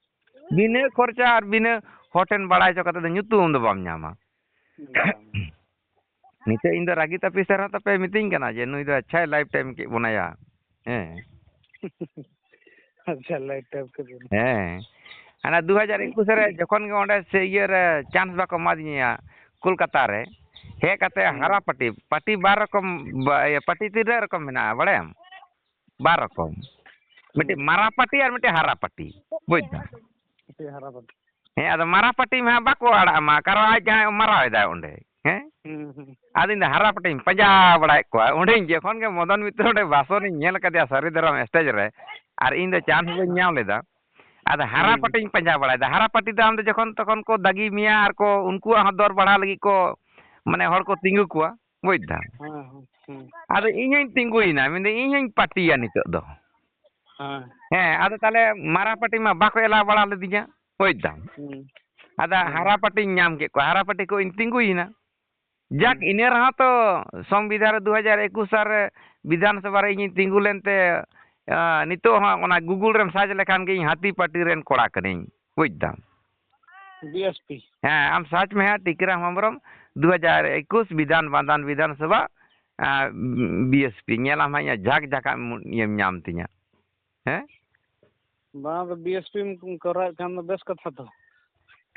ᱵᱤᱱᱟᱹ ᱠᱷᱚᱨᱪᱟ ᱟᱨ ᱵᱤᱱᱟᱹ ᱦᱚᱲ ᱴᱷᱮᱱ ᱵᱟᱲᱟᱭ ᱦᱚᱪᱚ ᱠᱟᱛᱮ ᱫᱚ ᱧᱩᱛᱩᱢ ᱫᱚ ᱵᱟᱢ ᱧᱟᱢᱟ᱾ ᱵᱟᱝ᱾ ᱱᱤᱛᱚᱜ ᱤᱧ ᱫᱚ ᱨᱟᱹᱜᱤ ᱛᱟᱹᱯᱤᱥ ᱨᱮᱦᱚᱸ ᱛᱟᱯᱮ ᱢᱤᱛᱟᱹᱧ ᱠᱟᱱᱟ ᱡᱮ ᱱᱩᱭ ᱫᱚ ᱟᱪᱪᱷᱟᱭ life time ᱠᱮᱫ ᱵᱚᱱᱟᱭᱟ᱾ ᱦᱮᱸ᱾ ᱟᱪᱪᱷᱟ, life time ᱠᱮᱫ ᱵᱚᱱᱟ᱾ ᱦᱮᱸ᱾ ᱦᱟᱱᱟ ᱫᱩ ᱦᱟᱡᱟᱨ ᱮᱠᱩᱥ ᱨᱮ ᱡᱚᱠᱷᱚᱱ ᱜᱮ ᱚᱸᱰᱮ ᱥᱮ ᱤᱭᱟᱹ ᱨᱮ chance ᱵᱟᱠᱚ ᱮᱢᱟᱫᱤᱧᱟ ᱠᱳᱞᱠᱟᱛᱟ ᱨᱮ, ᱦᱮᱡ ᱠᱟᱛᱮ ᱦᱩᱸ᱾ ᱦᱟᱨᱟ ᱯᱟᱹᱴᱤ, ᱯᱟᱹᱴᱤ ᱵᱟᱨ ᱨᱚᱠᱚᱢ, ᱵᱟ-, ᱤᱭᱟᱹ, ᱯᱟᱹᱴᱤ ᱛᱤᱱᱟᱹᱜ ᱨᱚᱠᱚᱢ ᱢᱮᱱᱟᱜᱼᱟ ᱵᱟᱲᱟᱭᱟᱢ? ᱵᱟᱨ ᱨᱚᱠᱚᱢ᱾ ᱢᱤᱫᱴᱤᱡ ᱦᱩᱸ᱾ ᱢᱟᱨᱟ ᱯᱟᱹᱴᱤ ᱟᱨ ᱢᱤᱫᱴᱤᱡ ᱦᱟᱨᱟ ᱯᱟᱹᱴᱤ᱾ ᱵᱩᱡᱽ ᱫᱟᱢ? ᱢᱤᱫᱴᱤᱡ ᱦᱟᱨᱟ ᱯᱟᱹᱴᱤ᱾ ᱦᱮᱸ, ᱟᱫᱚ ᱢᱟᱨᱟ ᱯᱟᱹᱴᱤ ᱢᱟ ᱦᱟᱸᱜ ᱵᱟᱠᱚ ᱟᱲᱟᱜ ᱟᱢᱟ, ᱠᱟᱨᱚᱱ ᱟᱡ ᱡᱟᱦᱟᱸᱭ ᱢᱟᱨᱟᱣ ᱮᱫᱟᱭ ᱚᱸᱰᱮ᱾ ᱦᱮᱸ? ᱦᱩᱸ, ᱦᱩᱸ᱾ ᱟᱫᱚ ᱤᱧ ᱫᱚ ᱦᱟᱨᱟ ᱯᱟᱹᱴᱤᱧ ᱯᱟᱸᱡᱟ ᱵᱟᱲᱟᱭᱮᱫ ᱠᱚᱣᱟ᱾ ᱚᱸᱰᱮᱧ ᱡᱚᱠᱷᱚᱱ ᱜᱮ ᱢᱚᱫᱚᱱ ᱢᱤᱛᱨᱚ ᱚᱸᱰᱮ ᱵᱷᱟᱥᱚᱱᱤᱧ ᱧᱮᱞ ᱠᱟᱫᱮᱭᱟ ᱥᱟᱹᱨᱤ ᱫᱷᱚᱨᱚᱢ stage ᱨᱮ, ᱟᱨ ᱤᱧ ᱫᱚ chance ᱵᱟᱹᱧ ᱧᱟᱢ ᱞᱮᱫᱟ᱾ ᱟᱫᱚ ᱦᱟᱨᱟ ᱦᱩᱸ᱾ ᱯᱟᱹᱴᱤᱧ ᱯᱟᱸᱡᱟ ᱵᱟᱲᱟᱭᱮᱫᱟ᱾ ᱦᱟᱨᱟ ᱯᱟᱹᱴᱤ ᱫᱚ ᱟᱢ ᱫᱚ ᱡᱚᱠᱷᱚᱱ ᱛᱚᱠᱷᱚᱱ ᱠᱚ ᱫᱟᱜᱤ ᱢᱮᱭᱟ ᱟᱨ ᱠᱚ ᱩᱱᱠᱩᱣᱟᱜ ᱦᱚᱸ ᱫᱚᱨ ᱵᱟᱲᱦᱟᱣ ᱞᱟᱹᱜᱤᱫ ᱠᱚ, ᱢᱟᱱᱮ, ᱦᱚᱲ ᱠᱚ ᱛᱤᱸᱜᱩ ᱠᱚᱣᱟ᱾ ᱵᱩᱡᱽ ᱫᱟᱢ? ᱦᱮᱸ, ᱦᱮᱸ, ᱦᱮᱸ᱾ ᱟᱫᱚ ᱤᱧ ᱦᱚᱧ ᱛᱤᱸᱜᱩᱭᱮᱱᱟ, ᱢᱮᱱᱫᱟᱹᱧ, "ᱤᱧ ᱦᱚᱧ ᱯᱟᱹᱴᱤᱭᱟ ᱱᱤᱛᱚᱜ ᱫᱚ᱾" ᱦᱮᱸ᱾ ᱦᱮᱸ, ᱟᱫᱚ ᱛᱟᱦᱞᱮ ᱢᱟᱨᱟ ᱯᱟᱹᱴᱤ ᱢᱟ ᱵᱟᱠᱚ ᱮᱞᱟᱣ ᱵᱟᱲᱟ ᱞᱤᱫᱤᱧᱟ, ᱵᱩᱡᱽ ᱫᱟᱢ? ᱦᱩᱸ᱾ ᱟᱫᱚ ᱦᱮᱸ᱾ ᱦᱟᱨᱟ ᱯᱟᱹᱴᱤᱧ ᱧᱟᱢ ᱠᱮᱫ ᱠᱚᱣᱟ, ᱦᱟᱨᱟ ᱯᱟᱹᱴᱤ ᱠᱚ ᱤᱧ ᱛᱤᱸᱜᱩᱭᱮᱱᱟ᱾ ᱡᱟᱠ, ᱦᱩᱸ᱾ ᱤᱱᱟᱹ ᱨᱮᱦᱚᱸ ᱛᱚ ᱥᱚᱝᱵᱤᱫᱷᱟᱱ ᱨᱮ ᱫᱩ ᱦᱟᱡᱟᱨ ᱮᱠᱩᱥ ᱥᱟᱞ ᱨᱮ ᱵᱤᱫᱷᱟᱱ ᱥᱚᱵᱷᱟ ᱨᱮ ᱤᱧᱤᱧ ᱛᱤᱸᱜᱩ ᱞᱮᱱᱛᱮ, ᱟᱸ, ᱱᱤᱛᱚᱜ ᱦᱚᱸ ᱚᱱᱟ Google ᱨᱮᱢ search ᱞᱮᱠᱷᱟᱱ ᱜᱮ ᱤᱧ ᱦᱟᱹᱛᱤ ᱯᱟᱹᱴᱤ ᱨᱮᱱ ᱠᱚᱲᱟ ᱠᱟᱹᱱᱟᱹᱧ, ᱵᱩᱡᱽ ᱫᱟᱢ᱾ B S P᱾ ᱦᱮᱸ, ᱟᱢ search ᱢᱮ ᱦᱟᱸᱜ, ᱴᱤᱠᱨᱟᱢ ᱦᱮᱢᱵᱨᱚᱢ, ᱫᱩ ᱦᱟᱡᱟᱨ ᱮᱠᱩᱥ ᱵᱤᱫᱷᱟᱱ ᱵᱟᱸᱫᱟᱱ ᱵᱤᱫᱷᱟᱱ ᱥᱚᱵᱷᱟ, ᱟᱸ, B S P, ᱧᱮᱞᱟᱢ ᱦᱟᱸᱜ ᱤᱧᱟᱹᱜ ᱡᱷᱟᱠ ᱡᱷᱟᱠᱟᱜ ᱮᱢ, ᱤᱭᱟᱹᱢ ᱧᱟᱢ ᱛᱤᱧᱟ᱾ ᱦᱮᱸ? ᱵᱟᱝ, ᱟᱫᱚ B S P ᱮᱢ ᱠᱚᱨᱟᱣᱮᱫ ᱠᱷᱟᱱ ᱫᱚ ᱵᱮᱥ ᱠᱟᱛᱷᱟ ᱛᱚ᱾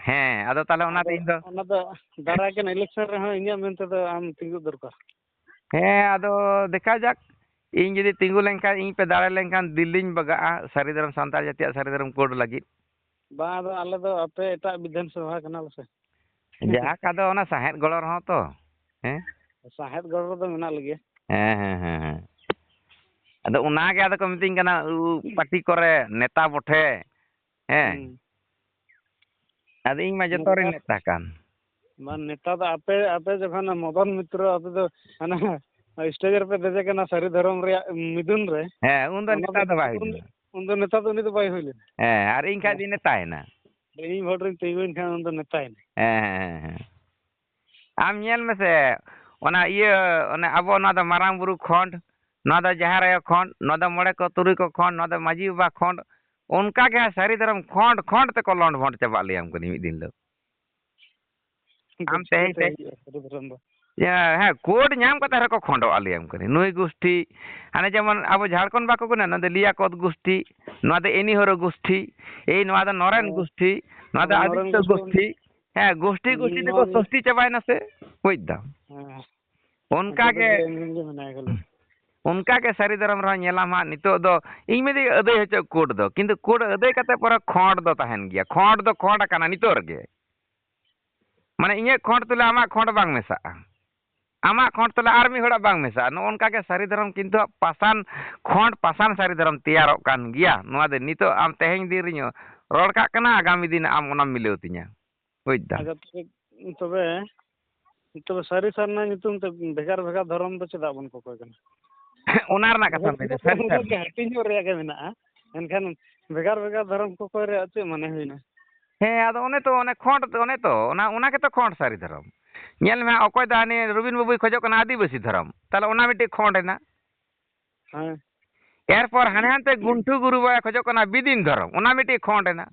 ᱦᱮᱸ, ᱟᱫᱚ ᱛᱟᱦᱞᱮ ᱚᱱᱟᱛᱮ ᱟᱫᱚ ᱤᱧ ᱫᱚ ᱚᱱᱟ ᱫᱚ ᱫᱟᱨᱟᱭ ᱠᱟᱱ election ᱨᱮᱦᱚᱸ ᱤᱧᱟᱹᱜ ᱢᱮᱱ ᱛᱮᱫᱚ ᱟᱢ ᱛᱤᱸᱜᱩᱜ ᱫᱚᱨᱠᱟᱨ᱾ ᱦᱮᱸ, ᱟᱫᱚ ᱫᱮᱠᱷᱟ ᱡᱟᱠ, ᱤᱧ ᱡᱩᱫᱤ ᱛᱤᱸᱜᱩ ᱞᱮᱱᱠᱷᱟᱱ, ᱤᱧ ᱯᱮ ᱫᱟᱲᱮ ᱞᱮᱱᱠᱷᱟᱱ ᱫᱤᱞᱞᱤᱧ ᱵᱟᱜᱟᱜᱼᱟ ᱥᱟᱹᱨᱤ ᱫᱷᱚᱨᱚᱢ ᱥᱟᱱᱛᱟᱲ ᱡᱟᱹᱛᱤᱭᱟᱜ ᱥᱟᱹᱨᱤ ᱫᱷᱚᱨᱚᱢ code ᱞᱟᱹᱜᱤᱫ᱾ ᱵᱟᱝ, ᱟᱫᱚ ᱟᱞᱮ ᱫᱚ ᱟᱯᱮ ᱮᱴᱟᱜ ᱵᱤᱫᱷᱟᱱ ᱥᱚᱵᱷᱟ ᱠᱟᱱᱟᱞᱮ ᱥᱮ᱾ ᱡᱟᱠ, ᱟᱫᱚ ᱚᱱᱟ ᱥᱟᱦᱮᱫ ᱜᱚᱲᱚ ᱨᱮᱦᱚᱸ ᱛᱚ, ᱦᱮᱸ? ᱥᱟᱦᱮᱫ ᱜᱚᱲᱚ ᱨᱮᱫᱚ ᱢᱮᱱᱟᱜ ᱞᱮᱜᱮᱭᱟ᱾ ᱦᱮᱸ, ᱦᱮᱸ, ᱦᱮᱸ, ᱦᱮᱸ᱾ ᱟᱫᱚ ᱚᱱᱟᱜᱮ ᱟᱫᱚ ᱠᱚ ᱢᱤᱛᱟᱹᱧ ᱠᱟᱱᱟ, ᱩ, party ᱠᱚᱨᱮ ᱱᱮᱛᱟ ᱵᱚᱴᱷᱮ, ᱦᱮᱸ? ᱦᱩᱸ᱾ ᱟᱫᱚ ᱤᱧ ᱢᱟ ᱡᱚᱛᱚ ᱨᱤᱧ ᱱᱮᱛᱟ, ᱱᱮᱛᱟ ᱠᱟᱱ᱾ ᱵᱟᱝ, ᱱᱮᱛᱟ ᱫᱚ ᱟᱯᱮ, ᱟᱯᱮ ᱡᱚᱠᱷᱚᱱ ᱢᱚᱫᱚᱱ ᱢᱤᱛᱨᱚ, ᱟᱯᱮ ᱫᱚ ᱦᱟᱱᱟ stage ᱨᱮᱯᱮ ᱫᱮᱡᱮ ᱠᱟᱱᱟ ᱥᱟᱹᱨᱤ ᱫᱷᱚᱨᱚᱢ ᱨᱮᱭᱟᱜ ᱢᱤᱫᱩᱱ ᱨᱮ, ᱦᱮᱸ, ᱩᱱᱫᱚ ᱚᱱᱟ ᱫᱚ ᱱᱮᱛᱟ ᱫᱚ ᱵᱟᱭ ᱩᱱ, ᱦᱩᱭ ᱞᱮᱱᱟ᱾ ᱩᱱᱫᱚ ᱱᱮᱛᱟ ᱫᱚ ᱩᱱᱤ ᱫᱚ ᱵᱟᱭ ᱦᱩᱭ ᱞᱮᱱᱟ᱾ ᱦᱮᱸ, ᱟᱨ ᱤᱧ ᱠᱷᱟᱡ ᱦᱮᱸ᱾ ᱫᱚᱧ ᱱᱮᱛᱟᱭᱮᱱᱟ᱾ ᱤᱧ vote ᱨᱤᱧ ᱛᱤᱸᱜᱩᱭᱮᱱ ᱠᱷᱟᱱ ᱩᱱᱫᱚ ᱱᱮᱛᱟᱭᱮᱱᱟ᱾ ᱦᱮᱸ, ᱦᱮᱸ, ᱦᱮᱸ, ᱦᱮᱸ᱾ ᱟᱢ ᱧᱮᱞ ᱢᱮᱥᱮ, ᱚᱱᱟ ᱤᱭᱟᱹ, ᱚᱱᱮ ᱟᱵᱚ ᱱᱚᱣᱟ ᱫᱚ ᱢᱟᱨᱟᱝ ᱵᱩᱨᱩ ᱠᱷᱚᱸᱰ, ᱱᱚᱣᱟ ᱫᱚ ᱡᱟᱦᱮᱨ ᱟᱭᱳ ᱠᱷᱚᱸᱰ, ᱱᱚᱣᱟ ᱫᱚ ᱢᱚᱬᱮ ᱠᱚ ᱛᱩᱨᱩᱭ ᱠᱚ ᱠᱷᱚᱸᱰ, ᱱᱚᱣᱟ ᱫᱚ ᱢᱟᱹᱡᱷᱤ ᱵᱟᱵᱟ ᱠᱷᱚᱸᱰ, ᱚᱱᱠᱟ ᱜᱮ ᱦᱟᱸᱜ ᱥᱟᱹᱨᱤ ᱫᱷᱚᱨᱚᱢ ᱠᱷᱚᱸᱰ ᱠᱷᱚᱸᱰ ᱛᱮᱠᱚ ᱞᱚᱸᱰ ᱵᱷᱚᱸᱰ ᱪᱟᱵᱟᱜ ᱞᱟᱹᱭᱟᱢ ᱠᱟᱹᱱᱟᱹᱧ ᱢᱤᱫ ᱫᱤᱱ ᱦᱤᱞᱳᱜ᱾ ᱟᱢ ᱪᱤᱠᱟᱹᱛᱮ ᱛᱮᱦᱮᱧ ᱛᱮ ᱦᱩᱭᱩᱜᱼᱟ ᱥᱟᱹᱨᱤ ᱫᱷᱚᱨᱚᱢ ᱫᱚ? ᱦᱮᱸ, code ᱧᱟᱢ ᱠᱟᱛᱮ ᱨᱮᱠᱚ ᱠᱷᱚᱸᱰᱚᱜᱼᱟ ᱞᱟᱹᱭᱟᱢ ᱠᱟᱹᱱᱟᱹᱧ᱾ ᱱᱩᱭ ᱜᱩᱥᱴᱤ, ᱦᱟᱱᱮ ᱡᱮᱢᱚᱱ ᱟᱵᱚ ᱡᱷᱟᱲᱠᱷᱚᱸᱰ ᱵᱟᱠᱚ ᱜᱩᱱᱟ, ᱱᱚᱣᱟ ᱫᱚ ᱞᱤᱭᱟᱠᱚᱛ ᱜᱩᱥᱴᱤ, ᱱᱚᱣᱟ ᱫᱚ ᱮᱱᱤᱦᱚᱨᱚ ᱜᱩᱥᱴᱤ, ᱮᱭ ᱱᱚᱣᱟ ᱫᱚ ᱱᱚᱨᱮᱱ ᱦᱮᱸ᱾ ᱜᱩᱥᱴᱤ, ᱱᱚᱣᱟ ᱫᱚ ᱟᱵᱚ ᱱᱚᱨᱮᱱ ᱟᱫᱤᱛᱛᱚ ᱜᱩᱥᱴᱤ ᱜᱩᱥᱴᱤ᱾ ᱦᱮᱸ, ᱜᱩᱥᱴᱤ ᱜᱩᱥᱴᱤ ᱱᱚᱣᱟ ᱛᱮᱠᱚ ᱫᱚ ᱥᱚᱥᱴᱤ ᱪᱟᱵᱟᱭᱮᱱᱟ ᱥᱮ, ᱵᱩᱡᱽ ᱫᱟᱢ? ᱦᱮᱸ᱾ ᱚᱱᱠᱟ ᱟᱵᱚ ᱫᱚ ᱜᱮ, ᱡᱮ ᱮᱢᱱᱤ ᱜᱮ ᱢᱮᱱᱟᱭ ᱠᱟᱱᱟ᱾ ᱚᱱᱠᱟ ᱜᱮ ᱥᱟᱹᱨᱤ ᱫᱷᱚᱨᱚᱢ ᱨᱮᱦᱚᱸ ᱧᱮᱞᱟᱢ ᱦᱟᱸᱜ ᱱᱤᱛᱚᱜ ᱫᱚ, ᱤᱧ ᱢᱮᱱᱫᱟᱹᱧ ᱟᱹᱫᱟᱹᱭ ᱦᱚᱪᱚ code ᱫᱚ, ᱠᱤᱱᱛᱩ code ᱟᱹᱫᱟᱹᱭ ᱠᱟᱛᱮ ᱯᱚᱨᱮ ᱠᱷᱚᱸᱰ ᱫᱚ ᱛᱟᱦᱮᱱ ᱜᱮᱭᱟ, ᱠᱷᱚᱸᱰ ᱫᱚ ᱠᱷᱚᱸᱰ ᱟᱠᱟᱱᱟ ᱱᱤᱛᱚᱜ ᱨᱮᱜᱮ᱾ ᱢᱟᱱᱮ ᱤᱧᱟᱹᱜ ᱠᱷᱚᱸᱰ ᱛᱩᱞᱩᱡ ᱟᱢᱟᱜ ᱠᱷᱚᱸᱰ ᱵᱟᱝ ᱢᱮᱥᱟᱜᱼᱟ, ᱟᱢᱟᱜ ᱠᱷᱚᱸᱰ ᱛᱩᱞᱩᱡ ᱟᱨ ᱢᱤᱫ ᱦᱚᱲᱟᱜ ᱵᱟᱝ ᱢᱮᱥᱟᱜᱼᱟ᱾ ᱱᱚᱜᱼᱚ ᱱᱚᱝᱠᱟ ᱜᱮ ᱥᱟᱹᱨᱤ ᱫᱷᱚᱨᱚᱢ ᱠᱤᱱᱛᱩ ᱯᱟᱥᱟᱱ ᱠᱷᱚᱸᱰ, ᱯᱟᱥᱟᱱ ᱥᱟᱹᱨᱤ ᱫᱷᱚᱨᱚᱢ ᱛᱮᱭᱟᱨᱚᱜ ᱠᱟᱱ ᱜᱮᱭᱟ᱾ ᱱᱚᱣᱟ ᱫᱚ ᱱᱤᱛᱚᱜ ᱟᱢ ᱛᱮᱦᱮᱧ ᱫᱤᱱ ᱨᱤᱧ ᱨᱚᱲ ᱠᱟᱜ ᱠᱟᱱᱟ, ᱟᱜᱟᱢᱤ ᱫᱤᱱ ᱟᱢ ᱚᱱᱟᱢ ᱢᱤᱞᱟᱹᱣ ᱛᱤᱧᱟ, ᱵᱩᱡᱽ ᱫᱟᱢ? ᱟᱪᱪᱷᱟ, ᱛᱚᱵᱮ, ᱛᱚᱵᱮ, ᱛᱚᱵᱮ ᱥᱟᱹᱨᱤ ᱥᱟᱨᱱᱟ ᱧᱩᱛᱩᱢ ᱛᱮ ᱵᱷᱮᱜᱟᱨ ᱵᱷᱮᱜᱟᱨ ᱫᱷᱚᱨᱚᱢ ᱫᱚ ᱪᱮᱫᱟᱜ ᱵᱚᱱ ᱠᱚᱠᱚᱭ ᱠᱟᱱᱟ? ᱚᱱᱟ ᱨᱮᱱᱟᱜ ᱠᱟᱛᱷᱟᱢ ᱞᱟᱹᱭᱫᱟ, ᱥᱟᱹᱨᱤ ᱩᱱᱟᱹᱜ ᱥᱟᱨᱱᱟ᱾ ᱜᱮ ᱦᱟᱹᱴᱤᱧ ᱧᱚᱜ ᱨᱮᱭᱟᱜ ᱜᱮ ᱢᱮᱱᱟᱜᱼᱟ, ᱮᱱᱠᱷᱟᱱ ᱵᱷᱮᱜᱟᱨ ᱵᱷᱮᱜᱟᱨ ᱫᱷᱚᱨᱚᱢ ᱠᱚᱠᱚᱭ ᱨᱮᱭᱟᱜ ᱪᱮᱫ ᱢᱟᱱᱮ ᱦᱩᱭᱱᱟ? ᱦᱮᱸ, ᱟᱫᱚ ᱚᱱᱮ ᱛᱚ, ᱚᱱᱮ ᱠᱷᱚᱸᱰ, ᱚᱱᱮ ᱛᱚ, ᱚᱱᱟ, ᱚᱱᱟ ᱜᱮᱛᱚ ᱠᱷᱚᱸᱰ ᱥᱟᱹᱨᱤ ᱫᱷᱚᱨᱚᱢ᱾ ᱧᱮᱞ ᱢᱮ, ᱚᱠᱚᱭ ᱫᱚ ᱦᱟᱹᱱᱤ ᱨᱚᱵᱤᱱ ᱵᱟᱹᱵᱩᱭ ᱠᱷᱚᱡᱚᱜ ᱠᱟᱱᱟ ᱟᱹᱫᱤᱵᱟᱹᱥᱤ ᱫᱷᱚᱨᱚᱢ, ᱛᱟᱦᱚᱞᱮ ᱚᱱᱟ ᱢᱤᱫᱴᱤᱡ ᱠᱷᱚᱸᱰ ᱮᱱᱟ᱾ ᱦᱮᱸ᱾ ᱮᱨᱯᱚᱨ ᱦᱟᱱᱮ ᱦᱟᱱᱛᱮ ᱜᱩᱱᱴᱷᱩ ᱜᱩᱨᱩ ᱵᱟᱵᱟᱭ ᱠᱷᱚᱡᱚᱜ ᱠᱟᱱᱟ ᱵᱤᱫᱤᱱ ᱫᱷᱚᱨᱚᱢ, ᱚᱱᱟ ᱢᱤᱫᱴᱤᱡ ᱠᱷᱚᱸᱰ ᱮᱱᱟ᱾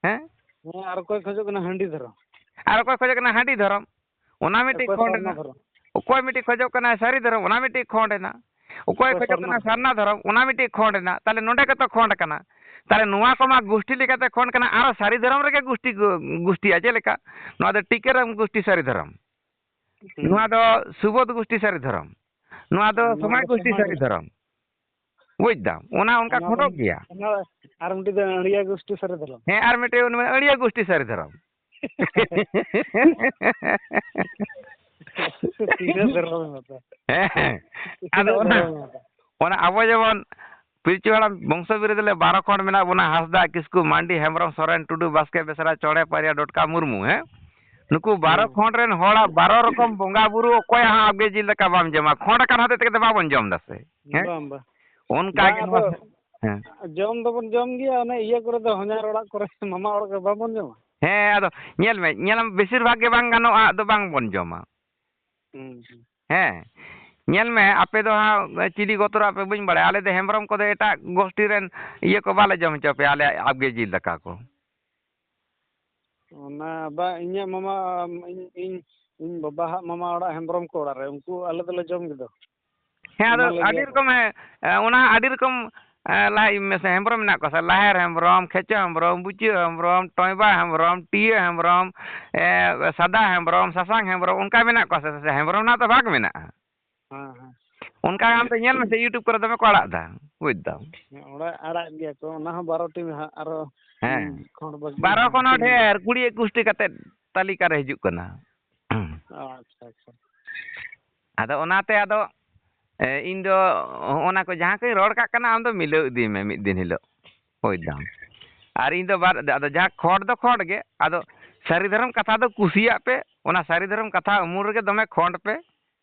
ᱦᱮᱸ? ᱦᱮᱸ, ᱟᱨ ᱚᱠᱚᱭ ᱠᱷᱚᱡᱚᱜ ᱠᱟᱱᱟ ᱦᱟᱺᱰᱤ ᱫᱷᱚᱨᱚᱢ? ᱟᱨ ᱚᱠᱚᱭ ᱠᱷᱚᱡᱚᱜ ᱠᱟᱱᱟ ᱦᱟᱺᱰᱤ ᱫᱷᱚᱨᱚᱢ, ᱚᱱᱟ ᱢᱤᱫᱴᱤᱡ ᱚᱠᱚᱭ ᱠᱷᱚᱸᱰ ᱥᱟᱨᱱᱟ ᱮᱱᱟ᱾ ᱫᱷᱚᱨᱚᱢ? ᱚᱠᱚᱭ ᱢᱤᱫᱴᱤᱡ ᱠᱷᱚᱡᱚᱜ ᱠᱟᱱᱟ ᱥᱟᱹᱨᱤ ᱫᱷᱚᱨᱚᱢ, ᱚᱱᱟ ᱢᱤᱫᱴᱤᱡ ᱠᱷᱚᱸᱰ ᱮᱱᱟ᱾ ᱚᱠᱚᱭ ᱚᱠᱚᱭ ᱠᱷᱚᱡᱚᱜ ᱥᱟᱨᱱᱟ ᱠᱟᱱᱟ ᱫᱷᱚᱨᱚᱢ? ᱥᱟᱨᱱᱟ ᱫᱷᱚᱨᱚᱢ, ᱚᱱᱟ ᱢᱤᱫᱴᱤᱡ ᱠᱷᱚᱸᱰ ᱮᱱᱟ᱾ ᱛᱟᱦᱚᱞᱮ ᱱᱚᱰᱮ ᱜᱮᱛᱚ ᱠᱷᱚᱸᱰ ᱠᱟᱱᱟ᱾ ᱛᱟᱦᱚᱞᱮ ᱱᱚᱣᱟ ᱠᱚᱢᱟ ᱜᱩᱥᱴᱤ ᱞᱮᱠᱟᱛᱮ ᱠᱷᱚᱸᱰ ᱠᱟᱱᱟ, ᱟᱨᱚ ᱥᱟᱹᱨᱤ ᱫᱷᱚᱨᱚᱢ ᱨᱮᱜᱮ ᱜᱩᱥᱴᱤ ᱜᱩ-, ᱜᱩᱥᱴᱤᱜᱼᱟ᱾ ᱪᱮᱫ ᱞᱮᱠᱟ? ᱱᱚᱣᱟ ᱫᱚ ᱴᱤᱠᱟᱹᱨᱟᱢ ᱜᱩᱥᱴᱤ ᱥᱟᱹᱨᱤ ᱫᱷᱚᱨᱚᱢ᱾ ᱦᱩᱸ᱾ ᱱᱚᱣᱟ ᱫᱚ ᱥᱩᱵᱳᱫᱷ ᱜᱩᱥᱴᱤ ᱥᱟᱹᱨᱤ ᱫᱷᱚᱨᱚᱢ᱾ ᱱᱚᱣᱟ ᱫᱚ ᱟᱨ ᱱᱚᱣᱟ ᱥᱚᱢᱟᱭ ᱫᱚ ᱜᱩᱥᱴᱤ ᱥᱚᱢᱟᱡᱽ ᱥᱟᱹᱨᱤ ᱫᱷᱚᱨᱚᱢ᱾ ᱵᱩᱡᱽ ᱫᱟᱢ? ᱚᱱᱟ ᱚᱱᱠᱟ ᱚᱱᱟ ᱠᱷᱚᱸᱰᱚᱜ ᱫᱚ, ᱜᱮᱭᱟ᱾ ᱚᱱᱟ ᱟᱨ ᱢᱤᱫᱴᱤᱡ ᱫᱚ ᱟᱹᱲᱤᱭᱟ ᱜᱩᱥᱴᱤ ᱥᱟᱹᱨᱤ ᱫᱷᱚᱨᱚᱢ᱾ ᱦᱮᱸ, ᱟᱨ ᱢᱤᱫᱴᱮᱡ ᱚᱱᱟ ᱟᱹᱲᱤᱭᱟ ᱜᱩᱥᱴᱤ ᱥᱟᱹᱨᱤ ᱫᱷᱚᱨᱚᱢ᱾ ᱛᱤᱱᱟᱹᱜ ᱫᱷᱚᱨᱚᱢ ᱮᱢ ᱦᱟᱛᱟᱣᱟ? ᱦᱮᱸ᱾ ᱟᱫᱚ ᱛᱤᱱᱟᱹᱜ ᱚᱱᱟ, ᱫᱷᱚᱨᱚᱢ ᱮᱢ ᱦᱟᱛᱟᱣᱟ? ᱚᱱᱟ ᱟᱵᱚ ᱡᱮᱢᱚᱱ ᱯᱤᱞᱪᱩ ᱦᱟᱲᱟᱢ ᱵᱚᱝᱥᱚ ᱵᱤᱨᱟᱹᱫ ᱞᱮ ᱵᱟᱨᱚ ᱠᱷᱚᱸᱰ ᱢᱮᱱᱟᱜ ᱵᱚᱱᱟ, ᱦᱟᱸᱥᱫᱟ, ᱠᱤᱥᱠᱩ, ᱢᱟᱱᱰᱤ, ᱦᱮᱢᱵᱨᱚᱢ, ᱥᱚᱨᱮᱱ, ᱴᱩᱰᱩ, ᱵᱟᱥᱠᱮ, ᱵᱮᱥᱨᱟ, ᱪᱚᱬᱮ, ᱯᱟᱨᱤᱭᱟ, ᱰᱚᱴᱠᱟ, ᱢᱩᱨᱢᱩ, ᱦᱮᱸ? ᱱᱩᱠᱩ ᱵᱟᱨᱚ ᱦᱮᱸ᱾ ᱠᱷᱚᱸᱰ ᱨᱮᱱ ᱦᱚᱲᱟᱜ ᱵᱟᱨᱚ ᱨᱚᱠᱚᱢ ᱵᱚᱸᱜᱟ ᱵᱩᱨᱩ ᱚᱠᱚᱭᱟᱜ ᱦᱚᱸ ᱟᱵᱜᱮ ᱡᱤᱞ ᱫᱟᱠᱟ ᱵᱟᱢ ᱡᱚᱢᱟ, ᱠᱷᱚᱸᱰ ᱟᱠᱟᱱ ᱦᱚᱛᱮᱡ ᱛᱮᱜᱮ ᱛᱚ ᱵᱟᱵᱚᱱ ᱡᱚᱢ ᱫᱟ ᱥᱮ, ᱦᱮᱸ? ᱵᱟᱝ, ᱵᱟᱝ᱾ ᱚᱱᱠᱟ ᱵᱟᱝ, ᱜᱮ ᱟᱫᱚ ᱱᱚᱣᱟ, ᱦᱮᱸ᱾ ᱡᱚᱢ ᱫᱚᱵᱚᱱ ᱡᱚᱢ ᱜᱮᱭᱟ, ᱚᱱᱮ ᱤᱭᱟᱹ ᱠᱚᱨᱮ ᱫᱚ, ᱦᱚᱧᱦᱟᱨ ᱚᱲᱟᱜ ᱠᱚᱨᱮ, ᱢᱟᱢᱟ ᱚᱲᱟᱜ ᱠᱚᱨᱮ ᱵᱟᱵᱚᱱ ᱡᱚᱢᱟ? ᱦᱮᱸ, ᱟᱫᱚ ᱧᱮᱞ ᱢᱮ, ᱧᱮᱞᱟᱢ ᱵᱮᱥᱤᱨ ᱵᱷᱟᱜᱽ ᱜᱮ ᱵᱟᱝ ᱜᱟᱱᱚᱜᱼᱟ, ᱟᱫᱚ ᱵᱟᱝ ᱵᱚᱱ ᱡᱚᱢᱟ᱾ ᱦᱩᱸ, ᱦᱩᱸ᱾ ᱦᱮᱸ, ᱧᱮᱞ ᱢᱮ, ᱟᱯᱮ ᱫᱚ ᱦᱟᱸᱜ ᱪᱤᱞᱤ ᱜᱚᱛᱨᱚ ᱟᱯᱮ ᱵᱟᱹᱧ ᱵᱟᱲᱟᱭᱟ, ᱟᱞᱮ ᱫᱚ ᱦᱮᱢᱵᱨᱚᱢ ᱠᱚᱫᱚ ᱮᱴᱟᱜ ᱜᱳᱥᱴᱤ ᱨᱮᱱ ᱤᱭᱟᱹ ᱠᱚ ᱵᱟᱞᱮ ᱡᱚᱢ ᱦᱚᱪᱚ ᱯᱮᱭᱟ, ᱟᱞᱮ ᱟᱵᱜᱮ ᱡᱤᱞ ᱫᱟᱠᱟ ᱠᱚ᱾ ᱚᱱᱟ ᱵᱟ, ᱤᱧᱟᱹᱜ ᱢᱟᱢᱟ, ᱤᱧ, ᱤᱧ, ᱤᱧ ᱵᱟᱵᱟ ᱦᱟᱜ ᱢᱟᱢᱟ ᱚᱲᱟᱜ ᱦᱮᱢᱵᱨᱚᱢ ᱠᱚ ᱚᱲᱟᱜ ᱨᱮ, ᱩᱱᱠᱩ ᱟᱞᱮ ᱫᱚᱞᱮ ᱡᱚᱢ ᱜᱮᱫᱚ᱾ ᱦᱮᱸ, ᱟᱫᱚ ᱚᱱᱟ ᱞᱟᱹᱜᱤᱫ ᱟᱹᱰᱤ ᱟᱫᱚ᱾ ᱨᱚᱠᱚᱢ, ᱦᱮᱸ, ᱚᱱᱟ ᱟᱹᱰᱤ ᱨᱚᱠᱚᱢ, ᱮ, ᱞᱟᱦᱟ ᱢᱮᱥᱟ ᱦᱮᱢᱵᱨᱚᱢ ᱢᱮᱱᱟᱜ ᱠᱚᱣᱟ ᱥᱮ, ᱞᱟᱦᱮᱨ ᱦᱮᱢᱵᱨᱚᱢ, ᱠᱷᱮᱪᱚ ᱦᱮᱢᱵᱨᱚᱢ, ᱵᱩᱪᱤᱭᱟᱹ ᱦᱮᱢᱵᱨᱚᱢ, ᱴᱚᱭᱵᱟ ᱦᱮᱢᱵᱨᱚᱢ, ᱴᱤᱭᱟᱹ ᱦᱮᱢᱵᱨᱚᱢ, ᱮ, ᱥᱟᱫᱟ ᱦᱮᱢᱵᱨᱚᱢ, ᱥᱟᱥᱟᱝ ᱦᱮᱢᱵᱨᱚᱢ, ᱚᱱᱠᱟ ᱢᱮᱱᱟᱜ ᱠᱚᱣᱟ ᱥᱮ, ᱥᱮ ᱦᱮᱢᱵᱨᱚᱢ ᱨᱮᱱᱟᱜ ᱫᱚ ᱵᱷᱟᱜᱽ ᱢᱮᱱᱟᱜᱼᱟ᱾ ᱦᱮᱸ, ᱦᱮᱸ᱾ ᱚᱱᱠᱟ ᱟᱢ ᱫᱚ ᱧᱮᱞ ᱢᱮᱥᱮ, YouTube ᱠᱚᱨᱮ ᱫᱚᱢᱮ ᱠᱚ ᱟᱲᱟᱜ ᱮᱫᱟ, ᱵᱩᱡᱽ ᱫᱟᱢ᱾ ᱦᱮᱸ, ᱚᱲᱟᱜ ᱟᱲᱟᱜ ᱜᱮᱭᱟ ᱠᱚ, ᱚᱱᱟ ᱦᱚᱸ ᱵᱟᱨᱚ ᱴᱤ ᱦᱟᱸᱜ, ᱟᱨᱚ ᱦᱮᱸ᱾ ᱠᱷᱚᱸᱰ ᱵᱟᱹᱜᱤ ᱵᱟᱨᱚ ᱠᱷᱚᱱ ᱦᱚᱸ ᱢᱮᱱᱟᱜᱼᱟ᱾ ᱰᱷᱮᱨ, ᱠᱩᱲᱤ ᱮᱠᱩᱥ ᱴᱤ ᱠᱟᱛᱮ ᱛᱟᱹᱞᱤᱠᱟ ᱨᱮ ᱦᱤᱡᱩᱜ ᱠᱟᱱᱟ᱾ ᱟᱪᱪᱷᱟ, ᱟᱪᱪᱷᱟ᱾ ᱟᱫᱚ ᱚᱱᱟᱛᱮ ᱟᱫᱚ, ᱮ, ᱤᱧ ᱫᱚ ᱦᱚᱸᱜᱼᱚ ᱱᱟ ᱠᱚ ᱡᱟᱦᱟᱸ ᱠᱚᱧ ᱨᱚᱲ ᱠᱟᱜ ᱠᱟᱱᱟ, ᱟᱢ ᱫᱚ ᱢᱤᱞᱟᱹᱣ ᱤᱫᱤ ᱢᱮ ᱢᱤᱫ ᱫᱤᱱ ᱦᱤᱞᱳᱜ, ᱵᱩᱡᱽ ᱫᱟᱢ᱾ ᱟᱨ ᱤᱧ ᱫᱚ ᱵᱟᱨ, ᱟᱫᱚ ᱡᱟᱦᱟᱸ ᱠᱷᱚᱸᱰ ᱫᱚ ᱠᱷᱚᱸᱰ ᱜᱮ, ᱟᱫᱚ ᱥᱟᱹᱨᱤ ᱫᱷᱚᱨᱚᱢ ᱠᱟᱛᱷᱟ ᱫᱚ ᱠᱩᱥᱤᱭᱟᱜ ᱯᱮ, ᱚᱱᱟ ᱥᱟᱹᱨᱤ ᱫᱷᱚᱨᱚᱢ ᱠᱟᱛᱷᱟ ᱩᱢᱩᱞ ᱨᱮᱜᱮ ᱫᱚᱢᱮ ᱠᱷᱚᱸᱰ ᱯᱮ᱾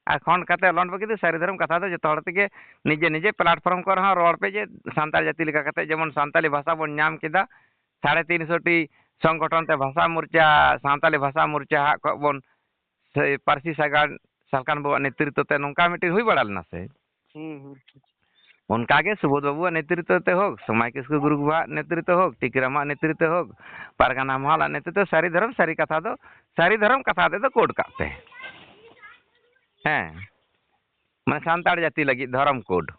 ᱟᱨ ᱠᱷᱚᱸᱰ ᱠᱟᱛᱮ ᱞᱚᱸᱰ ᱵᱟᱹᱜᱤ ᱫᱚ ᱥᱟᱹᱨᱤ ᱫᱷᱚᱨᱚᱢ ᱠᱟᱛᱷᱟ ᱫᱚ ᱡᱚᱛᱚ ᱦᱚᱲ ᱛᱮᱜᱮ ᱱᱤᱡᱮ ᱱᱤᱡᱮ platform ᱠᱚᱨᱮ ᱦᱚᱸ ᱨᱚᱲ ᱯᱮ, ᱡᱮ ᱥᱟᱱᱛᱟᱲ ᱡᱟᱹᱛᱤ ᱞᱮᱠᱟ ᱠᱟᱛᱮ ᱡᱮᱢᱚᱱ ᱥᱟᱱᱛᱟᱞᱤ ᱵᱷᱟᱥᱟ ᱵᱚᱱ ᱧᱟᱢ ᱠᱮᱫᱟ, ᱥᱟᱲᱮ ᱛᱤᱱ ᱥᱚ ᱴᱤ ᱥᱚᱝᱜᱚᱴᱷᱚᱱ ᱛᱮ ᱵᱷᱟᱥᱟ ᱢᱳᱨᱪᱟ, ᱥᱟᱱᱛᱟᱞᱤ ᱵᱷᱟᱥᱟ ᱢᱳᱨᱪᱟ ᱦᱟᱸᱜ ᱠᱚ ᱵᱚᱱ ᱯᱟᱹᱨᱥᱤ ᱥᱟᱜᱟᱲ ᱥᱟᱞᱠᱷᱟᱱ ᱵᱟᱵᱩᱣᱟᱜ ᱱᱮᱛᱨᱤᱛᱵ ᱛᱮ ᱱᱚᱝᱠᱟ ᱢᱤᱫᱴᱤᱡ ᱦᱩᱭ ᱵᱟᱲᱟ ᱞᱮᱱᱟ ᱥᱮ? ᱦᱩᱸ, ᱦᱩᱸ᱾ ᱚᱱᱠᱟ ᱜᱮ ᱥᱩᱵᱳᱫᱷ ᱵᱟᱵᱩᱣᱟᱜ ᱱᱮᱛᱨᱤᱛᱵ ᱛᱮ ᱦᱳᱠ, ᱥᱚᱢᱟᱭ ᱠᱤᱥᱠᱩ ᱜᱩᱨᱩ ᱵᱟᱵᱟᱣᱟᱜ ᱱᱮᱛᱨᱤᱛᱵ ᱛᱮ ᱦᱳᱠ, ᱴᱤᱠᱨᱟᱢᱟᱜ ᱱᱮᱛᱨᱤᱛᱵ ᱛᱮ ᱦᱳᱠ, ᱯᱟᱨᱜᱟᱱᱟ ᱢᱚᱦᱚᱞᱟᱜ ᱱᱮᱛᱨᱤᱛᱵ ᱛᱮ, ᱥᱟᱹᱨᱤ ᱫᱷᱚᱨᱚᱢ ᱥᱟᱹᱨᱤ ᱠᱟᱛᱷᱟ ᱫᱚ, ᱥᱟᱹᱨᱤ ᱫᱷᱚᱨᱚᱢ ᱠᱟᱛᱷᱟ ᱛᱮᱫᱚ ᱠᱳᱰ ᱠᱟᱜ ᱯᱮ᱾ ᱦᱮᱸ, ᱢᱟᱱᱮ ᱥᱟᱱᱛᱟᱲ ᱡᱟᱹᱛᱤ ᱞᱟᱹᱜᱤᱫ ᱫᱷᱚᱨᱚᱢ ᱠᱳᱰ᱾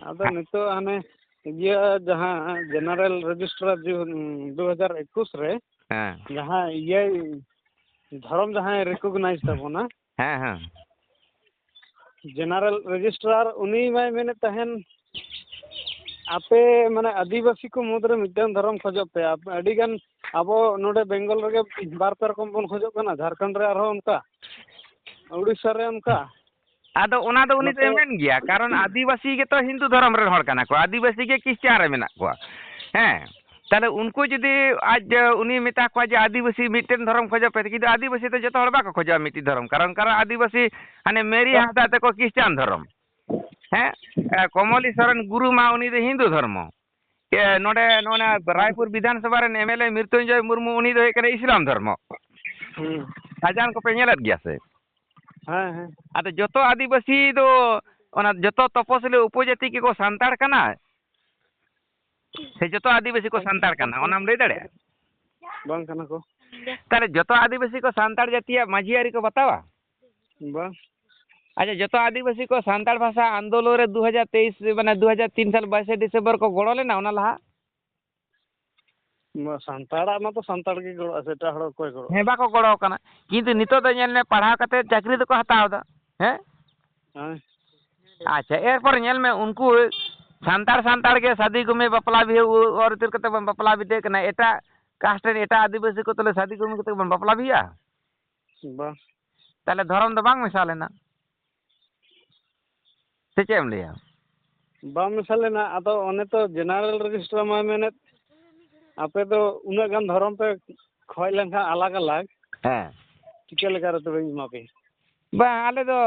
ᱟᱫᱚ ᱱᱤᱛᱚᱜ ᱦᱟᱱᱮ ᱤᱭᱟᱹ ᱡᱟᱦᱟᱸ ᱡᱮᱱᱟᱨᱮᱞ ᱨᱮᱡᱤᱥᱴᱟᱨ ᱡᱩ-, ᱫᱩ ᱦᱟᱡᱟᱨ ᱮᱠᱩᱥ ᱨᱮ ᱦᱮᱸ᱾ ᱡᱟᱦᱟᱸ ᱤᱭᱟᱹ ᱫᱷᱚᱨᱚᱢ ᱡᱟᱦᱟᱸᱭ ᱨᱮᱠᱚᱜᱱᱟᱭᱤᱡᱽ ᱛᱟᱵᱚᱱᱟ, ᱦᱮᱸ, ᱦᱮᱸ᱾ ᱡᱮᱱᱟᱨᱮᱞ ᱨᱮᱡᱤᱥᱴᱨᱟᱨ ᱩᱱᱤ ᱢᱟᱭ ᱢᱮᱱᱮᱫ ᱛᱟᱦᱮᱱ, ᱟᱯᱮ ᱢᱟᱱᱮ ᱟᱹᱫᱤᱵᱟᱹᱥᱤ ᱠᱚ ᱢᱩᱫᱽᱨᱮ ᱢᱤᱫᱴᱟᱝ ᱫᱷᱚᱨᱚᱢ ᱠᱷᱚᱡᱚᱜ ᱯᱮ᱾ ᱟᱯ-, ᱟᱹᱰᱤ ᱜᱟᱱ ᱟᱵᱚ ᱱᱚᱰᱮ ᱵᱮᱝᱜᱚᱞ ᱨᱮᱜᱮ ᱵᱟᱨ ᱯᱮ ᱨᱚᱠᱚᱢ ᱵᱚᱱ ᱠᱷᱚᱡᱚᱜ ᱠᱟᱱᱟ, ᱡᱷᱟᱲᱠᱷᱚᱸᱰ ᱨᱮ ᱟᱨᱦᱚᱸ ᱚᱱᱠᱟ, ᱩᱲᱤᱥᱥᱟ ᱨᱮ ᱚᱱᱠᱟ᱾ ᱟᱫᱚ ᱚᱱᱟ ᱫᱚ ᱩᱱᱤ ᱫᱚᱭ ᱱᱚᱛᱮ ᱢᱮᱱ ᱜᱮᱭᱟ, ᱠᱟᱨᱚᱱ ᱟᱹᱫᱤᱵᱟᱹᱥᱤ ᱜᱮᱛᱚ ᱦᱤᱱᱫᱩ ᱫᱷᱚᱨᱚᱢ ᱨᱮᱱ ᱦᱚᱲ ᱠᱟᱱᱟ ᱠᱚ, ᱟᱹᱫᱤᱵᱟᱹᱥᱤ ᱜᱮ ᱠᱷᱨᱤᱥᱴᱟᱱ ᱨᱮ ᱢᱮᱱᱟᱜ ᱠᱚᱣᱟ᱾ ᱦᱮᱸ, ᱛᱟᱦᱞᱮ ᱩᱱᱠᱩ ᱡᱩᱫᱤ ᱟᱡ, ᱩᱱᱤ ᱢᱮᱛᱟ ᱠᱚᱣᱟ ᱡᱮ ᱟᱹᱫᱤᱵᱟᱹᱥᱤ ᱢᱤᱫᱴᱮᱱ ᱫᱷᱚᱨᱚᱢ ᱠᱷᱚᱡᱚᱜ ᱯᱮ, ᱠᱤᱱᱛᱩ ᱟᱹᱫᱤᱵᱟᱹᱥᱤ ᱫᱚ ᱡᱚᱛᱚ ᱦᱚᱲ ᱵᱟᱠᱚ ᱠᱷᱚᱡᱚᱜᱼᱟ ᱢᱤᱫᱴᱤᱡ ᱫᱷᱚᱨᱚᱢ, ᱠᱟᱨᱚᱱ, ᱠᱟᱨᱚᱱ ᱟᱹᱫᱤᱵᱟᱹᱥᱤ ᱦᱟᱱᱮ ᱢᱮᱨᱤ ᱦᱟᱸᱥᱫᱟ ᱛᱟᱠᱚ ᱠᱷᱨᱤᱥᱴᱟᱱ ᱫᱷᱚᱨᱚᱢ᱾ ᱦᱮᱸ, ᱮ, ᱠᱚᱢᱚᱞᱤᱥᱚᱨᱚᱱ ᱜᱩᱨᱩ ᱢᱟ ᱩᱱᱤ ᱫᱚ ᱦᱤᱱᱫᱩ ᱫᱷᱚᱨᱢᱚ᱾ ᱮ, ᱱᱚᱰᱮ, ᱱᱚᱰᱮ ᱨᱟᱭᱯᱩᱨ ᱵᱤᱫᱷᱟᱱ ᱥᱚᱵᱷᱟ ᱨᱮᱱ M L A Mritunjoy Murmu, ᱩᱱᱤ ᱫᱚ ᱦᱩᱭᱩᱜ ᱠᱟᱱᱟ ᱤᱥᱞᱟᱢ ᱫᱷᱚᱨᱢᱚ᱾ ᱦᱩᱸ᱾ ᱥᱟᱡᱟᱱ ᱠᱚᱯᱮ ᱧᱮᱞᱮᱫ ᱜᱮᱭᱟ ᱥᱮ? ᱦᱮᱸ, ᱦᱮᱸ᱾ ᱟᱫᱚ ᱡᱚᱛᱚ ᱟᱹᱫᱤᱵᱟᱹᱥᱤ ᱫᱚ, ᱚᱱᱟ ᱡᱚᱛᱚ ᱛᱚᱯᱚᱥᱤᱞᱤ ᱩᱯᱚᱡᱟᱹᱛᱤ ᱜᱮᱠᱚ ᱥᱟᱱᱛᱟᱲ ᱠᱟᱱᱟ? ᱥᱮ ᱡᱚᱛᱚ ᱟᱹᱫᱤᱵᱟᱹᱥᱤ ᱠᱚ ᱥᱟᱱᱛᱟᱲ ᱠᱟᱱᱟ, ᱚᱱᱟᱢ ᱞᱟᱹᱭ ᱫᱟᱲᱮᱭᱟᱜᱼᱟ? ᱵᱟᱝ ᱠᱟᱱᱟ ᱠᱚ᱾ ᱛᱟᱦᱞᱮ ᱡᱚᱛᱚ ᱟᱹᱫᱤᱵᱟᱹᱥᱤ ᱠᱚ ᱥᱟᱱᱛᱟᱲ ᱡᱟᱹᱛᱤᱭᱟᱜ ᱢᱟᱹᱡᱷᱤ ᱟᱹᱨᱤ ᱠᱚ ᱵᱟᱛᱟᱣᱟ? ᱵᱟᱝ᱾ ᱟᱪᱪᱷᱟ, ᱡᱚᱛᱚ ᱟᱹᱫᱤᱵᱟᱹᱥᱤ ᱠᱚ ᱥᱟᱱᱛᱟᱲ ᱵᱷᱟᱥᱟ ᱟᱱᱫᱳᱞᱚᱱ ᱨᱮ ᱫᱩ ᱦᱟᱡᱟᱨ ᱛᱮᱭᱤᱥ, ᱢᱟᱱᱮ, ᱫᱩ ᱦᱟᱡᱟᱨ ᱛᱤᱱ ᱥᱟᱞ ᱵᱟᱭᱤᱥᱮ ᱰᱤᱥᱮᱢᱵᱚᱨ ᱠᱚ ᱜᱚᱲᱚ ᱞᱮᱱᱟ, ᱚᱱᱟ ᱞᱟᱦᱟ? ᱢᱟ, ᱥᱟᱱᱛᱟᱲᱟᱜ ᱢᱟᱛᱚ ᱥᱟᱱᱛᱟᱲ ᱜᱮ ᱜᱚᱲᱚᱜᱼᱟ, ᱥᱮ ᱮᱴᱟᱜ ᱦᱚᱲ ᱚᱠᱚᱭ ᱜᱚᱲᱚᱜᱼᱟ? ᱦᱮᱸ, ᱵᱟᱠᱚ ᱜᱚᱲᱚ ᱠᱟᱱᱟ᱾ ᱠᱤᱱᱛᱩ ᱱᱤᱛᱚᱜ ᱫᱚ ᱧᱮᱞ ᱢᱮ, ᱯᱟᱲᱦᱟᱣ ᱠᱟᱛᱮ ᱪᱟᱹᱠᱨᱤ ᱫᱚᱠᱚ ᱦᱟᱛᱟᱣ ᱮᱫᱟ᱾ ᱦᱮᱸ? ᱦᱮᱸ᱾ ᱟᱪᱪᱷᱟ, ᱮᱨᱯᱚᱨ ᱧᱮᱞ ᱢᱮ, ᱩᱱᱠᱩ ᱥᱟᱱᱛᱟᱲ, ᱥᱟᱱᱛᱟᱲ ᱜᱮ ᱥᱟᱫᱤ ᱜᱩᱢᱤ ᱵᱟᱯᱞᱟ ᱵᱤᱦᱟᱹ ᱚᱨ ᱤᱛᱟᱹᱨ ᱠᱟᱛᱮ ᱵᱚᱱ ᱵᱟᱯᱞᱟ ᱵᱤᱫᱟᱹᱜ ᱠᱟᱱᱟ, ᱮᱴᱟᱜ ᱠᱟᱥᱴ ᱨᱮᱱ ᱮᱴᱟᱜ ᱟᱹᱫᱤᱵᱟᱹᱥᱤ ᱠᱚ ᱛᱟᱦᱞᱮ ᱥᱟᱫᱤ ᱜᱩᱢᱤ ᱠᱟᱛᱮ ᱵᱚᱱ ᱵᱟᱯᱞᱟ ᱵᱤᱦᱟᱹᱜᱼᱟ? ᱵᱟᱝ᱾ ᱛᱟᱦᱞᱮ ᱫᱷᱚᱨᱚᱢ ᱫᱚ ᱵᱟᱝ ᱢᱮᱥᱟ ᱞᱮᱱᱟ? ᱥᱮ ᱪᱮᱫ ᱮᱢ ᱞᱟᱹᱭᱟ? ᱵᱟᱝ ᱢᱮᱥᱟ ᱞᱮᱱᱟ᱾ ᱟᱫᱚ ᱚᱱᱮ ᱛᱚ ᱡᱮᱱᱟᱨᱮᱞ ᱨᱮᱡᱤᱥᱴᱟᱨ ᱢᱟᱭ ᱢᱮᱱᱮᱫ, ᱟᱯᱮ ᱫᱚ ᱩᱱᱟᱹᱜ ᱜᱟᱱ ᱫᱷᱚᱨᱚᱢ ᱯᱮ ᱠᱷᱚᱡ ᱞᱮᱱᱠᱷᱟᱱ ᱟᱞᱟᱜᱽ ᱟᱞᱟᱜᱽ, ᱦᱮᱸ᱾ ᱪᱤᱠᱟᱹ ᱞᱮᱠᱟ ᱨᱮ ᱛᱚᱵᱮᱧ ᱮᱢᱟ ᱯᱮᱭᱟ? ᱵᱟᱝ, ᱟᱞᱮ ᱫᱚ,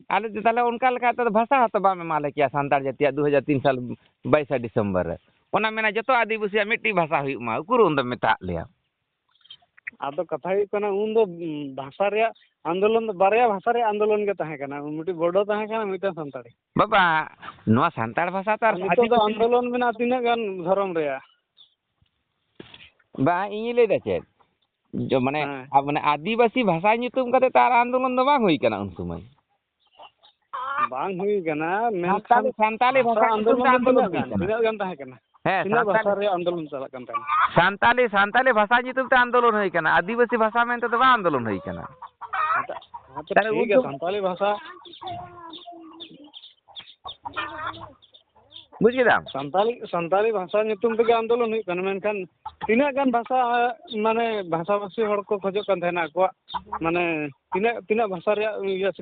ᱟᱞᱮ ᱫᱚ ᱛᱟᱦᱞᱮ ᱚᱱᱠᱟ ᱞᱮᱠᱟ ᱛᱮᱫᱚ ᱵᱷᱟᱥᱟ ᱦᱚᱸᱛᱚ ᱵᱟᱢ ᱮᱢᱟ ᱞᱮ ᱠᱮᱭᱟ ᱥᱟᱱᱛᱟᱲ ᱡᱟᱹᱛᱤᱭᱟᱜ ᱫᱩ ᱦᱟᱡᱟᱨ ᱛᱤᱱ ᱥᱟᱞ ᱵᱟᱭᱤᱥᱟ ᱰᱤᱥᱮᱢᱵᱚᱨ ᱨᱮ᱾ ᱚᱱᱟ ᱢᱮᱱᱟ ᱡᱚᱛᱚ ᱟᱹᱫᱤᱵᱟᱹᱥᱤᱭᱟᱜ ᱢᱤᱫᱴᱤᱡ ᱵᱷᱟᱥᱟ ᱦᱩᱭᱩᱜ ᱢᱟ, ᱩᱠᱩᱨ ᱩᱱᱫᱚᱢ ᱢᱮᱛᱟᱜ ᱞᱮᱭᱟ? ᱟᱫᱚ ᱠᱟᱛᱷᱟ ᱦᱩᱭᱩᱜ ᱠᱟᱱᱟ, ᱩᱱ ᱫᱚ, ᱩᱸ, ᱵᱷᱟᱥᱟ ᱨᱮᱭᱟᱜ ᱟᱱᱫᱳᱞᱚᱱ ᱫᱚ, ᱵᱟᱨᱭᱟ ᱵᱷᱟᱥᱟ ᱨᱮᱭᱟᱜ ᱟᱱᱫᱳᱞᱚᱱ ᱜᱮ ᱛᱟᱦᱮᱸ ᱠᱟᱱᱟ, ᱢᱤᱫᱴᱤᱡ ᱵᱳᱰᱳ ᱛᱟᱦᱮᱸ ᱠᱟᱱᱟ, ᱢᱤᱫᱴᱟᱝ ᱥᱟᱱᱛᱟᱲᱤ᱾ ᱵᱟᱵᱟ, ᱱᱚᱣᱟ ᱥᱟᱱᱛᱟᱲ ᱵᱷᱟᱥᱟ ᱛᱚ ᱟᱨ ᱟᱨ ᱱᱤᱛᱚᱜ ᱫᱚ ᱟᱹᱫᱤᱵᱟᱹᱥᱤ ᱟᱱᱫᱳᱞᱚᱱ ᱢᱮᱱᱟᱜᱼᱟ ᱛᱤᱱᱟᱹᱜ ᱜᱟᱱ ᱫᱷᱚᱨᱚᱢ ᱨᱮᱭᱟᱜ᱾ ᱵᱟᱝ, ᱤᱧᱤᱧ ᱞᱟᱹᱭᱫᱟ ᱪᱮᱫ, ᱡᱚ-, ᱢᱟᱱᱮ, ᱦᱮᱸ᱾ ᱟ-, ᱢᱟᱱᱮ, ᱟᱹᱫᱤᱵᱟᱹᱥᱤ ᱵᱷᱟᱥᱟ ᱧᱩᱛᱩᱢ ᱠᱟᱛᱮ ᱛᱚ ᱟᱨ ᱟᱱᱫᱳᱞᱚᱱ ᱫᱚ ᱵᱟᱝ ᱦᱩᱭ ᱠᱟᱱᱟ ᱩᱱ ᱥᱚᱢᱚᱭ᱾ ᱵᱟᱝ ᱦᱩᱭ ᱠᱟᱱᱟ, ᱢᱮᱱᱠᱷᱟᱱ ᱥᱟᱱᱛᱟᱞᱤ, ᱥᱟᱱᱛᱟᱞᱤ ᱵᱷᱟᱥᱟ ᱵᱷᱟᱥᱟ ᱧᱩᱛᱩᱢ ᱛᱮ ᱟᱱᱫᱳᱞᱚᱱ ᱫᱚ ᱟᱱᱫᱳᱞᱚᱱ ᱛᱤᱱᱟᱹᱜ ᱦᱩᱭ ᱜᱟᱱ, ᱠᱟᱱᱟ᱾ ᱛᱤᱱᱟᱹᱜ ᱜᱟᱱ ᱛᱟᱦᱮᱸ ᱠᱟᱱᱟ? ᱦᱮᱸ, ᱛᱤᱱᱟᱹᱜ ᱵᱷᱟᱥᱟ ᱥᱟᱱᱛᱟᱞᱤ, ᱨᱮᱭᱟᱜ ᱟᱱᱫᱳᱞᱚᱱ ᱪᱟᱞᱟᱜ ᱠᱟᱱ ᱛᱟᱦᱮᱸᱱᱟ? ᱥᱟᱱᱛᱟᱞᱤ, ᱥᱟᱱᱛᱟᱞᱤ ᱵᱷᱟᱥᱟ ᱧᱩᱛᱩᱢ ᱛᱮ ᱟᱱᱫᱳᱞᱚᱱ ᱦᱩᱭ ᱠᱟᱱᱟ, ᱟᱹᱫᱤᱵᱟᱹᱥᱤ ᱵᱷᱟᱥᱟ ᱢᱮᱱᱛᱮ ᱫᱚ ᱵᱟᱝ ᱟᱱᱫᱳᱞᱚᱱ ᱦᱩᱭ ᱠᱟᱱᱟ᱾ ᱟᱪᱪᱷᱟ, ᱟᱪᱪᱷᱟ, ᱛᱟᱦᱞᱮ ᱴᱷᱤᱠ ᱩᱱ ᱜᱮᱭᱟ, ᱥᱚᱢ- ᱥᱟᱱᱛᱟᱞᱤ ᱵᱷᱟᱥᱟ, ᱵᱩᱡ ᱠᱮᱫᱟᱢ? ᱥᱟᱱᱛᱟᱞᱤ, ᱥᱟᱱᱛᱟᱞᱤ ᱵᱷᱟᱥᱟ ᱧᱩᱛᱩᱢ ᱛᱮᱜᱮ ᱟᱱᱫᱳᱞᱚᱱ ᱦᱩᱭᱩᱜ ᱠᱟᱱᱟ, ᱢᱮᱱᱠᱷᱟᱱ ᱛᱤᱱᱟᱹᱜ ᱜᱟᱱ ᱵᱷᱟᱥᱟ, ᱢᱟᱱᱮ, ᱵᱷᱟᱥᱟᱵᱷᱟᱥᱤ ᱦᱚᱲ ᱠᱚ ᱠᱷᱚᱡᱚᱜ ᱠᱟᱱ ᱛᱟᱦᱮᱱᱟ ᱟᱠᱚᱣᱟᱜ, ᱢᱟᱱᱮ, ᱛᱤᱱᱟᱹᱜ, ᱛᱤᱱᱟᱹᱜ ᱵᱷᱟᱥᱟ ᱨᱮᱭᱟᱜ ᱤᱭᱟᱹ